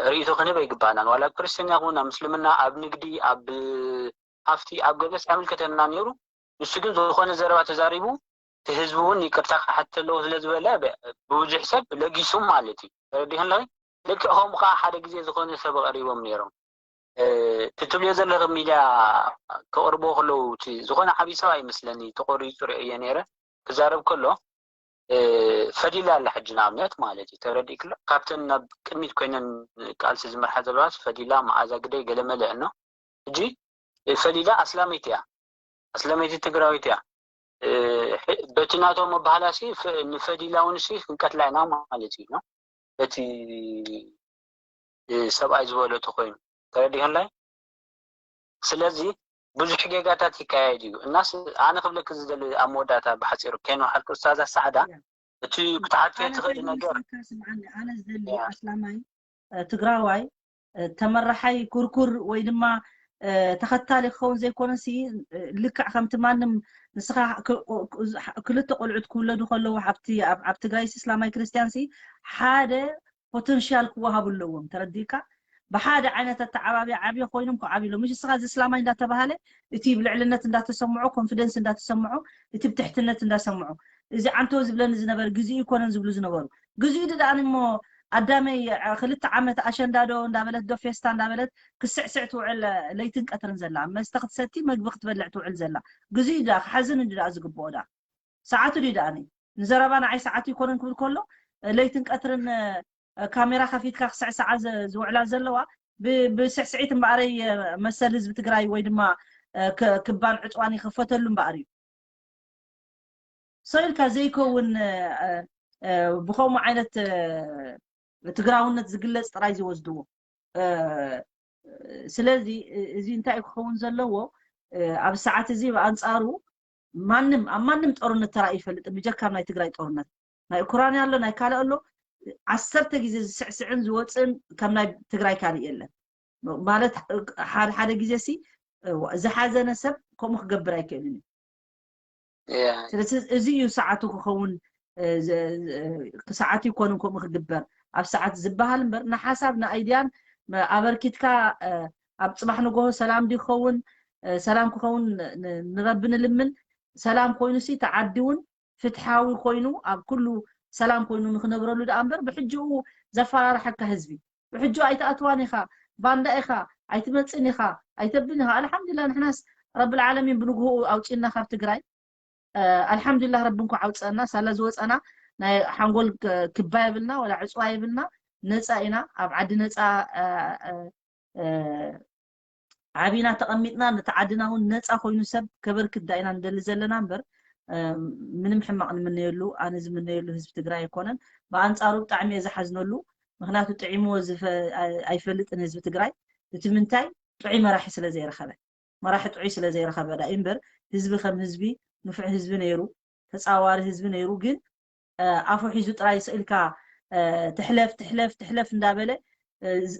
ርእይቶ ክንህብ ኣይግባእናን። ዋላ ኣብ ክርስትና ይኹን ኣብ ምስልምና፣ ኣብ ንግዲ፣ ኣብ ሃፍቲ፣ ኣብ ገለስ ኣይምልከተና ነይሩ። ንሱ ግን ዝኾነ ዘረባ ተዛሪቡ እቲ ህዝቢ እውን ይቅርታ ክሓት ኣለዎ ስለ ዝበለ ብብዙሕ ሰብ ለጊሱ ማለት እዩ። ተረዲኸለኺ? ልክዕ ከምኡ ከዓ ሓደ ግዜ ዝኾነ ሰብ ቀሪቦም ነይሮም። እቲ ትብልዮ ዘለኺ ሚድያ ከቕርቦ ከለዉ እቲ ዝኾነ ዓብዪ ሰብ ኣይመስለኒ ተቆሪፁ ርእየ ነይረ ክዛረብ ከሎ ፈዲላ ኣላ ሕጂ ንኣብነት ማለት እዩ ተረዲእክሎ ካብተን ናብ ቅድሚት ኮይነን ቃልሲ ዝመርሓ ዘለዋስ ፈዲላ መዓዛ ግደይ ገለመለ እኖ ሕጂ ፈዲላ ኣስላመይቲ እያ ኣስላመይቲ ትግራዊት እያ በቲ ናቶም ኣባህላሲ ንፈዲላ እውን ሲ ክንቀትላ ኢና ማለት እዩ በቲ ሰብኣይ ዝበለቶ ኮይኑ ተረዲኸላይ ስለዚ ብዙሕ ጌጋታት ይካየድ እዩ እናስ ኣነ ክብለክ ዝደሊ ኣብ መወዳእታ ብሓፂሩ ከይንውሓልክ ኡስታዛ ሳዕዳ እቲ ክትዓርፍዮ ትኽእል ነገር ኣነ ዝደሊ ኣስላማይ ትግራዋይ ተመራሓይ ኩርኩር ወይ ድማ ተኸታሊ ክኸውን ዘይኮነሲ ልክዕ ከምቲ ማንም ንስኻ ክልተ ቆልዑት ክውለዱ ከለዉ ኣብቲ ኣብ ትግራይሲ እስላማይ ክርስትያንሲ ሓደ ፖተንሻል ክወሃቡ ኣለዎም ተረዲእካ ብሓደ ዓይነት ኣተዓባቢ ዓብዮ ኮይኖም ክዓብሎም ምሽ ስኻ እዚ እስላማይ እንዳተባሃለ እቲ ብልዕልነት እንዳተሰምዖ ኮንፊደንስ እንዳተሰምዖ እቲ ብትሕትነት እንዳሰምዖ እዚ ዓንቶ ዝብለኒ ዝነበረ ግዜኡ ይኮነን ዝብሉ ዝነበሩ ግዜኡ ድዳኣኒ እሞ ኣዳመይ ክልተ ዓመት ኣሸንዳዶ እንዳበለት ዶ ፌስታ እንዳበለት ክስዕስዕ ትውዕል ለይትን ቀትርን ዘላ መስተ ክትሰቲ መግቢ ክትበልዕ ትውዕል ዘላ ግዜኡ ዳ ክሓዝን እንዲ ዳ ዝግብኦ ዳ ሰዓቱ ድዩ ደኣኒ ንዘረባ ንዓይ ሰዓቱ ይኮነን ክብል ከሎ ለይትን ቀትርን ካሜራ ከፊትካ ክስዕስዓ ዝውዕላ ዘለዋ ብስዕስዒት እምበኣረይ መሰል ህዝቢ ትግራይ ወይ ድማ ክባን ዕፅዋን ይኽፈተሉ እምበኣር እዩ ሰው ኢልካ ዘይከውን ብከምኡ ዓይነት ትግራውነት ዝግለፅ ጥራይ ዝወስድዎ ስለዚ እዚ እንታይ ክኸውን ዘለዎ ኣብ ሰዓት እዚ ብኣንፃሩ ማንም ኣብ ማንም ጦርነት ተራእዩ ይፈልጥ ብጀካ ናይ ትግራይ ጦርነት ናይ ኡክራንያ ኣሎ ናይ ካልእ ኣሎ ዓሰርተ ግዜ ዝስዕስዕን ዝወፅእን ከም ናይ ትግራይ ካልእ የለን ማለት ሓደ ሓደ ግዜ ሲ ዝሓዘነ ሰብ ከምኡ ክገብር ኣይክእልን እዩ ስለዚ እዚ እዩ ሰዓቱ ክኸውን ሰዓት ይኮንን ከምኡ ክግበር ኣብ ሰዓት ዝበሃል እምበር ንሓሳብ ንኣይድያን ኣበርኪትካ ኣብ ፅባሕ ንጎሆ ሰላም ድዩ ክኸውን ሰላም ክኸውን ንረቢ ንልምን ሰላም ኮይኑ ሲ ተዓዲ እውን ፍትሓዊ ኮይኑ ኣብ ኩሉ ሰላም ኮይኑ ንክነብረሉ ደኣ እምበር ብሕጅኡ ዘፈራርሐካ ህዝቢ ብሕጂ ኣይትኣትዋን ኢኻ ባንዳ ኢኻ ኣይትመፅን ኢኻ ኣይተብን ኢኻ ኣልሓምዱላ ንሕናስ ረቢ ልዓለሚን ብንግህኡ ኣውፂና ካብ ትግራይ ኣልሓምዱላ ረቢ እንኳ ኣውፀና ሳላ ዝወፀና ናይ ሓንጎል ክባ የብልና ወላ ዕፅዋ የብልና ነፃ ኢና ኣብ ዓዲ ነፃ ዓቢና ተቐሚጥና ነቲ ዓድና እውን ነፃ ኮይኑ ሰብ ከበርክት ዳ ኢና ንደሊ ዘለና እምበር ምንም ሕማቕ ንምነየሉ ኣነ ዝምነየሉ ህዝቢ ትግራይ ኣይኮነን። ብኣንፃሩ ብጣዕሚ እየ ዝሓዝነሉ። ምክንያቱ ጥዒምዎ ኣይፈልጥን ህዝቢ ትግራይ። እቲ ምንታይ ጥዑይ መራሒ ስለ ዘይረኸበ መራሒ ጥዑይ ስለ ዘይረኸበ ዳ እምበር ህዝቢ ከም ህዝቢ ንፉዕ ህዝቢ ነይሩ፣ ተፃዋሪ ህዝቢ ነይሩ። ግን ኣፉ ሒዙ ጥራይ ስእልካ ትሕለፍ ትሕለፍ ትሕለፍ እንዳበለ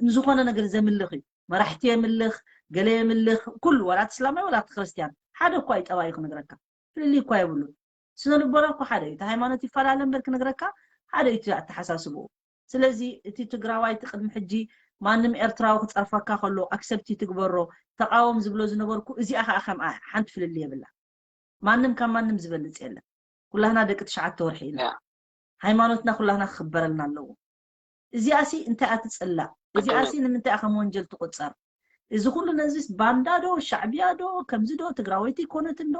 ንዝኾነ ነገር ዘምልኽ እዩ። መራሕቲ የምልኽ፣ ገለ የምልኽ፣ ኩሉ ዋላ እቲ እስላማይ ዋላ እቲ ክርስትያን ሓደ እኳ እዩ ጠባዩ ክነግረካ። ፍልልይ እኳ የብሉን። ስነ ልቦና እኮ ሓደ እዩ። እቲ ሃይማኖት ይፈላለ እምበር ክነግረካ ሓደ እዩ እቲ ኣተሓሳስብኡ። ስለዚ እቲ ትግራዋይ እቲ ቅድሚ ሕጂ ማንም ኤርትራዊ ክፀርፈካ ከሎ ኣክሰፕት ትግበሮ ተቃወም ዝብሎ ዝነበርኩ እዚኣ ከዓ ከምኣ ሓንቲ ፍልልይ የብላ። ማንም ካብ ማንም ዝበልፅ የለን። ኩላህና ደቂ ትሽዓተ ወርሒ ኢና። ሃይማኖትና ኩላህና ክኽበረልና ኣለዎ። እዚኣሲ እንታይ እያ ትፅላእ? እዚኣሲ ንምንታይ እያ ከም ወንጀል ትቁፀር? እዚ ኩሉ ነዚስ ባንዳ ዶ ሻዕብያ ዶ ከምዚ ዶ ትግራወይቲ ይኮነትን ዶ?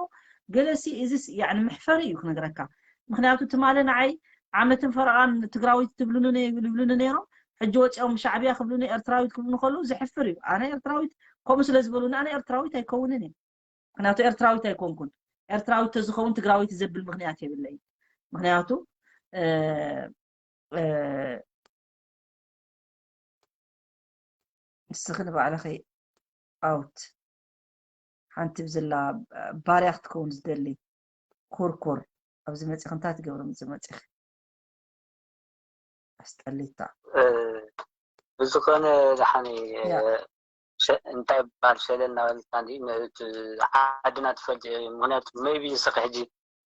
ገለሲ እዚስ ያዕኒ መሕፈሪ እዩ ክነግረካ። ምክንያቱ ትማሊ ንዓይ ዓመትን ፈረቓን ትግራወይቲ ትብሉኒ ይብሉኒ ነይሮም። ሕጂ ወፂኦም ሻዕብያ ክብሉኒ ኤርትራዊት ክብሉኒ ከለዉ ዘሕፍር እዩ። ኣነ ኤርትራዊት ከምኡ ስለ ዝበሉኒ ኣነ ኤርትራዊት ኣይከውንን እየ። ምክንያቱ ኤርትራዊት ኣይኮንኩን። ኤርትራዊት ተዝኸውን ትግራወይቲ ዘብል ምክንያት የብለይ። ምክንያቱ ንስኺ ንባዕልኺ ኣውት ሓንቲ ብዝላ ባርያ ክትከውን ዝደሊ ኩርኩር ኣብዚ መፂኺ እንታይ ትገብሪ ምፅ መፂኺ ኣስጠሊታ ብዝኾነ ዝሓነ እንታይ ይበሃል ሸለል እናበልካ ዓድና ትፈልጥ ምክንያቱ maybe ንስኺ ሕጂ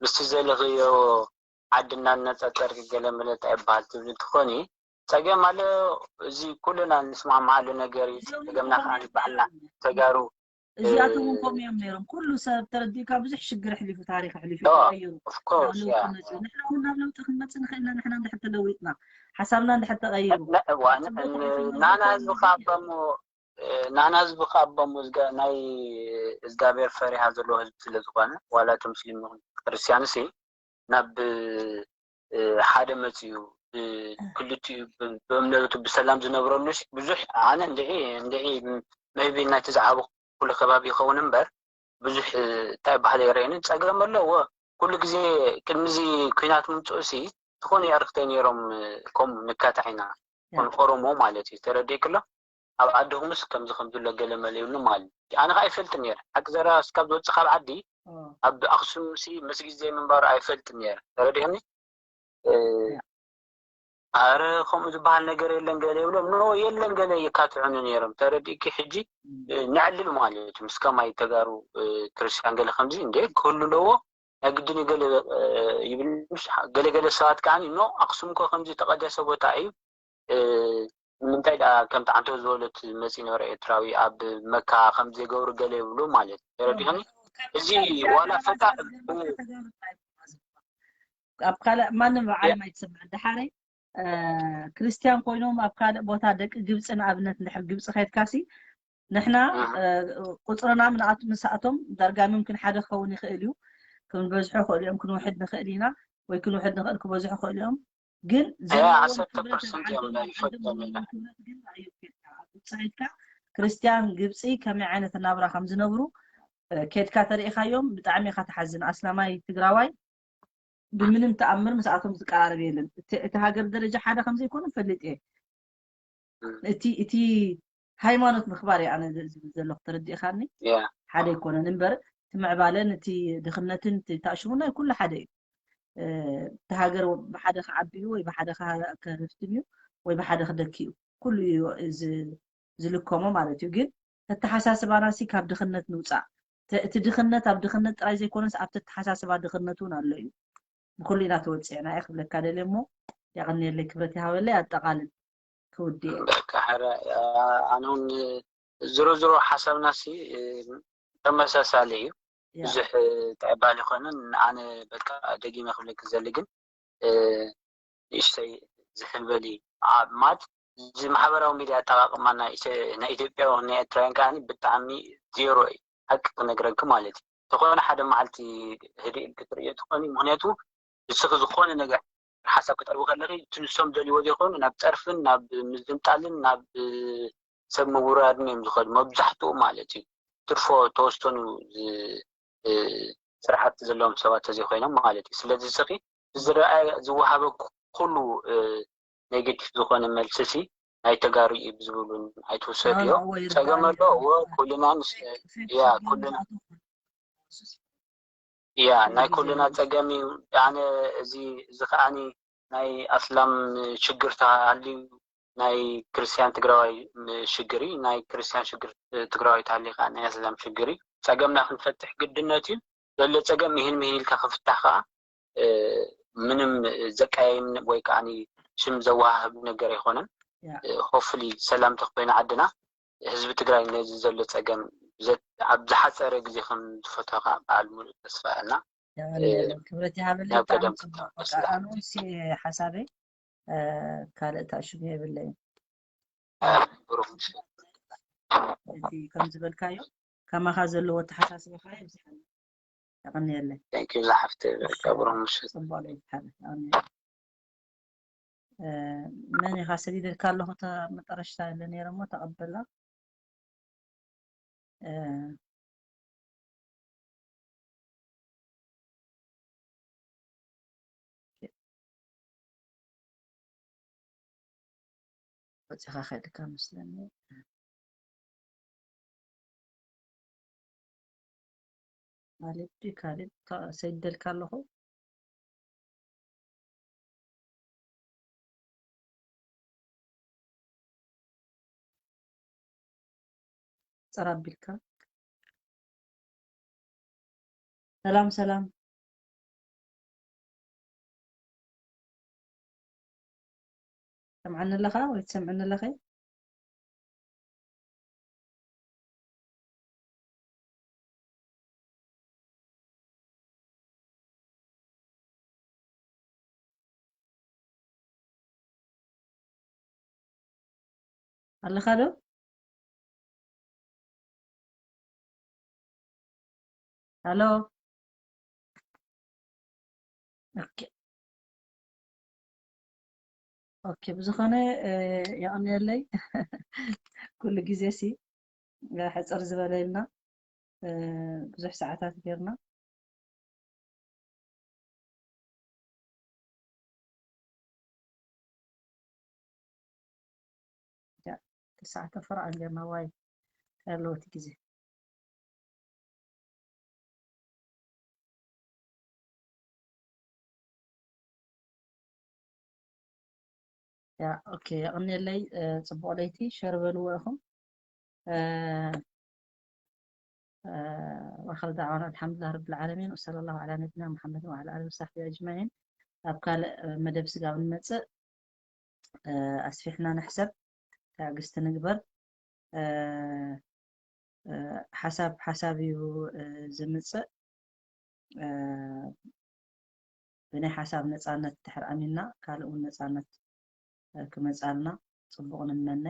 ምስቲ ዘለኽዮ ዓዲ እናነፃፀርኪ ገለ መለ እንታይ ይበሃል ትብሊ እንትኾኒ ፀገም ኣሎ። እዚ ኩልና እንስማማዓሉ ነገር እዩ። ፀገምና ከዓ ንባዕልና ተጋሩ እዚኣቶም እውን ከምኡ እዮም ነይሮም። ኩሉ ሰብ ተረዲእካ ብዙሕ ሽግር ኣሕሊፉ ታሪኽ ኣሕሊፉ ተቐይሩ። Of course yeah። ንሕና እውን ናብ ለውጢ ክንመፅእ ንኽእል ኢና። ንሕና እንድሕር ተለዊጥና ሓሳብና እንድሕር ተቐይሩ ናና ህዝቢ ካብ ናና ህዝቢ ካብ ናይ እግዚኣብሔር ፈሪሃ ዘለዎ ህዝቢ ስለ ዝኾነ ዋላ እቲ ሙስሊም ይኹን ክርስትያን ሲ ናብ ሓደ መፅዩ ክልቲኡ ብእምነቱ ብሰላም ዝነብረሉ ብዙሕ ኣነ እንድዒ እንድዒ maybe ናይቲ ዝዓበኩሉ ከባቢ ይኸውን እምበር ብዙሕ እንታይ ባህሊ ይረአኒ ፀገም ኣለዎ። ኩሉ ግዜ ቅድሚ እዚ ኲናት ምምፅኡ ሲ ዝኾነ የዕርክተይ ነይሮም ከምኡ ንካታዕ ኢና ኦሮሞ ማለት እዩ ተረዲእክሎ ኣብ ዓድኹምስ ከምዚ ከምዚ ኣሎ ገለ መለ ይብሉ ማለት እዩ። ኣነ ከዓ ኣይፈልጥን ነይረ ሓቂ ዘረባ እስካብ ዝወፅእ ካብ ዓዲ ኣብ ኣክሱም ሲ መስጊድ ዘይምንባሩ ኣይፈልጥን ነይረ ተረዲእኒ። ኣረ ከምኡ ዝበሃል ነገር የለን ገለ ይብሎም ኖ የለን ገለ ይካትዑኒ ነይሮም ተረዲእኪ። ሕጂ ነዕልል ማለት እዩ ምስ ከማይ ተጋሩ ክርስቲያን ገለ ከምዚ እንደ ክህሉ ኣለዎ ናይ ግድን ገለ ይብል ገለገለ ሰባት ከዓ ኖ ኣክሱም እኮ ከምዚ ተቀደሰ ቦታ እዩ ንምንታይ ደኣ ከምቲ ዓንተው ዝበለት መፂ ነበረ ኤርትራዊ ኣብ መካ ከም ዘይገብሩ ገለ ይብሉ ማለት ተረዲኸኒ እዚ ዋላ ፈታ ኣብ ካልእ ማንም ብዓለም ኣይትሰምዕ ድሓረይ ክርስትያን ኮይኖም ኣብ ካልእ ቦታ ደቂ ግብፂ ንኣብነት እንድሕር ግብፂ ከድካሲ ንሕና ቁፅርና ምንኣቱ ምሳእቶም ዳርጋ ምምክን ሓደ ክኸውን ይኽእል እዩ ክንበዝሑ ይኽእሉ እዮም ክንውሕድ ንኽእል ኢና ወይ ክንውሕድ ንኽእል ክበዝሑ ይኽእሉ እዮም ግን ዘለዎም ክብረት ግን ዩ ኬድካ ኣብ ግብፂ ኬድካ ክርስትያን ግብፂ ከመይ ዓይነት ናብራ ከም ዝነብሩ ኬድካ ተሪኢኻዮም ብጣዕሚ ኢኻ ትሓዝን ኣስላማይ ትግራዋይ ብምንም ተኣምር ምስኣቶም ዝቀራረብ የለን እቲ ሃገር ደረጃ ሓደ ከም ዘይኮኑ ፈልጥ እየ እቲ እቲ ሃይማኖት ምኽባር እየ ኣነ ዝብል ዘለኹ ተረዲእኻኒ ሓደ ኣይኮነን እምበር እቲ ምዕባለን እቲ ድኽነትን እቲ ተኣሽሙ ናይ ኩሉ ሓደ እዩ እቲ ሃገር ብሓደ ክዓቢ እዩ ወይ ብሓደ ክህፍትን እዩ ወይ ብሓደ ክደኪ እዩ ኩሉ እዩ ዝልከሞ ማለት እዩ ግን ተተሓሳስባና ሲ ካብ ድኽነት ንውፃእ እቲ ድኽነት ኣብ ድኽነት ጥራይ ዘይኮነስ ኣብቲ ኣተሓሳስባ ድኽነት እውን ኣሎ እዩ ብኩሉ ኢና ተወፂዕና እየ ክብለካ ደልየ እሞ የቐንየለይ ክብረት ይሃበለይ ኣጠቓልል ክውድእ ኣነ እውን ዝሮ ዝሮ ሓሳብና ሲ ተመሳሳሊ እዩ ብዙሕ ተዕባሊ ይኮነን ኣነ በቃ ደጊመ ክብለክ ዘሊ ግን ንእሽተይ ዝሕልበሊ ማት እዚ ማሕበራዊ ሚድያ ኣጠቃቅማ ናይ ኢትዮጵያ ናይ ኤርትራውያን ከዓ ብጣዕሚ ዜሮ እዩ ሓቂ ክነግረክ ማለት እዩ ተኮነ ሓደ መዓልቲ ህድእ ኢልክ ትርእዮ ትኮኒ ምክንያቱ ንስኺ ዝኾነ ነገር ሓሳብ ክጠርቡ ከለኺ እቲ ንሶም ደልይዎ ዘይኮኑ ናብ ፀርፍን ናብ ምዝንጣልን ናብ ሰብ ምውራድን እዮም ዝኸዱ መብዛሕትኡ ማለት እዩ ትርፎ ተወሰኑ ዝ- እ፣ ስራሕቲ ዘለዎም ሰባት ተዘይኮይኖም ማለት እዩ። ስለዚ ስኺ ዝረኣየ ዝወሃበ ኩሉ እ፣ ኔጌቲቭ ዝኾነ መልሲ ሲ ናይ ተጋሩ እዩ ብዝብሉን ኣይትውሰድዮ። ጸገም ኣሎ እዎ ኩልና ንስ ያ ኩልና ያ ናይ ኩልና ጸገም እዩ። ኣነ እዚ እዚ ከዓኒ ናይ ኣስላም ሽግር ተሃልዩ ናይ ክርስቲያን ትግራዋይ ሽግር እዩ። ናይ ክርስቲያን ሽግር ትግራዋይ ተሃልዩ ከዓ ናይ ኣስላም ሽግር እዩ። ጸገምና ክንፈትሕ ግድነት እዩ። ዘሎ ጸገም ይህን ምሂን ኢልካ ክፍታሕ ከዓ ምንም ዘቀያይም ወይ ከዓ ሽም ዘወሃህብ ነገር ኣይኮነን። ሆፍሊ ሰላም ተኮይነ ዓድና ህዝቢ ትግራይ ነዚ ዘሎ ፀገም ኣብ ዝሓፀረ ግዜ ከም ዝፈትሖ ከዓ በዓል ሙሉእ ተስፋ እና ክብረት ይሃበለይ። ናብ ቀደም ክትመለስ። ኣነ ሓሳበይ ካልእ ታሽሙ የብለይን። እቲ ከም ዝበልካዮ ከማኻ ዘለዎ ኣተሓሳስባ ከዓ ይብዝሓልና። የቐንየለይ። Thank you ዝሓፍተይ በቃ ብሩህ ምሽት። ፅቡቕ ለይቲ ይብዝሓልና። የቐንየለይ። መን ኢኻ ሰዲደልካ ኣለኹ፣ መጠረሽታ ኢለ ነይረ እሞ ተቐበላ። ወፂኻ ከድካ መስለኒ። ካሌብ ድዩ? ካሌብ ሰይደልካ ኣለኹ። ፀራ ኣቢልካ። ሰላም ሰላም። ሰምዓኒ ኣለኻ ወይ ትሰምዕኒ ኣለኺ? ኣለኻ ዶ? ሃሎ። ኦኬ። ኦኬ፣ ብዝኾነ የቐንየለይ። ኩሉ ግዜ ሲ ሕፅር ዝበለ ኢልና ብዙሕ ሰዓታት ጌርና። ተሳዕተ ፍራቕ ጌርና ዋይ ያለወት ግዜ። ያ ኦኬ፣ የቐንየለይ። ጽቡቕ ለይቲ። ሸር በልዎ ኢኹም። ወኣኽር ዳዕዋና ኣልሓምዱሊላህ ረብል ዓለሚን ወሰለላሁ ዓላ ነቢና ሙሓመድን ወዓላ ኣሊሂ ወሳሕቢሂ ኣጅማዒን። ኣብ ካልእ መደብ ስጋብ ንመጽእ ኣስፊሕና ንሕሰብ፣ ትዕግስቲ ንግበር። ሓሳብ ሓሳብ እዩ ዝምጽእ። ብናይ ሓሳብ ነፃነት ድሕር ኣሚንና ካልእ እውን ነፃነት ክመፃልና ፅቡቕ ንምመነ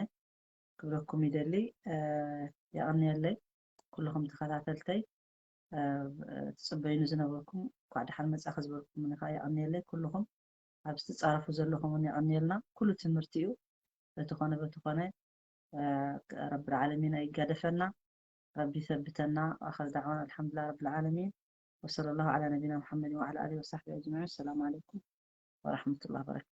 ክብለኩም ይደሊ። የቐንየለይ ኩልኹም ተኸታተልተይ፣ ትፅበዩኒ ዝነበርኩም እንኳዕ ደሓን መፃእኺ ዝበልኩምኒ ከዓ የቐንየለይ። ኩልኹም ኣብ ዝትፃረፉ ዘለኹም እውን የቐንየልና። ኩሉ ትምህርቲ እዩ። በቲ ኾነ በቲ ኾነ ረብል ዓለሚን ኣይጋደፈና፣ ረቢ ይሰብተና። ኣኸር ዳዕዋና ኣልሓምዱሊላህ ረብል ዓለሚን ወሰለላሁ ዓላ ነቢና ሙሓመድን ወዓላ ኣሊሂ ወሳሕቢሂ ኣጅማዒን። ሰላም ዓለይኩም ወረሕመቱላህ በረካቱ።